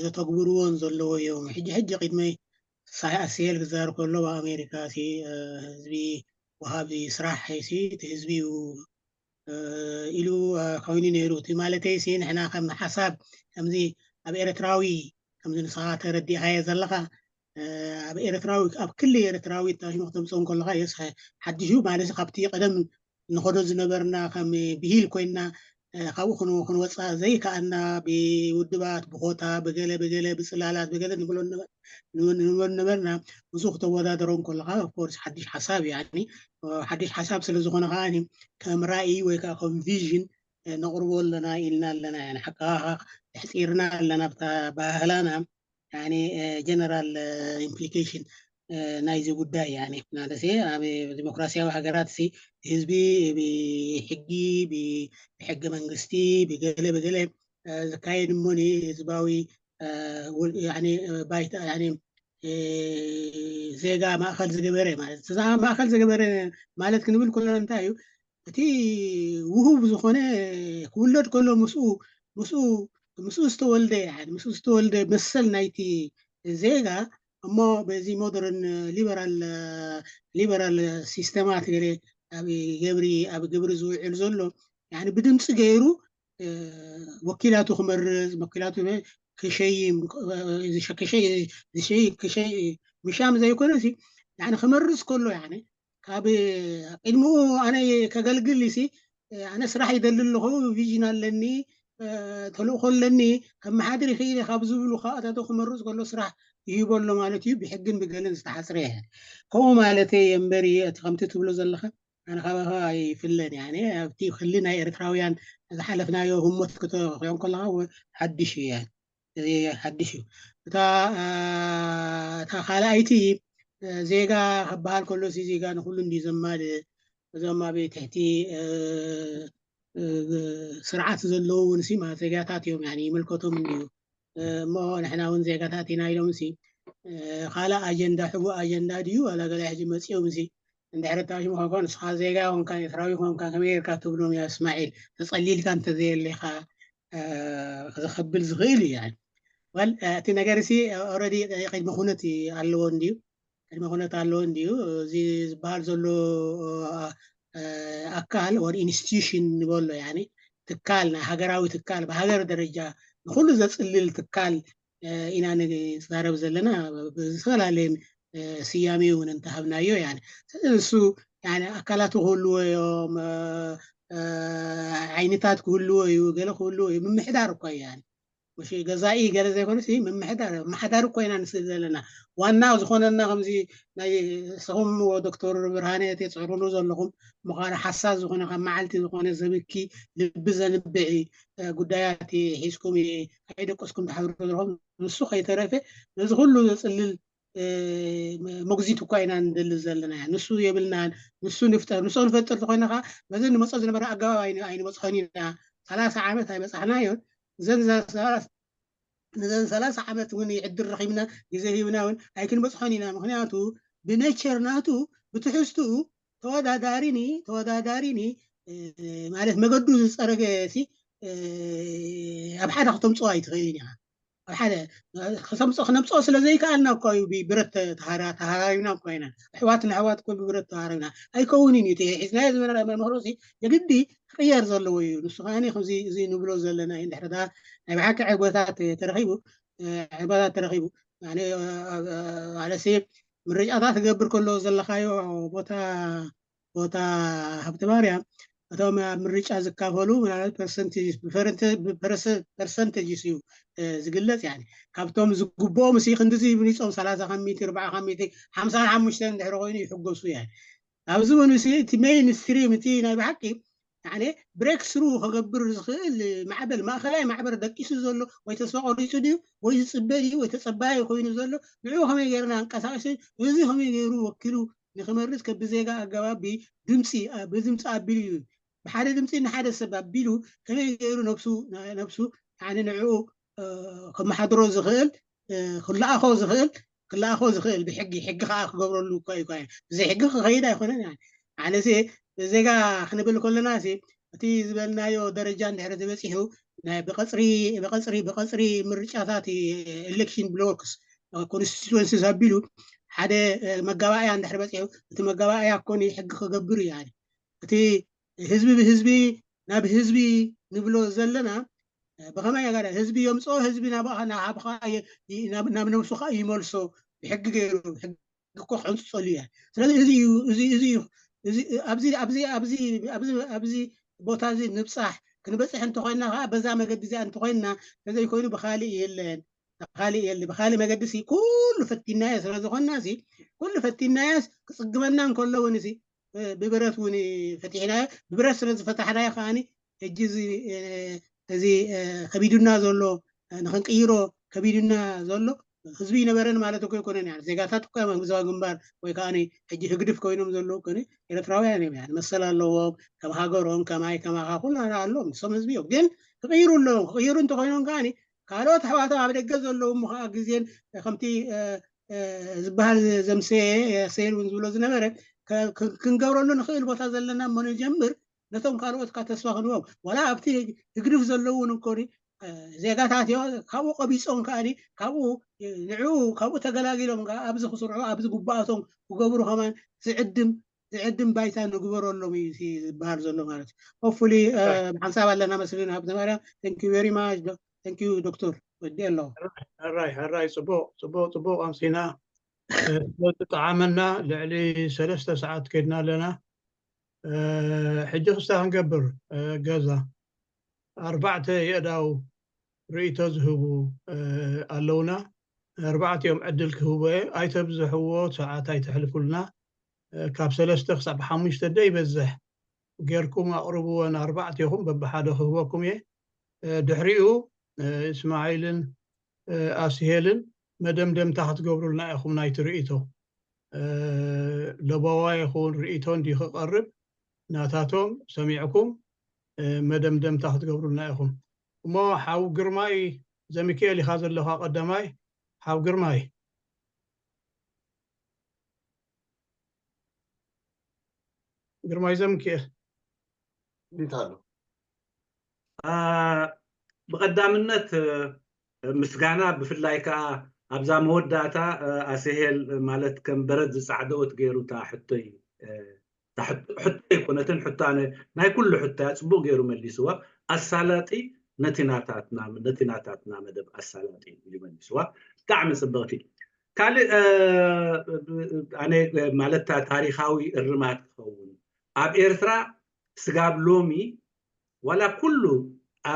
ዘተግብርዎን ዘለዎ እዮም። ሕጂ ሕጂ ቅድመይ ሳይ ኣስየል ክዛር ከሎ ኣብ ኣሜሪካ ሲ ህዝቢ ወሃቢ ስራሕ ሲ እቲ ህዝቢ እዩ ኢሉ ኮይኑ ነይሩ። እቲ ማለተይ ሲ ንሕና ከም ሓሳብ ከምዚ ኣብ ኤርትራዊ ከምዚ ንስኻ ተረዲእኻዮ ዘለኻ ኣብ ኤርትራዊ ኣብ ክሊ ኤርትራዊ ታሽሙ ክተምፅኦ ከለካ የስ ሓድሹ ማለት ካብቲ ቀደም ንኸዶ ዝነበርና ከም ብሂል ኮይና ካብኡ ክንወፃእ ዘይከኣና ብውድባት ብኮታ ብገለ ብገለ ብፅላላት ብገለ ንብሎ ነበርና ምስኡ ክተወዳደሮ ከለካ ኦፍኮርስ ሓድሽ ሓሳብ እዩ። ሓድሽ ሓሳብ ስለዝኾነ ከዓ ከም ራእይ ወይ ከዓ ከም ቪዥን ነቕርቦ ኣለና ኢልና ኣለና። ሓቃ ኣሕፂርና ኣለና ብታ ባህላና ጀነራል ኢምፕሊኬሽን ናይዚ ጉዳይ ማለት ኣብ ዲሞክራሲያዊ ሃገራት ህዝቢ ብሕጊ ብሕገ መንግስቲ ብገለ ብገለ ዝካየድ እሞ ህዝባዊ ባይታ ዜጋ ማእኸል ዝገበረ ማለት እዛ ማእኸል ዝገበረ ማለት ክንብል ከለና እንታይ እዩ? እቲ ውሁብ ዝኾነ ክውለድ ከሎ ምስኡ ምስኡ ምስኡ ዝተወልደ ምስኡ ዝተወልደ መሰል ናይቲ ዜጋ እሞ በዚ ሞደርን ሊበራል ሊበራል ሲስተማት ገለ ኣብ ገብሪ ኣብ ግብሪ ዝውዕል ዘሎ ብድምፂ ገይሩ ወኪላቱ ክመርፅ ወኪላቱ ክሸይም፣ ክሸይ፣ ዝሸይ፣ ክሸይ፣ ምሻም ዘይኮነ ሲ፣ ያኒ ክመርጽ ከሎ፣ ያኒ ካብ ቅድሚኡ ኣነ ከገልግል ሲ፣ ኣነ ስራሕ ይደሊ ኣለኹ፣ ቪዥን ኣለኒ፣ ተልእኾ ኣለኒ፣ ከመሓድር ይኽእል እየ ካብ ዝብሉ ካብኣታቶ ክመርጽ ከሎ ስራሕ ይህቦ ኣሎ ማለት እዩ። ብሕግን ብገልን ዝተሓጽረ እየ። ከምኡ ማለተይ እየ እምበር፣ እቲ ከምቲ ትብሎ ዘለኻ ኣነ ካባኻ ኣይፍለን። ያኒ ኣብቲ ክሊ ናይ ኤርትራውያን ዝሓለፍናዮ ህሞት ክትሪኦ ከለኻ ሓድሽ እዩ። እዚ ሓድሽ እዩ። እታ እታ ካልኣይቲ ዜጋ ክበሃል ከሎ ሲ፣ ዜጋ ንኩሉ እንዲ ዘማልእ፣ እዞም ኣብ ትሕቲ ስርዓት ዘለዉ እውን ሲ ማለት ዜጋታት እዮም፣ ያኒ ይምልከቶም እንድዩ። እሞ ንሕና እውን ዜጋታት ኢና ኢሎም ሲ፣ ካልእ ኣጀንዳ፣ ሕቡእ ኣጀንዳ ድዩ ዋላ ገለ ሕጂ መፂኦም ሲ፣ እንድሕር እታ ሽሙ ኮንካ ንስኻ ዜጋ ኮንካ ኤርትራዊ ኮንካ ከመይ ጌርካ ትብሎም ያ እስማዒል፣ ተጸሊልካ እንተዘየለ ኢኻ ክብል ዝኽእል እዩ። ያኒ ዋል እቲ ነገር ሲ ኦረዲ ቅድሚ ኩነት ኣለዎ እንድዩ፣ ቅድሚ ኩነት ኣለዎ እንድዩ። እዚ ዝበሃል ዘሎ ኣካል ወር ኢንስቲትዩሽን ንበሎ፣ ያኒ ትካል፣ ናይ ሃገራዊ ትካል፣ ብሃገር ደረጃ ንኩሉ ዘጽልል ትካል ኢና ንዛረብ ዘለና። ብዝፈላለየ ስያሜ እውን እንተሃብናዮ፣ ያኒ ንሱ፣ ያኒ ኣካላት ክህልዎ እዮም፣ ዓይነታት ክህልዎ እዩ፣ ገለ ክህልዎ እዩ። ምምሕዳር እኳ እዩ፣ ያኒ ምሽ ገዛኢ ገለ ዘይኮነ ሲ፣ ምምሕዳር፣ ኣመሓዳሪ እኳ ኢና ንስእል ዘለና። ዋና ዝኾነና ከምዚ ናይ ንስኹም ዶክተር ብርሃነ ትጽዕሩሉ ዘለኹም ምዃነ ሓሳብ ዝኾነ፣ ካብ መዓልቲ ዝኾነ ዘብኪ፣ ልቢ ዘንብዕ ጉዳያት ሒዝኩም ከይደቀስኩም ትሓብሩ ዘለኹም፣ ንሱ ከይተረፈ ነዚ ኩሉ ዘጽልል መጉዚት እኳ ኢና ንደሊ ዘለና። ንሱ የብልናን። ንሱ ንፍጠር። ንሱ ክንፈጥር ተኮይና ከዓ በዚ ንመጾ ዝነበረ ኣገባብ ኣይን-፣ ኣይንበጽሖን ኢና። ሰላሳ ዓመት ኣይበጻሕናዮን። እዘን ዘ-፣ ነዘን ሰላሳ ዓመት እውን ዕድል ረኺብና፣ ግዜ ሂብና እውን ኣይክንበጽሖን ኢና። ምኽንያቱ ብኔቸር ናቱ፣ ብትሕዝትኡ ተወዳዳሪኒ፣ ተወዳዳሪኒ፣ እ፣ ማለት መገዱ ዝጸረገ ሲ፣ እ፣ ኣብ ሓደ ከተምጽኦ ኣይትኽእልን ኢኻ። ኣብ ሓደ ከተምጽኦ፣ ክነምጽኦ ስለ ዘይከኣልና እኮ እዩ ብ-፣ ብረት ተሃራ-፣ ተሃራሪብና እኮ ኢና። ኣሕዋት ንኣሕዋት እኮ ብብረት ተሃራሪብና። ኣይከውንን እዩ። እቲ ሒዝናዮ ዝነበረ መምህሮ ሲ የግዲ ክቕየር ዘለዎ እዩ። ንሱ ከኣ ከምዚ፣ እዚ ንብሎ ዘለና እዩ። እንድሕር ደኣ ናይ ብሓቂ ዕግበታት ተረኺቡ፣ እ፣ ዕግበታት ተረኺቡ፣ ያኒ፣ እ፣ እ፣ ማለት ሲ ምርጫታት ክገብር ከሎ ዘለኻዮ ቦታ፣ ቦታ ሃብተ ማርያም፣ እቶም ኣብ ምርጫ ዝካፈሉ ምናልባት ፐርሰንቴጅ፣ ብፈረንተ-፣ ብፐርሰ-፣ ፐርሰንቴጅስ እዩ፣ እ፣ ዝግለጽ። ያኒ ካብቶም ዝግብኦም ሲ ክንድዚ ይብሊጾም፣ ሰላሳ ካብ ሚእቲ፣ ኣርባዓ ካብ ሚእቲ፣ ሓምሳ ሓሙሽተ እንድሕር ኮይኑ ይሕጎሱ። ያኒ ኣብዚ እውን ሲ እቲ ሜይን ስትሪም፣ እቲ ናይ ብሓቂ፣ ያኒ ብሬክ ስሩ ክገብር ዝኽእል ማዕበል፣ ማእከላይ ማዕበል ደቂሱ ዘሎ ወይ ተስፋ ቆሪጹ ድዩ ወይ ዝጽበ ድዩ ወይ ተጸባያይ ኮይኑ ዘሎ፣ ንዕኡ ከመይ ጌርና ኣንቀሳቒሱ፣ እዚ ከመይ ገይሩ ወኪሉ ንክመርጽ ከ ብዜጋ ኣገባብ ድምጺ፣ እ፣ ብድምጺ ኣቢሉ እዩ። ብሓደ ድምጺ ንሓደ ሰብ ኣቢሉ ከመይ ገይሩ ነብሱ፣ ነብሱ፣ ያኒ ንዕኡ፣ እ፣ ከመሓድሮ ዝኽእል፣ እ፣ ክለኣኾ ዝኽእል፣ ክለኣኾ ዝኽእል ብሕጊ፣ ሕጊ ከኣ ክገብረሉ እኳ እዩ። ብዘይ ሕጊ ክኸይድ ኣይኮነን። ያኒ ኣነሲ ዜጋ ክንብል ከለና ሲ፣ እቲ ዝበልናዮ ደረጃ እንድሕር ተበጺሑ፣ ናይ ብቐጽሪ፣ ብቐጽሪ፣ ብቐጽሪ ምርጫታት፣ ኤሌክሽን ብሎክስ፣ ኮንስቲትዌንሲስ ኣቢሉ ሓደ፣ እ፣ መጋባእያ እንድሕር በጺሑ፣ እቲ መጋባእያ ኮኒ ሕጊ ክገብር እዩ። ያኒ እቲ ህዝቢ ብህዝቢ ናብ ህዝቢ ንብሎ ዘለና፣ እ፣ ብኸመይ ኣጋዳ ህዝቢ የምጽኦ፣ ህዝቢ ናባኻ፣ ናብኻ የ-፣ ይ-፣ ናብ፣ ናብ ነብሱ ኸኣ ይመልሶ፣ ብሕጊ ገይሩ፣ ሕጊ እኮ ክሕንጽጸሉ እያ። ስለዚ እዚ እዩ፣ እዚ፣ እዚ እዩ፣ እዚ፣ ኣብዚ፣ ኣብዚ፣ ኣብዚ፣ ኣብዚ፣ ኣብዚ ቦታ እዚ ንብጻሕ፣ ክንበጽሕ እንተኾይና ኸዓ በዛ መገዲ እዚኣ እንተኾይና፣ ተዘይኮይኑ ብኻሊእ የለን፣ ብኻሊእ የለ፣ ብኻሊእ መገዲ ሲ ኩሉ ፈቲናዮ ስለ ዝኾንና ሲ፣ ኩሉ ፈቲናዮስ ክጽግመና እንከሎ እውን ሲ፣ እ፣ ብብረት እውን ፈቲሕናዮ፣ ብብረት ስለ ዝፈታሕናዮ ከዓኒ፣ ሕጂ እዚ፣ እ፣ እዚ፣ እ፣ ከቢዱና ዘሎ፣ እ፣ ንኽንቅይሮ ከቢዱና ዘሎ ህዝቢ ይነበረን ማለት እኮ ኣይኮነን። ያኒ ዜጋታት እኮ እዮም ኣብ ህዝባዊ ግንባር ወይ ከዓኒ ሕጂ ህግድፍ ኮይኖም ዘለዉ እኮ ኤርትራውያን እዮም። ያኒ መሰል ኣለዎም፣ ከም ሃገሮም፣ ከማይ ከማኻ ኩሉ ኣለዎም። ንሶም ህዝቢ እዮም። ግን ክቕይሩ ኣለዎም። ክቕይሩ እንተኾይኖም ከዓኒ ካልኦት ኣሕዋቶም ኣብ ደገ ዘለዉ እሞ ከኣ ግዜን ከምቲ፣ እ፣ እ፣ ዝበሃል ዘምሰየ፣ ሰይድ እውን ዝብሎ ዝነበረ፣ ከ-፣ ከ-፣ ክንገብረሉ ንኽእል ቦታ ዘለና እሞ ንጀምር፣ ነቶም ካልኦት ከኣ ተስፋ ክንቦም። ዋላ ኣብቲ ህግድፍ ዘለዉ እውን እኮ ሪ-፣ እ፣ ዜጋታት እዮም። ካብኡ ቀቢጾም ከኣኒ፣ ካብኡ፣ እ፣ ንዕኡ፣ ካብኡ ተገላጊሎም ከኣ ኣብዚ ክስርዑ፣ ኣብዚ ግቡኣቶም ክገብሩ ከማን ዝዕድም፣ ዝዕድም ባይታ ንግበረሎም እዩ እቲ ዝበሃል ዘሎ ማለት እዩ። ሆፕፉሊ፣ እ፣ ብሓንሳብ ኣለና መስለኒ ሃብተ ማርያም። Thank you very much፣ ዶ-፣ thank you ዶክተር። ወዲ ኣሎ። ሕራይ ሕራይ፣ ፅቡቕ ፅቡቕ ፅቡቕ ኣምሲና። እ፣ ስለዝጠዓመና ልዕሊ ሰለስተ ሰዓት ከድና ኣለና። እ፣ ሕጂ ክስታ ክንገብር፣ እ፣ ገዛ ኣርባዕተ የእዳው ርእይቶ ዝህቡ፣ እ፣ ኣለውና። ኣርባዕቲኦም ዕድል ክህቦ እየ። ኣይተብዝሕዎ፣ ሰዓት ኣይተሕልፉልና። እ፣ ካብ ሰለስተ ክሳብ ሓሙሽተ ደይበዝሕ ጌርኩም ኣቕርብዎ፣ ንኣርባዕቲኹም በብሓደ ክህበኩም እየ። እ፣ ድሕሪኡ፣ እ፣ እስማዒልን፣ እ፣ ኣስሄልን መደምደምታ ክትገብሩልና ኢኹም ናይቲ ርእይቶ። እ፣ ለበዋ ይኹን ርእይቶ እንዲ ክቐርብ ናታቶም ሰሚዕኩም፣ እ፣ መደምደምታ ክትገብሩልና ኢኹም። እሞ ሓው ግርማይ ዘሚካኤል ኢኻ ዘለኻ ቀዳማይ። ሓው ግርማይ። ግርማይ ዘምክኤል። እንታይ ኣሎ? አ፣ ብቐዳምነት፣ እ፣ ምስጋና፣ ብፍላይ ከኣ ኣብዛ መወዳእታ፣ እ፣ ኣስሄል ማለት ከም በረድ ዝጻዕደወት ገይሩ እታ ሕቶይ፣ እ፣ እታ ሕቶ፣ ሕቶ ኣይኮነትን፣ ሕቶ ኣነ ናይ ኩሉ ሕቶ እያ፣ ጽቡቕ ገይሩ መሊስዋ። ኣሳላጢ ነቲ ናታትና፣ ነቲ ናታትና መደብ ኣሳላጢ ኢሉ መሊስዋ። ብጣዕሚ ጽብቕቲ። ካልእ፣ እ፣ ኣነ ማለት ታ-፣ ታሪኻዊ እርማት ክኸውን ኣብ ኤርትራ ስጋብ ሎሚ ዋላ ኩሉ፣ አ፣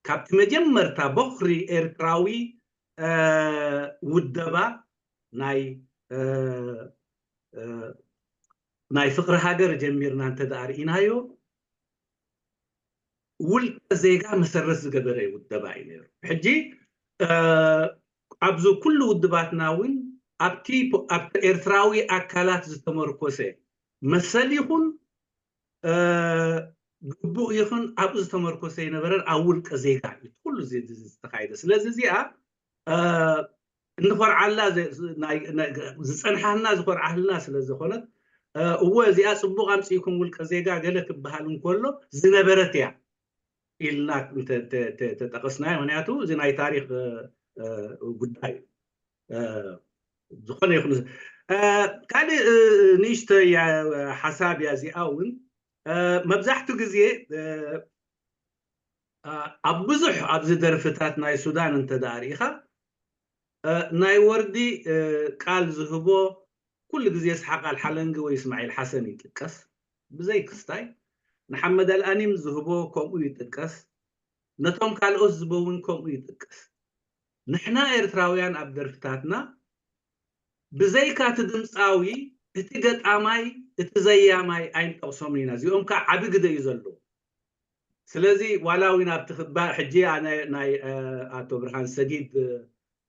ካብቲ መጀመርታ ቦኽሪ ኤርትራዊ፣ እ፣ ውደባ ናይ፣ እ፣ እ፣ ናይ ፍቕሪ ሃገር ጀሚርና እንተ ደኣ ርኢናዮ፣ ውልቀ ዜጋ መሰረት ዝገበረ ውደባ እዩ ነይሩ። ሕጂ፣ እ፣ ኣብዚ ኩሉ ውድባትና እውን ኣብቲ ፖ-፣ ኣብቲ ኤርትራዊ ኣካላት ዝተመርኮሰ መሰል ይኹን፣ እ፣ ግቡእ ይኹን ኣብኡ ዝተመርኮሰ ኣይነበረን። ኣብ ውልቀ ዜጋ እዩ ኩሉ እዚ፣ እዚ ዝተኻየደ። ስለዚ እዚኣ፣ እ፣ እንኾርዓላ ዘ-፣ ናይ፣ ናይ፣ ዝጸንሓልና ዝኾርዓልና ስለ ዝኾነት፣ እ፣ እወ እዚኣ ጽቡቕ ኣምጺእኩም ውልቀ ዜጋ ገለ ክበሃል እንከሎ ዝነበረት እያ ኢልና እንተ-፣ ተ-፣ ተ-፣ ተጠቐስናዮ። ምኽንያቱ እዚ ናይ ታሪኽ፣ እ፣ እ፣ ጉዳይ እዩ። እ፣ ዝኾነ ይኹን፣ እ፣ ካልእ፣ እ፣ ንእሽተይ፣ እ፣ ሓሳብ እያ እዚኣ እውን። እ፣ መብዛሕትኡ ግዜ፣ እ፣ እ፣ ኣብ ብዙሕ ኣብዚ ደርፍታት ናይ ሱዳን እንተ ደኣ ርኢኻ፣ እ፣ ናይ ወርዲ፣ እ፣ ቃል ዝህቦ ኩሉ ግዜ እስሓቅ ኣልሓለንጊ ወይ እስማዒል ሓሰን ይጥቀስ። ብዘይ ክስታይ ንሓመድ ኣልኣኒም ዝህቦ ከምኡ ይጥቀስ። ነቶም ካልኦት ዝህቦ እውን ከምኡ ይጥቀስ። ንሕና ኤርትራውያን ኣብ ደርፍታትና ብዘይካ እቲ ድምፃዊ፣ እቲ ገጣማይ፣ እቲ ዘያማይ ኣይንጠቕሶምን ኢና። እዚኦም ከዓ ዓቢ ግደ እዩ ዘለዎ። ስለዚ ዋላ እውን ኣብቲ ክባ-፣ ሕጂ ኣነ ናይ፣ እ፣ ኣቶ ብርሃን ሰጊድ፣ እ፣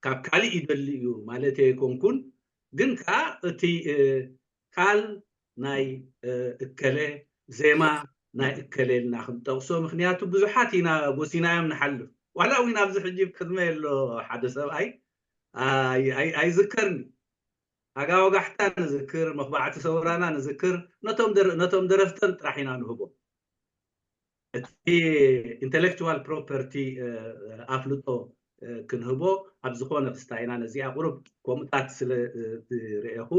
ካብ ካልእ ይደሊ እዩ ማለት ኣይኮንኩን፣ ግን ከዓ እቲ፣ እ፣ ቃል ናይ፣ እ፣ እከለ፣ ዜማ ናይ እከለ ኢልና ክንጠቕሶ፣ ምኽንያቱ ብዙሓት ኢና ጎሲናዮም ንሓልፍ። ዋላ እውን ኣብዚ ሕጂ ቅድመ የሎ ሓደ ሰብኣይ ኣይ-፣ ኣይ-፣ ኣይዝከርኒ። ኣጋ ወጋሕታ ንዝክር፣ መኽባዕቲ ሰውራና ንዝክር፣ ነቶም ደር-፣ ነቶም ደረፍተን ጥራሕ ኢና ንህቦ። እቲ ኢንተሌክቹዋል ፕሮፐርቲ፣ እ፣ ኣፍልጦ፣ እ፣ ክንህቦ ኣብ ዝኾነ ክስታ ኢና ነዚኣ ቁሩብ ከምኡታት ስለ፣ እ፣ ዝረኤኹ፣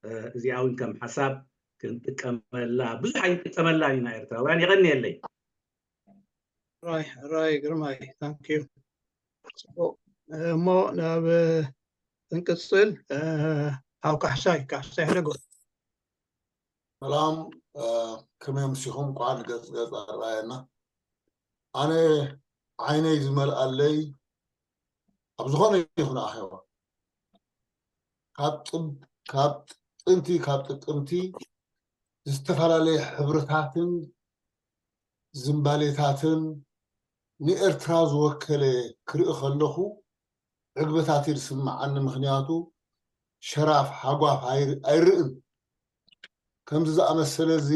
እ፣ እዚኣ እውን ከም ሓሳብ ክንጥቀመላ፣ ብዙሕ ኣይንጥቀመላን ኢና ኤርትራውያን። የቐንየለይ። ራይ፣ ራይ ግርማይ፣ ታንክ ዩ። ጽቡቕ። እሞ ናብ፣ እ፣ ክንቅጽል፣ እ፣ ሓው ካሕሳይ፣ ካሕሳይ ሕደጎ። ሰላም፣ እ፣ ከመይ ኣምሲኹም? እንኳዕ ንገጽ ገጽ ኣረኣየና። ኣነ ዓይነይ ዝመልኣለይ ኣብ ዝኾነ ይኹን ኣኼባ ካብ ጥብ-፣ ካብ ጥንቲ፣ ካብ ጥቅምቲ ዝተፈላለየ ሕብርታትን ዝምባሌታትን ንኤርትራ ዝወከለ ክርኢ ከለኹ ዕግበታት እዩ ዝስምዓኒ። ምኽንያቱ ሸራፍ ሓጓፍ ኣይር-፣ ኣይርእን። ከምዚ ዝኣመሰለ እዚ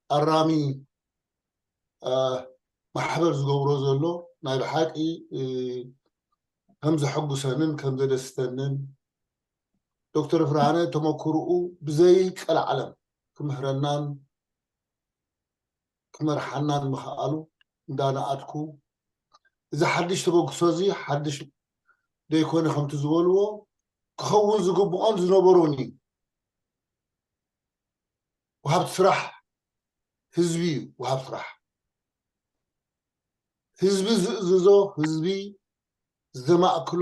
ኣራሚ፣ እ፣ ማሕበር ዝገብሮ ዘሎ ናይ ብሓቂ፣ እ፣ ከም ዘሐጉሰንን ከም ዘደስተንን ዶክተር ብርሃነ ተመክርኡ ብዘይ ቀልዓለም ክምህረናን ክመርሓናን ምኽኣሉ እንዳነኣድኩ፣ እዚ ሓድሽ ተበግሶ እዚ ሓድሽ ደይኮነ ከምቲ ዝበልዎ ክኸውን ዝግብኦን ዝነበሮን እዩ። ወሃብቲ ስራሕ ህዝቢ እዩ፣ ወሃብ ስራሕ። ህዝቢ ዝእዝዞ፣ ህዝቢ ዘማእክሎ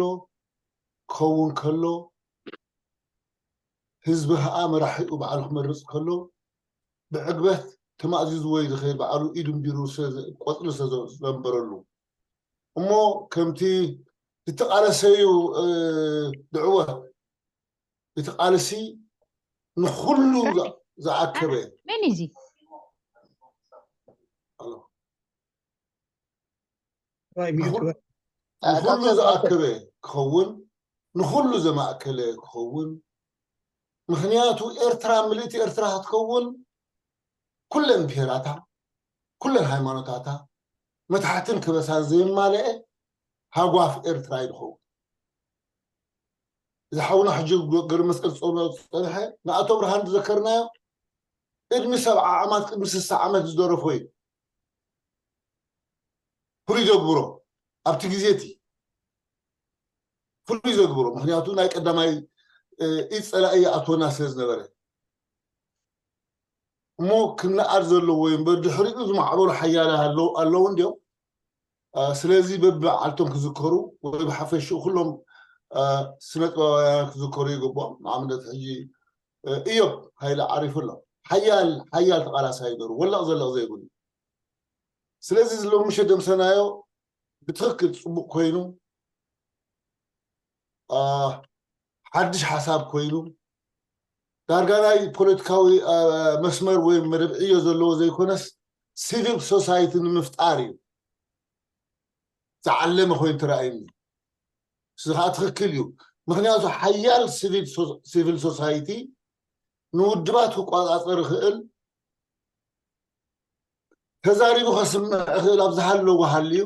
ክኸውን ከሎ፣ ህዝቢ ኸዓ መራሒኡ ባዕሉ ክመርጽ ከሎ፣ ብዕግበት ተማእዚዝዎ እዩ ዝኸይድ፣ ባዕሉ ኢዱ እምቢሩ ስለ ዘ-፣ ቆጽሊ ስለ ዘ-፣ ዘንበረሉ። እሞ ከምቲ ዝተቓለሰ እዩ፣ እ፣ ድዕወት። እቲ ቃልሲ ንኹሉ ዝኣ-፣ ዝኣከበ። መን እዩ እዚ? ኣሎ። ዋይ፣ ሚዩት ንኹ-፣ በል። ንኹሉ ቀጽል፣ ቀጽል። ዝኣከበ ክኸውን፣ ንኹሉ ዘማእከለ ክኸውን። ምኽንያቱ ኤርትራ ምልእቲ ኤርትራ ክትከውን ኩለን ብሄራታ፣ ኩለን ሃይማኖታታ፣ መታሕትን ከበሳን ዘየማለአ ሃጓፍ ኤርትራ እዩ ዝኸውን። እዚ ሓውና ሕጂ ገ-፣ ገርመስቀል ዝጸሎ ዝጸንሐ ንኣቶ ብርሃን ዝዘከርናዮ ቅድሚ ሰብዓ ዓመት፣ ቅድሚ ስሳ ዓመት ዝደረፎ እዩ። ፍሉይ ዘግብሮ ኣብቲ ግዜ እቲ ፍሉይ ዘግብሮ፣ ምኽንያቱ ናይ ቀዳማይ፣ እ፣ ኢድ ጸላኢ ይኣትወና ስለ ዝነበረ። እሞ ክንኣድ ዘለዎ እዩ እምበር፣ ድሕሪኡ ዝማዕበሉ ሓያለ ኣለዉ፣ ኣለዉ እንድዮም። አ፣ ስለዚ በብመዓልቶም ክዝከሩ ወይ ብሓፈሽኡ ኩሎም፣ አ፣ ስነ ጥበባውያን ክዝከሩ ይግብኦም። ንኣብነት ሕጂ፣ እ፣ እዮብ ሃይለ ዓሪፉ ኣሎ። ሓያል፣ ሓያል ተቓላሳይ ነይሩ፣ ወለቕ ዘለቕ ዘይብሉ። ስለዚ እዚ ሎሚ ምሸት ደምሰናዮ ብትኽክል ጽቡቕ ኮይኑ፣ አ፣ ሓድሽ ሓሳብ ኮይኑ፣ ዳርጋ ናይ ፖለቲካዊ፣ አ፣ መስመር ወይ መደብ ዕዮ ዘለዎ ዘይኮነስ፣ ሲቪል ሶሳይቲ ንምፍጣር እዩ ዝዓለመ ኮይኑ ተራእዩኒ። እዚ ኸዓ ትኽክል እዩ። ምኽንያቱ ሓያል ሲቪል ሶ-፣ ሲቪል ሶሳይቲ ንውድባት ክቆጻጸር ይኽእል፣ ተዛሪቡ ከስምዕ ይኽእል፣ ኣብ ዝሃለዎ ሃልዩ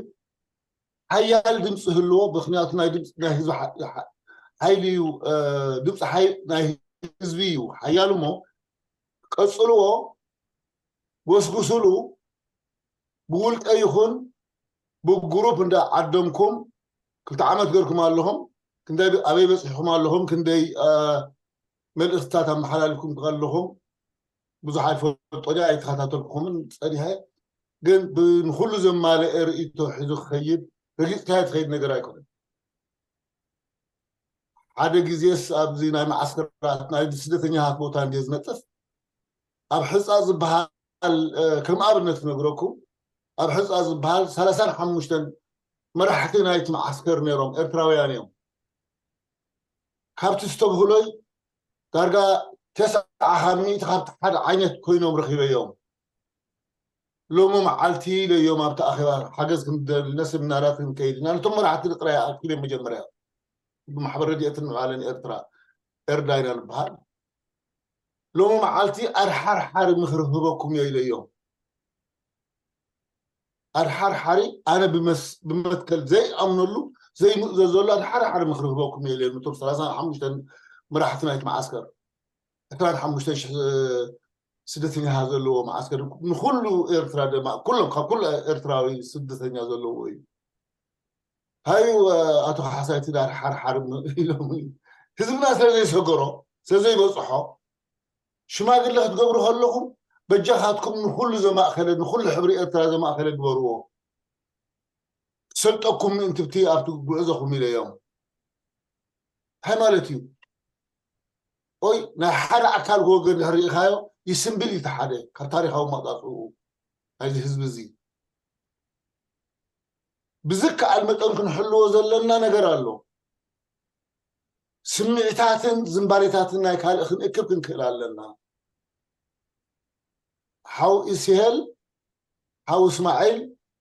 ሓያል ድምፂ ህልዎ፣ ምኽንያቱ ናይ ድምፂ ናይ ህዝቢ ሓ-፣ ሓ-፣ ሓይሊ እዩ፣ እ፣ ድምፂ ሓይ-፣ ናይ ህዝቢ እዩ ሓያል እሞ፣ ቀፅልዎ፣ ጎስጉስሉ፣ ብውልቀ ይኹን ብግሩፕ እንዳ ዓደምኩም ክልተ ዓመት ገርኩም ኣለኹም፣ ክንደይ ኣበይ በፂሕኩም ኣለኹም፣ ክንደይ፣ እ፣ መልእኽትታት ኣመሓላሊፍኩም ኣለኹም። ብዙሕ ኣይፈልጦን እየ፣ ኣይተኸታተልኩኹምን ጸኒሐ። ግን ብ-፣ ንኹሉ ዘማልአ ርእይቶ ሒዙ ክኸይድ፣ ረጊጽካዮ ትኸይድ ነገር ኣይኮነን። ሓደ ግዜስ ኣብዚ ናይ መዓስከራት፣ ናይ ስደተኛታት ቦታ እንድየ ዝነጥፍ፣ ኣብ ሕጻ ዝበሃል፣ እ፣ ከም ኣብነት ክነግረኩም፣ ኣብ ሕጻ ዝበሃል ሰላሳን ሓሙሽተን መራሕቲ ናይቲ መዓስከር ነይሮም፣ ኤርትራውያን እዮም። ካብቲ ዝተብህሎይ ዳርጋ ተስዓ ካብ ሚእቲ ካብቲ ሓደ ዓይነት ኮይኖም ረኺበዮም። ሎሚ መዓልቲ ኢለዮም ኣብቲ ኣኼባ ሓገዝ ክንደሊ፣ ነስሚናራት ክንከይድ ኢና፣ ነቶም መራሕቲ ጥራይ ኣኪበ መጀመርያ። ብማሕበር ረድኤትን ምዕባለን ኤርትራ፣ ኤርዳ ኢና ንበሃል። ሎሚ መዓልቲ ኣድሓርሓሪ ምኽሪ ክህበኩም እየ ኢለዮም። ኣድሓርሓሪ ኣነ ብመስ-፣ ብመትከል ዘይኣምነሉ፣ ዘይምእዘዘሉ ኣድሓርሓሪ ምኽሪ ክህበኩም እየ ኢለዮም። እቶም ሰላሳን ሓሙሽተን መራሕቲ ናይቲ መዓስከር፣ ዕስራን ሓሙሽተን ሽሕ ስደተኛታት ዘለዎ መዓስከር፣ ንኹሉ ኤርትራ ድማ፣ ኩሎም፣ ካብ ኩሉ ኤርትራዊ ስደተኛ ዘለዎ እዩ። ሃዩ፣ ኣቶ ካሕሳይ፣ እቲ ዳር ሓርሓር ኢሎም እዩ። ህዝብና ስለ ዘይሰገሮ፣ ስለ ዘይበጽሖ፣ ሽማግለ ክትገብሩ ከለኹም፣ በጃኻትኩም ንኹሉ ዘማእከለ፣ ንኹሉ ሕብሪ ኤርትራ ዘማእከለ ግበርዎ። ክሰልጠኩም ምእንቲ ኣብቲ ጉዕዞኹም ኢለዮም። እንታይ ማለት እዩ? ኦይ፣ ናይ ሓደ ኣካል ወገን ድሕሪ ርኢኻዮ፣ ይስምብል እዩ እቲ ሓደ፣ ካብ ታሪኻዊ ኣመጻጽእኡ ናይዚ ህዝቢ እዚ። ብዝከኣል መጠን ክንሕልዎ ዘለና ነገር ኣሎ። ስምዒታትን ዝንባሌታትን ናይ ካልእ ክንእክብ ክንክእል ኣለና። ሓው ኢስሄል፣ ሓው እስማዒል፣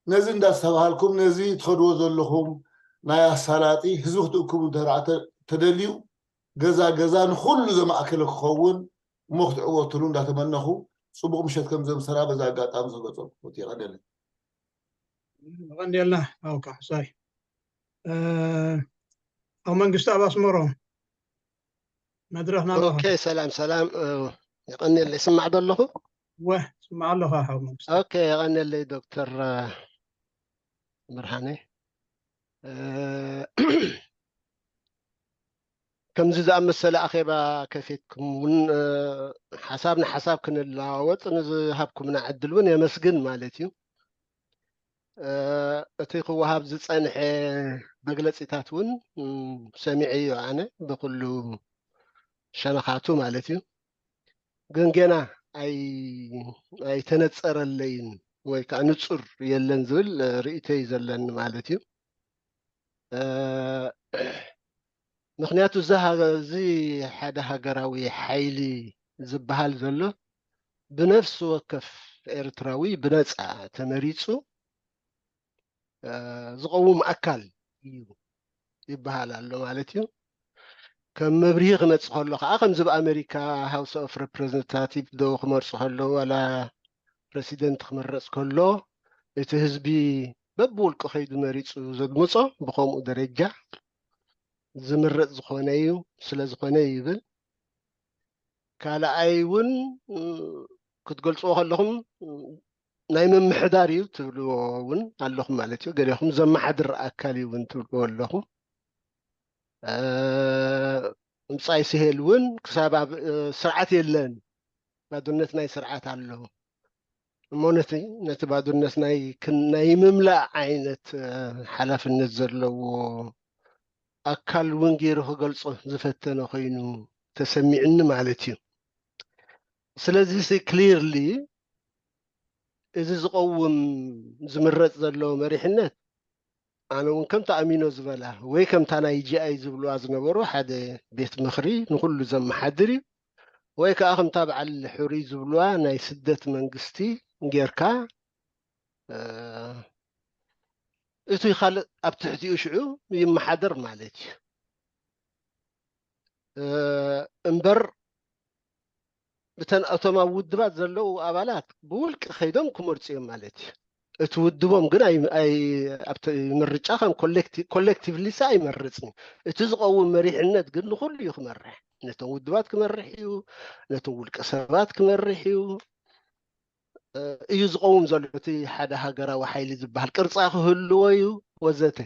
ነዚ እንዳስተባሃልኩም፣ ነዚ ትኸድዎ ዘለኹም ናይ ኣሳላጢ ህዝቢ ክትእክቡ እንተ ደኣ ተ-፣ ተደልዩ፣ ገዛ ገዛ ንኹሉ ዘማእከለ ክኸውን እሞ ክትዕወትሉ እንዳተመነኹ፣ ጽቡቕ ምሸት ከም ዘምሰራ በዛ ኣጋጣሚ ዝገጸልኩ። የቐንየለይ። የቐንየልና ሓው ካሕሳይ። እ፣ ኣብ መንግስቲ ኣብ ኣስመሮም መድረኽ ናባኻ። ኦኬ፣ ሰላም፣ ሰላም። እ፣ የቐንየለይ። ይስማዕ ዶ ኣለኹ? ወ፣ ይስማዕ ኣለኻ ሓው መንግስቲ። ኦኬ፣ የቐንየለይ ዶክተር፣ እ፣ ብርሃነ። እ፣ ከምዚ ዝኣመሰለ ኣኼባ ከፊትኩም እውን፣ እ፣ ሓሳብ ንሓሳብ ክንለዋወጥ ንዝሃብኩምና ዕድል እውን የመስግን ማለት እዩ። እ፣ እቲ ክወሃብ ዝጸንሐ መግለጺታት እውን፣ እም፣ ሰሚዐዮ ኣነ ብኩሉ ሸነኻቱ ማለት እዩ። ግን ገና ኣይ-፣ ኣይተነጸረለይን ወይ ከዓ ንጹር የለን ዝብል፣ እ፣ ርእይቶ እዩ ዘለኒ ማለት እዩ። እ፣ ምኽንያቱ እዚ ሃገ-፣ እዚ ሓደ ሃገራዊ ሓይሊ ዝበሃል ዘሎ ብነፍሲ ወከፍ ኤርትራዊ ብነጻ ተመሪጹ፣ እ፣ ዝቐውም ኣካል እዩ ይበሃል ኣሎ ማለት እዩ። ከም መብርሂ ክመጽእ ከሎ ከዓ ከምዚ ኣብ ኣሜሪካ ሃውስ ኦፍ ሬፕሬዘንታቲቭ ዶ ክመርጹ ከለዉ ዋላ ፕረሲደንት ክምረጽ ከሎ እቲ ህዝቢ በብውልቁ ከይዱ መሪጹ ዘድምጾ ብኸምኡ ደረጃ ዝምረጽ ዝኾነ እዩ፣ ስለ ዝኾነ እዩ ይብል። ካልኣይ እውን፣ እ፣ ክትገልጽዎ ከለኹም፣ እ፣ ናይ ምምሕዳር እዩ ትብልዎ እውን ኣለኹም ማለት እዩ። ገሊኹም ዘመሓድር ኣካል እዩ እውን ትብልዎ ኣለኹም። እ፣ ምጻይ ስሄል እውን ክሳብ ኣብ፣ እ፣ ስርዓት የለን፣ ባዶነት ናይ ስርዓት ኣሎ። እሞ ነቲ፣ ነቲ ባዶነት ናይ ክን-፣ ናይ ምምላእ ዓይነት፣ እ፣ ሓላፍነት ዘለዎ ኣካል እውን ገይሩ ክገልጾ ዝፈተነ ኮይኑ ተሰሚዕኒ ማለት እዩ። ስለዚ ሲ ክሊርሊ እዚ ዝቐውም ዝምረጽ ዘሎ መሪሕነት ኣነ እውን ከምቲ ኣሚኖ ዝበላ ወይ ከምታ ናይ ጂ ኣይ ዝብልዋ ዝነበሩ ሓደ ቤት ምኽሪ ንኹሉ ዘመሓድር እዩ፣ ወይ ከዓ ከምታ በዓል ሕሩይ ዝብልዋ ናይ ስደት መንግስቲ ጌርካ፣ እ፣ እቲ ካልእ ኣብ ትሕቲኡ ሽዑ ይመሓደር ማለት እዩ። እ፣ እምበር ብተን እቶም ኣብ ውድባት ዘለዉ ኣባላት ብውልቂ ከይዶም ክመርጹ እዮም ማለት እዩ። እቲ ውድቦም ግን ኣይ-፣ ኣይ-፣ ኣብቲ ምርጫ ከም ኮሌክቲ-፣ ኮሌክቲቭሊ ሲ ኣይመርጽን እዩ። እቲ ዝቐውም መሪሕነት ግን ንኹሉ እዩ ክመርሕ። ነቶም ውድባት ክመርሕ እዩ፣ ነቶም ውልቀ ሰባት ክመርሕ እዩ። እ፣ እዩ ዝቐውም ዘሎ። እቲ ሓደ ሃገራዊ ሓይሊ ዝበሃል ቅርጻ ክህልዎ እዩ ወዘተ።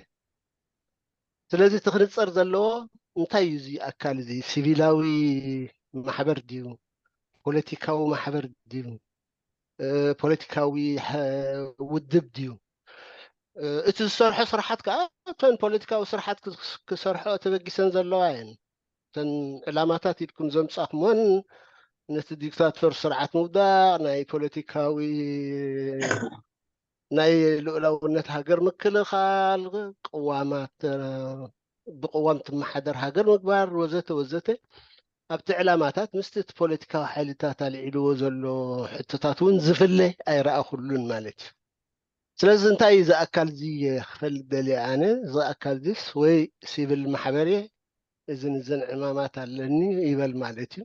ስለዚ እቲ ክንጸር ዘለዎ እንታይ እዩ? እዚ ኣካል እዚ ሲቪላዊ ማሕበር ድዩ? ፖለቲካዊ ማሕበር ድዩ? እ፣ ፖለቲካዊ ሐ-፣ ውድብ ድዩ? እ፣ እቲ ዝሰርሖ ስራሓት ከዓ እተን ፖለቲካዊ ስራሓት ክስ-፣ ክሰርሖ ተበጊሰን ዘለዋ እየን። እተን ዕላማታት ኢልኩም ዘምጻኹሞን ነቲ ዲክታቶር ስርዓት ምውዳቕ፣ ናይ ፖለቲካዊ ናይ ልኡላውነት ሃገር ምክልኻል፣ ቅዋማት፣ እ፣ ብቅዋም ትመሓደር ሃገር ምግባር ወዘተ ወዘተ ኣብቲ ዕላማታት ምስቲ እቲ ፖለቲካዊ ሓይልታት ኣልዒልዎ ዘሎ ሕቶታት እውን ዝፍለ ኣይረኣኹሉን ማለት እዩ። ስለዚ እንታይ እዩ እዚ ኣካል እዚ ክፈልጥ ደልየ ኣነ፣ እዚ ኣካል እዚስ ወይ ሲቪል ማሕበር እየ፣ እዝን እዝን ዕማማት ኣለኒ ይበል ማለት እዩ።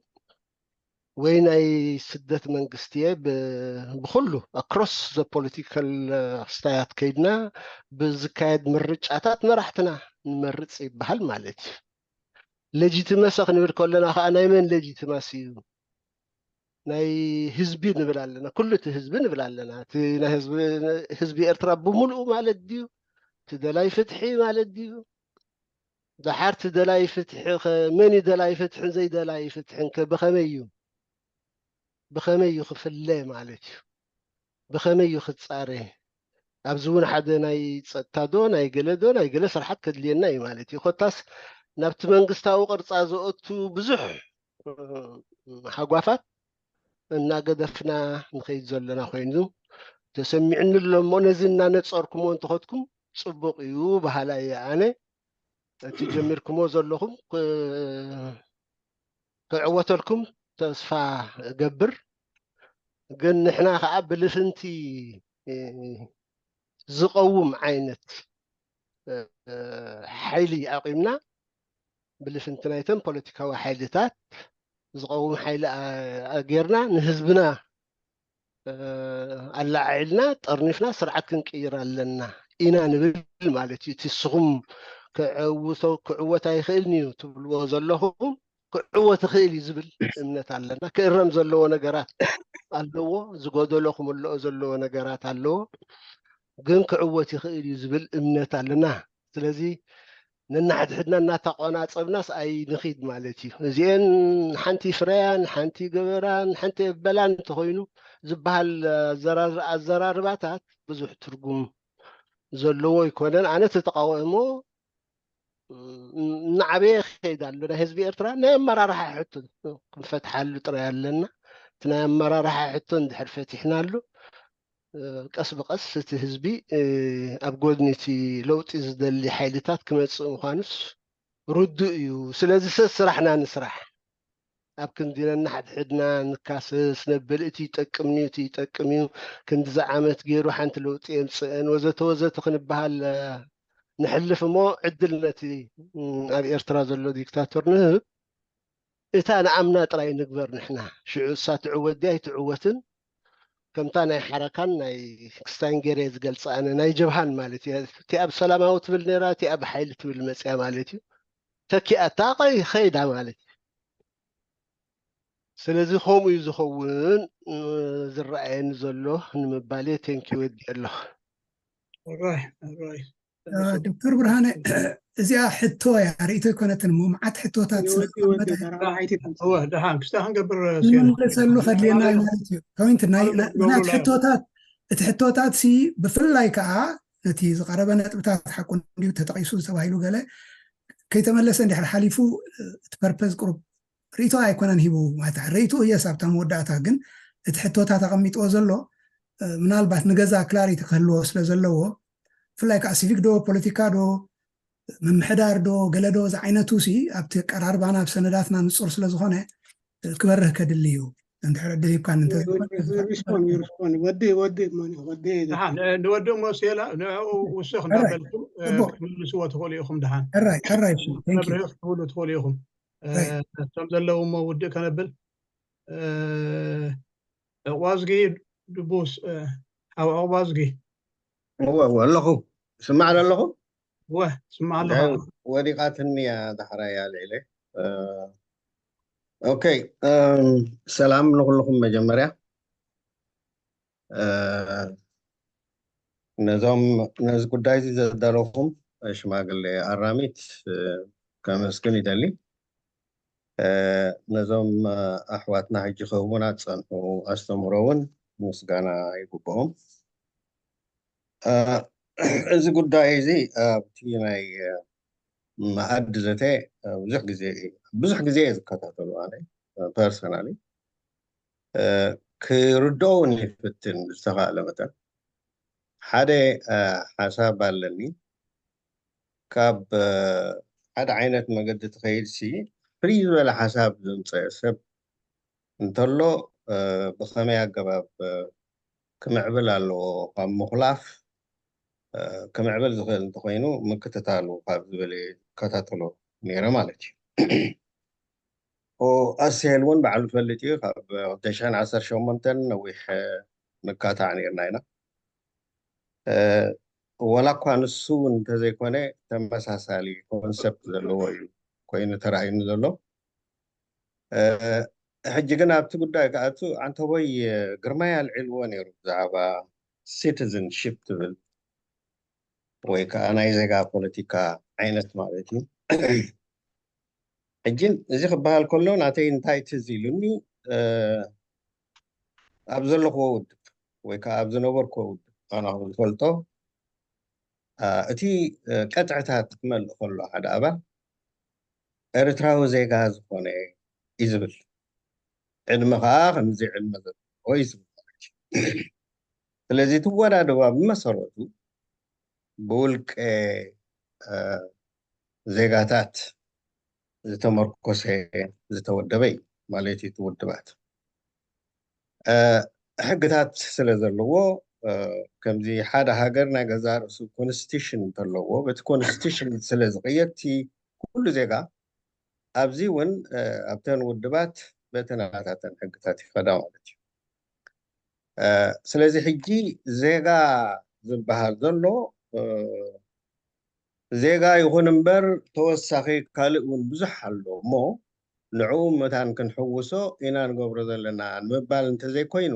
ወይ ናይ ስደት መንግስቲ እየ፣ ብ-፣ ብኹሉ ኣክሮስ ዘ ፖለቲካል ስታያት ከይድና ብዝካየድ ምርጫታት መራሕትና ንመርጽ ይበሃል ማለት እዩ። ሌጂቲመሲ ክንብል ከለና ከዓ ናይ መን ሌጂቲመሲ እዩ? ናይ ህዝቢ ንብል ኣለና፣ ኩሉ እቲ ህዝቢ ንብል ኣለና። እቲ ናይ ህዝቢ፣ ህዝቢ ኤርትራ ብምሉኡ ማለት ድዩ? እቲ ደላይ ፍትሒ ማለት ድዩ? ደሓር እቲ ደላይ ፍትሒ ኸ መን እዩ ደላይ ፍትሕን ዘይደላይ ፍትሕን ከ ብኸመይ እዩ? ብኸመይ እዩ ክፍለ ማለት እዩ? ብኸመይ እዩ ክጻረ? ኣብዚ እውን ሓደ ናይ ጸጥታ ዶ ናይ ገለ ዶ ናይ ገለ ስርሓት ከድልየና እዩ ማለት እዩ። ኮታስ ናብቲ መንግስታዊ ቅርጻ ዝኣቱ ብዙሕ፣ እ፣ ሃጓፋት እናገደፍና ንኸይድ ዘለና ኮይኑ ተሰሚዑኒ ኣሎ። እሞ ነዚ እናነጸርኩሞ እንተኸድኩም ጽቡቕ እዩ በሃላይ እየ ኣነ። እቲ ጀሚርኩሞ ዘለኹም ክ-፣ ክዕወተልኩም ተስፋ እገብር። ግን ንሕና ከዓ ብልፍንቲ፣ እ፣ ዝቐውም ዓይነት፣ እ፣ ሓይሊ ኣቂምና፣ ብልፍንቲ ናይተን ፖለቲካዊ ሓይልታት ዝቐውም ሓይሊ ኣ-፣ ኣጌርና ንህዝብና፣ እ፣ ኣላዓዒልና ጠርኒፍና ስርዓት ክንቅይር ኣለና ኢና ንብል ማለት እዩ። እቲ ንስኹም ክዕውቶ-፣ ክዕወት ኣይኽእልን እዩ ትብልዎ ዘለኹም ክዕወት ይኽእል እዩ ዝብል እምነት ኣለና። ክእረም ዘለዎ ነገራት ኣለዎ፣ ዝጎደሎ ክምልኦ ዘለዎ ነገራት ኣለዎ፣ ግን ክዕወት ይኽእል እዩ ዝብል እምነት ኣለና። ስለዚ ነናሕድሕድና እናተቆናጸብናስ ኣይንኺድ ማለት እዩ። እዚአን ሓንቲ ፍረያን ሓንቲ ገበራን ሓንቲ እበላን እንተኾይኑ ዝበሃል ኣዘራር-፣ ኣዘራርባታት ብዙሕ ትርጉም ዘለዎ ኣይኮነን። ኣነ እቲ ተቃውሞ እናዓበየ ይኸይድ ኣሎ። ናይ ህዝቢ ኤርትራ ናይ ኣመራርሓ ሕቶ ክንፈትሓሉ ጥራይ ኣለና። እቲ ናይ ኣመራርሓ ሕቶ እንድሕር ፈቲሕናሉ፣ ቀስ ብቀስ እቲ ህዝቢ ኣብ ጎድኒ እቲ ለውጢ ዝደሊ ሓይልታት ክመፅእ ምዃኑስ ርዱእ እዩ። ስለዚ ሰ ስራሕና ንስራሕ። ኣብ ክንዲ ነንሓድሕድና ንካሰስ ነብል፣ እቲ ይጠቅምኒ፣ እቲ ይጠቅም እዩ፣ ክንዲዚ ዓመት ገይሩ ሓንቲ ለውጢ የምፅእን ወዘተ ወዘተ ክንበሃል፣ እ፣ ንሕልፍ እሞ ዕድል ነቲ፣ እ፣ ኣብ ኤርትራ ዘሎ ዲክታቶር ንህብ። እታ ንኣምና ጥራይ ንግበር ንሕና። ሽዑ እሳ ትዕወት ድያ ኣይትዕወትን፣ ከምታ ናይ ሓረካን ናይ ክስታይንጌሬ ዝገልጻ ኣነ ናይ ጀብሃን ማለት እያ። እቲኣ ብሰላማዊ ትብል ነይራ፣ እቲኣ ብሓይሊ ትብል መጽያ ማለት እዩ። ተኪኣታ ኸይ-፣ ኸይዳ ማለት እዩ። ስለዚ ከምኡ እዩ ዝኸውን፣ እ፣ ዝረኣየኒ ዘሎ ንምባል እየ። ቴንኪ ወዲ ኣለኹ። ራይ ራይ ዶክተር ብርሃነ፣ እዚኣ ሕቶ እያ፣ ርእይቶ ኣይኮነትን እሞ መዓት ሕቶታት ወዲ ወዲ ስለዝተቐመጠ ተራሓይቲ እወ ደሓን ክስታ ክንገብር ሲና ክንመልሰሉ ከድልየና እዩ ማለት እዩ። ፖይንት ናይ ናይ- ምክንያቱ ሕቶታት፣ እቲ ሕቶታት ሲ ብፍላይ ከዓ ነቲ ዝቐረበ ነጥብታት ሓቁ እንዲሁ ተጠቂሱ ዝተባሂሉ ገለ ከይተመለሰ እንድሕር ሓሊፉ፣ እቲ ፐርፐዝ ቅሩብ ርእይቶ ኣይኮነን ሂቡ ማለት እዩ። ርእይቶ እየስ ኣብታ መወዳእታ፣ ግን እቲ ሕቶታት ኣቐሚጥዎ ዘሎ፣ እ፣ ምናልባት ንገዛ ክላሪቲ ክህልዎ ስለ ዘለዎ፣ ብፍላይ ከዓ ሲቪክ ዶ ፖለቲካ ዶ ምምሕዳር ዶ ገለ ዶ ዝዓይነቱ ሲ ኣብቲ ኣቀራርባና ኣብ ሰነዳትና ንጹር ስለ ዝኾነ፣ እ፣ ክበርህ ከድሊ እዩ። እንድሕር ዕድል ሂብካኒ እንተ ሪስፖን ሪስፖን ወዲ ወዲ መን እዩ? ወዲ ደሓን ንወዲ እሞ ሴላ ንዕኡ ውስኽ ሕራይ፣ እናበልኩም እ፣ ጽቡቕ። ክትምልስዎ ትኽእሉ ኢኹም። ደሓን ሕራይ ሕራይ፣ ቴንክ ዩ። መብርሂ ክትህብሉ ትኽእሉ ኢኹም። እ፣ ራይት። እቶም ዘለዉ እሞ ውድእ ከነብል እ፣ ዕቑባዝጊ ድቡስ እ፣ ሓው ዕቑባዝጊ እወ እወ ኣለኹ። ስማዕ ዶ ኣለኹ? ወ ስማዕ ኣለኻ። ዳይ ወዲቓትኒ እያ ዳሕራይ ኣልዒለ። እ፣ ኦኬ፣ እም፣ ሰላም ንኹልኹም። መጀመርያ እ፣ ነዞም ነዚ ጉዳይ እዚ ዘዳለኹም ሽማግሌ ኣራሚት እ፣ ከመስግን ይደሊ። እ፣ ነዞም እ፣ ኣሕዋትና ሕጂ ክህቡና ዝጸንሑ ኣስተምህሮ እውን ምስጋና ይግብኦም። እ፣ እዚ ጉዳይ እዚ ኣብቲ ናይ እ፣ መኣዲ ዘተ እ፣ ብዙሕ ግዜ ብዙሕ ግዜ እየ ዝከታተሉ ኣነ ፐርሰናሊ። እ፣ ክርድኦ እውን ይፍትን ብዝተኻእለ መጠን። ሓደ እ፣ ሓሳብ ኣለኒ። ካብ እ፣ ሓደ ዓይነት መገዲ ትኸይድ ሲ ፍርይ ዝበለ ሓሳብ ዘምፀአ ሰብ እንተሎ እ፣ ብኸመይ ኣገባብ እ፣ ክምዕብል ኣለዎ ካብ ምኹላፍ እ፣ ክምዕብል ዝኽእል እንተኾይኑ ምክትታሉ ካብ ዝብል እየ ዝከታተሎ ነይረ ማለት እዩ። ኦ፣ ኣስሄል እውን ባዕሉ ፈልጥ እዩ። ካብ ክልተ ሽሕን ዓሰርተ ሸሞንተን ነዊሕ እ፣ ንካታዕ ነርና ኢና። እ፣ ወላ እኳ ንሱ እውን እንተዘይኮነ ተመሳሳሊ ኮንሰፕት ዘለዎ እዩ ኮይኑ ተራእዩኒ ዘሎ። እ፣ ሕጂ ግን ኣብቲ ጉዳይ ክኣቱ ዓንተቦይ ግርማይ ኣልዒልዎ ነይሩ ብዛዕባ ሲቲዝንሺፕ ትብል ወይ ከዓ ናይ ዜጋ ፖለቲካ ዓይነት ማለት እዩ። ሕጂ እዚ ክበሃል ከሎ ናተይ እንታይ ትዝ ኢሉኒ እ፣ ኣብ ዘለኽዎ ውድብ ወይ ከዓ ኣብ ዝነበርክዎ ውድብ ኣነ ከም ዝፈልጦ እ፣ እቲ እ፣ ቀጥዕታት ክመልእ ከሎ ሓደ ኣባል ኤርትራዊ ዜጋ ዝኾነ እዩ ዝብል። ዕድመ ከዓ ከምዚ ዕድመ ዘለዎ እዩ ዝብል ማለት እዩ። ስለዚ እቲ ወዳድባ ብመሰረቱ ብውልቀ እ፣ ዜጋታት ዝተመርኮሰ ዝተወደበ እዩ ማለት እዩ። እቲ ውድባት እ፣ ሕግታት ስለ ዘለዎ እ፣ ከምዚ ሓደ ሃገር ናይ ገዛ ርእሱ ኮንስቲቱሽን እንተለዎ በቲ ኮንስቲቱሽን ስለ ዝቕየር እቲ ኩሉ ዜጋ ኣብዚ እውን እ፣ ኣብተን ውድባት በቲ ናታተን ሕግታት ይኸዳ ማለት እዩ። እ፣ ስለዚ ሕጂ ዜጋ ዝበሃል ዘሎ እ፣ ዜጋ ይኹን እምበር ተወሳኺ ካልእ እውን ብዙሕ ኣሎ እሞ ንዕኡ መታን ክንሕውሶ ኢና ንገብሮ ዘለና ንምባል እንተዘይኮይኑ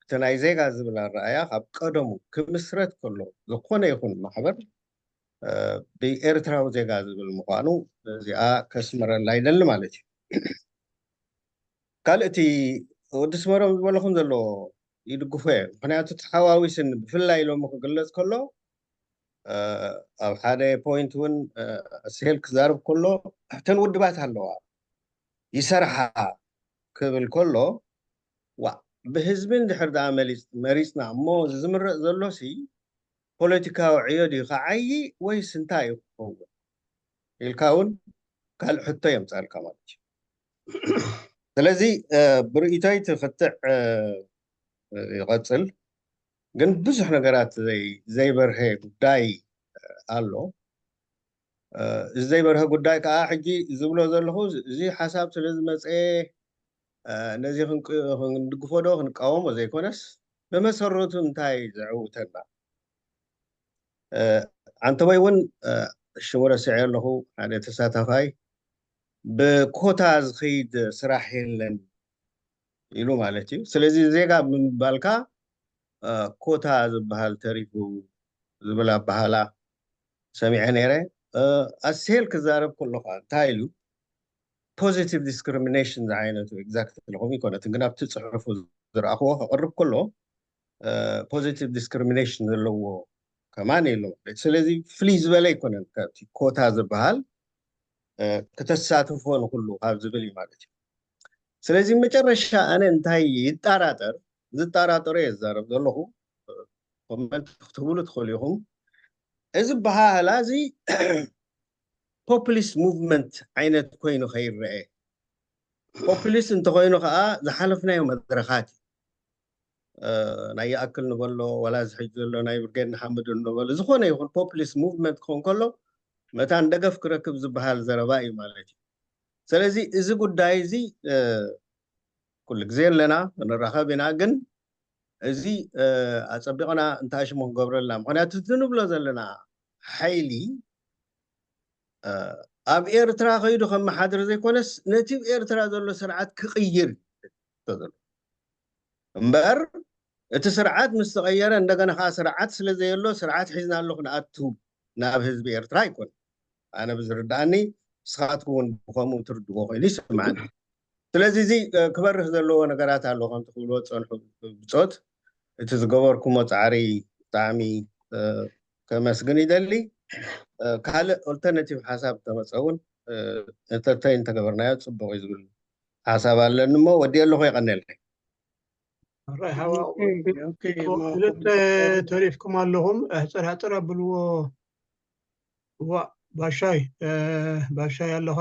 እቲ ናይ ዜጋ ዝብል ኣረኣያ ካብ ቀደሙ ክምስረት ከሎ ዝኾነ ይኹን ማሕበር እ፣ ብኤርትራዊ ዜጋ ዝብል ምዃኑ እዚኣ ከስምረላ ይደሊ ማለት እዩ። ካልእ እቲ ወዲ ስመሮም ዝበለኹም ዘሎ ይድግፎ እየ። ምክንያቱ ተሓዋዊስን ብፍላይ ሎሚ ክግለጽ ከሎ ኣብ ሓደ ፖይንት እውን ስሄል ክዛርብ ከሎ እተን ውድባት ኣለዋ ይሰርሓ ክብል ከሎ ዋ ብህዝቢ እንድሕር ደኣ መሪፅና እሞ ዝምረፅ ዘሎ ሲ ፖለቲካዊ ዕዮ ድዩ ክዓይ ወይስ እንታይ እዩ ክኸውን ኢልካ እውን ካልእ ሕቶ የምፃልካ ማለት እዩ። ስለዚ ብርእይቶይ ትኽትዕ ይቐፅል፣ ግን ብዙሕ ነገራት ዘይበርሀ ጉዳይ ኣሎ። እዚ ዘይበርሀ ጉዳይ ከዓ ሕጂ ዝብሎ ዘለኹ እዚ ሓሳብ ስለ ዝመፀ ነዚ ክንድግፎ ዶ ክንቃወሞ ዘይኮነስ ብመሰረቱ እንታይ ዘዕውተና ኣንተወይ እውን ሽሙ ረሲዐ ኣለኹ ሓደ ተሳታፋይ ብኮታ ዝኸይድ ስራሕ የለን ኢሉ ማለት እዩ። ስለዚ ዜጋ ብምባልካ ኮታ ዝበሃል ተሪፉ ዝብል ኣበሃላ ሰሚዐ ነይረ። ኣስሄል ክዛረብ ከለካ እንታይ ኢሉ positive discrimination ዝዓይነቱ exactly ከምኡ ኣይኮነትን፣ ግን ኣብቲ ፅሑፉ ዝረኣኽዎ ከቕርብ ከሎ positive discrimination ዘለዎ ከማን የሎ ማለት። ስለዚ ፍልይ ዝበለ ኣይኮነን ካብቲ ኮታ ዝበሃል ክተሳትፎ ንኩሉ ካብ ዝብል እዩ ማለት እዩ። ስለዚ መጨረሻ ኣነ እንታይ ይጠራጠር ዝጠራጠሮ እየ ዝዛረብ ዘለኹ ኮመንት ክትህብሉ ትኽእሉ ኢኹም። እዚ በሃህላ እዚ populist movement ዓይነት ኮይኑ ከይረአ populist እንተኮይኑ ከዓ ዝሓለፍናዮ መድረኻት እዩ። ናይ ይኣክል ንበሎ ዋላ እዚ ሕጂ ዘሎ ናይ ብርጌድ ንሓመዱ ንበሎ ዝኾነ ይኹን populist movement ክኸውን ከሎ መታን ደገፍ ክረክብ ዝበሃል ዘረባ እዩ ማለት እዩ። ስለዚ እዚ ጉዳይ እዚ ኩሉ ግዜ ኣለና ንራኸብ ኢና፣ ግን እዚ ኣፀቢቕና እንታይ ሽሙ ክንገብረልና ምክንያቱ እቲ ንብሎ ዘለና ሓይሊ ኣብ ኤርትራ ከይዱ ከመሓድር ዘይኮነስ ነቲ ኤርትራ ዘሎ ስርዓት ክቕይር ዘሎ እምበር እቲ ስርዓት ምስ ተቐየረ እንደገና ከዓ ስርዓት ስለ ዘየሎ ስርዓት ሒዝና ኣሎ ክንኣቱ ናብ ህዝቢ ኤርትራ ኣይኮን። ኣነ ብዝርዳእኒ ንስኻትኩም እውን ብከምኡ ትርድዎ ኮይኑ ይስምዓኒ። ስለዚ እዚ ክበርህ ዘለዎ ነገራት ኣሎ ከምቲ ክብልዎ ዝፀንሑ ብፆት እቲ ዝገበርኩሞ ፃዕሪ ብጣዕሚ ከመስግን ይደሊ። ካልእ ኦልተርናቲቭ ሓሳብ ተመፀ እውን እንተተይ እንተገበርናዮ ፅቡቅ እዩ ዝብል ሓሳብ ኣለኒ እሞ ወዲ ኣለኹ የቀነልካ። ክልተ ተሪፍኩም ኣለኹም። ሕፅር ሕፅር ኣብልዎ። ዋ ባሻይ ባሻይ ኣለኻ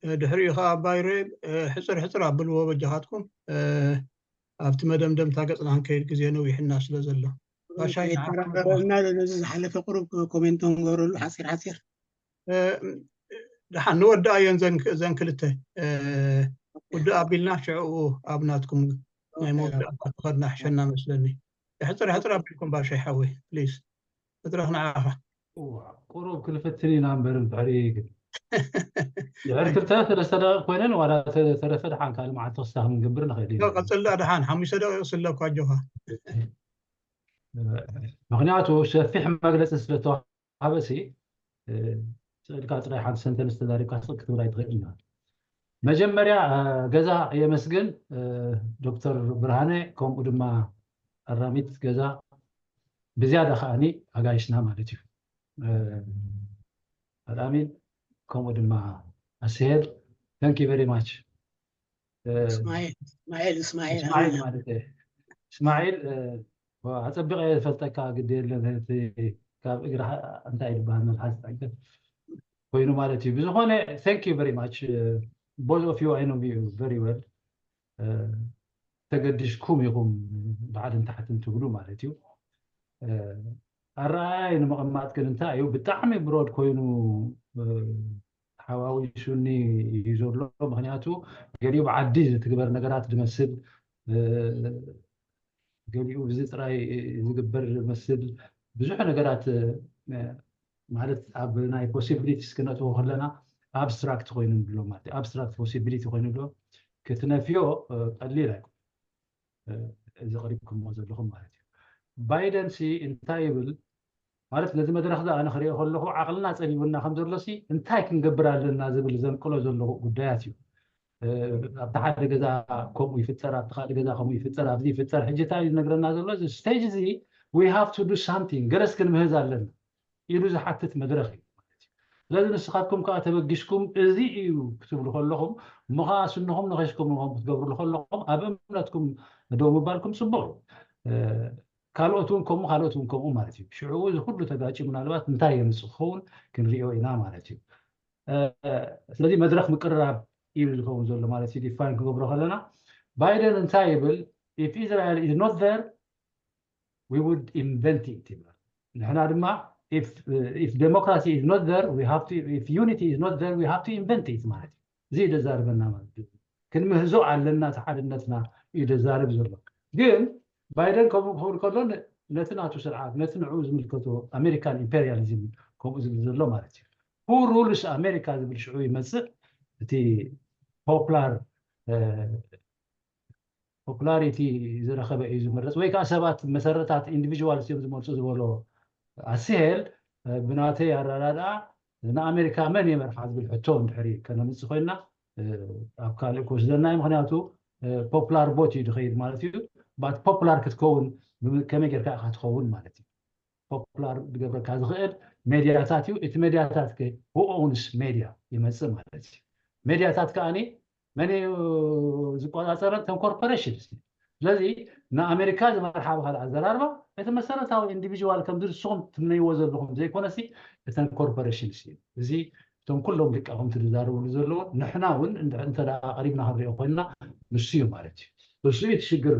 ድሕሪኡ ከዓ ባይረ ሕፅር ሕፅር ኣብልዎ በጃኻትኩም ኣብቲ መደምደምታ ገፅና ክንከይድ ግዜ ነዊሕና ስለ ዘሎ ባሻይ ተራረና ነዚ ዝሓለፈ ቁሩብ ኮሜንት ንገብረሉ ሓፂር ሓፂር ደሓን ንወድኣየን ዘን ክልተ ውድእ ኣቢልና ሽዕኡ ኣብ ናትኩም ናይ መወዳእታ ትኸድና ሕሸና መስለኒ ሕፅር ሕፅር ኣቢልኩም ባሻይ ሓወይ ፕሊዝ እጥረኽ ንዓኻ ቁሩብ ክንፍትን ኢና እምበር ድሕሪ ግን ድሕሪ ክልተ ሰለስተ ደቂቕ ኮይነን ዋላ ተረፈ ድሓን ካልእ መዓልቲ ክስታ ክንገብር ንኽእል ኢና ቀፅል ዳ ድሓን ሓሙሽተ ደቂቕ ስለኳ ኣጆኻ ምክንያቱ ሰፊሕ መግለፂ ስለተዋሃበሲ ስእልካ ጥራይ ሓንቲ ሰንተንስ ተዛሪብካ ስቕ ክትብል ኣይትኽእል ኢና መጀመርያ ገዛ የመስግን ዶክተር ብርሃነ ከምኡ ድማ ኣራሚት ገዛ ብዝያዳ ከዓኒ ኣጋይሽና ማለት እዩ ኣልኣሚን ከምኡ ድማ ኣስሄል thank you very much እስማኤል እስማኤል እስማኤል ማለት እስማኤል ኣፀቢቀ ዝፈልጠካ ግዲ የለን ካብ እግሪ እንታይ ዝበሃል መልሓስ ጠንቅል ኮይኑ ማለት እዩ ብዝኮነ thank you very much both of you I know you very well ተገዲስኩም ኢኹም ላዕልን ታሕትን ትብሉ ማለት እዩ ኣረኣእያይ ንምቕማጥ ግን እንታይ እዩ ብጣዕሚ ብሮድ ኮይኑ ሓዋዊሱኒ እዩ ዘሎ ምክንያቱ ገሊኡ ብዓዲ ዝትግበር ነገራት ዝመስል ገሊኡ ብዚ ጥራይ ዝግበር ዝመስል ብዙሕ ነገራት ማለት ኣብ ናይ possibilities ክነእትዎ ከለና abstract ኮይኑ ንብሎ ማለት abstract possibility ኮይኑ ንብሎ ክትነፍዮ ቀሊል ኣይኮን እዚ ቀሪብኩሞ ዘለኹም ማለት እዩ ባይደን ሲ እንታይ ይብል ማለት ነዚ መድረክ ዛ ኣነ ክሪኦ ከለኹ ዓቕልና ፀቢቡና ከም ዘሎ ሲ እንታይ ክንገብር ኣለና ዝብል ዘንቅሎ ዘለኹ ጉዳያት እዩ ኣብቲ ሓደ ገዛ ከምኡ ይፍፀር ኣብቲ ካልእ ገዛ ከምኡ ይፍፀር ኣብዚ ይፍፀር ሕጂ እንታይ ዝነግረና ዘሎ እዚ ስቴጅ እዚ we have to do something ገለስ ክንምህዝ ኣለና ኢሉ ዝሓትት መድረኽ እዩ ማለት እዩ። ስለዚ ንስኻትኩም ከዓ ተበጊስኩም እዚ እዩ ክትብሉ ከለኹም፣ እሞ ከዓ ስንኹም ነኺስኩም ንኹም ክትገብርሉ ከለኹም ኣብ እምነትኩም ደው ምባልኩም ፅቡቕ እዩ። ካልኦት እውን ከምኡ፣ ካልኦት እውን ከምኡ ማለት እዩ። ሽዑ እዚ ኩሉ ተጋጭ ምናልባት እንታይ የምፅእ ክኸውን ክንሪኦ ኢና ማለት እዩ። ስለዚ መድረኽ ምቅርራብ እዩ ዝኸውን ዘሎ ማለት እዩ። ዲፋይን ክገብሮ ከለና ባይደን እንታይ ይብል? If Israel is not there, we would invent it ይብል። ንሕና ድማ if democracy is not there, we have to, if unity is not there, we have to invent it ማለት እዩ። እዚ እዩ ዘዛርበና ማለት እዩ። ክንምህዞ ኣለና እቲ ሓድነትና እዩ ዘዛርብ ዘሎ። ግን ባይደን ከምኡ ክብል ከሎ ነቲ ናቱ ስርዓት፣ ነቲ ንዕኡ ዝምልከቶ ኣሜሪካን ኢምፔሪያሊዝም ከምኡ ዝብል ዘሎ ማለት እዩ። Who rules America ዝብል ሽዑ ይመፅእ። እቲ ፖፕላር ፖፕላሪቲ ዝረኸበ እዩ ዝምረፅ፣ ወይ ከዓ ሰባት መሰረታት ኢንዲቪጁዋልስ እዮም ዝመርፁ ዝበሎ ኣስሄል፣ ብናተይ ኣረዳድኣ ንኣሜሪካ መን የመርሓ ዝብል ሕቶ እንድሕሪ ከነምፅእ ኮይና ኣብ ካልእ ክወስደና እዩ። ምክንያቱ ፖፕላር ቦት እዩ ዝኸይድ ማለት እዩ። ባት ፖፕላር ክትከውን ከመይ ጌርካ ኢካ ትኸውን ማለት እዩ። ፖፕላር ዝገብረካ ዝኽእል ሜድያታት እዩ። እቲ ሜድያታት ከ ኦውንስ ሜድያ ይመፅእ ማለት እዩ። ሜድያታት ከዓኒ መን እዩ ዝቆፃፀረን? ተን ኮርፖሬሽንስ። ስለዚ ንኣሜሪካ ዝመርሓ ብካል ኣዘራርባ እቲ መሰረታዊ ኢንዲቪጁዋል ከምዚ ንስኹም ትምነይዎ ዘለኹም ዘይኮነሲ እተን ኮርፖሬሽንስ እዩ። እዚ እቶም ኩሎም ሊቃውንቲ ዝዛረብሉ ዘለዉ ንሕና እውን እንተ ደኣ ቀሪብና ክንሪኦ ኮይንና ንሱ እዩ ማለት እዩ። ንሱ እዩ እቲ ሽግር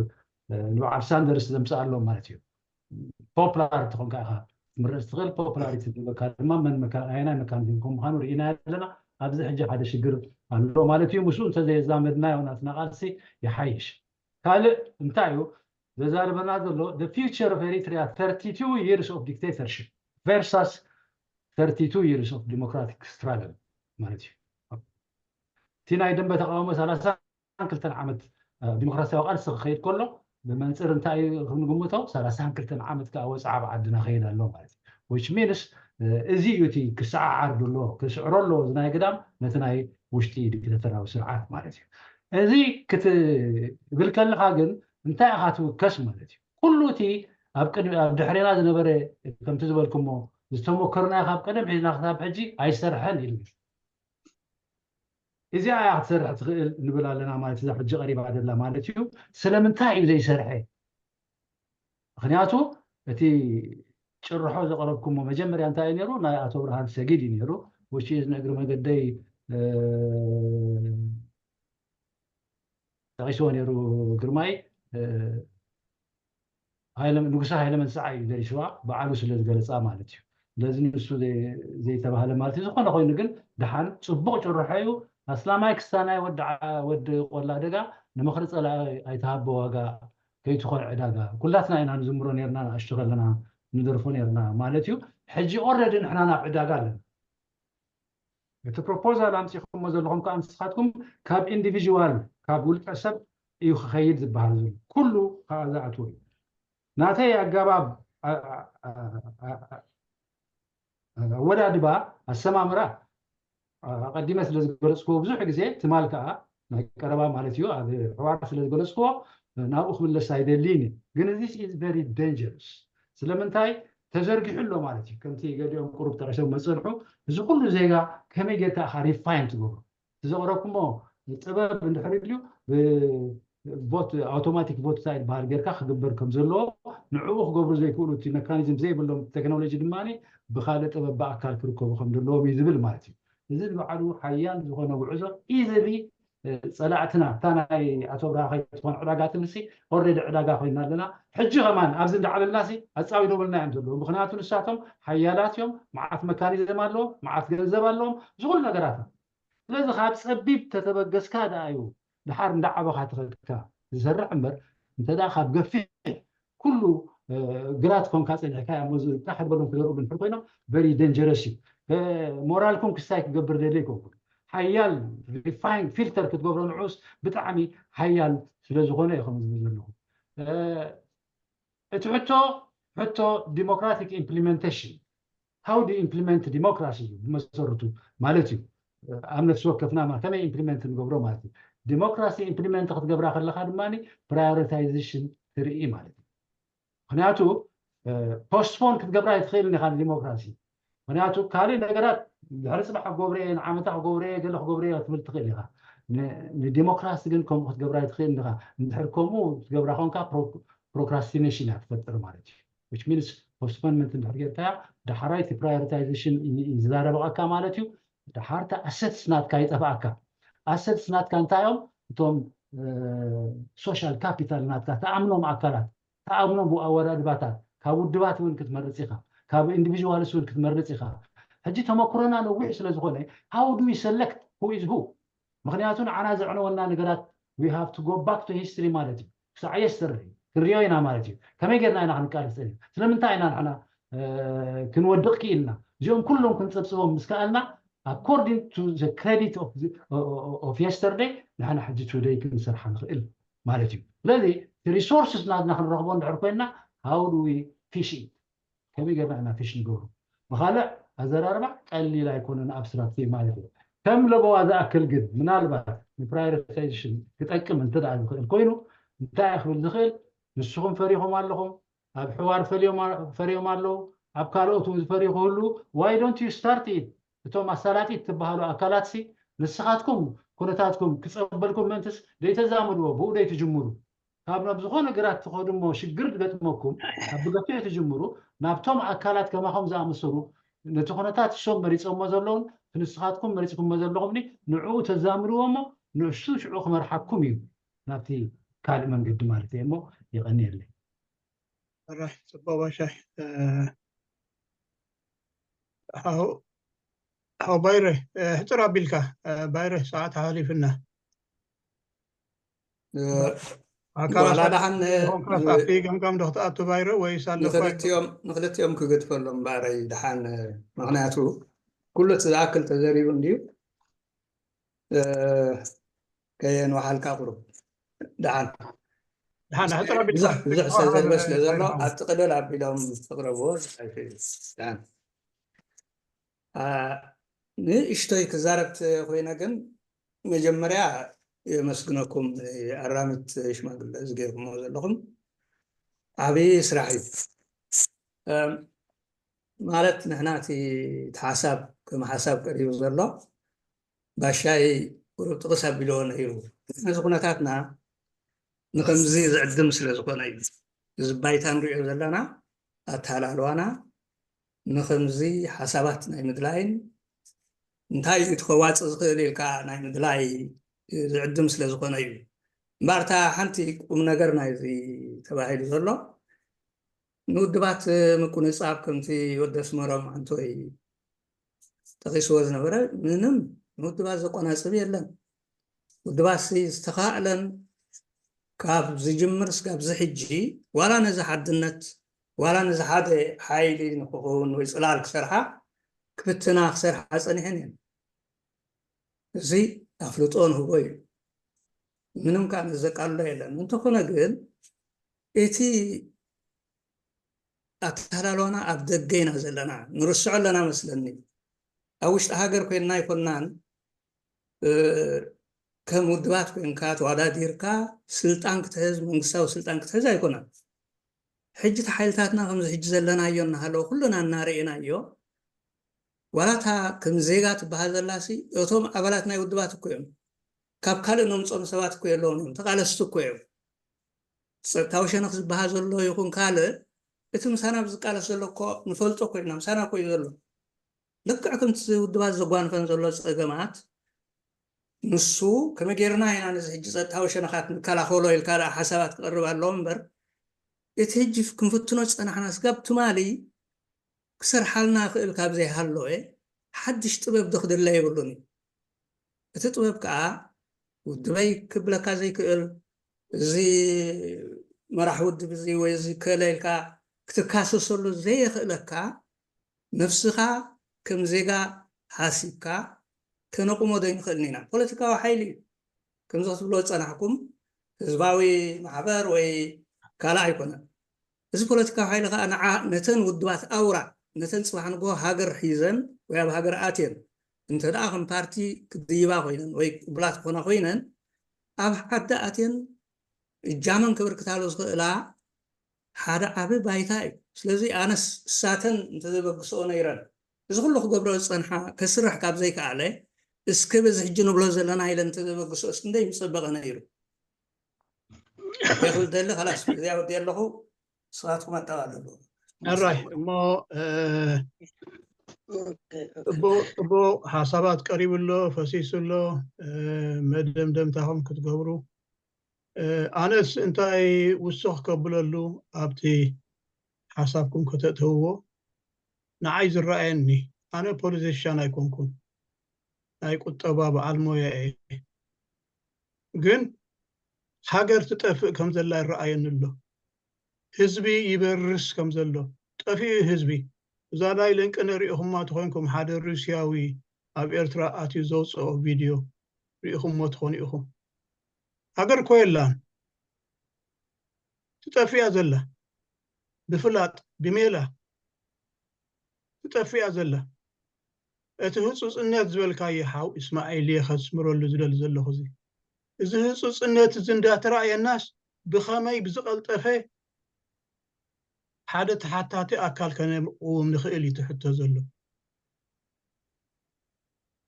ንበዓል ሳንደርስ ዘምፅኣሎም ማለት እዩ። ፖፕላር ተኾንካ ኢኻ ክትምረፅ ትኽእል። ፖፕላሪቲ ዝበካ ድማ መን ኣየናይ መካኒዝም ከም ምዃኑ ርኢና ኣለና። ኣብዚ ሕጂ ሓደ ሽግር ኣሎ ማለት እዩ። ምስኡ እንተዘየዛመድናዮ ናትና ቃልሲ ይሓይሽ። ካልእ እንታይ እዩ ዘዛርበና ዘሎ? The future of Eritrea, thirty-two years of dictatorship versus thirty-two years of democratic struggle ማለት እዩ። እቲ ናይ ደንበ ተቃውሞ ሰላሳ ክልተን ዓመት ዲሞክራሲያዊ ቃልሲ ክኸይድ ከሎ ብመንፅር እንታይ እዩ ክንግምቶ? ሰላሳን ክልተን ዓመት ከዓ ወፃዓ ኣብ ዓድና ከይድ ኣሎ ማለት እዩ። Which means እዚ እዩ እቲ ክሰዓዓር ድሎ ክስዕሮ ኣለዎ እዚ ናይ ግዳም ነቲ ናይ ውሽጢ ዲክተተራዊ ስርዓት ማለት እዩ። እዚ ክትብል ከለካ ግን እንታይ ኢካ ትውከስ ማለት እዩ? ኩሉ እቲ ኣብ ድሕሬና ዝነበረ ከምቲ ዝበልኩሞ ዝተሞከርናዮ ካብ ቀደም ሒዝና ክሳብ ሕጂ ኣይሰርሐን ኢሉ። እዚኣ እያ ክትሰርሕ ትኽእል ንብል ኣለና ማለት እዛ ሕጂ ቀሪባ ዘላ ማለት እዩ። ስለምንታይ እዩ ዘይሰርሐ? ምክንያቱ እቲ ጭርሖ ዘቕረብኩሞ መጀመርያ እንታይ እዩ ነይሩ? ናይ ኣቶ ብርሃን ሰጊድ እዩ ነይሩ። ውሽ ንእግሪ መገደይ ጠቂስዎ ነይሩ ግርማይ። ንጉሰ ሃይለ መንስዓ እዩ ደሪስዋ፣ በዓሉ ስለ ዝገለፃ ማለት እዩ። ስለዚ ንሱ ዘይተባህለ ማለት እዩ። ዝኾነ ኮይኑ ግን ደሓን ፅቡቕ ጭርሖ እዩ። ኣስላማይ ክስታናይ ወዲ ቆላ ደጋ ንምኽሪ ፀላኢ ኣይተሃቦ ዋጋ ከይትኾን ዕዳጋ ኩላትና ኢና ንዝምሮ ነርና ንኣሽቱ ከለና ንደርፎ ነርና ማለት እዩ። ሕጂ ኦረዲ ንሕና ናብ ዕዳጋ ኣለና። እቲ ፕሮፖዛል ኣምፂኹሞ ዘለኹም ከዓ ንስኻትኩም ካብ ኢንዲቪዥዋል ካብ ውልቀ ሰብ እዩ ክኸይድ ዝበሃል ዘሎ ኩሉ ከዓ ዝኣትዎ እዩ። ናተይ ኣገባብ ኣወዳድባ ኣሰማምራ ኣቐዲመ ስለ ዝገለፅክዎ ብዙሕ ግዜ ትማል ከዓ ናይ ቀረባ ማለት እዩ ኣብ ሕዋር ስለ ዝገለፅክዎ ናብኡ ክምለስ ኣይደልይን እዩ። ግን እዚ is very dangerous። ስለምንታይ ተዘርጊሑ ኣሎ ማለት እዩ። ከምቲ ገዲኦም ቁሩብ ጠቂሶም መፀንሑ እዚ ኩሉ ዜጋ ከመይ ጌርካ ኢኻ ሪፋይን ትገብሮ? ዝዘቕረብኩሞ ጥበብ እንድሕር ድልዩ ቮት ኣውቶማቲክ ቮት እንታይ ዝበሃል ጌርካ ክግበር ከም ዘለዎ ንዕኡ ክገብሩ ዘይክእሉ እቲ መካኒዝም ዘይብሎም ቴክኖሎጂ ድማ ብካልእ ጥበብ ብኣካል ክርከቡ ከም ዘለዎም እዩ ዝብል ማለት እዩ። እዚ ንባዕሉ ሓያል ዝኾነ ጉዕዞ ኢዝሊ ፀላእትና እታ ናይ ኣቶ ብርሃ ከይትኾን ዕዳጋ ትምሲ ኦልሬዲ ዕዳጋ ኮይና ኣለና። ሕጂ ከማን ኣብዚ እንዳዓለልና ሲ ኣፃዊዶምልና እዮም ዘለዉ። ምክንያቱ ንሳቶም ሓያላት እዮም፣ መዓት መካኒዝም ኣለዎም፣ መዓት ገንዘብ ኣለዎም፣ እዚ ኩሉ ነገራት። ስለዚ ካብ ፀቢብ ተተበገስካ ደኣ እዩ ድሓር እንዳዓበኻ ትኸድካ ዝሰርሕ እምበር እንተ ደኣ ካብ ገፊሕ ኩሉ ግራት ኮንካ ፀኒሕካ እሞ ዝጣሕ ዝበሎም ክዘርኡ እንድሕር ኮይኖም very dangerous እዩ። ሞራልኩም ክስታይ ክገብር ደለ ይኮንኩን ሓያል ሪፋይን ፊልተር ክትገብሮ ንዑስ ብጣዕሚ ሓያል ስለ ዝኾነ እዩ ከም ዝብል ዘለኹ። እቲ ሕቶ ሕቶ ዲሞክራቲክ ኢምፕሊመንቴሽን how do you implement democracy እዩ ብመሰረቱ ማለት እዩ። ኣብ ነፍሲ ወከፍና ከመይ ኢምፕሊመንት ንገብሮ ማለት እዩ። ዲሞክራሲ ኢምፕሊመንት ክትገብራ ከለካ ድማ ፕራዮሪታይዜሽን ትርኢ ማለት እዩ። ምክንያቱ ፖስትፖን ክትገብራ ኣይትኽእልን ኢካ ንዲሞክራሲ። ምክንያቱ ካልእ ነገራት ድሕሪ ፅባሕ ክገብረየ ንዓመታ ክገብረየ ገለ ክገብረየ ክትብል ትኽእል ኢኻ። ንዴሞክራሲ ግን ከምኡ ክትገብራ ትኽእል ኢኻ። እንድሕር ከምኡ ትገብራ ኮንካ procrastination እያ ትፈጥር ማለት እዩ። Which means postponement እንድሕር ጌርካያ ዳሕራይ እቲ prioritization ይዛረበቃካ ማለት እዩ። ዳሓር እቲ assets ናትካ ይጠፍኣካ። Assets ናትካ እንታይ እዮም? እቶም social capital ናትካ፣ ተኣምኖም ኣካላት፣ ተኣምኖም ኣወዳድባታት፣ ካብ ውድባት እውን ክትመርፅ ኢኻ፣ ካብ individuals እውን ክትመርፅ ኢኻ። ሕጂ ተመክሮና ነዊሕ ስለዝኾነ how do we select who is who? ምክንያቱ ንዓና ዘዕነወና ነገራት we have to go back to history ማለት እዩ። ክሳዕ yesterday ክንሪኦ ኢና ማለት እዩ። ከመይ ጌርና ኢና ክንቃለስ? ስለምንታይ ኢና ንሕና ክንወድቕ ክኢልና? እዚኦም ኩሎም ክንፀብፅቦም ምስ ከኣልና according to the credit of yesterday ንሕና ሕጂ today ክንሰርሓ ንኽእል ማለት እዩ። ስለዚ resources ናትና ክንረኽቦ እንድሕር ኮይና how do we fish it? ከመይ ጌርና ኢና fish ንገብሩ? ብኻልእ ኣዘራርባ ቀሊል ኣይኮነን፣ abstract ማለት እዩ። ከም ለበዋ ዝኣክል ግን ምናልባት ን prioritization ክጠቅም እንተ ዝኽእል ኮይኑ እንታይ ክብል ዝኽእል? ንስኹም ፈሪኹም ኣለኹም፣ ኣብ ሕዋር ፈርዮም ኣለዉ፣ ኣብ ካልኦት እውን ዝፈርዩ ክህሉ why don't you start it? እቶም ኣሳላጢት ትበሃሉ ኣካላት ሲ ንስኻትኩም ኩነታትኩም ክፀበልኩም ምእንትስ ደይተዛምድዎ ብኡ ደይትጅምሩ? ካብ ናብ ዝኾነ ግራት ትኸዱ እሞ ሽግር ዝገጥመኩም ካብ ብገፊሕ ትጅምሩ ናብቶም ኣካላት ከማኹም ዝኣመሰሉ ነቲ ኩነታት እሶም መሪፆሞ ዘለውን ንስኻትኩም መሪፅኩሞ ዘለኹም ንዕኡ ተዛምድዎ እሞ ንእሱ ሽዑ ክመርሓኩም እዩ ናብቲ ካልእ መንገዲ ማለት እየ እሞ የቐንየለይ። ራሕ ፅቡቅ ባሻይ። ሓው ባይረ ሕፅር ኣቢልካ። ባይረ ሰዓት ሓሊፍና። ኣካላዳሓን ኣፊ ገምጋም ዶ ክትኣቱ ባይረ ወይ ሳለፋ ንክልቲኦም ክገድፈሎም ባዕረይ ደሓን። ምክንያቱ ኩሉ እቲ ዝኣክል ተዘሪቡ እንድዩ። ከየንዋሓልካ ቁሩብ ደሓን ደሓን ሕፅር ኣቢልካ ብዙሕ ሰብ ዘርበ ስለ ዘሎ ኣብ ጥቅልል ኣቢሎም ተቅረብዎ። ደሓን ንእሽቶይ ክዛረብ ኮይነ ግን መጀመርያ የመስግነኩም ኣራሚት ሽማግለ ዝገይርኩሞ ዘለኹም ዓብዪ ስራሕ እዩ። ማለት ንሕና እቲ ሓሳብ ከም ሓሳብ ቀሪቡ ዘሎ ባሻይ ቁሩብ ጥቕስ ኣቢልዎ ነይሩ። እዚ ኩነታትና ንከምዚ ዝዕድም ስለ ዝኾነ እዩ። እዚ ባይታ ንሪኦ ዘለና ኣተሃላልዋና ንከምዚ ሓሳባት ናይ ምድላይን እንታይ እዩ እቲ ከዋፅእ ዝኽእል ኢልካ ናይ ምድላይ ዝዕድም ስለ ዝኾነ እዩ። እምበኣርታ ሓንቲ ቁም ነገር ናይዚ ተባሂሉ ዘሎ ንውድባት ምቁንፃብ ከምቲ ወዲ ኣስመሮም ዓንቶይ ጠቒስዎ ዝነበረ ምንም ንውድባት ዘቆናፅብ የለን። ውድባት ዝተኻእለን ካብ ዝጅምር ስጋብ ዝሕጂ ዋላ ነዚ ሓድነት ዋላ ነዚ ሓደ ሓይሊ ንክኸውን ወይ ፅላል ክሰርሓ ክፍትና ክሰርሓ ፀኒሐን እየን። እዚ ኣፍልጦ ንህቦ እዩ። ምንም ከዓ ዘቃልሎ የለን። እንተኾነ ግን እቲ ኣተሃላልዋና ኣብ ደገ ኢና ዘለና ንርስዖ ኣለና መስለኒ። ኣብ ውሽጢ ሃገር ኮይንና ኣይኮንናን ከም ውድባት ኮይንካ ተዋዳዲርካ ስልጣን ክትሕዝ መንግስታዊ ስልጣን ክትሕዝ ኣይኮነን። ሕጂ እቲ ሓይልታትና ከምዚ ሕጂ ዘለናዮ እናሃለወ ኩልና እናርኢናዮ ዋላታ ከም ዜጋ ትበሃል ዘላሲ እቶም ኣባላት ናይ ውድባት እኮ እዮም። ካብ ካልእ ነምፆም ሰባት እኮ የለውን እዮም። ተቃለስቲ እኮ እዮም። ፀጥታዊ ሸነኽ ዝበሃል ዘሎ ይኹን ካልእ እቲ ምሳና ዝቃለስ ዘሎ እኮ ንፈልጦ እኮ ኢና። ምሳና እኮ እዩ ዘሎ። ልክዕ ከምቲ ውድባት ዘጓንፈን ዘሎ ፀገማት ንሱ ከመይ ጌርና ኢና ነዚ ሕጂ ፀጥታዊ ሸነኻት ንከላኸሎ ኢልካ ደኣ ሓሳባት ክቐርብ ኣለዎ እምበር እቲ ሕጂ ክንፍትኖ ዝፀናሕና ስጋብ ትማሊ ክሰርሓልና ክእል ካብ ዘይሃለወ ሓድሽ ጥበብ ዶ ክድለ የብሉን እዩ። እቲ ጥበብ ከዓ ውድበይ ክብለካ ዘይክእል እዚ መራሕ ውድብ እዚ ወይ እዚ ከለ ኢልካ ክትካሰሰሉ ዘየኽእለካ ነፍስኻ ከም ዜጋ ሓሲብካ ከነቁሞ ዶ ይንኽእልን ኢና? ፖለቲካዊ ሓይሊ እዩ። ከምዚ ክትብሎ ዝፀናሕኩም ህዝባዊ ማሕበር ወይ ካልእ ኣይኮነን። እዚ ፖለቲካዊ ሓይሊ ከዓ ንዓ ነተን ውድባት ኣውራ ነተን ፅባሕ ንጎ ሃገር ሒዘን ወይ ኣብ ሃገር ኣትየን እንተ ደኣ ከም ፓርቲ ክድይባ ኮይነን ወይ ቅቡላት ክኾና ኮይነን ኣብ ሓደ ኣትየን እጃመን ክብርክታሉ ዝኽእላ ሓደ ዓቢ ባይታ እዩ። ስለዚ ኣነስ እሳተን እንተዘበግስኦ ነይረን እዚ ኩሉ ክገብሮ ዝጸንሓ ከስርሕ ካብ ዘይከኣለ፣ እስከ በዚ ሕጂ ንብሎ ዘለና ኢለ እንተዘበግሶስ ክንደይ ምጸበቐ ነይሩ። ይኹል ደሊ፣ ኸላስ፣ እዚኣ ወዲኤ ኣለኹ። ንስኻትኩም ኣጠቓልሉ። ኣራይ፣ እሞ፣ እ፣ ጽቡቕ፣ ጽቡቕ ሓሳባት ቀሪቡ ኣሎ፣ ፈሲሱ ኣሎ። እ፣ መደምደምታኹም ክትገብሩ። እ፣ ኣነስ እንታይ ውስኽ ከብለሉ ኣብቲ ሓሳብኩም ከተእተውዎ ንዓይ ዝረኣየኒ፣ ኣነ ፖለቲሻን ኣይኮንኩን፣ ናይ ቁጠባ በዓል ሞያ እየ። ግን ሃገር ትጠፍእ ከም ዘላ ይረኣየኒ ኣሎ። ህዝቢ ይበርስ ከም ዘሎ፣ ጠፊኡ ህዝቢ። እዛ ናይ ለንቅነ ሪኢኹማ ተኾይንኩም፣ ሓደ ሩስያዊ ኣብ ኤርትራ ኣትዩ ዘውፅኦ ቪድዮ ሪኢኹምዎ ትኾኑ ኢኹም። ሃገር እኮ የላን፣ ትጠፍእ እያ ዘላ። ብፍላጥ፣ ብሜላ ትጠፍእ እያ ዘላ። እቲ ህጹጽነት ዝበልካዮ ሓው እስማዒል እየ ከስምረሉ ዝደሊ ዘለኹ። እዚ፣ እዚ ህጹጽነት እዚ እንዳተራእየናስ ብኸመይ ብዝቐልጠፈ ሓደ ተሓታቲ ኣካል ከነቅውም ንኽእል እዩ እቲ ሕቶ ዘሎ።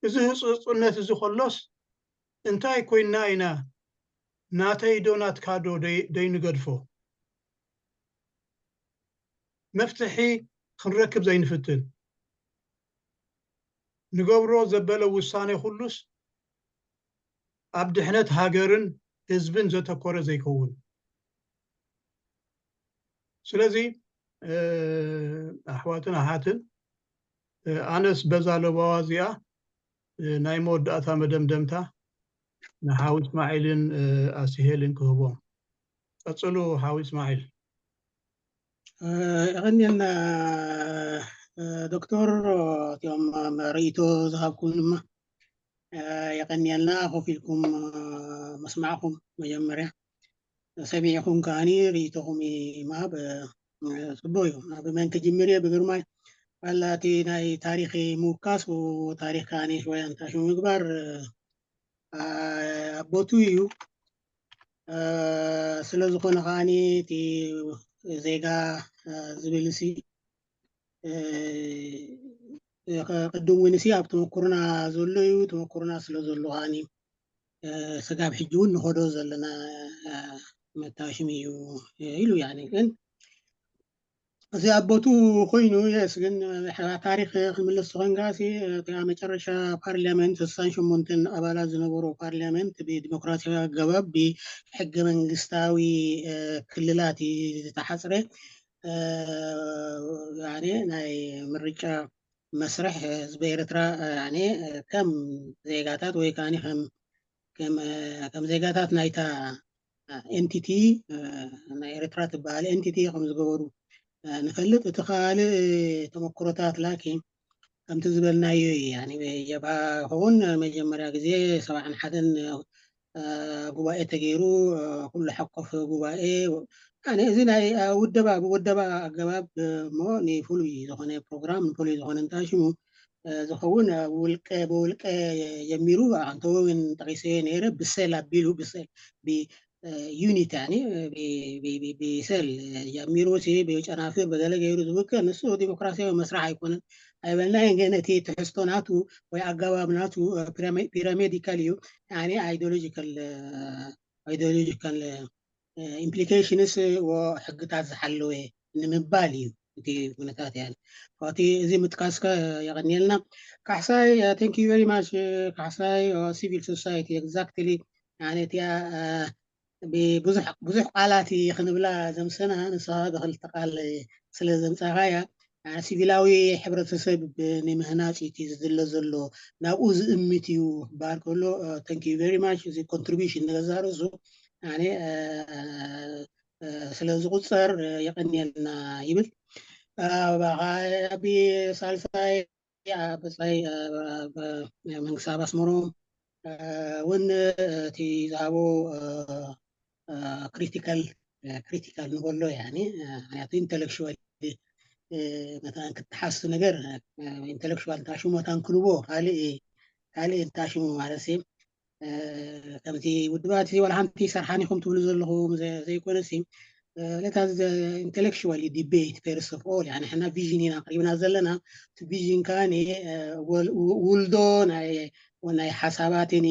እዚ ህጹጽነት እዚ ከሎስ እንታይ ኮይንና ኢና ናተይ ዶ ናትካ ዶ ደይ-፣ ደይንገድፎ? መፍትሒ ክንረክብ ዘይንፍትን? ንገብሮ ዘበለ ውሳኔ ኩሉስ ኣብ ድሕነት ሃገርን ህዝብን ዘተኮረ ዘይከውን። ስለዚ፣ እ፣ ኣሕዋትን ኣሓትን፣ እ፣ ኣነስ በዛ ለባዋ እዚኣ፣ እ፣ ናይ መወዳእታ መደምደምታ ንሓው እስማዒልን፣ እ፣ ኣስሄልን ክህቦም። ቀጽሉ ሓው እስማዒል። እ፣ የቐንየልና፣ እ፣ ዶክተር፣ እቲኦም ርእይቶ ዝሃብኩም ድማ፣ እ፣ የቐንየልና። ኮፍ ኢልኩም፣ እ፣ ምስማዕኩም መጀመርያ ሰሚዕኹም ከኣኒ ርእይቶኹም ምሃብ፣ እ፣ ጽቡቕ እዩ። ብመን ክጅምር እየ? ብግርማይ። ዋላ እቲ ናይ ታሪኽ ምውካስ፣ ታሪኽ ከኣኒ ሽወያ እንታሹ ምግባር፣ እ፣ ኣ-፣ ኣቦቱ እዩ። እ፣ ስለ ዝኾነ ከኣኒ እቲ ዜጋ፣ እ፣ ዝብል ሲ፣ እ፣ እ፣ ቅድም እውን ሲ ኣብ ተመኩርና ዘሎ እዩ። ተመኩርና ስለ ዘሎ ከኣኒ፣ እ፣ ስጋብ ሕጂ እውን ንኸዶ ዘለና፣ እ፣ መታሽም እዩ፣ እ፣ ኢሉ። ያኒ ግን እዚ ኣቦቱ ኮይኑ፣ የስ፣ ግን፣ እ፣ ታሪኽ ክንምለስ ተኾንካ ሲ፣ እ፣ እታ መጨረሻ ፓርላመንት፣ ስሳን ሸሞንተን ኣባላት ዝነበሮ ፓርላመንት ብዲሞክራሲያዊ ኣገባብ ብሕገ መንግስታዊ፣ እ፣ ክልላት እዩ ዝተሓጽረ። እ፣ ያኔ ናይ ምርጫ መስርሕ ህዝቢ ኤርትራ፣ እ፣ ያኔ፣ እ፣ ከም ዜጋታት ወይ ከኣኒ ከም፣ ከም፣ እ፣ ከም ዜጋታት ናይታ፣ እ፣ ኤንቲቲ፣ እ፣ ናይ ኤርትራ ትበሃል ኤንቲቲ ከም ዝገበሩ፣ እ፣ ንፈልጥ። እቲ ካልእ ተመክሮታት ላኪን ከምቲ ዝበልናዮ እዩ። ያኒ ጀብሃ ክኸውን መጀመርያ ግዜ ሰብዓን ሓደን፣ እ፣ ጉባኤ ተገይሩ፣ እ፣ ኩሉ ሓቆፍ ጉባኤ። ያኒ እዚ ናይ፣ እ፣ ውደባ፣ ብውደባ ኣገባብ፣ እ፣ እሞ ንፍሉይ ዝኾነ ፕሮግራም፣ ንፍሉይ ዝኾነ እንታይ ሽሙ፣ እ፣ ዝኸውን፣ እ፣ ውልቀ፣ ብውልቀ ጀሚሩ፣ ኣንተ እውን ጠቒሰዮ ነይረ፣ ብሰል ኣቢሉ፣ ብሰል፣ ብ-፣ እ፣ ዩኒት፣ ያኒ፣ ብ-፣ ብ-፣ ብ-፣ ብሰል ጀሚሩ፣ ሲ፣ ብጨናፍር፣ ብገለ ገይሩ ዝውከ፣ ንሱ ዲሞክራሲያዊ መስርሕ ኣይኮነን ኣይበልናዮን። ግን እቲ ትሕዝቶ ናቱ ወይ ኣገባብ ናቱ፣ እ፣ ፒራሚ-፣ ፒራሚዲካል እዩ፣ ያኒ ኣይዲዮሎጂካል፣ እ፣ ኣይዲዮሎጂካል፣ እ፣ ኢምፕሊኬሽንስ፣ እ፣ ወ-፣ ሕግታት ዝሓለወ ንምባል እዩ እቲ ኩነታት። ያኒ እቲ እዚ ምጥቃስከ የቐንየልና። ካሕሳይ፣ እ፣ thank you very much፣ እ፣ ካሕሳይ፣ እ፣ ሲቪል ሶሳይቲ፣ ኤግዛክትሊ፣ ያኒ እቲያ፣ እ፣ ብብዙሕ፣ ብዙሕ ቃላት ክንብላ ዘምሰና፣ ንስኻ ብክልተ ቃል ስለ ዘምጻኻያ፣ እ፣ ሲቪላዊ ሕብረተሰብ ንምህናጽ እዩ እቲ ዝድለ ዘሎ፣ ናብኡ ዝእምት እዩ ክበሃል ከሎ፣ እ፣ thank you very much፣ እዚ ኮንትሪቢሽን ንገዛእ ርእሱ፣ ያኒ፣ እ፣ እ፣ ስለ ዝቑጸር፣ እ፣ የቐንየልና ይብል። እ፣ ብ-፣ ሳልሳይ፣ እ፣ ብጻይ፣ እ፣ ብ-፣ መንግስቲ ኣብ ኣስመሮም፣ እ፣ እውን፣ እ፣ እቲ ዝሃቦ፣ እ፣ እ፣ ክሪቲካል፣ እ፣ ክሪቲካል ንበሎ፣ ያኒ፣ እ፣ ምክንያቱ ኢንተሌክቹዋል፣ እ፣ መታን ክትሓስ ነገር፣ እ፣ ኢንተሌክቹዋል እንታሽሙ መታን ክንቦ፣ ካልእ፣ ካልእ እንታሽሙ ማለት እዩ። እ፣ ከምቲ ውድባት እዚ ዋላ ሓንቲ ሰርሓን ኢኹም ትብሉ ዘለኹም ዘ-፣ ዘይኮነሲ፣ let us intellectually debate first of all. يعني ሕና ቪዥን ኢና ኣቕሪብና ዘለና። እቲ ቪዥን ከኣ ውልዶ ናይ ሓሳባትን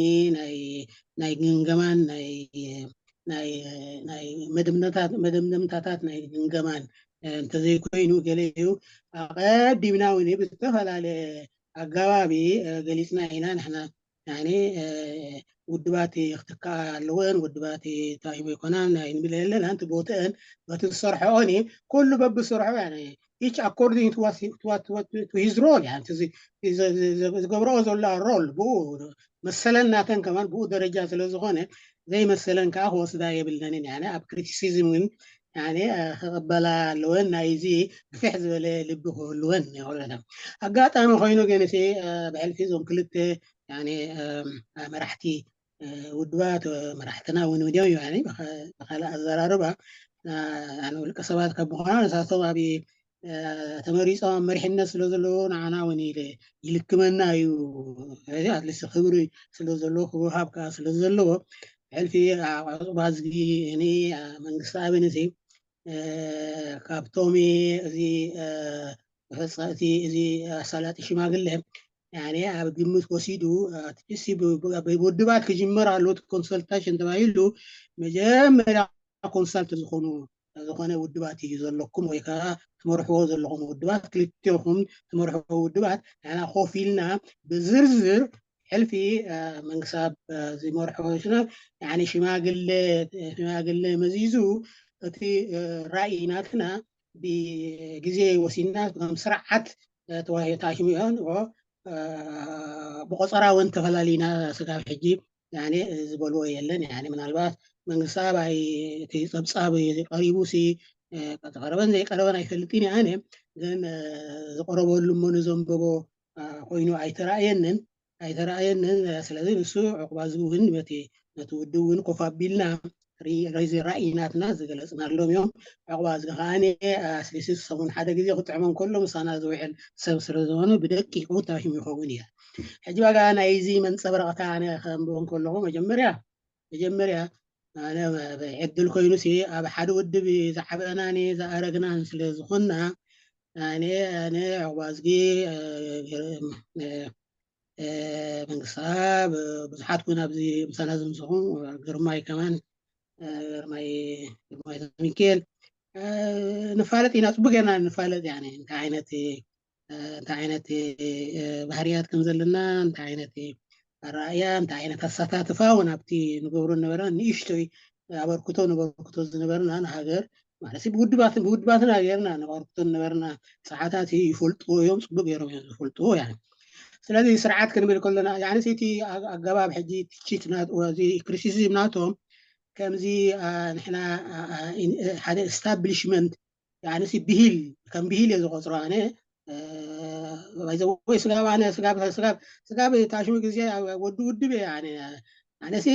ናይ ግምገማን ናይ መደምደምታታት ናይ ግምገማን እንተዘይኮይኑ ገለ እዩ። ኣቐዲምና እውን ብዝተፈላለየ ኣገባቢ ገሊፅና ኢና። ንሕና ውድባት ክትከኣ ኣለወን፣ ውድባት ታይሞ ይኮናን ኣይንብል ኣለና። እቲ ቦትአን በቲ ዝሰርሐኦን ኩሉ በብስርሖ each according to his role ዝገብረኦ ዘሎ ሮል ብኡ መሰለን ናተን ከማን ብኡ ደረጃ ስለ ዝኾነ ዘይመሰለን ከዓ ክወስዳ የብለንን። ኣብ ክሪቲሲዝም እውን ክቕበላ ኣለወን። ናይዚ ግፍሕ ዝበለ ልቢ ክህልወን ይኽእሉ። ኣጋጣሚ ኮይኑ ግን ብሕልፊ እዞም ክልተ መራሕቲ ውድባት መራሕትና እውን እዮም ብካልእ ኣዘራርባ ውልቀ ሰባት ካብ ምዃና ንሳቶም ኣብ ተመሪፆም ኣብ መሪሕነት ስለ ዘለዎ ንዓና እውን ይልክመና እዩ። ኣትሊስት ክብሪ ስለ ዘለዎ ክወሃብ ከዓ ስለ ዘለዎ ሕልፊ ኣዕፁባ ዝጊ መንግስቲ ኣብንሲ ካብቶም እዚ ፈፃእቲ እዚ ኣሳላጢ ሽማግለ ኣብ ግምት ወሲዱ ውድባት ክጅመር ኣሎ ኮንሰልታሽን ተባሂሉ መጀመርያ ኮንሳልት ዝኾኑ ዝኾነ ውድባት እዩ ዘለኩም ወይ ከዓ ትመርሕዎ ዘለኹም ውድባት ክልቴኹም ትመርሕዎ ውድባት ንሕና ኮፍ ኢልና ብዝርዝር ሕልፊ መንግስታብ ዝመርሖ ሽና ሽማግለ ሽማግለ መዚዙ እቲ ራእይ ናትና ብግዜ ወሲና ከም ስርዓት ተዋሂታ ሽሚዖን ብቆፀራ እውን ተፈላሊና ስጋብ ሕጂ ዝበልዎ የለን። ምናልባት መንግስታብ ኣይ እቲ ፀብፃብ ቀሪቡ ሲ ቀረበን ዘይቀረበን ኣይፈልጥን ኣነ ግን ዝቀረበሉ እሞ ንዘንበቦ ኮይኑ ኣይተራእየንን ኣይተራእየንን። ስለዚ ንሱ ዕቁባ ዝግብን ነቲ ውድብ እውን ኮፍ ኣቢልና ራእይ ናትና ዝገለፅናሎም እዮም። ዕቁባ ዝግ ከዓኒ ኣስሊሲ ሰሙን ሓደ ግዜ ክጥዕሞም ከሎ ምሳና ዝውዕል ሰብ ስለ ዝኾነ ብደቂቁ ታሽሙ ይኸውን እያ። ሕጂ ዋጋ ናይዚ መንፀብረቕታ ኣነ ከንብቦ ከለኹ መጀመርያ መጀመርያ ኣነ ዕድል ኮይኑ ሲ ኣብ ሓደ ውድብ ዝዓበናን ዝኣረግናን ስለ ዝኾንና ኣነ ኣነ ዕቁባ ዝጊ መንግስታ ብዙሓት ኩን ኣብዚ ምሳና ዝምስኹ ግርማይ ከማን ግርማይ ግርማይ ሚካኤል ንፋለጥ ኢና። ፅቡቅ ጌርና ንፋለጥ ያ እንታይ ዓይነት እንታይ ዓይነት ባህርያት ከም ዘለና እንታይ ዓይነት ኣረኣያ እንታይ ዓይነት ኣሳታትፋ እውን ኣብቲ ንገብሮ ነበረ ንእሽቶይ ኣበርክቶ ነበርክቶ ዝነበርና ንሃገር ማለት ብውድባትን ብውድባትና ጌርና ነባርክቶ ነበርና። ሰዓታት ይፈልጥዎ እዮም፣ ፅቡቅ ገይሮም እዮም ዝፈልጥዎ። ያ ስለዚ ስርዓት ክንብል ከለና ያንስ እቲ ኣገባብ ሕጂ ትችት ናዚ ክሪቲሲዝም ናቶም ከምዚ ንሕና ሓደ ኤስታብሊሽመንት ያንስ ብሂል ከም ብሂል እየ ዝቆፅሮ ኣነ ወይ ስጋብ ኣነ ስጋብ ስጋብ ስጋብ ታሽሙ ግዜ ወዲ ውድብ እየ ኣነ ኣነሲ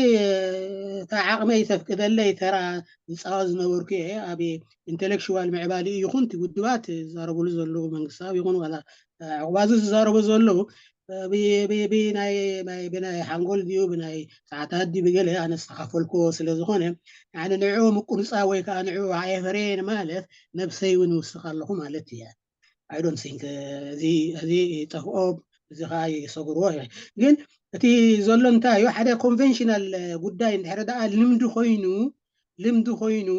እታ ዓቕመይ ተፍቅደለይ ተራ ዝፃወት ዝነበርኩ እየ። ኣብ ኢንቴሌክሽዋል ምዕባሊ ይኹን እቲ ውድባት ዝዛረብሉ ዘለዉ መንግስታዊ ይኹን ዋላ ዕቑባዙ ዝዛረቡ ዘለዉ ብናይ ሓንጎል ድዩ ብናይ ሰዓታት ድዩ ብገለ ኣነ ዝተኻፈልኩዎ ስለ ዝኾነ ኣነ ንዕኡ ምቁንፃ ወይ ከዓ ንዕኡ ኣየፈረየ ንማለት ነብሰይ እውን ይውስኽ ኣለኹ ማለት እየ። I don't think እዚ እዚ ይጠፍኦ እዚ ከዓ ይሰግርዎ ግን እቲ ዘሎ እንታይ እዩ ሓደ ኮንቨንሽናል ጉዳይ እንድሕረ ደኣ ልምዲ ኮይኑ ልምዲ ኮይኑ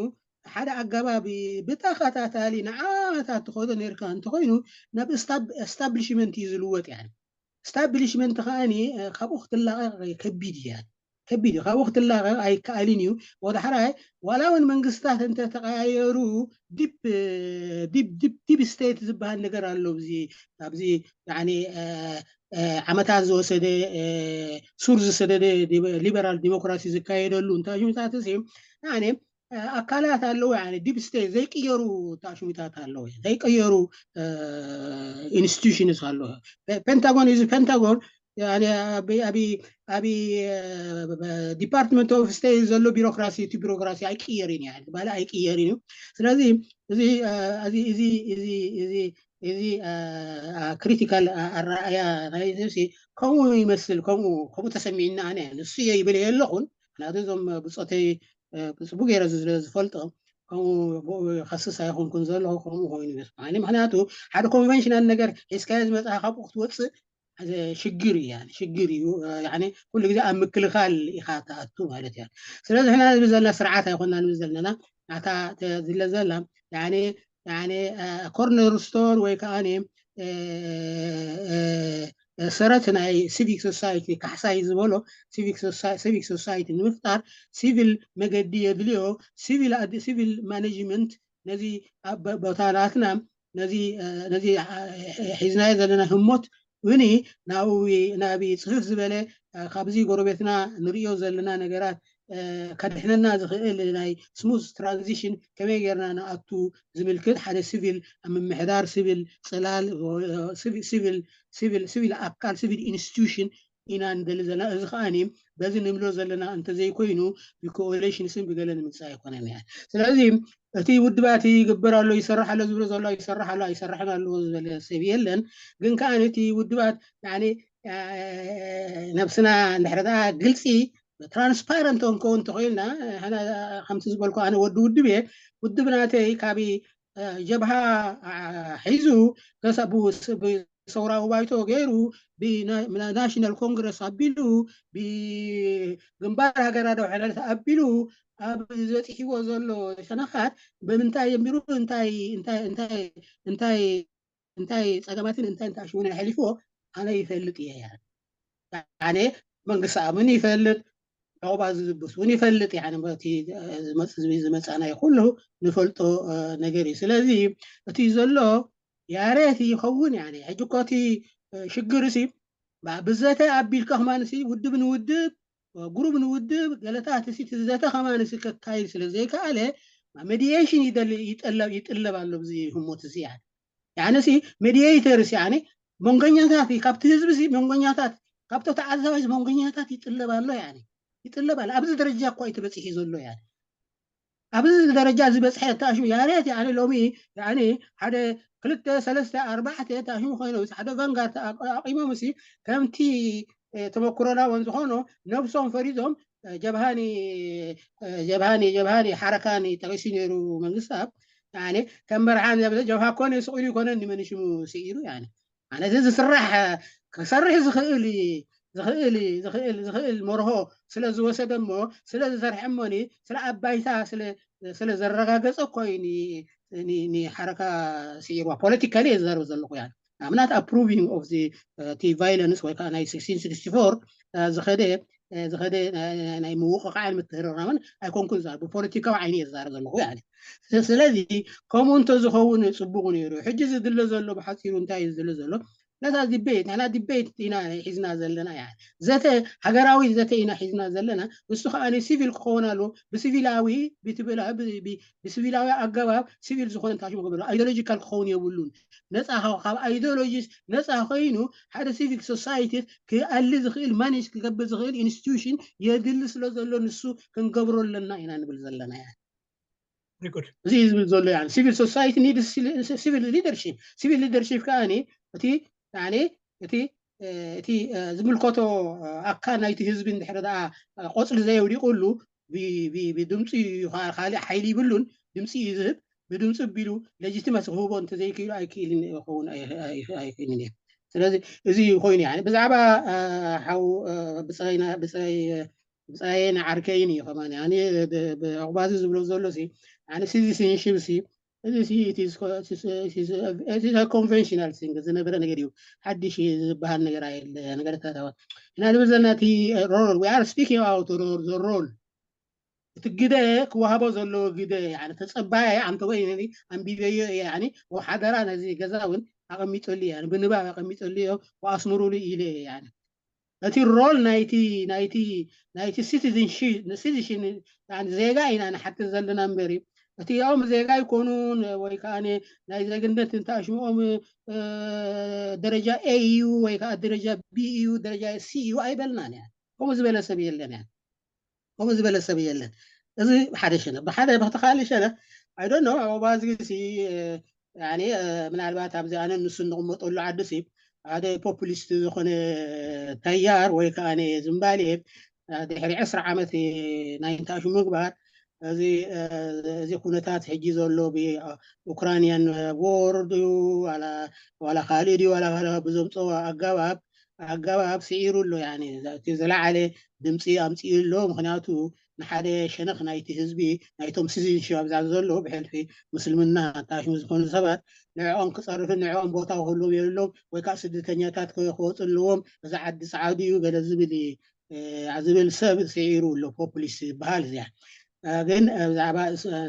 ሓደ ኣገባቢ ብተኸታታሊ ንዓመታት ትኸዶ ነርካ እንተኮይኑ ናብ ስታብሊሽመንት እዩ ዝልወጥ ያ ስታብሊሽመንት ከዓኒ ካብኡ ክትላቐቕ ከቢድ እያ ከቢድ እዩ ካብኡ ክትላቐቕ ኣይከኣልን እዩ ወዳሕራይ ዋላ እውን መንግስታት እንተተቀያየሩ ዲፕ ዲፕ ስቴት ዝበሃል ነገር ኣሎ ዚ ኣብዚ ዓመታት ዝወሰደ ሱር ዝሰደደ ሊበራል ዲሞክራሲ ዝካየደሉ እንታይ ሽምታት ሲ ኣካላት ኣለዉ ዲፕ ስቴት ዘይቅየሩ ታሽሙታት ኣለዉ ዘይቀየሩ ኢንስቲቱሽንስ ኣለዉ ፔንታጎን እዚ ፔንታጎን ኣብ ዲፓርትመንት ኦፍ ስቴት ዘሎ ቢሮክራሲ እቲ ቢሮክራሲ ኣይቅየርን እዩ ባለ ኣይቅየርን እዩ ስለዚ እዚ እዚ እዚ እዚ እዚ ክሪቲካል ኣረኣያ ናይ ከምኡ ይመስል ከምኡ ከምኡ ተሰሚዕና ኣነ ንሱ እየ ይብል የለኹን ምክንያቱ እዞም ብፆተይ ብፅቡ ገይረ ዝዝለ ዝፈልጦም ከምኡ ብኡ ከስስ ኣይኮንኩን ዘለኹ፣ ከምኡ ኮይኑ ይመስለኒ። ምኽንያቱ ሓደ ኮንቨንሽናል ነገር ሒዝካዮ ዝመጽኻ ካብኡ ክትወጽእ ሓደ ሽግር እዩ፣ ያኒ ሽግር እዩ። ያኒ ኩሉ ግዜ ኣብ ምክልኻል ኢኻ ትኣቱ ማለት እዩ። ስለዚ ሕና ንብል ዘለና ስርዓት ኣይኮና ንብል ዘለና፣ ናታ ዝለ ዘላ ያኒ ያኒ ኮርነር ስቶን ወይ ከዓ ሰረት ናይ ሲቪክ ሶሳይቲ ካሕሳይ ዝበሎ ሲቪክ ሶሳይቲ ንምፍጣር ሲቪል መገዲ የድልዮ። ሲቪል ማኔጅመንት ነዚ ኣብ ቦታታትና ነዚ ሒዝናዮ ዘለና ህሞት እውን ናብ ጽፍፍ ዝበለ ካብዚ ጎረቤትና ንርእዮ ዘለና ነገራት ከድሕነና ዝኽእል ናይ ስሙዝ ትራንዚሽን ከመይ ጌርና ንኣቱ ዝምልክት ሓደ ሲቪል ኣብ ምምሕዳር፣ ሲቪል ጽላል፣ ሲቪል ኣካል፣ ሲቪል ኢንስቲትዩሽን ኢና ንደሊ ዘለና። እዚ ከዓኒ በዚ ንብሎ ዘለና እንተዘይኮይኑ ብኮኦሌሽን ስም ብገለ ንምጻእ ኣይኮነን እያ። ስለዚ እቲ ውድባት ይግበር ኣሎ፣ ይሰርሕ ኣሎ ዝብሎ ዘሎ ይሰርሕ ኣሎ ኣይሰርሕን ኣለዎ ዝበለ ሰብ የለን። ግን ከዓ እቲ ውድባት ነብስና እንድሕር ግልፂ ትራንስፓረንት ክንከውን እንተኮይልና፣ ከምቲ ዝበልኩ ኣነ ወዲ ውድብ እየ። ውድብ ናተይ ካብ ጀብሃ ሒዙ ብሰውራዊ ባይቶ ገይሩ ብናሽናል ኮንግረስ ኣቢሉ ብግንባር ሃገራዊ ድሕነት ኣቢሉ ኣብ ዝበፂሕዎ ዘሎ ሸነኻት ብምንታይ ጀሚሩ እንታይ እንታይ እንታይ እንታይ እንታይ ጸገማትን እንታይ እንታይ ሽውን ኣሕሊፍዎ ኣነ ይፈልጥ እየ። ያኔ መንግስቲ ኣምን ይፈልጥ፣ ዑቕባ ዝልብስ እውን ይፈልጥ። ያኔ እቲ ዝመጽእ ዝመጻናይ ኩሉ ንፈልጦ ነገር እዩ። ስለዚ እቲ ዘሎ ያሬት ይኸውን። ያኔ ሕጂ እኮ እቲ ሽግር ሲ ብዘተ ኣቢልካ ከማን ሲ ውድብ ንውድብ ጉሩብ ንውድብ ገለታት ሲ ትዘተ ከማን ሲ ከካይድ ስለ ዘይከኣለ ሜዲዬሽን ይጠለብ ኣሎ። ብዚ ህሞት እዚ ያኔ ያዕኒ ሲ ሜዲየይተር ሲ ያዕኒ መንጎኛታት እዩ። ካብቲ ህዝቢ ሲ መንጎኛታት፣ ካብቶ ተዓዛባይ መንጎኛታት ይጥለብ ኣሎ። ያዕኒ ይጥለብ ኣሎ። ኣብዚ ደረጃ እኳ እዩ ተበፂሑ ዘሎ። ያዕኒ ኣብዚ ደረጃ ዝበፅሐ ተኣሽሙ ያሬት ያዕኒ ሎሚ ያዕኒ ሓደ ክልተ ሰለስተ ኣርባዕተ ተኣሽሙ ኮይኖም ሓደ ቫንጋርድ ኣቂሞም ሲ ከምቲ ተመክሮና እውን ዝኾኖ ነብሶም ፈሪዞም ጀብሃኒ ጀብሃኒ ጀብሃኒ ሓረካኒ ጠቂሱ ነይሩ መንግስቲ ኣብ ያኔ ከም መርሓ ዘብለ ጀብሃ ኮነ ስቑሉ ይኮነ ንመን ሽሙ ስኢሩ ያኔ ማለት እዚ ዝስራሕ ክሰርሕ ዝኽእል ዝኽእል ዝኽእል ዝኽእል መርሆ ስለ ዝወሰደ እሞ ስለ ዝሰርሐ እሞኒ ስለ ኣባይታ ስለ ስለ ዘረጋገጸ እኮ እዩ ኒ- ኒ- ንሓረካ ስዒርዋ። ፖለቲካሊ እየ ዝዛረብ ዘለኹ። ያ I'm not approving of the እቲ ቫይለንስ ወይ ከዓ ናይ sixteen sixty-four ዝኸደ ዝኸደ ናይ ምውቕቃዕን ምትህርራምን ኣይኮንኩን ዝዛረብ፣ ብፖለቲካዊ ዓይኒ እየ ዝዛረብ ዘለኹ። ያ ስለዚ ከምኡ እንተዝኸውን ፅቡቕ ነይሩ። ሕጂ ዝድለ ዘሎ ብሓፂሩ እንታይ እዩ ዝድለ ዘሎ? ነታ ዲቤት ንሕና ዲቤት ኢና ሒዝና ዘለና። ያ ዘተ ሃገራዊ ዘተ ኢና ሒዝና ዘለና። ንሱ ከዓ ሲቪል ክኸውን ኣለዎ። ብሲቪላዊ ብትብላ ብሲቪላዊ ኣገባብ ሲቪል ዝኾነ ታሽሙ ክብል ኣይዲዮሎጂካል ክኸውን የብሉን። ነፃ ካብ ኣይዲዮሎጂስ ነፃ ኮይኑ ሓደ ሲቪክ ሶሳይቲ ክኣሊ ዝኽእል ማኔጅ ክገብር ዝኽእል ኢንስቲትዩሽን የድሊ ስለ ዘሎ ንሱ ክንገብሮ ኣለና ኢና ንብል ዘለና። ያ እዚ ዝብል ዘሎ ያ ሲቪል ሶሳይቲ ኒድ ሲቪል ሊደርሺፕ። ሲቪል ሊደርሺፕ ከዓ እቲ እቲ እቲ ዝምልከቶ ኣካል ናይቲ ህዝቢ እንድሕር ደኣ ቆፅሊ ዘየውዲቁሉ ብድምፂ ካልእ ሓይሊ ይብሉን ድምፂ እዩ ዝህብ። ብድምፂ ቢሉ ሌጂቲመሲ ክህቦ እንተዘይክኢሉ ኣይክእልን ይኸውን ኣይክእልን እየ። ስለዚ እዚ ኮይኑ ብዛዕባ ሓው ብፀይ ብፀይ ብፀይ ንዓርከይን እዩ ከማን ብዕቑባዚ ዝብሎ ዘሎ ሲቲዝንሽፕ እዚ ኮንቨንሽናል ዝነበረ ነገር እዩ። ሓድሽ ዝበሃል ነገር ኣየለ ነገርታት ኢና ንብል ዘለና። እቲ ሮል we are speaking about the role እቲ ግደ ክወሃቦ ዘለዎ ግደ ተፀባየ ኣንተ ወይ ኣንቢበዮ እየ። ሓደራ ነዚ ገዛ እውን ኣቐሚጠሉ እየ፣ ብንባብ ኣቐሚጠሉ እየ፣ ኣስምሩሉ ኢለ እየ። እቲ ሮል ናይቲ ናይቲ ናይቲ ሲቲዝንሺፕ ዜጋ ኢና ንሓትት ዘለና እምበር እቲኦም ዜጋ ኣይኮኑን ወይ ከዓ ናይ ዜግነት እንተኣሽምኦም ደረጃ ኤ እዩ ወይ ከዓ ደረጃ ቢ እዩ ደረጃ ሲ እዩ ኣይበልናን። ከምኡ ዝበለ ሰብ የለን። ከምኡ ዝበለ ሰብ የለን። እዚ ብሓደ ሸነኽ ብሓደ ብክተኻሊ ሸነኽ ኣይዶኖ ኣባዝጊ ምናልባት ኣብዚ ኣነ ንሱ እንቕመጠሉ ዓዲ ሓደ ፖፑሊስት ዝኾነ ተያር ወይ ከዓ ዝምባሌ ድሕሪ ዕስራ ዓመት ናይ እንታሹ ምግባር እዚ ኩነታት ሕጂ ዘሎ ብኡክራንያን ዎር ድዩ ዋላ ካልእ ድዩ ዋላ ብዘምፅኦ ኣገባብ ኣገባብ ስዒሩ ኣሎ። እቲ ዝለዓለ ድምፂ ኣምፅኡ ኣሎ። ምክንያቱ ንሓደ ሸነኽ ናይቲ ህዝቢ ናይቶም ሲቲዝንሺፕ ኣብዛ ዘሎ ብሕልፊ ምስልምና ታሽሙ ዝኾኑ ሰባት ንዕኦም ክፀርፍን ንዕኦም ቦታ ክህልዎም የብሎም ወይ ከዓ ስደተኛታት ክወፁ ኣለዎም። እዚ ዓዲ ፃዕዱ እዩ ገለ ዝብል ዝብል ሰብ ስዒሩ ኣሎ። ፖፑሊስት ዝበሃል እዚኣ ግን ብዛዕባ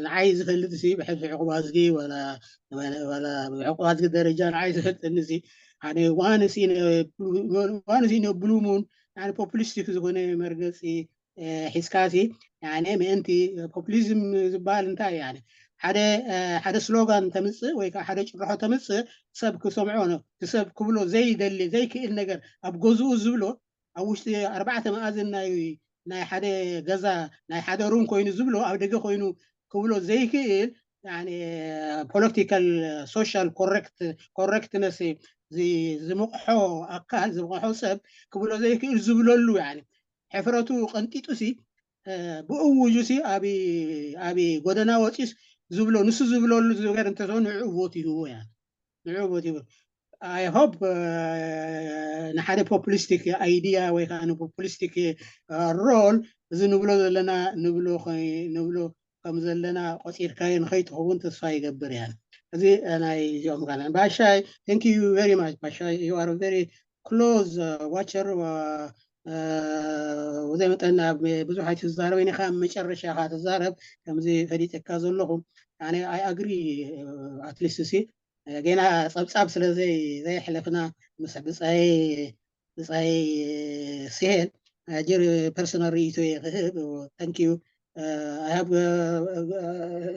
ንዓይ ዝፈልጥ ሲ ብሕልፊ ዕቁባዝጊ ዕቁባዝጊ ደረጃ ንዓይ ዝፈልጥኒ ሲ ዋንስ ኢን ብሉ ሙን ፖፑሊስቲክ ዝኾነ መርገፂ ሒዝካ ሲ ምእንቲ ፖፑሊዝም ዝበሃል እንታይ ሓደ ሓደ ስሎጋን ተምፅእ ወይ ከዓ ሓደ ጭርሖ ተምፅእ ሰብ ክሰምዖ ሰብ ክብሎ ዘይደሊ ዘይክእል ነገር ኣብ ገዝኡ ዝብሎ ኣብ ውሽጢ ኣርባዕተ መኣዝን ናይ ናይ ሓደ ገዛ ናይ ሓደ ሩም ኮይኑ ዝብሎ ኣብ ደገ ኮይኑ ክብሎ ዘይክእል ፖለቲካል ሶሻል ኮረክትነስ ዝምቕሖ ኣካል ዝምቕሖ ሰብ ክብሎ ዘይክእል ዝብለሉ ሕፍረቱ ቀንጢጡ ሲ ብእውጁ ሲ ኣብ ጎደና ወፂስ ዝብሎ ንሱ ዝብለሉ ነገር እንተሰው ንዕኡ ቮት ይህቦ ንዕኡ ቮት ይህቦ። I hope ንሓደ ፖፑሊስቲክ ኣይዲያ ወይ ከዓ ንፖፑሊስቲክ ሮል እዚ ንብሎ ዘለና ንብሎ ንብሎ ከም ዘለና ቆፂርካዮ ንኸይትኸውን ተስፋ ይገብር እያ። እዚ ናይ እዚኦም ጋር ባሻይ thank you very much ባሻይ you are very close watcher ወዘይ መጠን ኣብ ብዙሕ ኣይትዛረብ ኢኻ መጨረሻ ኢኻ ትዛረብ ከምዚ ፈሊጠካ ዘለኹ ኣነ I agree at least ሲ ገና ፀብፃብ ስለ ዘይ ዘየሕለፍና ምስ ብፃይ ብፃይ ሲሄል ጅር personal ርእይቶ ክህብ thank you I have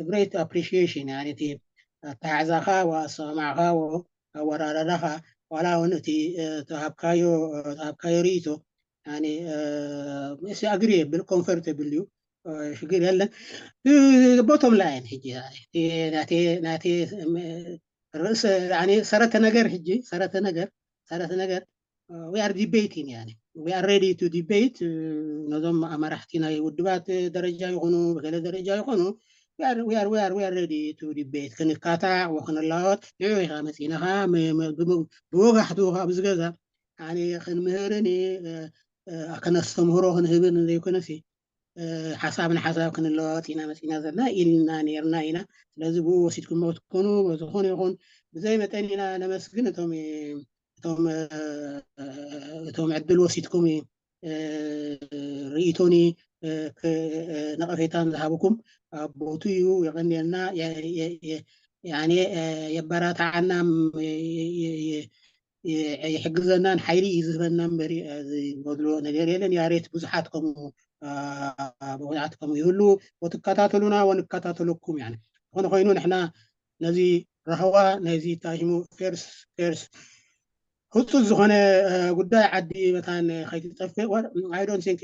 great appreciation እቲ ኣተሓሕዛኻ ኣሰማማዕኻ ኣወራረዳኻ ዋላ እውን እቲ ተሃብካዮ ተሃብካዮ ርእይቶ ኣነ ሲ ኣግሪ የብል ኮንፈርተብል እዩ ሽግር የለን። ቦቶም ላይን ሕጂ ናተ ርእስ ሰረተ ነገር ሕጂ ሰረተ ነገር ሰረተ ነገር we are debating ያኒ we are ready to debate ነዞም ኣመራሕቲ ናይ ውድባት ደረጃ ይኹኑ ብገለ ደረጃ ይኹኑ we are we are we are ready to debate ክንካታዕ ወክንላወጥ ንዑ ኢኻ መፂናኻ ብወጋሕቱ ካብ ዝገዛ ኣነ ክንምህርን ከነስተምህሮ ክንህብን ዘይኮነሲ ሓሳብ ንሓሳብ ክንለዋወጥ ኢና መፂና ዘለና ኢልና ነርና ኢና። ስለዚ ብኡ ወሲድኩም ትኮኑ ዝኾነ ይኹን ብዘይ መጠን ኢና ነመስግን እቶም እቶም እቶም ዕድል ወሲድኩም ርእይቶኒ ነቐፌታን ዝሃብኩም ኣብ ቦቱ እዩ። የቐንየልና የበራታዓና ይሕግዘናን ሓይሊ እዩ ዝህበና እምበሪ ዝጎድሎ ነገር የለን። ያሬት ብዙሓት ከምኡ ብዙሓት ከምኡ ይህሉ ወትከታተሉና ወንከታተለኩም ያ ዝኾነ ኮይኑ ንሕና ነዚ ራህዋ ነዚ ታሽሙ ፌርስ ፌርስ ህፁፅ ዝኾነ ጉዳይ ዓዲ መታን ከይትጠፍእ I don't think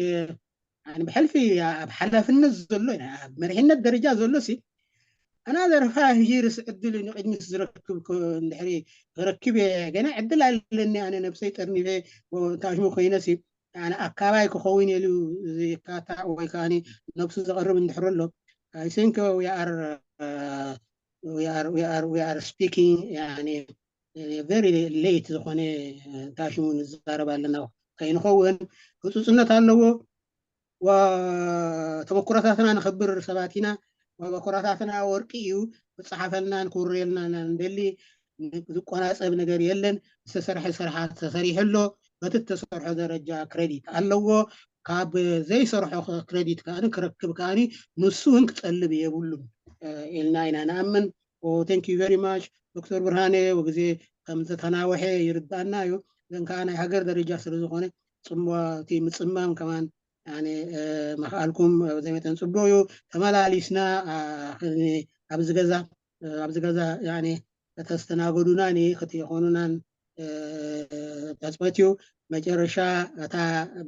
ብሕልፊ ኣብ ሓላፍነት ዘሎ ኢና ኣብ መሪሕነት ደረጃ ዘሎ ሲ ኣና ዘርፋ ሂርስ ዕድል ንቅድሚት ዝረክብ እንድሕሪ ክረክብ እየ ገና ዕድል ኣለኒ ኣነ ነብሰይ ጠርኒፈ ታሽሙ ኮይነ ሲ ኣነ ኣካባይ ክኸውን የሉ ዝካታዕ ወይ ከዓ ነብሱ ዘቕርብ እንድሕር ኣሎ I think we are we are we are we are speaking يعني very late ዝኾነ ታሽሙ ንዛረብ ኣለና ከይንኸውን ህፁፅነት ኣለዎ። ተመኩሮታትና ንኸብር ሰባት ኢና። መበኮራታትና ወርቂ እዩ። ክፀሓፈልና ንክውረየልና ኢና ንደሊ። ዝቆናፀብ ነገር የለን። ዝተሰርሐ ስርሓት ተሰሪሑ ኣሎ። በቲ እተሰርሖ ደረጃ ክረዲት ኣለዎ። ካብ ዘይሰርሖ ክረዲት ከዓ ክረክብ ከዓ ንሱ እውን ክፀልብ የብሉን ኢልና ኢና ንኣምን። Thank you very much ዶክተር ብርሃነ ወግዜ ከም ዝተናወሐ ይርዳእና እዩ። ግን ከዓ ናይ ሃገር ደረጃ ስለ ዝኾነ ፅሞ እቲ ምፅማም ከማን ምኽኣልኩም ዘይመጠን ፅቡቅ እዩ። ተመላሊስና ኣብዚ ገዛ ኣብዚ ገዛ ከተስተናገዱና ክትኾኑናን ተፅበት እዩ። መጨረሻ እታ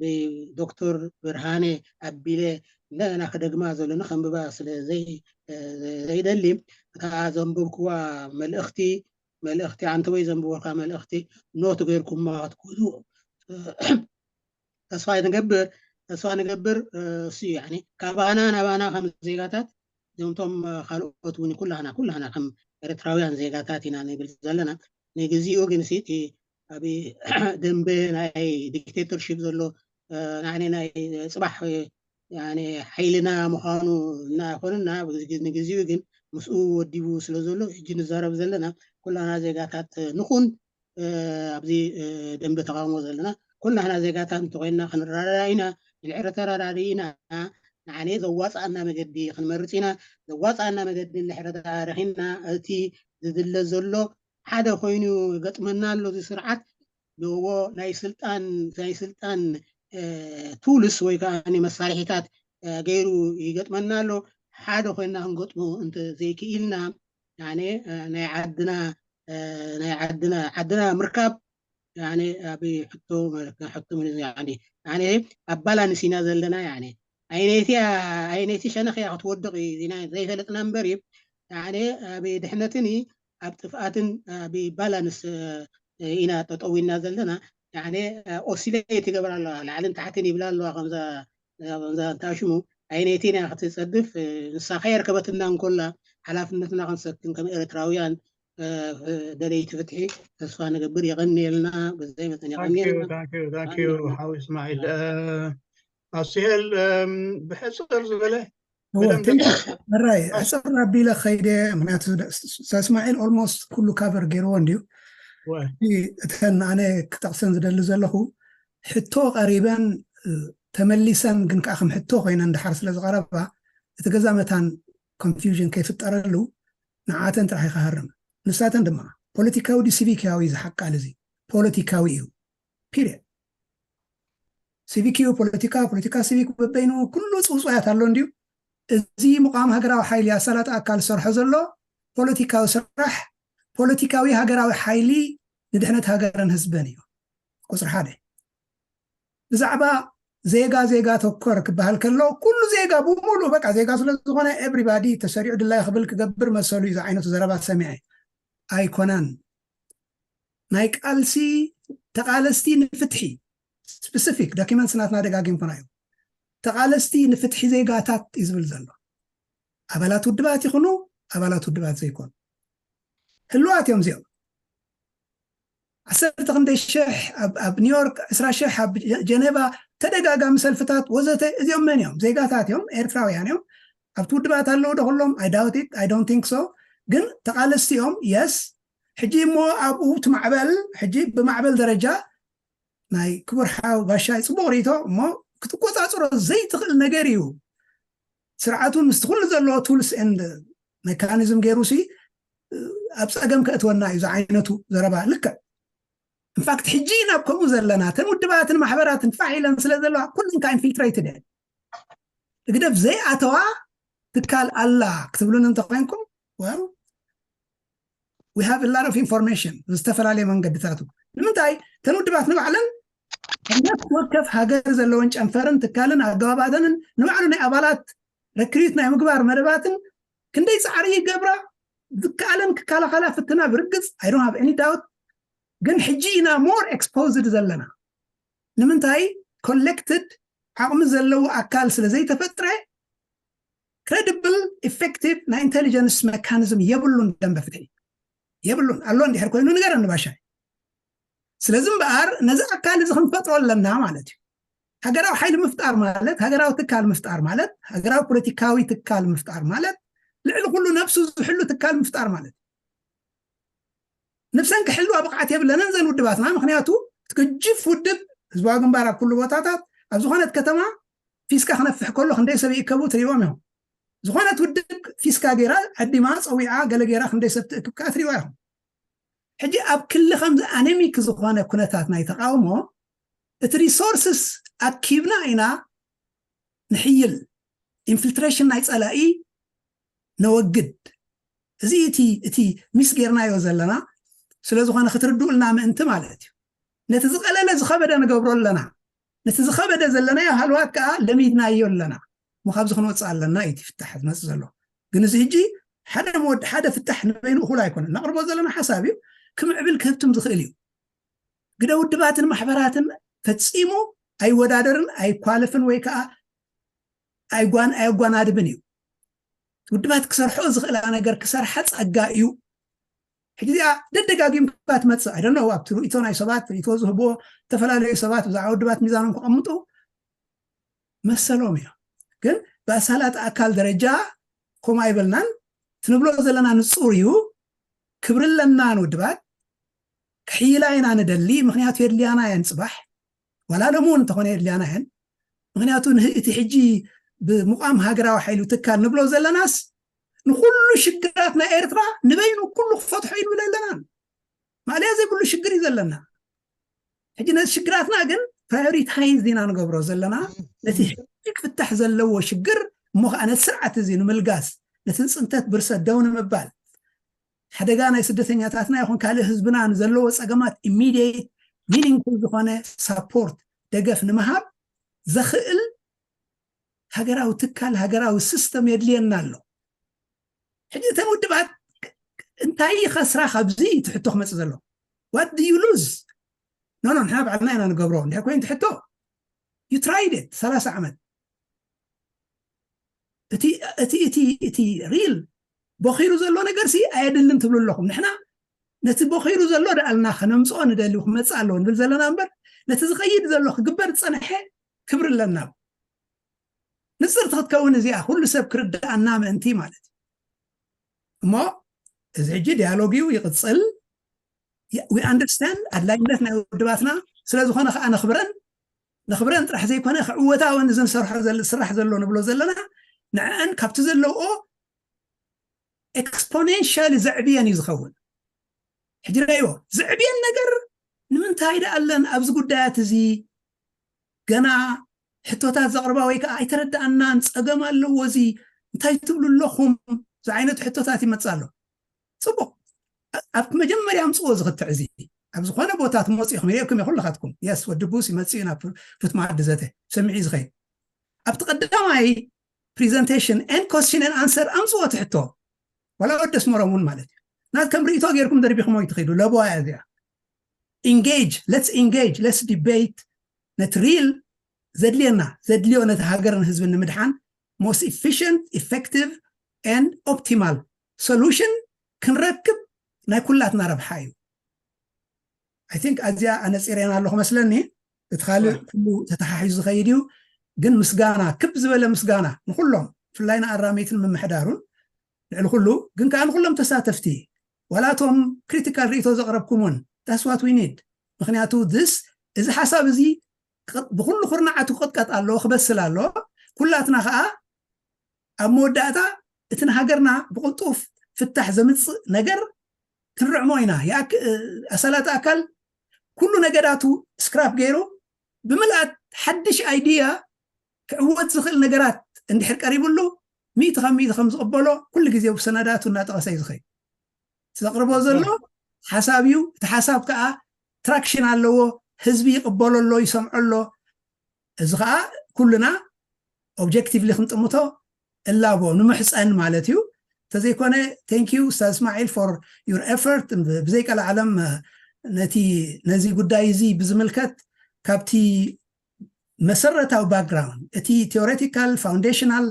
ብዶክተር ብርሃነ ኣቢለ እንደገና ክደግማ ዘለኒ ከንብባ ስለ ዘይደሊ እታ ዘንበብክዋ መልእኽቲ መልእኽቲ ኣንተ ወይ ዘንብበልካ መልእኽቲ ኖት ገይርኩማ ክትኩዙ ተስፋ ንገብር። ተስፋ ንገብር እሱ እዩ። ካባና ናባና ከም ዜጋታት፣ እዞምቶም ካልኦት እውን፣ ኩላህና ኩላህና ከም ኤርትራውያን ዜጋታት ኢና ንብል ዘለና። ንግዚኡ ግን እቲ ኣብ ደንበ ናይ ዲክቴተርሺፕ ዘሎ፣ ናይ ናይ ፅባሕ ሓይልና ምዃኑ እናኾንና፣ ንግዚኡ ግን ምስኡ ወዲቡ ስለ ዘሎ፣ ሕጂ ንዛረብ ዘለና ኩላና ዜጋታት ንኹን፣ ኣብዚ ደንበ ተቃውሞ ዘለና ኩላና ዜጋታት እንተኮይንና ክንረዳዳ ኢና። ንድሕሪ ተረዳዲእና፣ ንዓነ ዘዋፅኣና መገዲ ክንመርፅ ኢና። ዘዋፅኣና መገዲ እንድሕሪ ተረኺና፣ እቲ ዝድለ ዘሎ ሓደ ኮይኑ ይገጥመና ኣሎ። እዚ ስርዓት ብዎ ናይ ስልጣን ናይ ስልጣን ቱልስ ወይ ከዓ መሳርሒታት ገይሩ ይገጥመና ኣሎ። ሓደ ኮይና ክንገጥሞ እንተ ዘይክኢልና፣ ናይ ዓድና ናይ ዓድና ዓድና ምርካብ ኣብ ሕቶ ሕቶ ኣነ ኣብ ባላንስ ኢና ዘለና። ኣይነይቲ ኣይነይቲ ሸነኽ እያ ክትወድቕ ኢና ዘይፈለጥና እምበር፣ ኣብ ድሕነትን ኣብ ጥፍኣትን ኣብ ባላንስ ኢና ጠጠው ኢልና ዘለና። ኦሲሌት ይገብራ ኣለዋ፣ ላዕልን ታሕትን ይብላ ኣለዋ። ከምዛ ከምዛ እንታሽሙ ኣይነይቲ ኢና ክትጸድፍ፣ ንሳ ከየርከበትና እንኮላ ሓላፍነትና ክንሰክም ከም ኤርትራውያን ደለይቲ ፍትሒ ተስፋ ንገብር። የቐንየልና። በዘይ መጠን የቐንየልና። ሓው እስማዒል፣ ኣስሄል ብሕፅር ዝበለ መራይ ሕፅር ኣቢለ ከይደ። ምክንያቱ እስማዒል ኦልሞስት ኩሉ ካቨር ገይርዎ እንድዩ። እተን ኣነ ክጠቕሰን ዝደሊ ዘለኹ ሕቶ ቀሪበን ተመሊሰን ግን ከዓ ከም ሕቶ ኮይነን ድሓር ስለ ዝቐረባ፣ እቲ ገዛ መታን ኮንፊውዥን ከይፍጠረሉ ንዓተን ጥራሕ ይክሃርም። ንሳተን ድማ ፖለቲካዊ ድዩ ሲቪካዊ ዝሓቃል? እዚ ፖለቲካዊ እዩ። ፒሪየድ። ሲቪክ እዩ ፖለቲካ፣ ፖለቲካ ሲቪክ በበይኑ ኩሉ ፅውፅዋያት ኣሎ እንድዩ። እዚ ምቋም ሃገራዊ ሓይሊ ኣሳላጢ ኣካል ዝሰርሖ ዘሎ ፖለቲካዊ ስራሕ፣ ፖለቲካዊ ሃገራዊ ሓይሊ ንድሕነት ሃገርን ህዝብን እዩ። ቁፅሪ ሓደ። ብዛዕባ ዜጋ ዜጋ ተኮር ክበሃል ከሎ ኩሉ ዜጋ ብሙሉ በቃ ዜጋ ስለ ዝኾነ ኤቭሪባዲ ተሰሪዑ ድላይ ክብል ክገብር መሰሉ እዩ። ዝዓይነቱ ዘረባ ሰሚዐ ኣይኮነን። ናይ ቃልሲ ተቓለስቲ ንፍትሒ ስፔሲፊክ ዶኪመንትስ ናትና ደጋጊምኩና እዩ። ተቓለስቲ ንፍትሒ ዜጋታት እዩ ዝብል ዘሎ። ኣባላት ውድባት ይኹኑ ኣባላት ውድባት ዘይኮኑ ህልዋት እዮም እዚኦም። ዓሰርተ ክንደይ ሽሕ ኣብ ኒውዮርክ፣ ዕስራ ሽሕ ኣብ ጀኔቫ፣ ተደጋጋሚ ሰልፍታት ወዘተ። እዚኦም መን እዮም? ዜጋታት እዮም፣ ኤርትራውያን እዮም። ኣብቲ ውድባት ኣለዉ ዶ ኩሎም? I doubt it, I don't think so። ግን ተቓለስቲ እዮም። የስ። ሕጂ እሞ ኣብኡ ትማዕበል፣ ሕጂ ብማዕበል ደረጃ ናይ ክቡር ሓው ባሻይ ፅቡቕ ርእይቶ እሞ ክትቆፃፅሮ ዘይትኽእል ነገር እዩ። ስርዓቱ ምስቲ ኩሉ ዘለዎ ቱልስ ኤንድ ሜካኒዝም ገይሩ ሲ ኣብ ፀገም ከእትወና እዩ ዝዓይነቱ ዘረባ። ልክዕ። ኢንፋክት ሕጂ ናብ ከምኡ ዘለና ተን ውድባትን ማሕበራትን ፋሕ ኢለን ስለ ዘለዋ ኩለን ከዓ ኢንፊልትሬትድ እየን። ህግደፍ ዘይኣተዋ ትካል ኣላ ክትብሉን እንተኮይንኩም፣ well, we have a lot of information ብዝተፈላለየ መንገድታቱ። ንምንታይ? ተን ውድባት ንባዕለን ነፍሲ ወከፍ ሃገር ዘለወን ጨንፈርን ትካልን ኣገባባተንን ንባዕሉ ናይ ኣባላት ረክሪት ናይ ምግባር መደባትን ክንደይ ፃዕሪ ይገብራ፣ ዝከኣለን ክከላኸላ ፍትና። ብርግፅ I don't have any doubt። ግን ሕጂ ኢና ሞር ኤክስፖዝድ ዘለና። ንምንታይ? ኮሌክትድ ዓቕሚ ዘለዎ ኣካል ስለ ዘይተፈጥረ፣ ክሬዲብል ኢፌክቲቭ ናይ ኢንቴሊጀንስ ሜካኒዝም የብሉን። ደንበ ፍትሒ የብሉን። ኣሎ እንድሕር ኮይኑ ንገረኒ ባሻይ። ስለዚ እምበኣር ነዚ ኣካል እዚ ክንፈጥሮ ኣለና ማለት እዩ። ሃገራዊ ሓይሊ ምፍጣር ማለት፣ ሃገራዊ ትካል ምፍጣር ማለት፣ ሃገራዊ ፖለቲካዊ ትካል ምፍጣር ማለት፣ ልዕሊ ኩሉ ነብሱ ዝሕሉ ትካል ምፍጣር ማለት እዩ። ነብሰን ክሕልዋ ብቕዓት የብለንን ዘን ውድባትና። ምክንያቱ እቲ ግጅፍ ውድብ ህዝባዊ ግንባር ኣብ ኩሉ ቦታታት ኣብ ዝኾነት ከተማ ፊስካ ክነፍሕ ከሎ ክንደይ ሰብ ይእከቡ ትሪእዎም እዮም። ዝኾነት ውድብ ፊስካ ገይራ ዓዲማ ፀዊዓ ገለ ገይራ ክንደይ ሰብ ትእክብ ከዓ ትሪእዋ ኢኹም። ሕጂ ኣብ ክሊ ከምዚ ኣነሚክ ዝኾነ ኩነታት ናይ ተቃውሞ እቲ ሪሶርስስ ኣኪብና ኢና ንሕይል። ኢንፊልትሬሽን ናይ ፀላኢ ነወግድ። እዚ እቲ እቲ ሚስ ጌርናዮ ዘለና ስለ ዝኾነ ክትርድኡልና ምእንቲ ማለት እዩ። ነቲ ዝቐለለ ዝኸበደ ንገብሮ ኣለና። ነቲ ዝኸበደ ዘለናዮ ሃልዋት ከዓ ለሚድናዮ ኣለና። እሞ ካብዚ ክንወፅእ ኣለና እዩ እቲ ፍታሕ ዝመፅእ ዘሎ። ግን እዚ ሕጂ ሓደ መወድ ሓደ ፍታሕ ንበይኑ እኹል ኣይኮነን። ነቕርቦ ዘለና ሓሳብ እዩ፣ ክምዕብል ክህብትም ዝኽእል እዩ። ግደ ውድባትን ማሕበራትን ፈጺሙ ኣይወዳደርን ኣይኳልፍን ወይ ከዓ ኣይጓን ኣየጓናድብን እዩ። ውድባት ክሰርሖ ዝኽእላ ነገር ክሰርሓ ጸጋ እዩ። ሕጂ እዚኣ ደደጋጊምካ ትመጽእ ኣይደነ ኣብቲ ርእቶ ናይ ሰባት ርእቶ ዝህብዎ ዝተፈላለዩ ሰባት ብዛዕባ ውድባት ሚዛኖም ክቐምጡ መሰሎም እዮም። ግን ብኣሳላጥ ኣካል ደረጃ ኮም ኣይበልናን። ትንብሎ ዘለና ንጹር እዩ። ክብሪ ኣለና ንውድባት ክሕይላ ኢና ንደሊ። ምክንያቱ የድልያና እየን ጽባሕ ዋላ ሎም እውን እንተኾነ የድልያና እየን። ምክንያቱ እቲ ሕጂ ብምቋም ሃገራዊ ሓይሉ ትካል ንብሎ ዘለናስ ንኩሉ ሽግራት ናይ ኤርትራ ንበይኑ ኩሉ ክፈትሖ ይንብሎ ኣለናን። ማለያ ዘይብሉ ሽግር እዩ ዘለና። ሕጂ ነዚ ሽግራትና ግን ፕራዮሪታይዝ ኢና ንገብሮ ዘለና። ነቲ ሕጂ ክፍታሕ ዘለዎ ሽግር እሞ ከዓ ነቲ ስርዓት እዚ ንምልጋስ ነቲ ንፅንተት ብርሰት ደው ንምባል ሓደጋ ናይ ስደተኛታትና ይኹን ካልእ ህዝብና ንዘለዎ ፀገማት ኢሚዲየት ሚኒንግፉል ዝኾነ ሳፖርት ደገፍ ንምሃብ ዘኽእል ሃገራዊ ትካል ሃገራዊ ሲስተም የድልየና ኣሎ። ሕጂ እተን ውድባት እንታይ ይኸስራ ካብዚ ትሕቶ ክመፅእ ዘሎ? What do you lose? No no ንሕና ባዕልና ኢና ንገብሮ እንድሕር ኮይኑ ትሕቶ you tried it ሰላሳ ዓመት እቲ እቲ እቲ እቲ ሪል ቦኺሩ ዘሎ ነገር ሲ ኣየድልን ትብሉ ኣለኹም። ንሕና ነቲ ቦኺሩ ዘሎ ደኣልና ከነምፅኦ ንደሊ ክመፅእ ኣለዎ ንብል ዘለና እምበር ነቲ ዝኸይድ ዘሎ ክግበር ዝፀንሐ ክብሪ ኣለና። ንፅርቲ ክትከውን እዚኣ ኩሉ ሰብ ክርዳኣና ምእንቲ ማለት እዩ። እሞ እዚ ሕጂ ዲያሎግ እዩ ይቕፅል። We understand ኣድላይነት ናይ ውድባትና ስለዝኾነ ከዓ ነኽብረን ነኽብረን ጥራሕ ዘይኮነ ክዕወታ እውን እዚ ንሰርሖ ስራሕ ዘሎ ንብሎ ዘለና ንዕአን ካብቲ ዘለውኦ ኤክስፖኔንሻሊ ዘዕብየን እዩ ዝኸውን። ሕጂ ረእይዎ ዝዕብየን ነገር ንምንታይ ደኣለን ኣብዚ ጉዳያት እዚ ገና ሕቶታት ዘቕርባ ወይ ከዓ ኣይተረዳኣናን ፀገም ኣለዎ እዚ እንታይ ትብሉ ኣለኹም ዝዓይነቱ ሕቶታት ይመፅእ ኣሎ። ፅቡቅ ኣብ መጀመርያ ኣምፅዎ ዝክትዕ እዚ ኣብ ዝኾነ ቦታ ትመፁ ኢኹም ኢለኩም ኩልካትኩም የስ ወዲ ቡስ ይመፅእ ናብ ፉት መኣዲ ዘተ ሰሚዒ ዝኸይድ ኣብቲ ቀዳማይ presentation and question and answer ኣምፅዎ ትሕቶ ዋላ ወደስ መሮም እውን ማለት እዩ ናት ከም ርእቶ ገይርኩም ደርቢኹም ወይ ትኸይዱ ለቦያ እዚኣ engage let's engage let's debate ነቲ ሪል ዘድልየና ዘድልዮ ነቲ ሃገርን ህዝብን ንምድሓን most efficient effective and optimal solution ክንረክብ ናይ ኩላትና ረብሓ እዩ። I think ኣዚኣ ኣነፂረና ኣለኹ መስለኒ። እቲ ካልእ ኩሉ ተተሓሒዙ ዝኸይድ እዩ። ግን ምስጋና ክብ ዝበለ ምስጋና ንኩሎም ብፍላይ ንኣራሚትን ምምሕዳሩን ልዕሊ ኩሉ ግን ከዓ ንኩሎም ተሳተፍቲ ዋላቶም ክሪቲካል ርእቶ ዘቕረብኩም እውን that's what we need። ምክንያቱ this እዚ ሓሳብ እዚ ብኩሉ ኩርናዓቱ ክቕጥቀጥ ኣለዎ ክበስል ኣለዎ። ኩላትና ከዓ ኣብ መወዳእታ እቲ ንሃገርና ብቕልጡፍ ፍታሕ ዘምፅእ ነገር ክንርዕሞ ኢና። ኣሳላጢ ኣካል ኩሉ ነገዳቱ ስክራፕ ገይሩ ብምልኣት ሓድሽ ኣይድያ ክዕወት ዝኽእል ነገራት እንድሕር ቀሪብሉ ሚእቲ ካብ ሚእቲ ከም ዝቕበሎ ኩሉ ግዜ ብሰነዳቱ እናጠቐሰ እዩ ዝኸይድ። ዘቕርቦ ዘሎ ሓሳብ እዩ። እቲ ሓሳብ ከዓ ትራክሽን ኣለዎ። ህዝቢ ይቕበሎ ኣሎ፣ ይሰምዖ ኣሎ። እዚ ከዓ ኩልና ኦብጀክቲቭሊ ክንጥምቶ እላቦ ንምሕፀን ማለት እዩ። እንተዘይኮነ thank you ኡስታዝ እስማዒል for your effort ብዘይቀልዓለም ነቲ ነዚ ጉዳይ እዚ ብዝምልከት ካብቲ መሰረታዊ ባክግራውንድ እቲ ቴዎሬቲካል ፋውንዴሽናል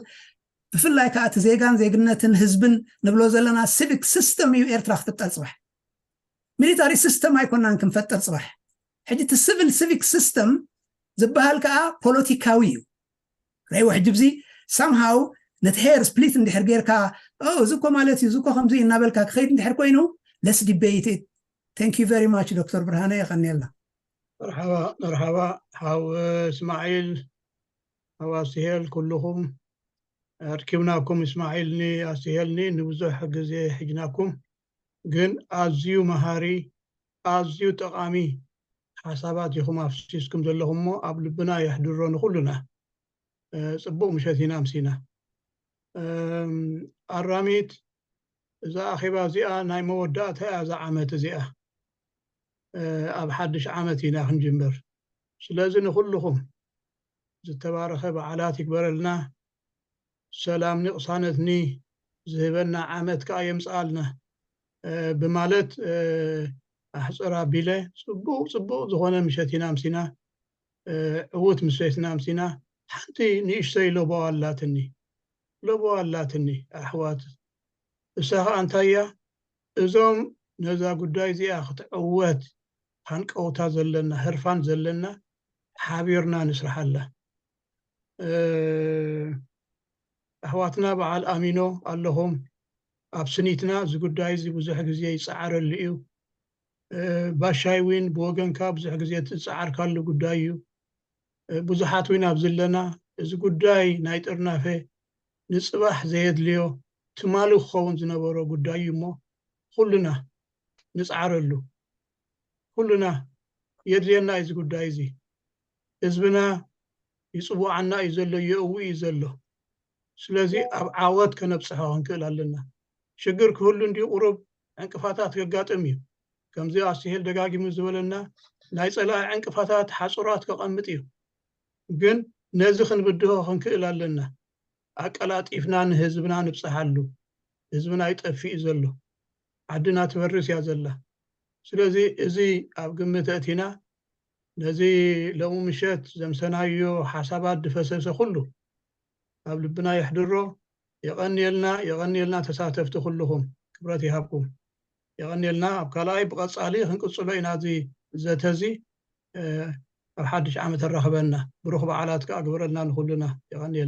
ብፍላይ ከዓ እቲ ዜጋን ዜግነትን ህዝብን ንብሎ ዘለና ሲቪክ ሲስተም እዩ ኤርትራ ክትፍጠር ፅባሕ። ሚሊታሪ ሲስተም ኣይኮናን ክንፈጥር ፅባሕ። ሕጂ እቲ ሲቪል ሲቪክ ሲስተም ዝበሃል ከዓ ፖለቲካዊ እዩ። ረይዎ ሕጂ ብዚ ሳምሃው ነቲ ሄር ስፕሊት እንድሕር ጌርካ እዚ እኮ ማለት እዩ እዚ እኮ ከምዚ እናበልካ ክኸይድ እንድሕር ኮይኑ let's debate it። Thank you very much ዶክተር ብርሃነ የቐንየልና። መርሓባ መርሓባ ሓው እስማዒል ሓው ኣስሄል ኩልኹም ኣድኪምናኩም እስማዒልኒ ኣስሄልኒ ንብዙሕ ግዜ ሒጅናኩም ግን ኣዝዩ መሃሪ ኣዝዩ ጠቓሚ ሓሳባት ኢኹም ኣፍሲስኩም ዘለኹም እሞ ኣብ ልብና የሕድሮ ንኹሉና ጽቡቕ ምሸት ኢና ኣምሲና ኣራሚት እዛ ኣኼባ እዚኣ ናይ መወዳእታ እያ እዛ ዓመት እዚኣ ኣብ ሓድሽ ዓመት ኢና ክንጅምር ስለዚ ንኹልኹም ዝተባረኸ በዓላት ይግበረልና ሰላምኒ ቅሳነትኒ ዝህበና ዓመት ከዓ የምፅኣልና ብማለት ኣሕፅር ኣቢለ ፅቡቅ ፅቡቅ ዝኾነ ምሸት ኢና ኣምሲና ዕውት ምስ ሰይትና ኣምሲና ሓንቲ ንእሽተይ ለበዋ ኣላትኒ። ለበዋ ኣላትኒ ኣሕዋት። እሳ ኸኣ እንታይ እያ? እዞም ነዛ ጉዳይ እዚኣ ክትዕወት ሃንቀውታ ዘለና፣ ህርፋን ዘለና፣ ሓቢርና ንስርሓላ። ኣሕዋትና በዓል ኣሚኖ ኣለኹም። ኣብ ስኒትና እዚ ጉዳይ እዚ ብዙሕ ግዜ ይጸዓረሉ እዩ። ባሻይ ዊን ብወገንካ ብዙሕ ግዜ ትጸዓርካሉ ጉዳይ እዩ። ብዙሓት ዊን ኣብዚ ኣለና። እዚ ጉዳይ ናይ ጥርናፈ ንጽባሕ ዘየድልዮ ትማሊ ክኸውን ዝነበሮ ጉዳይ እዩ እሞ ኩልና ንጽዓረሉ። ኩልና የድልየና እዩ እዚ ጉዳይ እዚ። ህዝብና ይጽውዓና እዩ ዘሎ፣ የእዊ እዩ ዘሎ። ስለዚ ኣብ ዓወት ከነብጽሖ ክንክእል ኣለና። ሽግር ክህሉ እንዲዩ ቁሩብ ዕንቅፋታት ከጋጥም እዩ። ከምዚ ኣስቴል ደጋጊሙ ዝበለና ናይ ጸላኢ ዕንቅፋታት ሓጹራት ከቐምጥ እዩ። ግን ነዚ ክንብድሆ ክንክእል ኣለና። ኣቀላጢፍና ንህዝብና ንብጽሓሉ። ህዝብና ይጠፍእ እዩ ዘሎ። ዓድና ትፈርስ እያ ዘላ። ስለዚ እዚ ኣብ ግምት ኣእቲና ነዚ ሎሚ ምሸት ዘምሰናዮ ሓሳባት ዝፈሰሰ ኩሉ ኣብ ልብና የሕድሮ። የቐንየልና፣ የቐንየልና ተሳተፍቲ ኩልኹም ክብረት ይሃብኩም። የቐንየልና። ኣብ ካልኣይ ብቐጻሊ ክንቅጽሎ ኢና እዚ ዘተ እዚ። ኣብ ሓድሽ ዓመት ኣራኽበና። ብሩኽ በዓላት ከኣ ግበረልና ንኹልና። የቐንየልና።